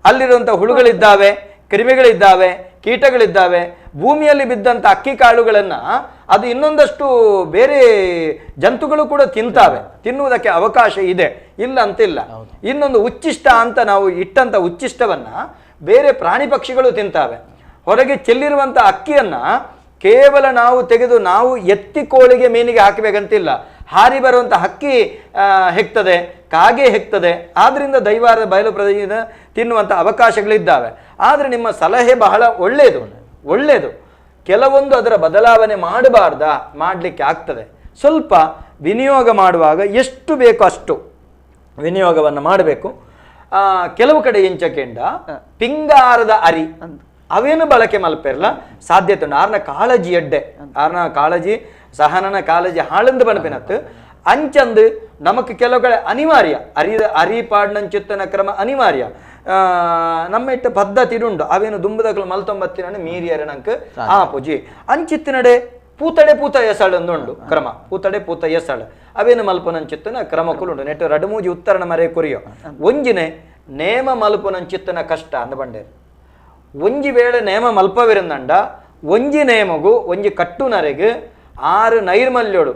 ಅಲ್ಲಿರುವಂಥ ಹುಳುಗಳಿದ್ದಾವೆ, ಕ್ರಿಮಿಗಳಿದ್ದಾವೆ, ಕೀಟಗಳಿದ್ದಾವೆ. ಭೂಮಿಯಲ್ಲಿ ಬಿದ್ದಂಥ ಅಕ್ಕಿ ಕಾಳುಗಳನ್ನು ಅದು ಇನ್ನೊಂದಷ್ಟು ಬೇರೆ ಜಂತುಗಳು ಕೂಡ ತಿಂತಾವೆ, ತಿನ್ನುವುದಕ್ಕೆ ಅವಕಾಶ ಇದೆ, ಇಲ್ಲ ಅಂತಿಲ್ಲ. ಇನ್ನೊಂದು ಉಚ್ಚಿಷ್ಟ ಅಂತ ನಾವು ಇಟ್ಟಂಥ ಉಚ್ಚಿಷ್ಟವನ್ನು ಬೇರೆ ಪ್ರಾಣಿ ಪಕ್ಷಿಗಳು ತಿಂತಾವೆ. ಹೊರಗೆ ಚೆಲ್ಲಿರುವಂಥ ಅಕ್ಕಿಯನ್ನು ಕೇವಲ ನಾವು ತೆಗೆದು ನಾವು ಎತ್ತಿ ಕೋಳಿಗೆ ಮೀನಿಗೆ ಹಾಕಬೇಕಂತಿಲ್ಲ. ಹಾರಿ ಬರುವಂಥ ಹಕ್ಕಿ ಹೆಕ್ತದೆ, ಕಾಗೆ ಹೆಕ್ತದೆ. ಆದ್ದರಿಂದ ದೈವಾರ ಬಯಲು ಪ್ರದೇಶದ ತಿನ್ನುವಂಥ ಅವಕಾಶಗಳಿದ್ದಾವೆ. ಆದರೆ ನಿಮ್ಮ ಸಲಹೆ ಬಹಳ ಒಳ್ಳೆಯದು, ಒಳ್ಳೆಯದು. ಕೆಲವೊಂದು ಅದರ ಬದಲಾವಣೆ ಮಾಡಬಾರ್ದಾ? ಮಾಡಲಿಕ್ಕೆ ಆಗ್ತದೆ. ಸ್ವಲ್ಪ ವಿನಿಯೋಗ ಮಾಡುವಾಗ ಎಷ್ಟು ಬೇಕೋ ಅಷ್ಟು ವಿನಿಯೋಗವನ್ನು ಮಾಡಬೇಕು. ಕೆಲವು ಕಡೆ ಇಂಚಕೆಂಡ ಪಿಂಗಾರದ ಅರಿ, ಅವೇನು ಬಳಕೆ ಮಲ್ಪೆರ್ಲ ಸಾಧ್ಯತೆ ಉಂಡು. ಆರ್ನ ಕಾಳಜಿ ಎಡ್ಡೆ, ಆರ್ನ ಕಾಳಜಿ ಸಹನನ ಕಾಳಜಿ ಹಾಳಂದು ಬಣಪಿನತ್ತು ಅಂಚಂದು ನಮಕ್ ಕೆಲವು ಕಡೆ ಅನಿವಾರ್ಯ ಅರಿ ಪಾಡ್ನಂಚಿತ್ತನ ಕ್ರಮ ಅನಿವಾರ್ಯ ನಮ್ಮ ಇಟ್ಟ ಪದ್ಧತಿ ಉಂಡು. ಅವೇನು ದುಂಬದಕಲು ಮಲ್ತೊಂಬತ್ತಿನ ಮೀರಿಯರ ನಂಕ್ ಆ ಪೂಜಿ ಅಂಚಿತ್ತಿನಡೆ ಪೂತಡೆ ಪೂತ ಎಸಳು ಕ್ರಮ, ಪೂತಡೆ ಪೂತ ಎಸಳು ಅವೇನು ಮಲ್ಪನಂಚಿತ್ತನ ಕ್ರಮಕ್ಕುಲುಂಡು. ನೆಟ್ಟು ರಡುಮೂಜಿ ಉತ್ತರಣ ಮರೆ ಕೊರಿಯೋ ಒಂಜಿನೆ ನೇಮ ಮಲ್ಪನಂಚಿತ್ತನ ಕಷ್ಟ ಅಂದ ಬಂಡೇರು. ಒಂಜಿ ವೇಳೆ ನೇಮ ಮಲ್ಪವಿರಂದಂಡ ಒಂಜಿ ನೇಮಗು ಒಂಜಿ ಕಟ್ಟುನರೆಗು 6 ನೈರ್ಮಲ್ಯೋಡು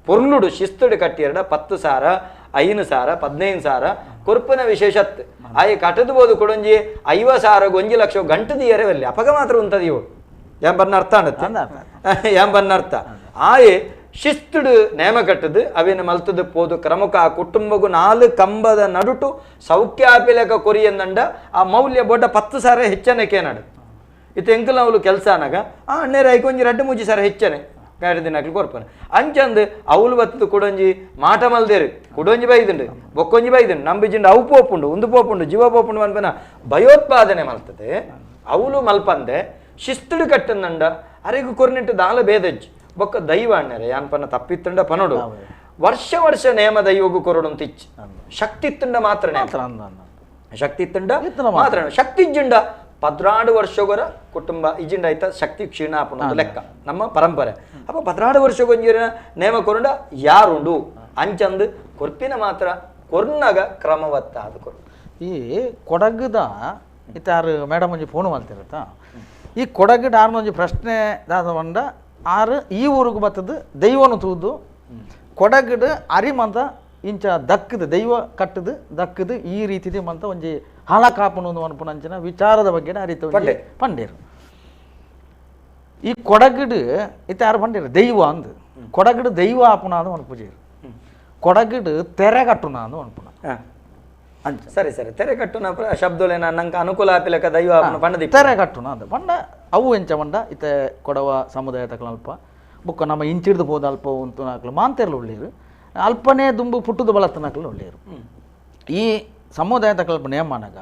ಪೊರ್ಲುಡು ಶಿಸ್ತುಡು ಕಟ್ಟಿಯರಡ 10,000 5,000 15,000 ಕೊರ್ಪನ ವಿಶೇಷತ್ ಆಯ್ ಕಟ್ಟದು ಬೋದು ಕೊಡೊಂಜಿ 50,000 1 ಲಕ್ಷ ಗಂಟು ದಿಯರೆ ಬಲ್ಲಿ ಅಪಗ ಮಾತ್ರ ಉಂತದಿಯೋ ಎಂಬನ್ನ ಅರ್ಥ ಅನ್ನತ್ತೆ ಎಂಬನ್ನ ಅರ್ಥ. ಆಯೆ ಶಿಸ್ತುಡು ನೇಮ ಕಟ್ಟದು ಅವೇನು ಮಲ್ತದು ಪೋದು ಕ್ರಮಕ್ಕೆ ಆ ಕುಟುಂಬಗೂ 4 ಕಂಬದ ನಡುಟು ಸೌಖ್ಯಾಪಿಲಕ ಕೊರಿಯಂದಂಡ ಆ ಮೌಲ್ಯ ಬೊಡ್ಡ 10,000 ಹೆಚ್ಚನೆ ಕೇನಾಡು ಇತ್ತು ಎಂಕಲ್ ಅವಳು ಕೆಲಸ ಅನ್ನಾಗ ಆ ಅಣ್ಣೇರ ಐಕೊಂಜಿ 2-3 ಸಾವಿರ ಹೆಚ್ಚನೆ ಗಾಡಿ ದಿನಕ್ಲು ಕೊರ್ಪನೆ ಅಂಚಂದು ಅವಳು ಬತ್ತದು ಕುಡೊಂಜಿ ಮಾಟ ಮಲ್ದೇರು ಕುಡೊಂಜಿ ಬೈದುಂಡು ಬೊಕ್ಕೊಂಜಿ ಬೈದುಂಡು ನಂಬಿಜಿಂಡು ಅವು ಪೋಪುಂಡು ಉಂದು ಪೋಪುಂಡು ಜೀವ ಪೋಪುಂಡು ಅನ್ಪನ ಭಯೋತ್ಪಾದನೆ ಮಲ್ತದೆ ಅವಳು ಮಲ್ಪಂದೆ ಶಿಸ್ತುಡು ಕಟ್ಟಂದಂಡ ಅರೆಗು ಕೊರ್ನಿಟ್ಟು ದಾಲ ಬೇದಜ್ಜಿ ಬೊಕ್ಕ ದೈವ ಅಣ್ಣರೆ ಯಾನ್ಪನ್ನ ತಪ್ಪಿತ್ತುಂಡ ಪನೋಡು ವರ್ಷ ವರ್ಷ ನೇಮ ದೈವಗು ಕೊರಡು ತಿಚ್ಚಿ ಶಕ್ತಿ ಇತ್ತುಂಡ ಮಾತ್ರ ಶಕ್ತಿ ಇತ್ತುಂಡ ಮಾತ್ರ ಶಕ್ತಿ ಇಜ್ಜಿಂಡ 14 ವರ್ಷಗೊರ ಕುಟುಂಬ ಇಜಿಂಡ ಆಯ್ತ ಶಕ್ತಿ ಕ್ಷೀಣ ಆಪುನ ಲೆಕ್ಕ ನಮ್ಮ ಪರಂಪರೆ. ಅಪ್ಪ 14 ವರ್ಷಗೊಂಜಿನ ನೇಮ ಕೊರುಂಡ ಯಾರುಂಡು ಅಂಚಂದು ಕೊರ್ಪಿನ ಮಾತ್ರ ಕೊರ್ನಾಗ ಕ್ರಮವತ್ತ ಅದು ಕೊರು. ಈ ಕೊಡಗುದ ಇತ್ತಾರು ಮೇಡಮ್ ಒಂಜಿ ಫೋನ್ ಮಾಡ್ತಿರತ್ತ ಈ ಕೊಡಗು ಆರ್ನೊಂಜಿ ಪ್ರಶ್ನೆ ದಾದ ಬಂಡ ಆರು ಈ ಊರಿಗೆ ಬತ್ತದು ದೈವನು ತೂದು ಕೊಡಗಡು ಅರಿಮಂತ ಇಂಚ ದಕ್ಕದು ದೈವ ಕಟ್ಟದು ದಕ್ಕದು ಈ ರೀತಿದೆ ಮಂತ ಒಂಜಿ ಹಾಳ ಕಾಪುನು ಅನ್ಪುನಂಚಿನ ವಿಚಾರದ ಬಗ್ಗೆ ಅರಿತ ಪಂಡೇರು. ಈ ಕೊಡಗಡು ಇತ್ತ ಯಾರು ಪಂಡೇರು ದೈವ ಅಂದು ಕೊಡಗಡು ದೈವ ಆಪುನ ಅಂದು ಅನ್ಪುಜೇರು ಕೊಡಗಡು ತೆರೆ ಕಟ್ಟುನ ಅಂದು ಅನ್ಪುನ ಅಂಚ ಸರಿ ಸರಿ ತೆರೆ ಕಟ್ಟುನ ಶಬ್ದಲೇನ ನಂಗೆ ಅನುಕೂಲ ಆಪಿಲಕ ದೈವ ಪಂಡ ತೆರೆ ಕಟ್ಟುನ ಅಂದ ಪಂಡ ಅವು ಎಂಚ ಪಂಡ ಇತ್ತ ಕೊಡವ ಸಮುದಾಯ ತಕಲ ಅಲ್ಪ ಬೊಕ್ಕ ನಮ್ಮ ಇಂಚಿಡ್ದು ಹೋದ ಅಲ್ಪ ಉಂತು ನಾಕಲು ಮಾಂತೆರ್ಲು ಉಳ್ಳೇರು ಅಲ್ಪನೇ ದುಂಬು ಪುಟ್ಟುದು ಬಳತ್ತನಕಲು ಉಳ್ಳೇರು. ಈ ಸಮುದಾಯ ತಕಲ್ಪ ನೇಮನಾಗ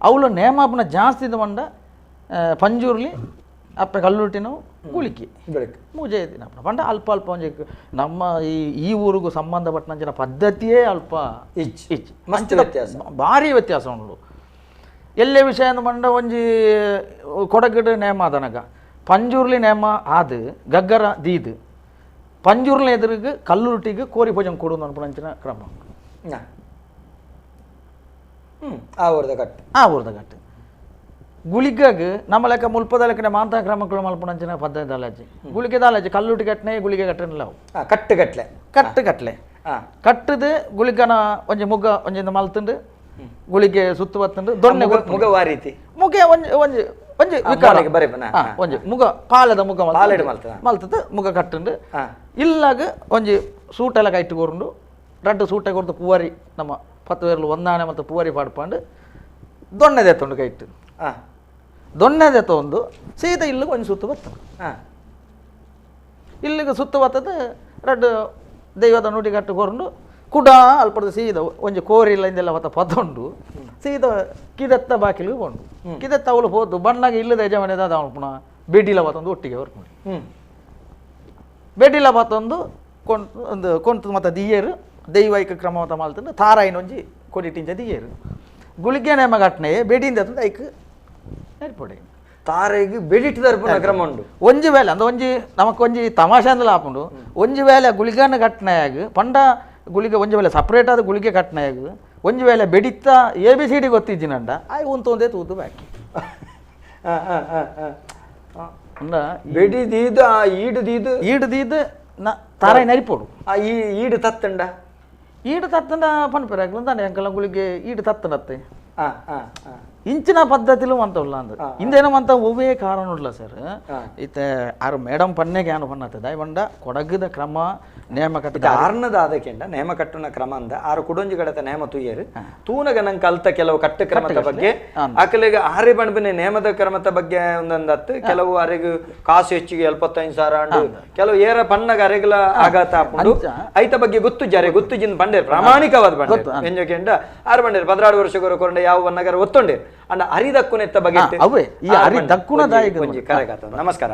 ಅವಳು ನೇಮಾಪನ ಜಾಸ್ತಿ ಬಂಡ ಪಂಜೂರ್ಲಿ ಅಪ್ಪ ಕಲ್ಲುಟ್ಟಿನ ಗುಳಿಕೆ ಮೂಜೆ ದಿನ ಪಂಡ ಅಲ್ಪ ಅಲ್ಪ ಒಂಜಿ ನಮ್ಮ ಈ ಈ ಊರಿಗೂ ಸಂಬಂಧಪಟ್ಟಂಚಿನ ಪದ್ಧತಿಯೇ ಅಲ್ಪ ಇಚ್ ಇಚ್ ಮಸ್ತ್ ವ್ಯತ್ಯಾಸ ಭಾರಿ ವ್ಯತ್ಯಾಸ ಉಂಡು. ಎಲ್ಲೇ ವಿಷಯ ಬಂಡ ಒಂಜಿ ಕೊಡಗಡು ನೇಮ ಆದನಗ ಪಂಜೂರ್ಲಿ ನೇಮ ಆದು ಗಗ್ಗರ ದೀದು ಪಂಜೂರ್ಲಿ ಎದುರಿಗೆ ಕಲ್ಲುರುಟಿಗೆ ಕೋರಿ ಭೋಜನ ಕೊಡು ಅನ್ಪುನಂಚಿನ ಕ್ರಮ ಆ ಊರ್ದ ಕಟ್ಟು ಆ ಊರ್ದ ಕಟ್ಟು ಗುಳಿಗಾಗ ನಮ್ಮ ಲೆಕ್ಕ ಮುಲ್ಪದ ಲೆಕ್ಕನೆ ಮಾಂತ ಕ್ರಮಗಳು ಮಲ್ಪುನಂಚಿನ ಪದ್ಧತಿ ದಾಲಾಜಿ ಗುಳಿಗೆ ದಾಲಾಜಿ ಕಲ್ಲುಟಿ ಕಟ್ಟನೆ ಗುಳಿಗೆ ಕಟ್ಟನಿಲ್ಲ ಅವು ಕಟ್ಟು ಕಟ್ಲೆ ಕಟ್ಟು ಕಟ್ಲೆ ಕಟ್ಟದು ಗುಳಿಗನ ಒಂಜಿ ಮುಗ್ಗ ಒಂಜಿಂದ ಮಲ್ತುಂಡು ಗುಳಿಗೆ ಸುತ್ತು ಬತ್ತುಂಡು ದೊಣ್ಣೆ ಮುಗ ವಾರೀತಿ ಮುಗೆ ಒಂಜಿ ಒಂಜಿ ಒಂಜಿ ವಿಕಾರ ಒಂಜಿ ಮುಗ ಪಾಲದ ಮುಗ ಮಲ್ತದ ಮುಗ ಕಟ್ಟುಂಡು ಇಲ್ಲಾಗ ಒಂಜಿ ಸೂಟೆಲ್ಲ ಕೈಟ್ಟು ಕೊರುಂಡು ರಡ್ಡು ಸೂಟೆ ಕೊರ್ದು ಪೂವರಿ ನಮ್ಮ 10 ವೇರ್ಲು ಒಂದಾಣೆ ಮತ್ತು ಪೂವರಿ ಪಾಡ್ಪಾಂಡು ದೊಣ್ಣೆ ದೇತುಂಡು ಕೈಟ್ಟು ದೊಣ್ಣೆ ದೇತೊಂದು ಸೀದಾ ಇಲ್ಲಿಗೆ ಒಂಜಿ ಸುತ್ತು ಬರ್ತದೆ ಇಲ್ಲಿಗೆ ಸುತ್ತು ಬರ್ತದೆ ರಡ್ಡು ದೈವದ ನುಡಿ ಕಟ್ಟು ಕೊರುಂಡು ಕುಡ ಅಲ್ಪದ ಸೀದ ಒಂಜಿ ಕೋರಿ ಇಲ್ಲ ಇಂದೆಲ್ಲ ಮತ್ತ ಪದೊಂಡು ಸೀದ ಕಿದತ್ತ ಬಾಕಿಲಿಗೆ ಕೊಂಡು ಕಿದತ್ತ ಅವಳು ಹೋದು ಬಣ್ಣಾಗ ಇಲ್ಲದ ಯಜಮಾನಿ ದಾದ ಅವನು ಪುನಃ ಬೇಡಿಲ ಬತ್ತೊಂದು ಒಟ್ಟಿಗೆ ಬರ್ಕೊಂಡು ಬೇಡಿಲ ಬತ್ತೊಂದು ಕೊಂಡು ಒಂದು ಕೊಂತು ಮತ್ತು ದಿಯೇರು ದೈವೈಕ ಕ್ರಮ ಮಲ್ತಂದು ತಾರಾಯಿನ ಒಂಜಿ ಕೊಡಿಟಿಂಚ ದಿಯೇರು ಗುಳಿಗೆ ನೇಮ ಘಟನೆ ಬೇಡಿಂದ ಐಕ್ ನೆರ್ಪೊಡೆ ತಾರೆಗೆ ಬೇಡಿಟ್ಟು ದರ್ಪಣ ಕ್ರಮ ಉಂಡು ಒಂಜಿ ವೇಳೆ ಅಂದ್ರೆ ಒಂಜಿ ನಮಕ್ ಒಂಜಿ ತಮಾಷೆ ಅಂದ್ರೆ ಆಪುಂಡು ಒಂಜಿ ವೇಳೆ ಗುಳಿಗನ ಘಟನೆಯಾಗ ಪಂಡ ಗುಳಿಗೆ ಒಂಜಿ ವೇಳೆ ಸಪ್ರೇಟ್ ಆದ ಗುಳಿಗೆ ಘಟನೆಯಾಗ ಒಂಜಿ ವೇಳೆ ಬೆಡಿತ್ತ A B C D ಗೊತ್ತಿಜ್ಜಿನಂಡ ಆಯ್ ಉಂತೊಂದೇ ತೂತು ಬಾಕಿ ಬೆಡಿ ದೀದು ಆ ಈಡು ದೀದು ಈಡು ದೀದು ನ ತಾರಾಯಿ ನರಿಪೋಡು ಆ ಈ ಈಡು ತತ್ತಂಡ ಈಡು ತತ್ತಂಡ ಪನ್ಪೆರಾಗ್ಲು ತಾನೆ ಅಂಕಲ ಗುಳಿಗೆ ಈಡು ತತ್ತಂಡತ್ತೆ ಇಂಚಿನ ಪದ್ಧತಿಲು ಮಂತವಲ್ಲ ಅಂದ ಇಂದೇನೋ ಮಂತ ಒವ್ವೇ ಕಾರಣ ಉಡ್ಲ ಸರ್ ಇತ್ತೆ ಆರು ಮೇಡಮ್ ಪನ್ನೆಗೆ ಏನು ಪನ್ನತ್ತೆ ಬಂಡ ಕೊಡಗದ ಕ್ರಮ ನೇಮ ಕಟ್ಟ ಆರ್ನದ ಆದಕ್ಕೆಂಡ ನೇಮ ಕಟ್ಟುನ ಕ್ರಮ ಅಂದ ಆರು ಕುಡೊಂಜಿ ಕಡತ ನೇಮ ತೂಯರು ತೂನಗ ನಂಗೆ ಕಲ್ತ ಕೆಲವು ಕಟ್ಟು ಕ್ರಮದ ಬಗ್ಗೆ ಆಕಲಿಗೆ ಆರೆ ಬಣ್ಬಿನ ನೇಮದ ಕ್ರಮದ ಬಗ್ಗೆ ಒಂದೊಂದತ್ತು ಕೆಲವು ಅರೆಗು ಕಾಸು ಹೆಚ್ಚಿಗೆ 75,000 ಅಂಡು ಕೆಲವು ಏರ ಪಣ್ಣಗ ಅರೆಗಲ ಆಘಾತ ಆಪುಂಡು ಐತ ಬಗ್ಗೆ ಗೊತ್ತು ಜಾರೆ ಗೊತ್ತು ಜಿನ್ ಬಂಡೇರು ಪ್ರಾಮಾಣಿಕವಾದ ಬಂಡೇರು ಎಂಜಕೆಂಡ ಆರು ಬಂಡೇರು 14 ವರ್ಷ ಕೊರಕೊಂಡ ಯಾವ ಬನ್ನಗರ ಒತ್ತೊಂಡೇರು And ಅರಿದಕ್ಕುನೆತ್ತ ಬಗ್ಗೆ ಅವೇ ಈ ಅರಿದಕ್ಕುನ ದಾಯಿಗೆ ಕರೆಗಾತ. ನಮಸ್ಕಾರ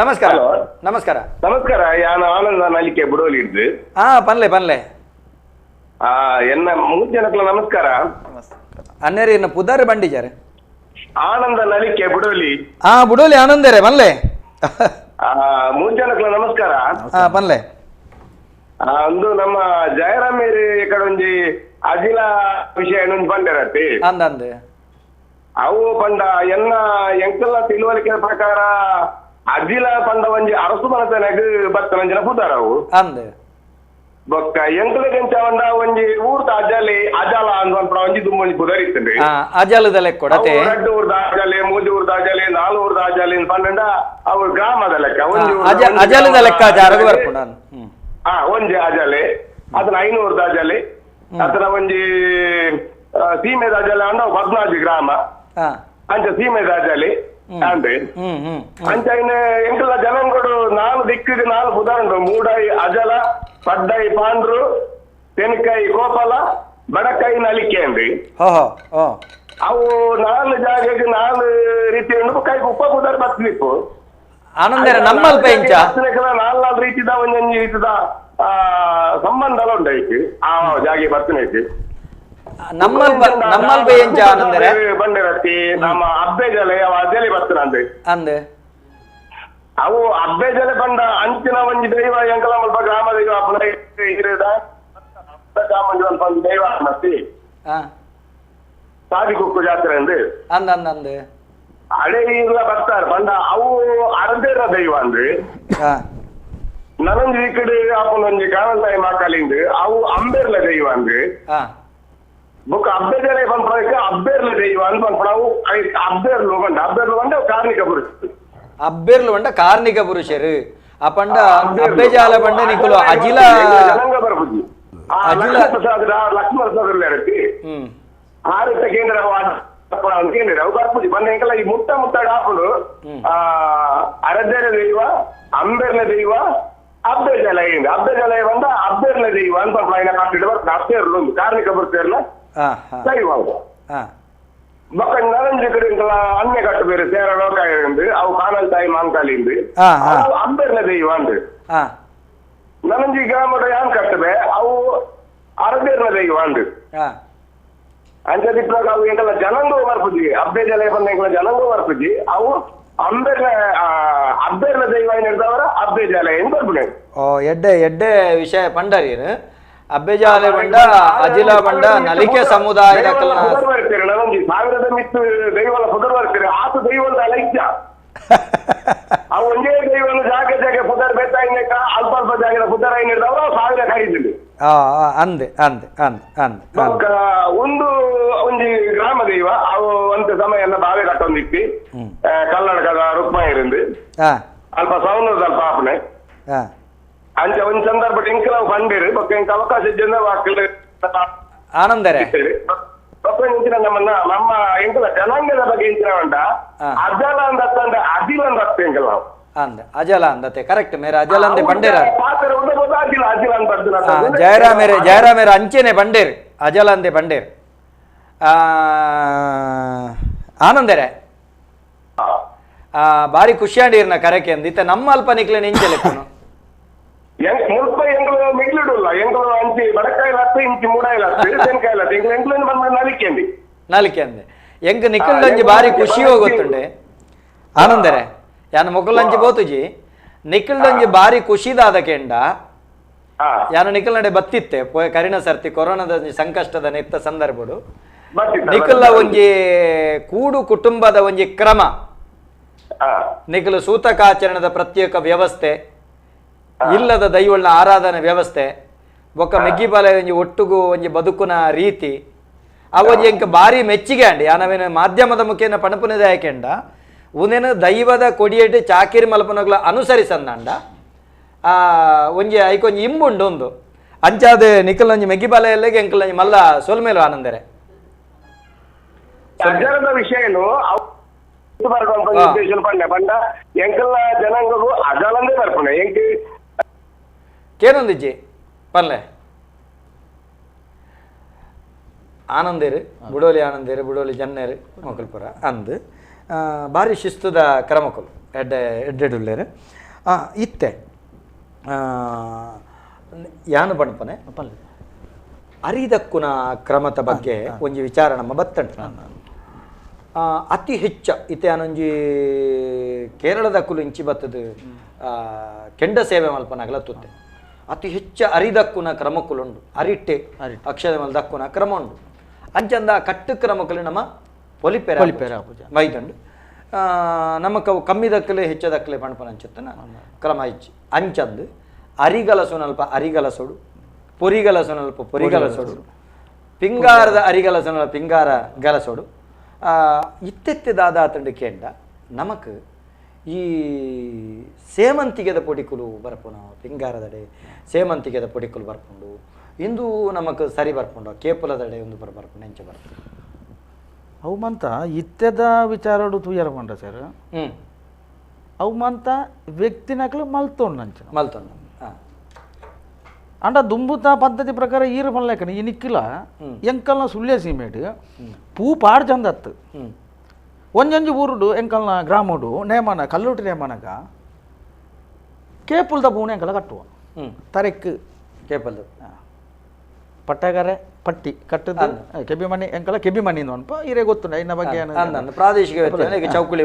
ನಮಸ್ಕಾರ ನಮಸ್ಕಾರ ನಮಸ್ಕಾರ. ಯಾನು ಆನಂದ ನಲಿಕೆ ಬುಡೋಲಿ ಇದ್ದು. ಹಾ ಪನ್ಲೆ ಪನ್ಲೆ. ಎನ್ನ ಮೂರು ಜನಕ್ಲ ನಮಸ್ಕಾರ. ಅನ್ನೇರಿ ಎನ್ನ ಪುದಾರಿ ಬಂಡಿಜಾರೆ ಆನಂದ ನಲಿಕೆ ಬುಡೋಲಿ. ಹಾ ಬುಡೋಲಿ ಆನಂದರೆ ಪನ್ಲೆ. ಮೂರು ಜನಕ್ಲ ನಮಸ್ಕಾರ. ಹಾ ಪನ್ಲೆ. ಅಂದು ನಮ್ಮ ಜಯರಾಮೇರಿ ಕಡೆ ಒಂಜಿ ಅಜಿಲ ವಿಷಯ ಒಂಜಿ ಬಂದಿರತ್ತೆ ಅಂದಂದೆ ಅವು ಪಂಡ ಎನ್ನ ಎಂಕಲ್ಲ ತಿಳುವಳಿಕೆ ಪ್ರಕಾರ ಅಜಿಲ ಪಂಡ ಒಂಜಿ ಅರಸು ಮನತನಗ ಬತ್ತನಂಜನ ಪುದಾರ ಅವು ಅಂದೆ ಬೊಕ್ಕ ಎಂಕಲಗೆಂಚ ಒಂದ ಒಂಜಿ ಊರ್ದ ಅಜಲಿ ಅಜಲ ಅಂದ್ ಪನ್ಪುನ ಒಂಜಿ ದುಂಬೊಂಜಿ ಪುದರ್ ಇತ್ತುಂಡು. ಅಜಲದ ಲೆಕ್ಕೊಡತೆ ರಡ್ಡು ಊರ್ದ ಅಜಲೆ ಮೂಜಿ ಊರ್ದ ಅಜಲೆ ನಾಲ್ ಊರ್ದ ಅಜಲೆ ಪಂಡ ಅವು ಗ್ರಾಮದ ಲೆಕ್ಕ ಒಂಜಿ ಅಜಲದ ಲೆಕ್ಕಾಚಾರ ಬರ್ಪುಂಡು. ಹಾ ಒಂಜಿ ಅಜಲೆ ಅದನ್ನ 500 ಅಜಲೆ ಅದರ ಒಂಜಿ ಸೀಮೆದ ಅಜಲೆ ಅಂಡ ಪದ್ನಾಜಿ ಗ್ರಾಮ ಅಂಚ ಸೀಮೆದ ಅಜಲೆ ಅಂದೆ ಅಂಚ ಎಂಕಲ ಜನಂಗಡು ನಾಲ್ ದಿಕ್ಕಿಗೆ ನಾಲ್ ಪುದರುಂಡು. ಮೂಡಾಯಿ ಅಜಲ, ಪಡ್ಡಾಯಿ ಪಾಂಡ್ರು, ತೆನಕಾಯಿ ಗೋಪಾಲ, ಬಡಕಾಯಿ ನಲಿಕೆ ಅಂದ್ರಿ. ಅವು ನಾಲ್ ಜಾಗಕ್ಕೆ ನಾಲ್ ರೀತಿ ಉಂಡು. ಕೈ ಉಪ್ಪ ಪುದರ್ ಬತ್ಲಿಪ್ಪು ಆನಂದರ ನಮ್ಮಲ್ಪ ಇಂಚ ನಾಲ್ ನಾಲ್ ರೀತಿದ ಒಂಜೊಂಜಿ ರೀತಿದ ಸಂಬಂಧ ಉಂಡು ಐತಿ ಆ ಜಾಗೆ ಬರ್ತನೈತಿ. ನಮ್ಮಲ್ಪ ನಮ್ಮಲ್ಪ ಎಂಚ ಆನಂದರೆ ಬಂಡಿರತ್ತಿ ನಮ್ಮ ಅಬ್ಬೆ ಜಲೆ ಅವ ಅಜಲಿ ಬರ್ತನ ಅಂದೆ ಅಂದೆ ಅವು ಅಬ್ಬೆ ಜಲೆ ಬಂಡ ಅಂಚಿನ ಒಂಜಿ ದೈವ ಎಂಕಲ ಮಲ್ಪ ಗ್ರಾಮ ದೈವ ಅಪ್ಪನ ಇರದ ಒಂಜಿ ದೈವ ಮತ್ತಿ ಸಾದಿ ಕುಕ್ಕು ಜಾತ್ರೆ ಅಂದೆ ಅಂದ ಅಂದ ಅಂದೆ ಹಳೆ ಇಲ್ಲ ಬರ್ತಾರೆ ಬಂಡ ಅವು ಅರ್ಧೇರ ದೈವ ಅಂದ್ರೆ ನನೊಂಜಿ ಈ ಕಡೆ ಅಪ್ಪನೊಂಜಿ ಕಾಣಂತಾಯಿ ಮಾಕಾಲಿಂದು ಅವು ಅಂಬೇರ್ಲ ದೈವ ಅಂದ್ರೆ ಬೊಕ್ಕ ಅಬ್ಬೆ ಜಲೆ ಪನ್ಪುನಕ್ಕೆ ಅಬ್ಬೇರ್ಲ ದೈವ ಅಂದ್ ಪನ್ಪುನ ಅವು ಅಬ್ಬೇರ್ಲು ಬಂಡ ಅಬ್ಬೇರ್ಲು ಬಂಡ ಕಾರ್ಣಿಕ ಪುರುಷ. ಅಬ್ಬೇರ್ಲು ಬಂಡ ಕಾರ್ಣಿಕ ಪುರುಷರು ಆ ಪಂಡ ಅಬ್ಬೆ ಜಾಲ ಬಂಡ ನಿಕುಲು ಅಜಿಲ ಜನಾಂಗ ಬರ್ಪುಜಿ ಅಜಿಲ ಪ್ರಸಾದ್ ಲಕ್ಷ್ಮಣ ಪ್ರಸಾದ್ ಇರತ್ತಿ ಆರತ್ತ ಕೇಂದ್ರ ಕೇಂದ್ರ ಅವು ಬರ್ಪುಜಿ ಬಂದ ಎಂಕಲ ಈ ಮುಟ್ಟ ಮುಟ್ಟ ಆಪುಂಡು. ಅರದ್ದೇರ ದೈವ, ಅಂಬೇರ್ಲ ದೈವ, ಅಬ್ಬೆ ಜಲ ಏನು ಅಬ್ಬೆ ಜಲ ಬಂದ ಅಬ್ಬೇರ್ಲ ದೈವ ಅಂತ ಕಟ್ಟಿಡ ಬರ್ತದೆ. ಅಬ್ಬೇರ್ಲು ಒಂದು ಕಾರ್ಣಿಕ ಬರ್ತಿರ್ಲ ದೈವ ಅವು. ಬೊಕ್ಕ ನರಂಜಿ ಕಡೆ ಅನ್ಯ ಕಟ್ಟು ಬೇರೆ ಸೇರ ಲೋಕಾಯ ಅವು ಕಾನಲ್ ತಾಯಿ ಮಾಂಕಾಲಿಂದು ಅವು ಅಂಬೇರ್ಲ ದೈವ ಅಂದು. ನರಂಜಿ ಗ್ರಾಮದ ಯಾನ್ ಕಟ್ಟಬೆ ಅವು ಅರಬೇರ್ಲ ದೈವ ಅಂದು. ಅಂಚ ದಿಪ್ಪುನಗ ಅವು ಎಂಕಲ ಜನಾಂಗೋ ಬರ್ಪುಜಿ ಅಬ್ಬೆ ಜಲ ಬಂದ ಎಂಕಲ ಜನಾಂಗೋ ಬರ್ಪುಜಿ ಅವು ಅಂಬೇರ್ಲ ಅಬ್ಬೇರ್ಲ ದೈವ ಏನಿರ್ತಾವರ ಅಬ್ಬೆ ಜಲ ಏನು ಬರ್ಪುಣೆ. ಓ ಎಡ್ಡೆ ಎಡ್ಡೆ ವಿಷಯ ಪಂಡರೀನು ಅಬ್ಬೆ ಜಾಲೆ ಬಂಡ ಅಜಿಲ ಬಂಡ ನಲಿಕೆ ಸಮುದಾಯದ ಬರ್ತೀರಿ ನನೊಂಜಿ ಸಾವಿರದ ಮಿತ್ತು ದೈವಲ ಪುದರ್ ಬರ್ತೀರಿ ಆತ ದೈವದ ಅಲೈತ್ಯ ಅವು ಒಂದೇ ದೈವನ ಜಾಗ ಜಾಗ ಪುದರ್ ಬೇತಾಯಿನಕ ಅಲ್ಪ ಅಲ್ಪ ಜಾಗದ ಪುದರ್ ಏನಿರ್ತಾವ್ರ ಸಾವಿರ ಖರೀದಿಲಿ ಅಂದೆ ಅಂದೆ ಅಂದೆ ಅಂದೆ. ಒಂದು ಒಂಜಿ ಗ್ರಾಮ ದೈವ ಅವು ಅಂತ ಸಮಯ ಎಲ್ಲ ಬಾವೆ ಕಟ್ಟೊಂದಿತ್ತಿ ಕನ್ನಡಕದ ರುಕ್ಮಾಯಿರಿಂದ ಅಲ್ಪ ಸೌಂದರ್ಯ ಅಲ್ಪ ಆಪನೆ ಅಂಚ ಒಂದ್ ಸಂದರ್ಭ ಎಂಕಲ ಬಂದಿರು ಬೊಕ್ಕ ಎಂಕ ಅವಕಾಶ ಇದ್ದ ಆನಂದರೆ ಬೊಕ್ಕ ಇಂಚಿನ ನಮ್ಮನ್ನ ನಮ್ಮ ಎಂಕಲ ಜನಾಂಗದ ಬಗ್ಗೆ ಇಂಚಿನ ಉಂಟ ಅಜಲ ಅಂದತ್ತಂದ್ರೆ ಅಜಿಲ ಅಂದತ್ತೆ ಎಂಕಲ ನಾವು ಅಂದ ಅಜಲ ಅಂದತ್ತೆ ಕರೆಕ್ಟ್ ಮೇರೆ ಅಜಲ ಅಂದೆ ಬಂಡೇರ ಪಾತ್ರ ಅಜಿಲ ಅಜಿಲ ಅಂತ ಜಯರಾಮೇರೆ ಜಯರಾಮೇರ ಅಂಚೆನೆ ಬಂಡೇರ್ ಅಜಲ ಅಂದೆ ಬಂಡೇರ್. ಆನಂದರೆ ಬಾರಿ ಖುಷಿಯಾಂಡಿರ್ನ ಕರೆಕೆ ಅಂದ ಇತ್ತ ನಮ್ಮ ಅಲ್ಪ ನಿಕ್ಲೆ ನಿಂಚೆಲೆಕ್ಕನು ಮುಲ್ಪ ಎಂಕಲು ಮಿಡ್ಲಿಡುಲ್ಲ ಎಂಕಲು ಅಂಚಿ ಬಡಕಾಯಿಲತ್ತು ಇಂಚಿ ಮೂಡಾಯಿಲತ್ತು ತೆನ್ಕಾಯಿಲತ್ತು ಎಂಕಲು ಎಂಕಲು ಬಂದ ನಲಿಕೆ ಅಂದಿ ನಲಿಕೆ ಅಂದೆ ಎಂಕ್ ನಿಕ್ಕಲ್ಡಂಜಿ ಬಾರಿ ಖುಷಿ ಹೋಗುತ್ತುಂಡೆ ಆನಂದರೆ ಯಾನ ಮೊಕ್ಕಲಂಜಿ ಬೋತುಜಿ ನಿಕ್ಕಲ್ಡಂಜಿ ಬಾರಿ ಖುಷಿದಾದ ಕೆಂಡ ಯಾನ ನಿಕ್ಕಲ್ ನಡೆ ಬತ್ತಿತ್ತೆ ಕರಿನ ಸರ್ತಿ ಕೊರೋನಾದ ಸಂಕಷ್ಟದ ನೆತ್ತ ಸಂದರ್ಭಡು ನಿಕ್ಕಲ್ಲ ಒಂಜಿ ಕೂಡು ಕುಟುಂಬದ ಒಂಜಿ ಕ್ರಮ ನಿಕ್ಕಲು ಸೂತಕಾಚರಣದ ಪ್ರತ್ಯೇಕ ವ್ಯವಸ್ಥೆ ಇಲ್ಲದ ದೈವಳ್ನ ಆರಾಧನೆ ವ್ಯವಸ್ಥೆ ಬೊಕ್ಕ ಮೆಗ್ಗಿಪಾಲ ಒಂಜಿ ಒಟ್ಟುಗು ಒಂಜಿ ಬದುಕುನ ರೀತಿ ಅವೊಂಜಿ ಎಂಕ ಬಾರಿ ಮೆಚ್ಚಿಗೆ ಅಂಡಿ ಯಾನವೇನು ಮಾಧ್ಯಮದ ಮುಖೇನ ಪಣಪುನದ ಯಾಕೆಂಡ ಉನೇನು ದೈವದ ಕೊಡಿಯೇಟಿ ಚಾಕಿರಿ ಮಲ್ಪನಗ್ಲ ಅನುಸರಿಸಂದಾಂಡ ಒಂಜಿ ಐಕೊಂಜಿ ಇಂಬುಂಡು ಒಂದು ಅಂಚಾದ ನಿಖಲ್ ಒಂಜಿ ಮೆಗ್ಗಿಪಾಲ ಎಲ್ಲಗೆ ಎಂಕಲ್ ಮಲ್ಲ ಸೊಲ್ಮೇಲು ಆನಂದರೆ ಅಜಲದ ವಿಷಯ ಏನು ಪಂಡ ಎಂಕಲ್ಲ ಜನಾಂಗಗೂ ಅಜಲಂದೇ ಬರ್ಪುಣೆ ಎಂಕ್ ಕೇನೊಂದಿಜ್ಜಿ ಪನ್ಲೆ ಆನಂದೇರು ಬುಡೋಲಿ ಆನಂದೇರು ಬುಡೋಲಿ ಜನ್ನೇರು ಮೊಕಲ್ಪುರ ಅಂದು ಭಾರಿ ಶಿಸ್ತುದ ಕ್ರಮಕುಲು ಎಡ್ಡೆ ಎಡ್ಡೆಡುಲ್ಲೇರು ಇತ್ತೆ ಯಾನು ಪಣಪನೆ ಅರಿದಕ್ಕುನ ಕ್ರಮದ ಬಗ್ಗೆ ಒಂಜಿ ವಿಚಾರ ನಮ್ಮ ಬತ್ತಂಟು ಅತಿ ಹೆಚ್ಚ ಇತ್ತೆ ಆನೊಂಜಿ ಕೇರಳದ ಕುಲು ಇಂಚಿ ಬತ್ತದು ಕೆಂಡ ಸೇವೆ ಮಲ್ಪನಾಗಲ ತುತ್ತೆ ಅತಿ ಹೆಚ್ಚ ಅರಿದಕ್ಕುನ ಕ್ರಮಕ್ಕುಲುಂಡು ಅರಿಟ್ಟೆ ಅಕ್ಷರ ಮಲ್ ದಕ್ಕುನ ಕ್ರಮ ಉಂಡು ಅಂಚಂದ ಕಟ್ಟು ಕ್ರಮಕ್ಕಲು ನಮ್ಮ ಪೊಲಿಪೆರ ಪೊಲಿಪೆರ ಮೈದಂಡು ನಮ್ಮ ಕಮ್ಮಿ ದಕ್ಕಲೆ ಹೆಚ್ಚ ದಕ್ಕಲೆ ಪಣಪನ ಅಂಚತ್ತನ ಕ್ರಮ ಇಚ್ಚಿ ಅಂಚಂದು ಅರಿಗಲಸುನಲ್ಪ ಅರಿಗಲಸೊಡು ಪೊರಿಗಲಸುನಲ್ಪ ಪೊರಿಗಲಸೊಡು ಪಿಂಗಾರದ ಅರಿಗಲಸುನಲ್ಪ ಪಿಂಗಾರ ಗಲಸೊಡು ಇತ್ತೆತ್ತೆ ದಾದಾತಂಡು ಕೇಂಡ ನಮಕ್ ಈ ಸೇವಂತಿಗೆದ ಪೊಡಿಕುಲು ಬರ್ಪುನ ಪಿಂಗಾರದಡೆ ಸೇವಂತಿಗೆದ ಪೊಡಿಕುಲು ಬರ್ಪುಂಡು ಇಂದು ನಮಕ್ ಸರಿ ಬರ್ಪುಂಡು ಕೇಪುಲದಡೆ ಒಂದು ಬರ್ಪುಂಡು ಎಂಚ ಬರ್ಪುಂಡು ಅವು ಮಂತ ಇತ್ತೆದ ವಿಚಾರಡು ತೂಯರ ಪಂಡ ಸರ್ ಅವು ಮಂತ ವ್ಯಕ್ತಿನಕ್ಲು ಮಲ್ತೊಂಡು ಅಂಚ ಮಲ್ತೊಂಡು ಅಂಡ ದುಂಬುತ ಪದ್ಧತಿ ಪ್ರಕಾರ ಈರು ಪನ್ಲೇಕನ ಈ ನಿಕ್ಕಿಲ ಎಂಕಲ್ನ ಸುಳ್ಯ ಸೀಮೆಡ್ ಪೂ ಪಾಡ್ ಚಂದತ್ತು ಒಂಜೊಂಜಿ ಊರುಡು ಎಂಕಲ್ನ ಗ್ರಾಮಡು ನೇಮನ ಕಲ್ಲುಟಿ ನೇಮನಗ ಕೇಪುಲ್ದ ಪೂಣೆ ಎಂಕಲ ಕಟ್ಟುವ ತರೆಕ್ ಕೇಪಲ್ದ ಪಟ್ಟಗರೆ ಪಟ್ಟಿ ಕಟ್ಟದ ಕೆಬಿಮಣಿ ಎಂಕಲ ಕೆಬಿಮಣಿ ಅನ್ಪ ಇರೇ ಗೊತ್ತುಂಡು ಐನ ಬಗ್ಗೆ ಪ್ರಾದೇಶಿಕ ಚೌಕುಳಿ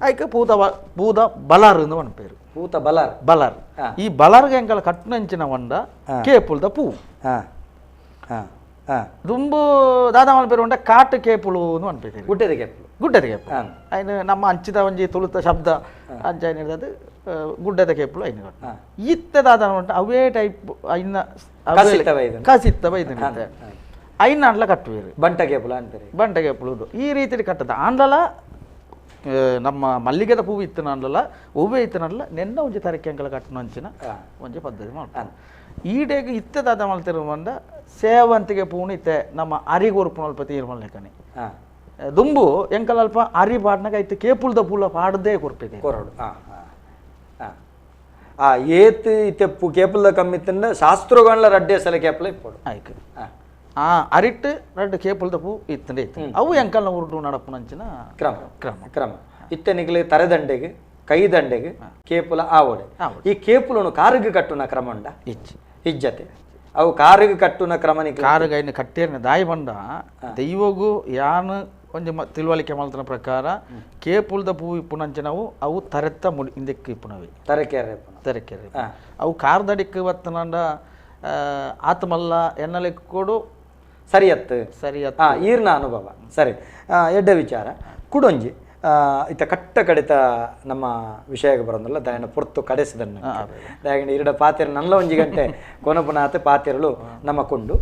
ಐಕ ಪೂತ ಪೂದ ಬಲಾರ್ ಎಂದು ಪನ್ಪೇರು ಪೂತ ಬಲಾರ್ ಬಲಾರ್ ಈ ಬಲಾರ್ಗೆ ಎಂಕಲ ಕಟ್ಟುನಂಚಿನ వంಡ ಕೇಪುಲ್ದ ಪೂ ದುಂಬು ದಾದಾ ಮಲ್ಪೇರು ಉಂಡ ಕಾಟು ಕೇಪುಲು ಅಂತ ಅನ್ಪೇರು ಗುಡ್ಡದ ಕೇಪುಲು ಗುಡ್ಡದ ಕೇಪುಲು ಐನ ನಮ್ಮ ಅಂಚಿದ ಒಂಜಿ ತುಳುತ ಶಬ್ದ ಅಂಚ ಐನ ಗುಡ್ಡದ ಕೇಪುಲು ಐನ ಇತ್ತೆ ದಾದ ಉಂಟ ಅವೇ ಟೈಪ್ ಐನ ಕಸಿತ್ತ ಬೈದ ಐನ ಅಂಡ್ಲ ಕಟ್ಟುವೇರು ಬಂಟ ಕೇಪುಲ ಅಂತಾರೆ ಬಂಟ ಕೇಪುಲು ಈ ರೀತಿ ಕಟ್ಟದ ಆಂಡಲ ನಮ್ಮ ಮಲ್ಲಿಗೆದ ಹೂವು ಇತ್ತು ಅಂಡಲ ಹೂವೇ ಇತ್ತನಲ್ಲ ನೆನ್ನ ಒಂಜಿ ತರಕೆ ಅಂಕಲ ಕಟ್ಟುನ ಅಂಚಿನ ಒಂಜಿ ಪದ್ಧತಿ ಮಾಡ್ತಾರೆ ಈಡೇಗ ಇತ್ತೆ ದಾದ ಮಲ್ತಿರು ಬಂದ ಸೇವಂತಿಗೆ ಪೂಣು ಇತ್ತೆ ನಮ್ಮ ಅರಿಗೊರ್ಪುನಲ್ಪ ತೀರ್ಮಲ್ಲೆಕನೆ ದುಂಬು ಎಂಕಲ ಅಲ್ಪ ಅರಿ ಪಾಡ್ನಾಗ ಇತ್ತೆ ಕೇಪುಲ್ದ ಪೂಲ ಪಾಡದೇ ಕೊರ್ಪಿದೆ ಕೊರಡು ಆ ಏತ್ ಇತ್ತೆ ಕೇಪುಲ್ದ ಕಮ್ಮಿ ತಿಂದ ಶಾಸ್ತ್ರಗಳ ರಡ್ಡೆ ಸಲ ಕೇಪುಲ ಇಪ್ಪಡು ಆಯ್ತು ಆ ಅರಿಟ್ಟು ರಡ್ಡು ಕೇಪುಲ್ದ ಪೂ ಇತ್ತಂಡೆ ಇತ್ತು ಅವು ಎಂಕಲ್ನ ಉರುಡು ನಡಪುನಂಚಿನ ಕ್ರಮ ಕ್ರಮ ಕ್ರಮ ಇತ್ತೆ ನಿಗಲಿ ತರೆದಂಡೆಗೆ ಕೈ ದಂಡೆಗೆ ಕೇಪುಲ ಆವಡೆ ಈ ಕೇಪುಲನು ಕಾರಿಗೆ ಕಟ್ಟುನ ಕ್ರಮ ಉಂಡ ಇಚ್ಚಿ ಇಜ್ಜತೆ ಅವು ಕಾರಿಗೆ ಕಟ್ಟುನ ಕ್ರಮ ಕಾರಿಗೆ ಐನು ಕಟ್ಟೇರ್ನ ದಾಯಿ ಬಂಡ ದೈವಗು ಯಾನು ಒಂಜಿ ತಿಳುವಳಿಕೆ ಮಲ್ತನ ಪ್ರಕಾರ ಕೇಪುಲ್ದ ಪೂ ಇಪ್ಪುನಂಚಿನವು ಅವು ತರೆತ್ತ ಮುಡಿ ಹಿಂದಕ್ಕೆ ಇಪ್ಪುನವೆ ತರಕೆರೆ ತರಕೆರೆ ಅವು ಕಾರ್ದಡಿಕ್ಕೆ ಬತ್ತನಂಡ ಆತ್ಮಲ್ಲ ಎನ್ನಲೆಕ್ಕ ಕೊಡು ಸರಿಯತ್ತು ಸರಿಯತ್ತು ಈರ್ನ ಅನುಭವ ಸರಿ ಎಡ್ಡೆ ವಿಚಾರ ಕುಡೊಂಜಿ ಇತ್ತ ಕಟ್ಟ ಕಡಿತ ನಮ್ಮ ವಿಷಯಕ್ಕೆ ಬರೋದಲ್ಲ ದಯನ ಪೊರ್ತು ಕಡೆಸದನ್ನು ದಯಗಂಡ ಇರಡ ಪಾತಿರ ನಲ್ಲ ಒಂಜಿ ಗಂಟೆ ಕೊನಪುನಾತೆ ಪಾತಿರಲು ನಮ್ಮ ಕೊಂಡು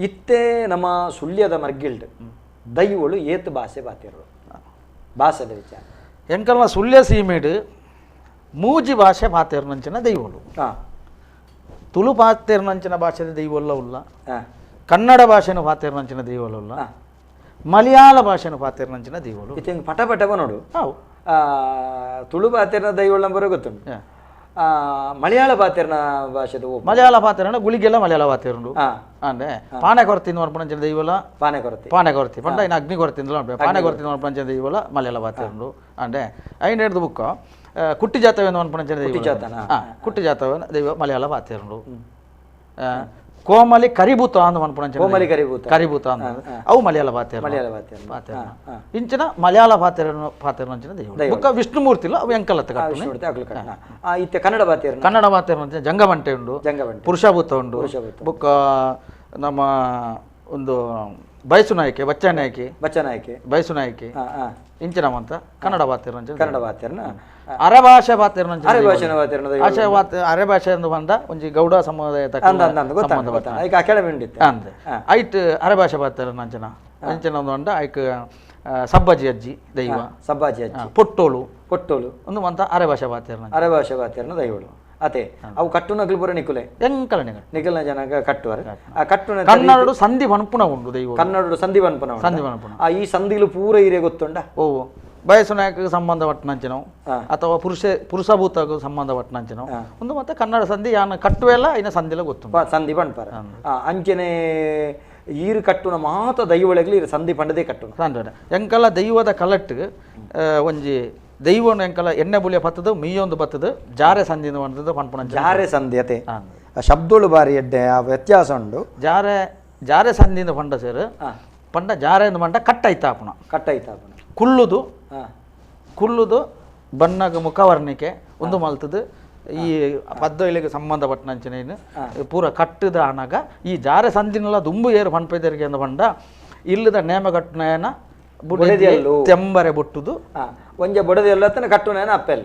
ಇತ್ತೆ ನಮ್ಮ ಸುಳ್ಯದ ಮರ್ಗಿಲ್ಡ್ ದೈವಳು ಏತು ಭಾಷೆ ಪಾತಿರಳು ಭಾಷೆದ ವಿಚಾರ ಎಂಕಲ್ನ ಸುಳ್ಯ ಸೀಮೆಡು ಮೂಜಿ ಭಾಷೆ ಪಾತಿರನಂಚಿನ ದೈವಳು ತುಳು ಪಾತಿರನಂಚಿನ ಭಾಷೆದ ದೈವಲ್ಲ ಉಲ್ಲ ಕನ್ನಡ ಭಾಷೆನು ಪಾತಿರನಂಚಿನ ದೈವಲುಲ್ಲ ಮಲಯಾಳ ಭಾಷೆನು ಪಾತಿರನಂಚಿನ ದೈವಳು ಇತ್ತೆ ಪಟ ಪಟ ನೋಡು ತುಳು ಪಾತಿರನ ದೈವಳ ಬರೋ ಗೊತ್ತುಂಟು ಮಲಯಾಳ ಪಾತಿರನ ಭಾಷೆದ ಮಲಯಾಳ ಪಾತಿರನ ಗುಳಿಗೆಲ್ಲ ಮಲಯಾಳ ಪಾತಿರುಂಡು ಅಂದ್ರೆ ಪಾನೆ ಕೊರತಿಂದ ಮನ್ಪುನಂಚಿನ ದೈವಲ ಪಾನೆ ಕೊರತಿ ಪಾನೆ ಕೊರತಿ ಪಂಡ ಇನ್ನು ಅಗ್ನಿ ಕೊರತಿಂದಲ ಪಾನೆ ಕೊರತಿಂದ ಮನ್ಪುನಂಚಿನ ದೈವಲ ಮಲಯಾಳ ಪಾತಿರುಂಡು ಅಂದ್ರೆ ಐನ ಹಿಡ್ದು ಬುಕ್ಕ ಕುಟ್ಟಿ ಜಾತವೇನು ಮನ್ಪುನಂಚಿನ ದೈವ ಕುಟ್ಟಿ ಜಾತವೇನ ದೈವ ಮಲಯಾಳ ಪಾತಿರುಂಡು ಕೋಮಲಿ ಕರಿಭೂತ ಅಂದ್ ಮನ್ಪುನಂಚಿನ ಕೋಮಲಿ ಕರಿಭೂತ ಕರಿಭೂತ ಅಂದ ಅವು ಮಲಯಾಳ ಪಾತಿರ ಮಲಯಾಳ ಪಾತಿರ ಪಾತಿರ ಇಂಚಿನ ಮಲಯಾಳ ಪಾತಿರ ಪಾತಿರನಂಚಿನ ದೈವ ಬುಕ್ಕ ವಿಷ್ಣುಮೂರ್ತಿ ಅವು ಎಂಕಲತ್ತ ಇತ್ತೆ ಕನ್ನಡ ಪಾತಿರ ಕನ್ನಡ ಪಾತಿರನಂಚಿನ ಜಂಗಮಂಟೆ ಉಂಡು ಜಂಗಮಂಟೆ ಪುರುಷಭೂತ ಉಂಡು ಬುಕ್ಕ ನಮ್ಮ ಒಂದು ಬಯಸು ನಾಯಕಿ ಬಚ್ಚ ನಾಯಕಿ ಬಚ್ಚ ನಾಯಕಿ ಬಯಸು ನಾಯಕಿ ಇಂಚಿನ ಮಂತ ಕನ್ನಡ ಪಾತಿರನಂಚಿನ ಕನ್ನಡ ಪಾತಿರನ ಅರೆಭಾಷೆ ಪಾತಿರನಂಚಿನ ಅರೆಭಾಷೆ ಅರೆಭಾಷೆ ಎಂದು ಬಂದ ಒಂಜಿ ಗೌಡ ಸಮುದಾಯ ಅಂದೆ ಐಟ್ ಅರೆಭಾಷೆ ಪಾತಿರನಂಚಿನ ಅಂಚಿನ ಒಂದು ಅಂಡ ಐಕ್ ಸಬ್ಬಾಜಿ ಅಜ್ಜಿ ದೈವ ಸಬ್ಬಾಜಿ ಅಜ್ಜಿ ಪೊಟ್ಟೋಳು ಪೊಟ್ಟೋಳು ಒಂದು ಮಂತ ಅರೆಭಾಷೆ ಪಾತಿರನ ಅರೆಭಾಷೆ ಪಾತಿರನ ದೈವಳು ಅತೆ ಅವು ಕಟ್ಟುನಗ್ಲು ಪೂರ ನಿಕುಲೆ ಎಂಕಲ ನಿಕಲ್ನ ಜನ ಕಟ್ಟುವರು ಆ ಕಟ್ಟುನ ಕನ್ನಡ ಸಂಧಿ ಪನ್ಪುನ ಉಂಡು ದೈವ ಕನ್ನಡ ಸಂಧಿ ಪನ್ಪುನ ಸಂಧಿ ಪನ್ಪುನ ಆ ಈ ಸಂಧಿಲು ಪೂರ ಇರೆ ಗೊತ್ತುಂಡ ಓ ಬಯಸು ನಾಯಕಗೆ ಸಂಬಂಧಪಟ್ಟನಂಚಿನವು ಅಥವಾ ಪುರುಷಭೂತಗೂ ಸಂಬಂಧಪಟ್ಟನಂಚಿನವು ಒಂದು ಮತ್ತೆ ಕನ್ನಡ ಸಂಧಿ ಯಾನ ಕಟ್ಟುವೆಲ್ಲ ಇನ್ನ ಸಂಧಿಲ ಗೊತ್ತು ಸಂಧಿ ಪನ್ಪರ ಅಂಚನೆ ಈರು ಕಟ್ಟುನ ಮಾತ ದೈವೊಳಗಲಿ ಈರು ಸಂಧಿ ಪಂಡದೇ ಕಟ್ಟುನ ಸಂಧಿ ಎಂಕಲ ದೈವದ ಕಲಟ್ಟು ಒಂಜಿ ದೈವನು ಎಂಕಲ ಎಣ್ಣೆ ಬುಲಿಯ ಬತ್ತದು ಮೀಯೊಂದು ಬತ್ತದು ಜಾರೆ ಸಂಧಿ ಪಂಡದು ಪನ್ಪುನ ಜಾರೆ ಸಂಧಿ ಅತೆ ಶಬ್ದೋಳು ಬಾರಿ ಎಡ್ಡೆ ಆ ವ್ಯತ್ಯಾಸ ಉಂಡು ಜಾರೆ ಜಾರೆ ಸಂಧಿಯಿಂದ ಪಂಡ ಸರ್ ಪಂಡ ಜಾರೆ ಪಂಡ ಕಟ್ಟಾಯ್ತಾಪುಣ ಕಟ್ಟಾಯ್ತಾಪುಣ ಕುಳ್ಳುದು ಕುಳ್ಳುದು ಬಣ್ಣಗ ಮುಖವರ್ಣಿಕೆ ಒಂದು ಮಲ್ತದು ಈ ಪದ್ದೊಯ್ಲಿಗೆ ಸಂಬಂಧಪಟ್ಟನಂಚಿನ ಪೂರ ಕಟ್ಟದ ಅನಗ ಈ ಜಾರೆ ಸಂಧಿನೆಲ್ಲ ದುಂಬು ಏರು ಪನ್ಪೆದರಿಗೆ ಅಂದ ಪಂಡ ಇಲ್ಲದ ನೇಮ ಕಟ್ಟುನ ತೆಂಬರೆ ಬೊಟ್ಟುದು ಒಂಜೆ ಬೊಡದೆಲ್ಲ ಕಟ್ಟುನ ಅಪ್ಪೆಲ್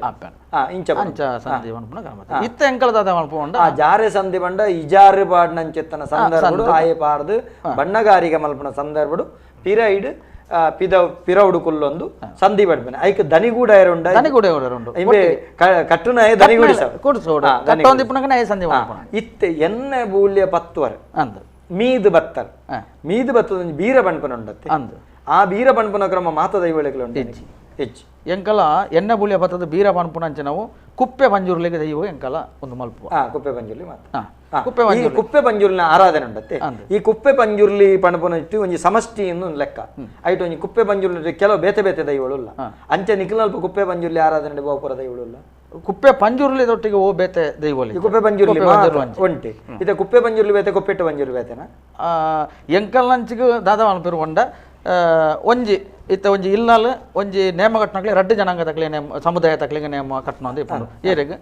ಇಂಚ ಅಂಚ ಸಂಧಿ ಪನ್ಪುನ ಇತ್ತ ಎಂಕಲದಾದ ಮಲ್ಪುಂಡ ಆ ಜಾರೆ ಸಂಧಿ ಪಂಡ ಇಜಾರು ಪಾಡ್ನಂಚೆತ್ತನ ಸಂದರ್ಭಡು ಆಯೆ ಪಾರ್ದು ಬಣ್ಣಗಾರಿಕೆ ಮಲ್ಪುನ ಸಂದರ್ಭಡು ಪಿರೈಡ್ ಪಿದ ಪಿರೌಡು ಕುಲ್ಲೊಂದು ಸಂಧಿ ಪಡ್ಪನೆ ಐಕ್ ದನಿಗೂಡ ಉಂಡ ದನಿಗೂಡ ಉಂಡು ಇಂಬೆ ಕಟ್ಟುನ ದನಿಗೂಡಿ ಸಂಧಿ ಇತ್ತೆ ಎನ್ನೆ ಬೂಲ್ಯ ಪತ್ತುವರ್ ಅಂದ್ ಮೀದು ಬತ್ತರ್ ಮೀದು ಬತ್ತದ ಬೀರ ಬಣ್ಪನ ಉಂಡತ್ತೆ ಅಂದ್ ಆ ಬೀರ ಬಣ್ಪನ ಕ್ರಮ ಮಾತ ದೈವಳಿಗಳು ಉಂಟು ಹೆಚ್ಚು ಎಂಕಲ ಎಣ್ಣೆ ಬುಳಿಯ ಬತ್ತದ ಬೀರ ಪನ್ಪುನ ಅಂಚೆ ನಾವು ಕುಪ್ಪೆ ಪಂಜುರ್ಲಿಗೆ ದೈವ ಎಂಕಲ ಒಂದು ಮಲ್ಪು ಕುಪ್ಪೆ ಪಂಜುರ್ಲಿ ಮಾತ್ರ ಕುಪ್ಪೆ ಪಂಜುರ್ಲಿ ಕುಪ್ಪೆ ಪಂಜುರ್ಲಿನ ಆರಾಧನೆ ಉಂಡತ್ತೆ ಈ ಕುಪ್ಪೆ ಪಂಜುರ್ಲಿ ಪಣಪುನ ಇಟ್ಟು ಒಂಜಿ ಸಮಷ್ಟಿ ಎಂದು ಒಂದು ಲೆಕ್ಕ ಐಟ್ ಒಂಜಿ ಕುಪ್ಪೆ ಪಂಜುರ್ಲಿ ಕೆಲವು ಬೇತೆ ಬೇತೆ ದೈವಳು ಇಲ್ಲ ಅಂಚೆ ನಿಖಿಲಲ್ಪ ಕುಪ್ಪೆ ಪಂಜುರ್ಲಿ ಆರಾಧನೆ ಬಹುಪುರ ದೈವಳು ಇಲ್ಲ ಕುಪ್ಪೆ ಪಂಜುರ್ಲಿ ದೊಟ್ಟಿಗೆ ಓ ಬೇತೆ ದೈವಳಿ ಕುಪ್ಪೆ ಪಂಜುರ್ಲಿ ಒಂಟಿ ಇದು ಕುಪ್ಪೆ ಪಂಜುರ್ಲಿ ಬೇತೆ ಕುಪ್ಪೆಟ್ಟು ಪಂಜುರ್ಲಿ ಬೇತೆನಾ ಎಂಕಲ್ನಂಚಿಗೆ ದಾದಾ ಪೇರು ಒಂಡ ಒಂಜಿ ಇತ್ತ ಒಂಜಿ ಇಲ್ಲಾಲ್ ಒಂಜಿ ನೇಮ ಕಟ್ಟನಕ್ಲೆ ರಡ್ಡು ಜನಾಂಗ ತಕ್ಲೆ ನೇಮ ಸಮುದಾಯ ತಕ್ಲಿಗೆ ನೇಮ ಕಟ್ಟನ ಅಂತ ಇಪ್ಪುಂಡು ಏರೆಗ್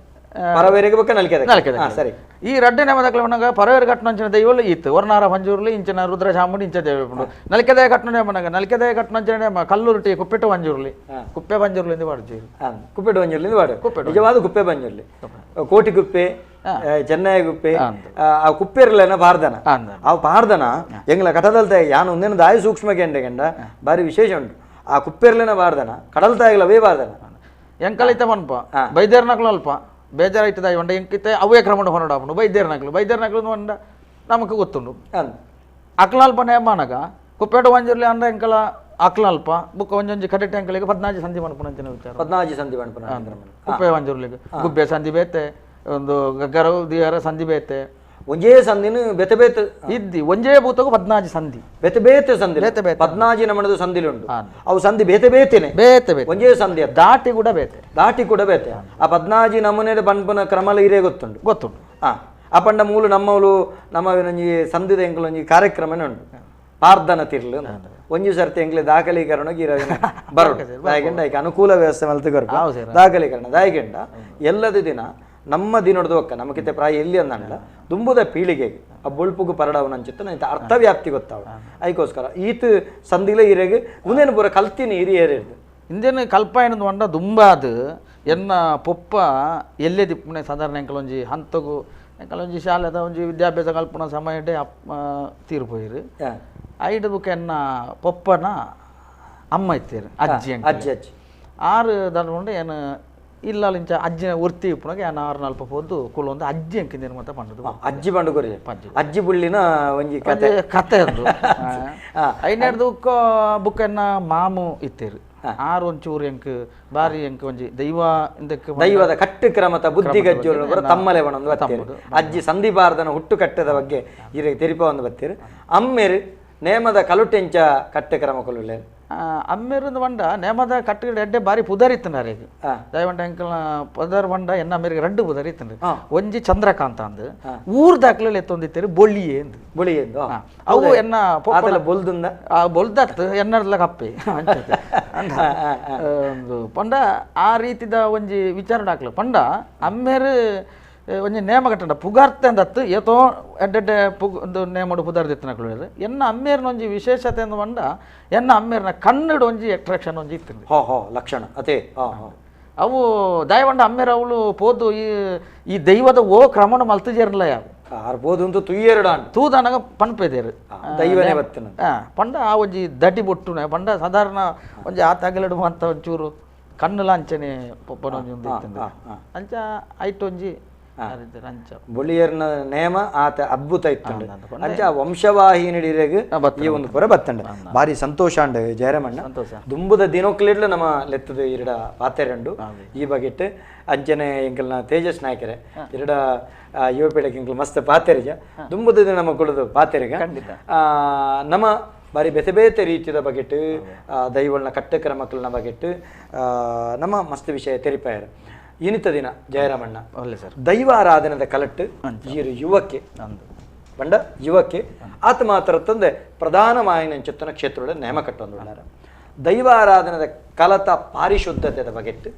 ಪರವೇರಿಗೆ ಬೊಕ್ಕ ನಲಿಕೆ ನಲಿಕೆ ಸರಿ ಈ ರಡ್ಡು ನೇಮ ತಕ್ಲೆ ಪನ್ನಗ ಪರವೇರು ಕಟ್ಟನಂಚಿನ ದೈವಲು ಇತ್ತು ವರ್ಣಾರ ಪಂಜುರ್ಲಿ ಇಂಚಿನ ರುದ್ರ ಚಾಮುಂಡಿ ಇಂಚ ದೇವ ಇಪ್ಪುಂಡು ನಲಿಕೆದಯ ಕಟ್ಟನ ನೇಮನಾಗ ನಲಿಕೆದಯ ಕಟ್ಟನಂಚಿನ ನೇಮ ಕಲ್ಲುರುಟಿ ಕುಪ್ಪೆಟ್ಟು ಪಂಜುರ್ಲಿ ಕುಪ್ಪೆ ಪಂಜುರ್ಲಿ ಇಂದ ಪಾಡು ಕುಪ್ಪೆಟ್ಟು ಪಂಜುರ್ಲಿ ಪಾಡು ನಿಜವಾದ ಕುಪ್ಪೆ ಪಂಜುರ್ಲಿ ಕೋಟಿ ಕುಪ್ಪೆ ಚೆನ್ನೈ ಕುಪ್ಪೆ ಆ ಕುಪ್ಪೆರ್ಲೆನ ಪಾರ್ದನ ಆ ಪಾರ್ದನ ಎಂಗ್ಲ ಕಟದಲ್ತ ಯಾನು ಒಂದೇನು ದಾಯಿ ಸೂಕ್ಷ್ಮ ಗೆಂಡೆ ಗೆಂಡ ಬಾರಿ ವಿಶೇಷ ಉಂಟು ಆ ಕುಪ್ಪೆರ್ಲೆನ ಪಾರ್ದನ ಕಡಲ್ತಾಯಿಗಳ ಅವೇ ಪಾರ್ದನ ಎಂಕಲೈತ ಪನ್ಪ ಬೈದೇರ್ನಕ್ಲು ಅಲ್ಪ ಬೇಜಾರಾಯ್ತದ ಒಂಡ ಎಂಕಿತ್ತೆ ಅವೇ ಕ್ರಮಣ ಹೊರಡಾಪುಂಡು ಬೈದೇರ್ನಕ್ಲು ಬೈದೇರ್ನಕ್ಲು ಒಂಡ ನಮಕ್ ಗೊತ್ತುಂಡು ಅಕ್ಲಲ್ಪ ನೇಮನಗ ಕುಪ್ಪೇಟ ಒಂಜುರ್ಲಿ ಅಂಡ ಎಂಕಲ ಅಕ್ಲಲ್ಪ ಬುಕ್ಕ ಒಂಜೊಂಜಿ ಕಡೆಟ್ ಎಂಕಲಿಗೆ ಪದ್ನಾಜಿ ಸಂಧಿ ಮನ್ಪುನಂಚಿನ ವಿಚಾರ ಪದ್ನಾಜಿ ಸಂಧಿ ಮನ್ಪುನ ಕುಪ್ಪೆ ಒಂಜುರ್ಲಿಗೆ ಗುಬ್ಬೆ ಸಂಧಿ ಬೇತೆ ಒಂದು ಗಗ್ಗರ ದಿಯರ ಸಂಧಿ ಬೇತೆ ಒಂಜೇ ಸಂಧಿನ ಬೇತೆ ಬೇತೆ ಇದ್ದಿ ಒಂಜೇ ಭೂತಗೂ ಪದ್ನಾಜಿ ಸಂಧಿ ಬೇತೆ ಬೇತೆ ಸಂಧಿ ಬೇತೆ ಬೇತೆ ಪದ್ನಾಜಿ ನಮನದು ಸಂಧಿಲು ಉಂಟು ಅವು ಸಂಧಿ ಬೇತೆ ಬೇತೆನೆ ಬೇತೆ ಬೇತೆ ಒಂಜೇ ಸಂಧಿ ದಾಟಿ ಕೂಡ ಬೇತೆ ದಾಟಿ ಕೂಡ ಬೇತೆ ಆ ಪದ್ನಾಜಿ ನಮೂನೆ ಪನ್ಪುನ ಕ್ರಮಲ ಇರೇ ಗೊತ್ತುಂಟು ಗೊತ್ತುಂಟು ಆ ಪಂಡ ಮೂಲು ನಮ್ಮವಳು ನಮ್ಮ ಒಂಜಿ ಸಂಧಿದ ಎಂಕುಲು ಒಂಜಿ ಕಾರ್ಯಕ್ರಮನೇ ಉಂಟು ಪಾರ್ದನ ತಿರ್ಲು ಒಂಜಿ ಸರ್ತಿ ಎಂಕ್ಲೆ ದಾಖಲೀಕರಣ ಬರೋದು ದಾಯಕೆಂಡ ಐಕೆ ಅನುಕೂಲ ವ್ಯವಸ್ಥೆ ಮಲ್ತು ದಾಖಲೀಕರಣ ದಾಯಕೆಂಡ ಎಲ್ಲದ ದಿನ ನಮ್ಮ ದಿನೊಡ್ದು ಒಕ್ಕ ನಮಗಿತ್ತೆ ಪ್ರಾಯ ಎಲ್ಲಿ ಅಂದಂಡ ದುಂಬುದ ಪೀಳಿಗೆಗೆ ಆ ಬೊಳ್ಪುಗು ಪರಡವನ ಅಂಚಿತ್ತ ಅರ್ಥವ್ಯಾಪ್ತಿ ಗೊತ್ತಾವ ಅದಕ್ಕೋಸ್ಕರ ಈತ ಸಂಧಿಲ ಹಿರಿಯಗೆ ಉಂದೇನು ಪೂರ ಕಲ್ತೀನಿ ಹಿರಿಯರು ಇಂದೇನು ಕಲ್ಪಾಯನದು వంಡ ದುಂಬಾದು ಎನ್ನ ಪೊಪ್ಪ ಎಲ್ಲೇ ದಿಪ್ಪುನೆ ಸಾಧಾರಣ ಎಂಕಲೊಂಜಿ ಹಂತಗು ಎಂಕಲೊಂಜಿ ಶಾಲೆದ ಒಂಜಿ ವಿದ್ಯಾಭ್ಯಾಸ ಕಲ್ಪನ ಸಮಯಡೆ ತೀರು ಪೋಯಿರು ಐಡು ಬುಕ್ಕ ಎನ್ನ ಪೊಪ್ಪನ ಅಮ್ಮ ಇತ್ತೇರು ಅಜ್ಜಿ ಅಜ್ಜಿ ಅಜ್ಜಿ ಆರು ದಾಂಡ ಏನು ಇಲ್ಲ ಇಂಚ ಅಜ್ಜಿನ ಒರ್ತಿ ಇಪ್ಪುನಾಗ ಏನ್ ಆರು ನಲ್ಪ ಪೋದು ಕುಲೊಂದು ಅಜ್ಜಿ ಅಂಕಿಂದೇನು ಮತ್ತೆ ಪಂಡದು ಅಜ್ಜಿ ಪಂಡು ಕೊರಿ ಅಜ್ಜಿ ಬುಳ್ಳಿನ ಒಂಜಿ ಕತೆ ಕತೆ ಅದು ಐನೇಡ್ದು ಬುಕ್ಕ ಬುಕ್ಕ ಎನ್ನ ಮಾಮು ಇತ್ತೇರು ಆರು ಒಂಚೂರು ಎಂಕ್ ಬಾರಿ ಎಂಕ್ ಒಂಜಿ ದೈವ ಇಂದಕ್ಕೆ ದೈವದ ಕಟ್ಟು ಕ್ರಮದ ಬುದ್ಧಿ ಗಜ್ಜೋರು ತಮ್ಮಲೆ ಒಂದು ಬತ್ತೀರು ಅಜ್ಜಿ ಸಂಧಿಪಾರ್ದನ ಹುಟ್ಟು ಕಟ್ಟದ ಬಗ್ಗೆ ಇರ ತೆರಿಪ ಒಂದು ಬತ್ತೀರು ಅಮ್ಮೇರು ನೇಮದ ಕಲುಟೆಂಚ ಕಟ್ಟು ಕ್ರಮ ಕೊಲ್ಲುಳ್ಳೆ ಅಮ್ಮೇರಿಂದ వంಡ ನೇಮದ ಕಟ್ಟುಗಡೆ ಎಡ್ಡೆ ಬಾರಿ ಪುದರ್ ಇತ್ತಂಡ ದಯವಂಡ ಎಂಕಲ್ನ ಪುದರ್ వంಡ ಎನ್ನ ಅಮ್ಮೇರಿಗೆ ರಡ್ಡು ಪುದರ್ ಇತ್ತಂಡ್ರಿ ಒಂಜಿ ಚಂದ್ರಕಾಂತ ಅಂದ್ ಊರ್ ದಾಖಲೆ ಎತ್ತೊಂದಿತ್ತೇರಿ ಬೊಳ್ಳಿಯೇ ಅಂದ್ ಬೊಳಿಯೇ ಅಂದು ಅವು ಎನ್ನ ಬೊಲ್ದುಂದ ಬೊಲ್ದತ್ತು ಎನ್ನಡ್ಲ ಕಪ್ಪೆ ಪಂಡ ಆ ರೀತಿದ ಒಂಜಿ ವಿಚಾರ ಡಾಕ್ಲು ಪಂಡ ಅಮ್ಮೇರು ಒಂಜಿ ನೇಮ ಕಟ್ಟಂಡ ಪುಗಾರ್ತೆ ಅಂದತ್ತು ಏತೋ ಎಡ್ಡೆಡ್ಡೆ ಪುಗ್ ಒಂದು ನೇಮಡು ಪುದಾರ್ದಿತ್ತನಕುಲು ಎನ್ನ ಅಮ್ಮೇರ್ನ ಒಂಜಿ ವಿಶೇಷತೆ ಅಂದು ಪಂಡ ಎನ್ನ ಅಮ್ಮೇರ್ನ ಕನ್ನಡ ಒಂಜಿ ಅಟ್ರಾಕ್ಷನ್ ಒಂಜಿ ಇತ್ತು ಹೋ ಹೋ ಲಕ್ಷಣ ಅದೇ ಅವು ದಯವಂಡ ಅಮ್ಮೇರ ಅವಳು ಪೋದು ಈ ಈ ದೈವದ ಓ ಕ್ರಮಣ ಮಲ್ತುಜೇರ್ಲ ಯಾವ ಆರ್ಬೋದು ಅಂತ ತುಯ್ಯೆರಡು ತೂದನಗ ಪನ್ಪೆದೇರು ದೈವನೇ ಬತ್ತಿನ ಪಂಡ ಆ ಒಂಜಿ ದಟಿ ಬೊಟ್ಟುನೆ ಪಂಡ ಸಾಧಾರಣ ಒಂಜಿ ಆ ತಗಲಡು ಅಂತ ಒಂಚೂರು ಕಣ್ಣುಲ ಅಂಚನೆ ಪೊಪ್ಪನ ಒಂಜಿ ಒಂದು ಇತ್ತು ಅಂಚ ಐಟ್ ಒಂಜಿ ಬೊಳಿಯರ್ನ ನೇಮ ಆತ ಅದ್ಭುತ ಇತ್ತು ಅಂಚ ವಂಶವಾಹಿನಿಡಿರೆಗ್ ಈ ಒಂದು ಪುರ ಬತ್ತಂಡ ಭಾರಿ ಸಂತೋಷ ಅಂಡ್ ಜಯರಾಮಣ್ಣ ದುಂಬುದ ದಿನೋಕ್ಲಿಡ್ಲ ನಮ್ಮ ಲೆತ್ತದ ಇರಡ ಪಾತೆರಂಡು ಈ ಬಗೆಟ್ ಅಂಚನೆ ಎಂಕಲ್ನ ತೇಜಸ್ ನಾಯಕರೇ ಇರಡ ಯುವ ಪೀಳಿಗೆ ಎಂಕಲ್ ಮಸ್ತ್ ಪಾತೆರಿಜ ದುಂಬುದ ದಿನ ನಮ್ಮ ಕುಳದು ಪಾತೆರಿಗ ನಮ್ಮ ಬಾರಿ ಬೇತೆ ಬೇತೆ ರೀತಿಯ ಬಗೆಟ್ ದೈವಳ್ನ ಕಟ್ಟಕ್ರಮಕ್ಕಲ್ನ ಬಗೆಟ್ ನಮ್ಮ ಮಸ್ತ್ ವಿಷಯ ತೆರಿಪಾಯರು. ಇನಿತ ದಿನ ಜಯರಾಮಣ್ಣ ದೈವ ಆರಾಧನೆದ ಕಲಟ್ಟು ಈರು ಯುವಕ್ಕೆ ಬಂಡ ಯುವಕ್ಕೆ ಆತ ಮಾತ್ರ ತಂದೆ ಪ್ರಧಾನ ಮಾಯಿನಂಚಿತ್ತನ ಕ್ಷೇತ್ರದ ನೇಮ ಕಟ್ಟೊಂದುಳ್ಳಾರ. ದೈವ ಆರಾಧನೆದ ಕಲತ ಪಾರಿಶುದ್ಧತೆದ ಬಗೆಟ್ಟು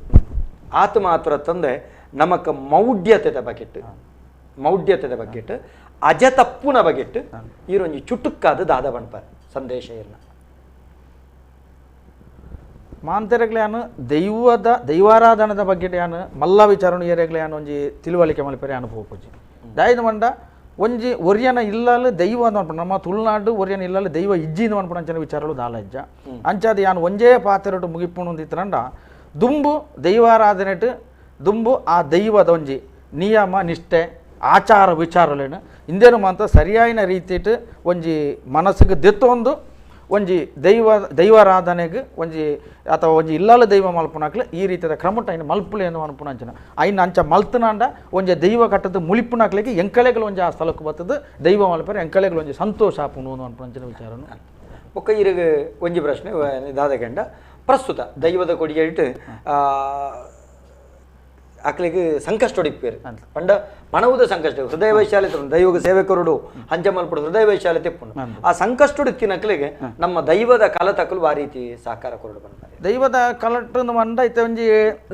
ಆತ ಮಾತ್ರ ತಂದೆ ನಮಕ ಮೌಢ್ಯತೆದ ಬಗೆಟ್ಟು ಮೌಢ್ಯತೆದ ಬಗೆಟ್ಟು ಅಜತಪ್ಪುನ ಬಗೆಟ್ಟು ಈರೊಂಜಿ ಚುಟುಕ್ಕಾದ ದಾದ ಬಣ್ಪಾರ್ ಸಂದೇಶ ಇರ್ನ. ಮಾಂತೆರೆಗ್ಲಾನು ದೈವದ ದೈವಾರಾಧನದ ಬಗ್ಗೆ ಯಾನು ಮಲ್ಲ ವಿಚಾರಣೆ ಏರೆಗ್ಲಾನು ಒಂಜಿ ತಿಳುವಳಿಕೆ ಮಲ್ಪೆರೆ ಅನುಭವ ಪೂಜೆ ದಾಯದ ಮಂಡ ಒಂಜಿ ಒರಿಯನ ಇಲ್ಲಲು ದೈವ ಅಂತ ಅನ್ಪುಂಡು ನಮ್ಮ ತುಳುನಾಡು ಒರಿಯನ ಇಲ್ಲಲು ದೈವ ಇಜ್ಜಿಂದು ಅನ್ಪುಂಡು ಅಂಚನೆ ವಿಚಾರಗಳು ದಾಲ ಇಜ್ಜ ಅಂಚಾದ ಯಾನು ಒಂಜೇ ಪಾತೆರಟು ಮುಗಿಪುಣು ಅಂದಿತ್ತರಂಡ ದುಂಬು ದೈವಾರಾಧನೆಟ್ ದುಂಬು ಆ ದೈವದ ಒಂಜಿ ನಿಯಮ ನಿಷ್ಠೆ ಆಚಾರ ವಿಚಾರಲೇನು ಇಂದೇನು ಮಾತ್ರ ಸರಿಯಾಯಿನ ರೀತಿಟ್ ಒಂಜಿ ಮನಸ್ಸಿಗೆ ದೆತ್ತೊಂದು ಒಂಜಿ ದೈವ ದೈವಾರಾಧನೆಗೆ ಒಂಜಿ ಅಥವಾ ಒಂಜಿ ಇಲ್ಲಾಲ ದೈವ ಮಲ್ಪುನಾಕ್ಲೆ ಈ ರೀತಿಯ ಕ್ರಮಟ ಐನ ಮಲ್ಪುಲೆ ಏನು ಅನ್ಪುನ ಅಂಚನ ಐನ ಅಂಚ ಮಲ್ತನಾಂಡ ಒಂಜಿ ದೈವ ಕಟ್ಟದ ಮುಳಿಪುನಾಕ್ಲೆಗೆ ಎಂಕಳೆಗಳು ಒಂಜಿ ಆ ಸ್ಥಳಕ್ಕೆ ಬರ್ತದೆ ದೈವ ಮಲ್ಪರೆ ಎಂಕಳೆಗಳು ಒಂಜಿ ಸಂತೋಷ ಆಪುನು ಅನ್ಪುನ ಅಂಚನ ವಿಚಾರನು. ಒಕ್ಕ ಇರಗ ಒಂಜಿ ಪ್ರಶ್ನೆ ದಾದಗಂಡ ಪ್ರಸ್ತುತ ದೈವದ ಕೊಡಿಯೇಟ್ ಅಕ್ಲೆಗ್ ಸಂಕಷ್ಟ ಹೊಡಿಪೇರು ಪಂಡ ಮನವುದ ಸಂಕಷ್ಟ ಹೃದಯ ವೈಶಾಲ್ಯ ದೈವಗ ಸೇವೆ ಕೊರಡು ಹಂಚ ಮಲ್ಪಡು ಹೃದಯ ವೈಶಾಲ್ಯ ತೆಪ್ಪುಂಡು ಆ ಸಂಕಷ್ಟ ಹೊಡಿತಿನಕ್ಲೆಗೆ ನಮ್ಮ ದೈವದ ಕಲ ತಕಲು ಆ ರೀತಿ ಸಹಕಾರ ಕೊರಡು ಬಂತಾರೆ. ದೈವದ ಕಲಟ್ಟು ಮಂಡ ಇತ್ತ ಒಂಜಿ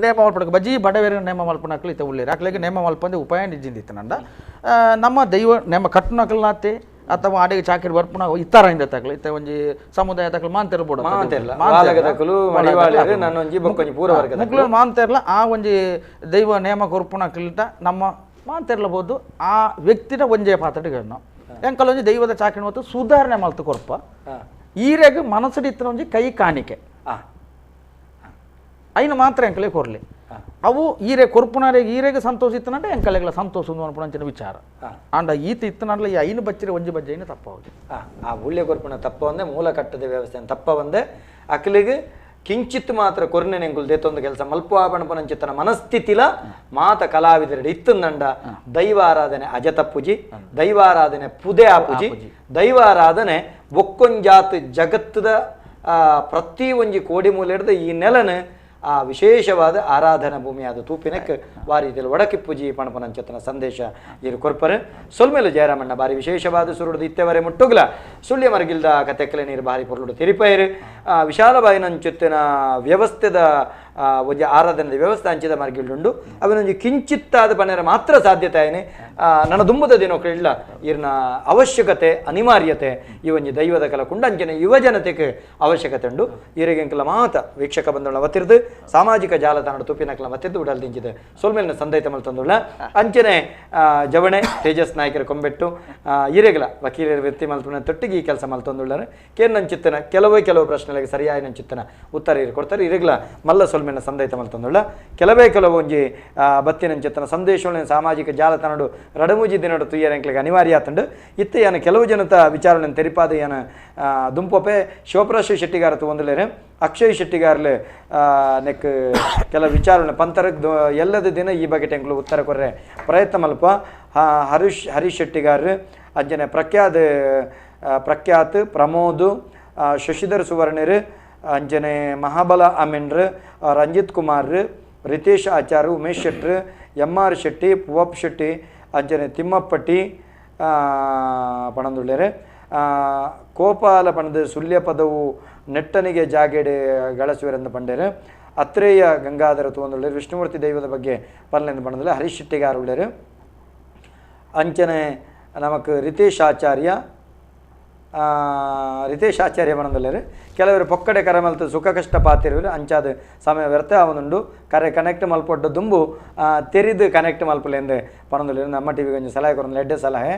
ನೇಮ ಮಲ್ಪಡಕ್ಕೆ ಬಜಿ ಬಡವೇರ ನೇಮ ಮಲ್ಪನಕ್ಲು ಇತ್ತ ಉಳ್ಳೇರು ಅಕ್ಲೆಗೆ ನೇಮ ಮಲ್ಪಂದೆ ಉಪಾಯ ನಿಜ್ಜಿಂದಿತ್ತನಂಡ ನಮ್ಮ ದೈವ ನೇಮ ಕಟ್ಟುನಕ್ಲಾತೆ ಅಥವಾ ಆಡಿಗೆ ಚಾಕಿರಿ ಬರ್ಪುನ ಇತ್ತಾರ ಇಂದ ತಕಲು ಇತ್ತ ಒಂಜಿ ಸಮುದಾಯ ತಕಲು ಮಾಂತೆರ್ ಬೋಡ ಮುಕ್ಳು ಮಾಂತೆರ್ಲ ಆ ಒಂಜಿ ದೈವ ನೇಮ ಕೊರ್ಪುನ ಕಿಲ್ಟ ನಮ್ಮ ಮಾಂತೆರ್ಲಬಹುದು ಆ ವ್ಯಕ್ತಿನ ಒಂಜೇ ಪಾತ್ರಗಳನ್ನು ಎಂಕಲ್ ಒಂಜಿ ದೈವದ ಚಾಕಿನ ಹೊತ್ತು ಸುಧಾರಣೆ ಮಲ್ತು ಕೊರ್ಪ ಈರೆಗ್ ಮನಸ್ಸು ಇತ್ತಿನ ಒಂಜಿ ಕೈ ಕಾಣಿಕೆ ಐನು ಮಾತ್ರ ಎಂಕಲೆ ಕೊರ್ಲಿ ಅವು ಈರೆ ಕೊರ್ಪುನಾರೆ ಈರೆಗೆ ಸಂತೋಷ ಇತ್ತನಂటే ಎಂಕಲೆಗಳ ಸಂತೋಷ ಅನ್ಪುನಂಚಿನ ವಿಚಾರ ಆಂಡ ಈತ ಇತ್ತನಂಡ್ಲ ಈ ಐನು ಬಚ್ಚಿರೆ ಒಂಜಿ ಬಜ್ಜೆ ಐನು ತಪ್ಪವುದು ಆ ಉಳ್ಳೆ ಕೊರ್ಪುನ ತಪ್ಪ ಒಂದೇ ಮೂಲ ಕಟ್ಟದ ವ್ಯವಸ್ಥೆ ತಪ್ಪ ಒಂದೇ ಅಕ್ಲಿಗೆ ಕಿಂಚಿತ್ ಮಾತ್ರ ಕೊರ್ನೆ ನೆಂಕುಲ್ ದೇತೊಂದು ಕೆಲಸ ಮಲ್ಪ ಪಣಪನಂಚಿತ್ತನ ಮನಸ್ಥಿತಿಲ ಮಾತ ಕಲಾವಿದರೆಡ್ ಇತ್ತಂದಂಡ ದೈವಾರಾಧನೆ ಅಜ ತಪ್ಪುಜಿ ದೈವಾರಾಧನೆ ಪುದೆ ಆಪುಜಿ ದೈವಾರಾಧನೆ ಒಕ್ಕೊಂಜಾತ್ ಜಗತ್ತದ ಪ್ರತಿ ಒಂಜಿ ಕೋಡಿ ಮೂಲೆ ಹಿಡ್ದು ಈ ನೆಲನ ಆ ವಿಶೇಷವಾದ ಆರಾಧನಾ ಭೂಮಿಯಾದ ತೂಪಿನಕ್ಕೆ ವಾರೀತಿಯಲ್ಲಿ ಒಡಕಿಪ್ಪುಜಿ ಪಣಪನಂಚತನ ಸಂದೇಶ ಇರು ಕೊರ್ಪರು. ಸೊಲ್ಮೇಲು ಜಯರಾಮಣ್ಣ ಬಾರಿ ವಿಶೇಷವಾದ ಸುರುಡು ಇತ್ತೆವರೆ ಮುಟ್ಟುಗ್ಲ ಸುಳ್ಯ ಮರಗಿಲ್ದ ಕತೆಕ್ಕಲೆ ನೀರು ಬಾರಿ ಪೊರ್ಲುಡು ತಿರಿಪೈರು ವಿಶಾಲಬಾಯಿನಂಚುತ್ತಿನ ವ್ಯವಸ್ಥೆದ ಒಂಜಿ ಆರಾಧನೆದ ವ್ಯವಸ್ಥೆ ಅಂಚಿದ ಮರಗಿಲ್ಡುಂಡು ಅವನೊಂಜಿ ಕಿಂಚಿತ್ತಾದ ಪಣೆರ ಮಾತ್ರ ಸಾಧ್ಯತೆ ಆಯ್ನೆ ನನ್ನ ದುಂಬುದ ದಿನೋಕ್ಲಿಲ್ಲ ಇರ್ನ ಅವಶ್ಯಕತೆ ಅನಿವಾರ್ಯತೆ ಈ ಒಂಜಿ ದೈವದ ಕಲ ಕುಂಡಂಚಿನ ಯುವ ಜನತೆಗೆ ಅವಶ್ಯಕತೆ ಉಂಡು. ಈರೆಗೆಂಕಲ ಮಾತ ವೀಕ್ಷಕ ಬಂಧುಗಳ ವತಿರ್ದು ಸಾಮಾಜಿಕ ಜಾಲತಾಣ ತುಪ್ಪಿನಕಲ ಮತ್ತಿದ್ದು ಉಡಲ್ ದಿಂಚಿದೆ ಸೊಲ್ಮೇಲಿನ ಸಂದೈತ ಮಲ್ತಂದುಳ್ಳ ಅಂಚನೆ ಜವಣೆ ತೇಜಸ್ ನಾಯಕರ ಕೊಂಬೆಟ್ಟು ಈರೆಗಲ ವಕೀಲರ ವೃತ್ತಿ ಮಲ್ತುನ ತೊಟ್ಟಿಗೆ ಈ ಕೆಲಸ ಮಲ್ತಂದುಳ್ಳಾರೆ ಕೇರ್ನಂಚಿತ್ತನ ಕೆಲವೇ ಕೆಲವು ಪ್ರಶ್ನೆಗಳಿಗೆ ಸರಿಯಾದ ನಂಚಿತ್ತನ ಉತ್ತರ ಇರು ಕೊಡ್ತಾರೆ. ಈರೆಗಲ ಮಲ್ಲ ಸೊಲ್ಮೇಲಿನ ಸಂದೈತ ಮಲ್ತಂದುಳ್ಳ ಕೆಲವೇ ಕೆಲವು ಒಂಜಿ ಬತ್ತಿನಂಚಿತ್ತನ ಸಂದೇಶಗಳ ಸಾಮಾಜಿಕ ಜಾಲತಾಣಡು ರಡಮೂಜಿ ದಿನಡು ತುಯ್ಯರೆಂಕ್ಲಿಗೆ ಅನಿವಾರ್ಯ ಆತಂಡು ಇತ್ತ ಯಾನ ಕೆಲವು ಜನತ ವಿಚಾರಣೆ ತೆರಿಪಾದ ಯಾನ ದುಂಪೊಪೆ ಶಿವಪ್ರಶ್ರೀ ಶೆಟ್ಟಿಗಾರ ತೂವೊಂದುಲ್ಲೆರ್ ಅಕ್ಷಯ್ ಶೆಟ್ಟಿಗಾರ್ಲೆ ನೆಕ್ ಕೆಲ ವಿಚಾರಣೆ ಪಂತರ ಎಲ್ಲದ ದಿನ ಈ ಬಗ್ಗೆ ಟೆಂಕ್ಲು ಉತ್ತರ ಕೊರ್ರೆ ಪ್ರಯತ್ನ ಮಲ್ಪ ಹರೀಶ್ ಶೆಟ್ಟಿಗಾರ್ ಅಂಜನೆ ಪ್ರಖ್ಯಾತ್ ಪ್ರಮೋದ್ ಶಶಿಧರ್ ಸುವರ್ಣರ್ ಅಂಜನೆ ಮಹಾಬಲ ಅಮೀನ್ರ್ ರಂಜಿತ್ ಕುಮಾರ್ ರಿತೇಶ್ ಆಚಾರ್ ಉಮೇಶ್ ಶೆಟ್ರ್ ಎಂ ಆರ್ ಶೆಟ್ಟಿ ಪುವಪ್ ಶೆಟ್ಟಿ ಅಂಜನೆ ತಿಮ್ಮಪ್ಪಟ್ಟಿ ಪಣಂದುಳ್ಳೇರು ಕೋಪಾಲ ಪಣದ ಸುಳ್ಯ ಪದವು ನೆಟ್ಟನಿಗೆ ಜಾಗೆಡೆ ಗಳಸುವರೆಂದು ಪಂಡೇರು ಅತ್ರೇಯ ಗಂಗಾಧರ ತೂವೊಂದುಳ್ಳೇರು ವಿಷ್ಣುಮೂರ್ತಿ ದೈವದ ಬಗ್ಗೆ ಪಲ್ಲೆಂದು ಪಣಂದುಳ್ಳೆ ಹರೀಶ್ ಶೆಟ್ಟಿಗಾರ್ ಉಳ್ಳೇರು ಅಂಚನೆ ನಮಕ್ ರಿತೇಶ್ ಆಚಾರ್ಯ ರಿತೇಶ್ ಆಚಾರ್ಯ ಪಣಂದುಳ್ಳೇರು ಕೆಲವರು ಪೊಕ್ಕಡೆ ಕರಮಲ್ತು ಸುಖ ಕಷ್ಟ ಪಾತಿರುವರು ಅಂಚಾದ ಸಮಯ ವ್ಯರ್ಥ ಆವೊಂದುಂಡು ಕರೆ ಕನೆಕ್ಟ್ ಮಲ್ಪೊಡ್ಡ ದುಂಬು ತೆರಿದು ಕನೆಕ್ಟ್ ಮಲ್ಪಲೆಂದು ಪಣಂದುಳ್ಳೇರು ನಮ್ಮ ಟಿ ವಿಗೆ ಒಂಜಿ ಸಲಹೆ ಕೊರೊಂದು ಎಡ್ಡೆ ಸಲಹೆ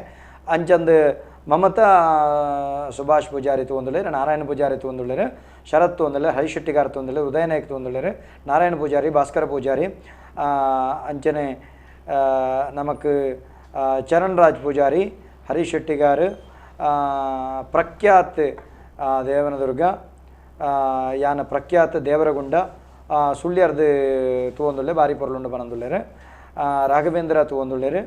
ಅಂಚಂದು ಮಮತಾ ಸುಭಾಷ್ ಪೂಜಾರಿ ತೂವೊಂದುಲ್ಲೆರ್ ನಾರಾಯಣ ಪೂಜಾರಿ ತೂವೊಂದುಲ್ಲೆರ್ ಶರತ್ ತೂವೊಂದುಲ್ಲೆರ್ ಹರೀಶ್ ಶೆಟ್ಟಿಗಾರ್ ತೂವೊಂದುಲ್ಲೆರ್ ಉದಯ ನಾಯಕ್ ತೂವೊಂದುಲ್ಲೆರ್ ನಾರಾಯಣ ಪೂಜಾರಿ ಭಾಸ್ಕರ ಪೂಜಾರಿ ಅಂಚನೆ ನಮಕ್ ಚರಣ್ ರಾಜ್ ಪೂಜಾರಿ, ಹರೀಶ್ ಶೆಟ್ಟಿಗಾರ್, ಪ್ರಖ್ಯಾತ್ ದೇವನದುರ್ಗ, ಯಾನ ಪ್ರಖ್ಯಾತ ದೇವರಗುಂಡ, ಸುಳ್ಯರ್ದು ತೂವೊಂದುಲ್ಲೆ ಬಾರಿ ಪೊರ್ಲುಂಡು ಪನೊಂದುಲ್ಲೆರ್, ರಾಘವೇಂದ್ರ ತೂವೊಂದುಲ್ಲೆರ್,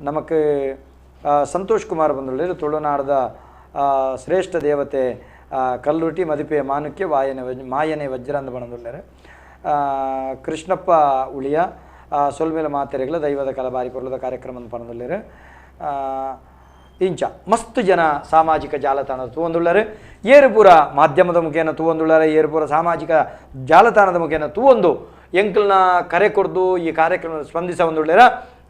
ನಮಕ್ ಸಂತೋಷ್ ಕುಮಾರ್ ಬಂದುಲ್ಲೆರ್, ತುಳುನಾಡದ ಶ್ರೇಷ್ಠ ದೇವತೆ ಕಲ್ಲುಟಿ ಮದಿಪೆ ಮಾನುಕ್ಯ ವಾಯನೆ ಮಾಯನೆ ವಜ್ರಾಂದ ಪನೊಂದುಲ್ಲೆರ್, ಕೃಷ್ಣಪ್ಪ ಉಳಿಯ, ಸೊಲ್ಮೇಲ ಮಾತೆರೆಗಳ ದೈವದ ಕಲ ಬಾರಿ ಪೊರ್ಲುದ ಕಾರ್ಯಕ್ರಮ ಪನೊಂದುಲ್ಲೆರ್. ಇಂಚ ಮಸ್ತ್ ಜನ ಸಾಮಾಜಿಕ ಜಾಲತಾಣದ ತೂವೊಂದುಳ್ಳರು, ಏರುಪುರ ಮಾಧ್ಯಮದ ಮುಖೇನ ತೂವೊಂದುಳ್ಳರು, ಏರುಪುರ ಸಾಮಾಜಿಕ ಜಾಲತಾಣದ ಮುಖೇನ ತೂವೊಂದು ಎಂಕಲ್ನ ಕರೆ ಕೊರ್ದು ಈ ಕಾರ್ಯಕ್ರಮ ಸ್ಪಂದಿಸ ಒಂದುಳ್ಳೇರ.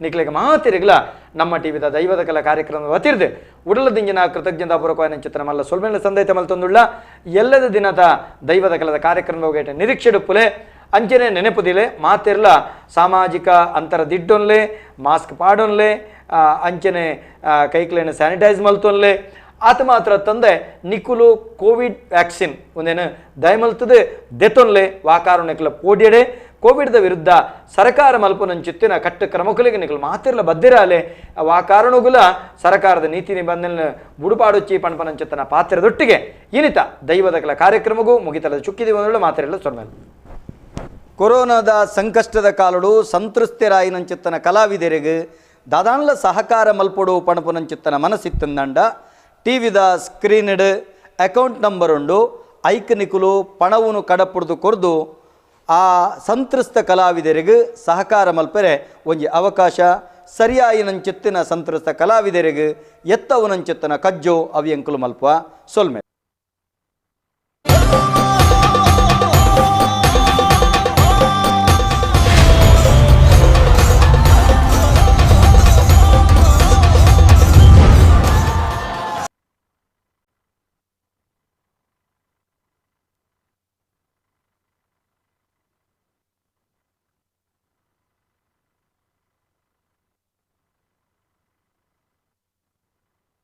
ನಿಕ್ಲೆಗ್ ಮಾತಿರಿಗ್ಲ ನಮ್ಮ ಟಿವಿದ ದೈವದ ಕಲ ಕಾರ್ಯಕ್ರಮದ ವತಿರ್ದು ಉಡಲದಿಂಜಿನ ಕೃತಜ್ಞತಾಪೂರ್ವಕವಾಯಿನ ಚಿತ್ರ ಮಲ್ಲ ಸೊಲ್ಮೆಲ ಸಂದೈತ ಮಲ್ತೊಂದುಳ್ಳ. ಎಲ್ಲದ ದಿನದ ದೈವದ ಕಲದ ಕಾರ್ಯಕ್ರಮದ ಹೋಗೇಟ ನಿರೀಕ್ಷೆಡುಪ್ಪುಲೆ ಅಂಚನೆ ನೆನಪುದಿಲೆ ಮಾತಿರ್ಲ ಸಾಮಾಜಿಕ ಅಂತರ ದಿಡ್ಡೊನ್ಲೆ, ಮಾಸ್ಕ್ ಪಾಡೊನ್ಲೆ, ಅಂಚನೆ ಕೈಕ್ಲೇನ ಸ್ಯಾನಿಟೈಸ್ ಮಲ್ತೊನ್ಲೆ. ಆತ ಮಾತ್ರ ತಂದೆ ನಿಕುಲು ಕೋವಿಡ್ ವ್ಯಾಕ್ಸಿನ್ ಒಂದೇನು ದಯಮಲ್ತದೆ ದೆತೊನ್ಲೆ ವಾಕಾರುಣಿಕಲ ಪೋಡ್ಯಡೆ ಕೋವಿಡ್ದ ವಿರುದ್ಧ ಸರ್ಕಾರ ಮಲ್ಪುನಂಚಿತ್ತಿನ ಕಟ್ಟು ಕ್ರಮಕುಲಿಗೆ ನಿಕಲು ಮಾತಿರ್ಲ ಬದ್ದಿರಾಲೆ ವಾಕಾರಣಗುಲ ಸರ್ಕಾರದ ನೀತಿ ನಿಬಂಧನೆ ಬುಡುಪಾಡುಚ್ಚಿ ಪಣಪನಂಚಿತ್ತನ ಪಾತ್ರದೊಟ್ಟಿಗೆ ಇನಿತ ದೈವದ ಕಲ ಕಾರ್ಯಕ್ರಮಗೂ ಮುಗಿತಲದ ಚುಕ್ಕಿದಿ ಒಂದುಳ್ಳ ಮಾತಿರಲ್ಲ ಸೊನ್ಮೇಲೆ. ಕೊರೋನಾದ ಸಂಕಷ್ಟದ ಕಾಲಡು ಸಂತೃಪ್ತಿರಾಯಿನಂಚಿತ್ತನ ಕಲಾವಿದರಿಗೆ ದಾದಾನ್ಲ ಸಹಕಾರ ಮಲ್ಪೊಡು ಪಣಪುನಂಚಿತ್ತನ ಮನಸ್ಸಿತ್ತಂದಂಡ ಟಿವಿದ ಸ್ಕ್ರೀನ್ಡ್ ಅಕೌಂಟ್ ನಂಬರ್ ಉಂಡು ಐಕ್ ನಿಕುಲು ಪಣವನ್ನು ಕಡಪುಡ್ದು ಕೊರ್ದು ಆ ಸಂತ್ರಸ್ತ ಕಲಾವಿದರಿಗೆ ಸಹಕಾರ ಮಲ್ಪೆರೆ ಒಂಜಿ ಅವಕಾಶ ಸರಿಯಾಯಿನಂಚಿತ್ತಿನ ಸಂತ್ರಸ್ತ ಕಲಾವಿದರಿಗೆ ಎತ್ತವನಂಚಿತ್ತನ ಕಜ್ಜೋ ಅವಿಯಂಕುಲು ಮಲ್ಪ ಸೊಲ್ಮೆ.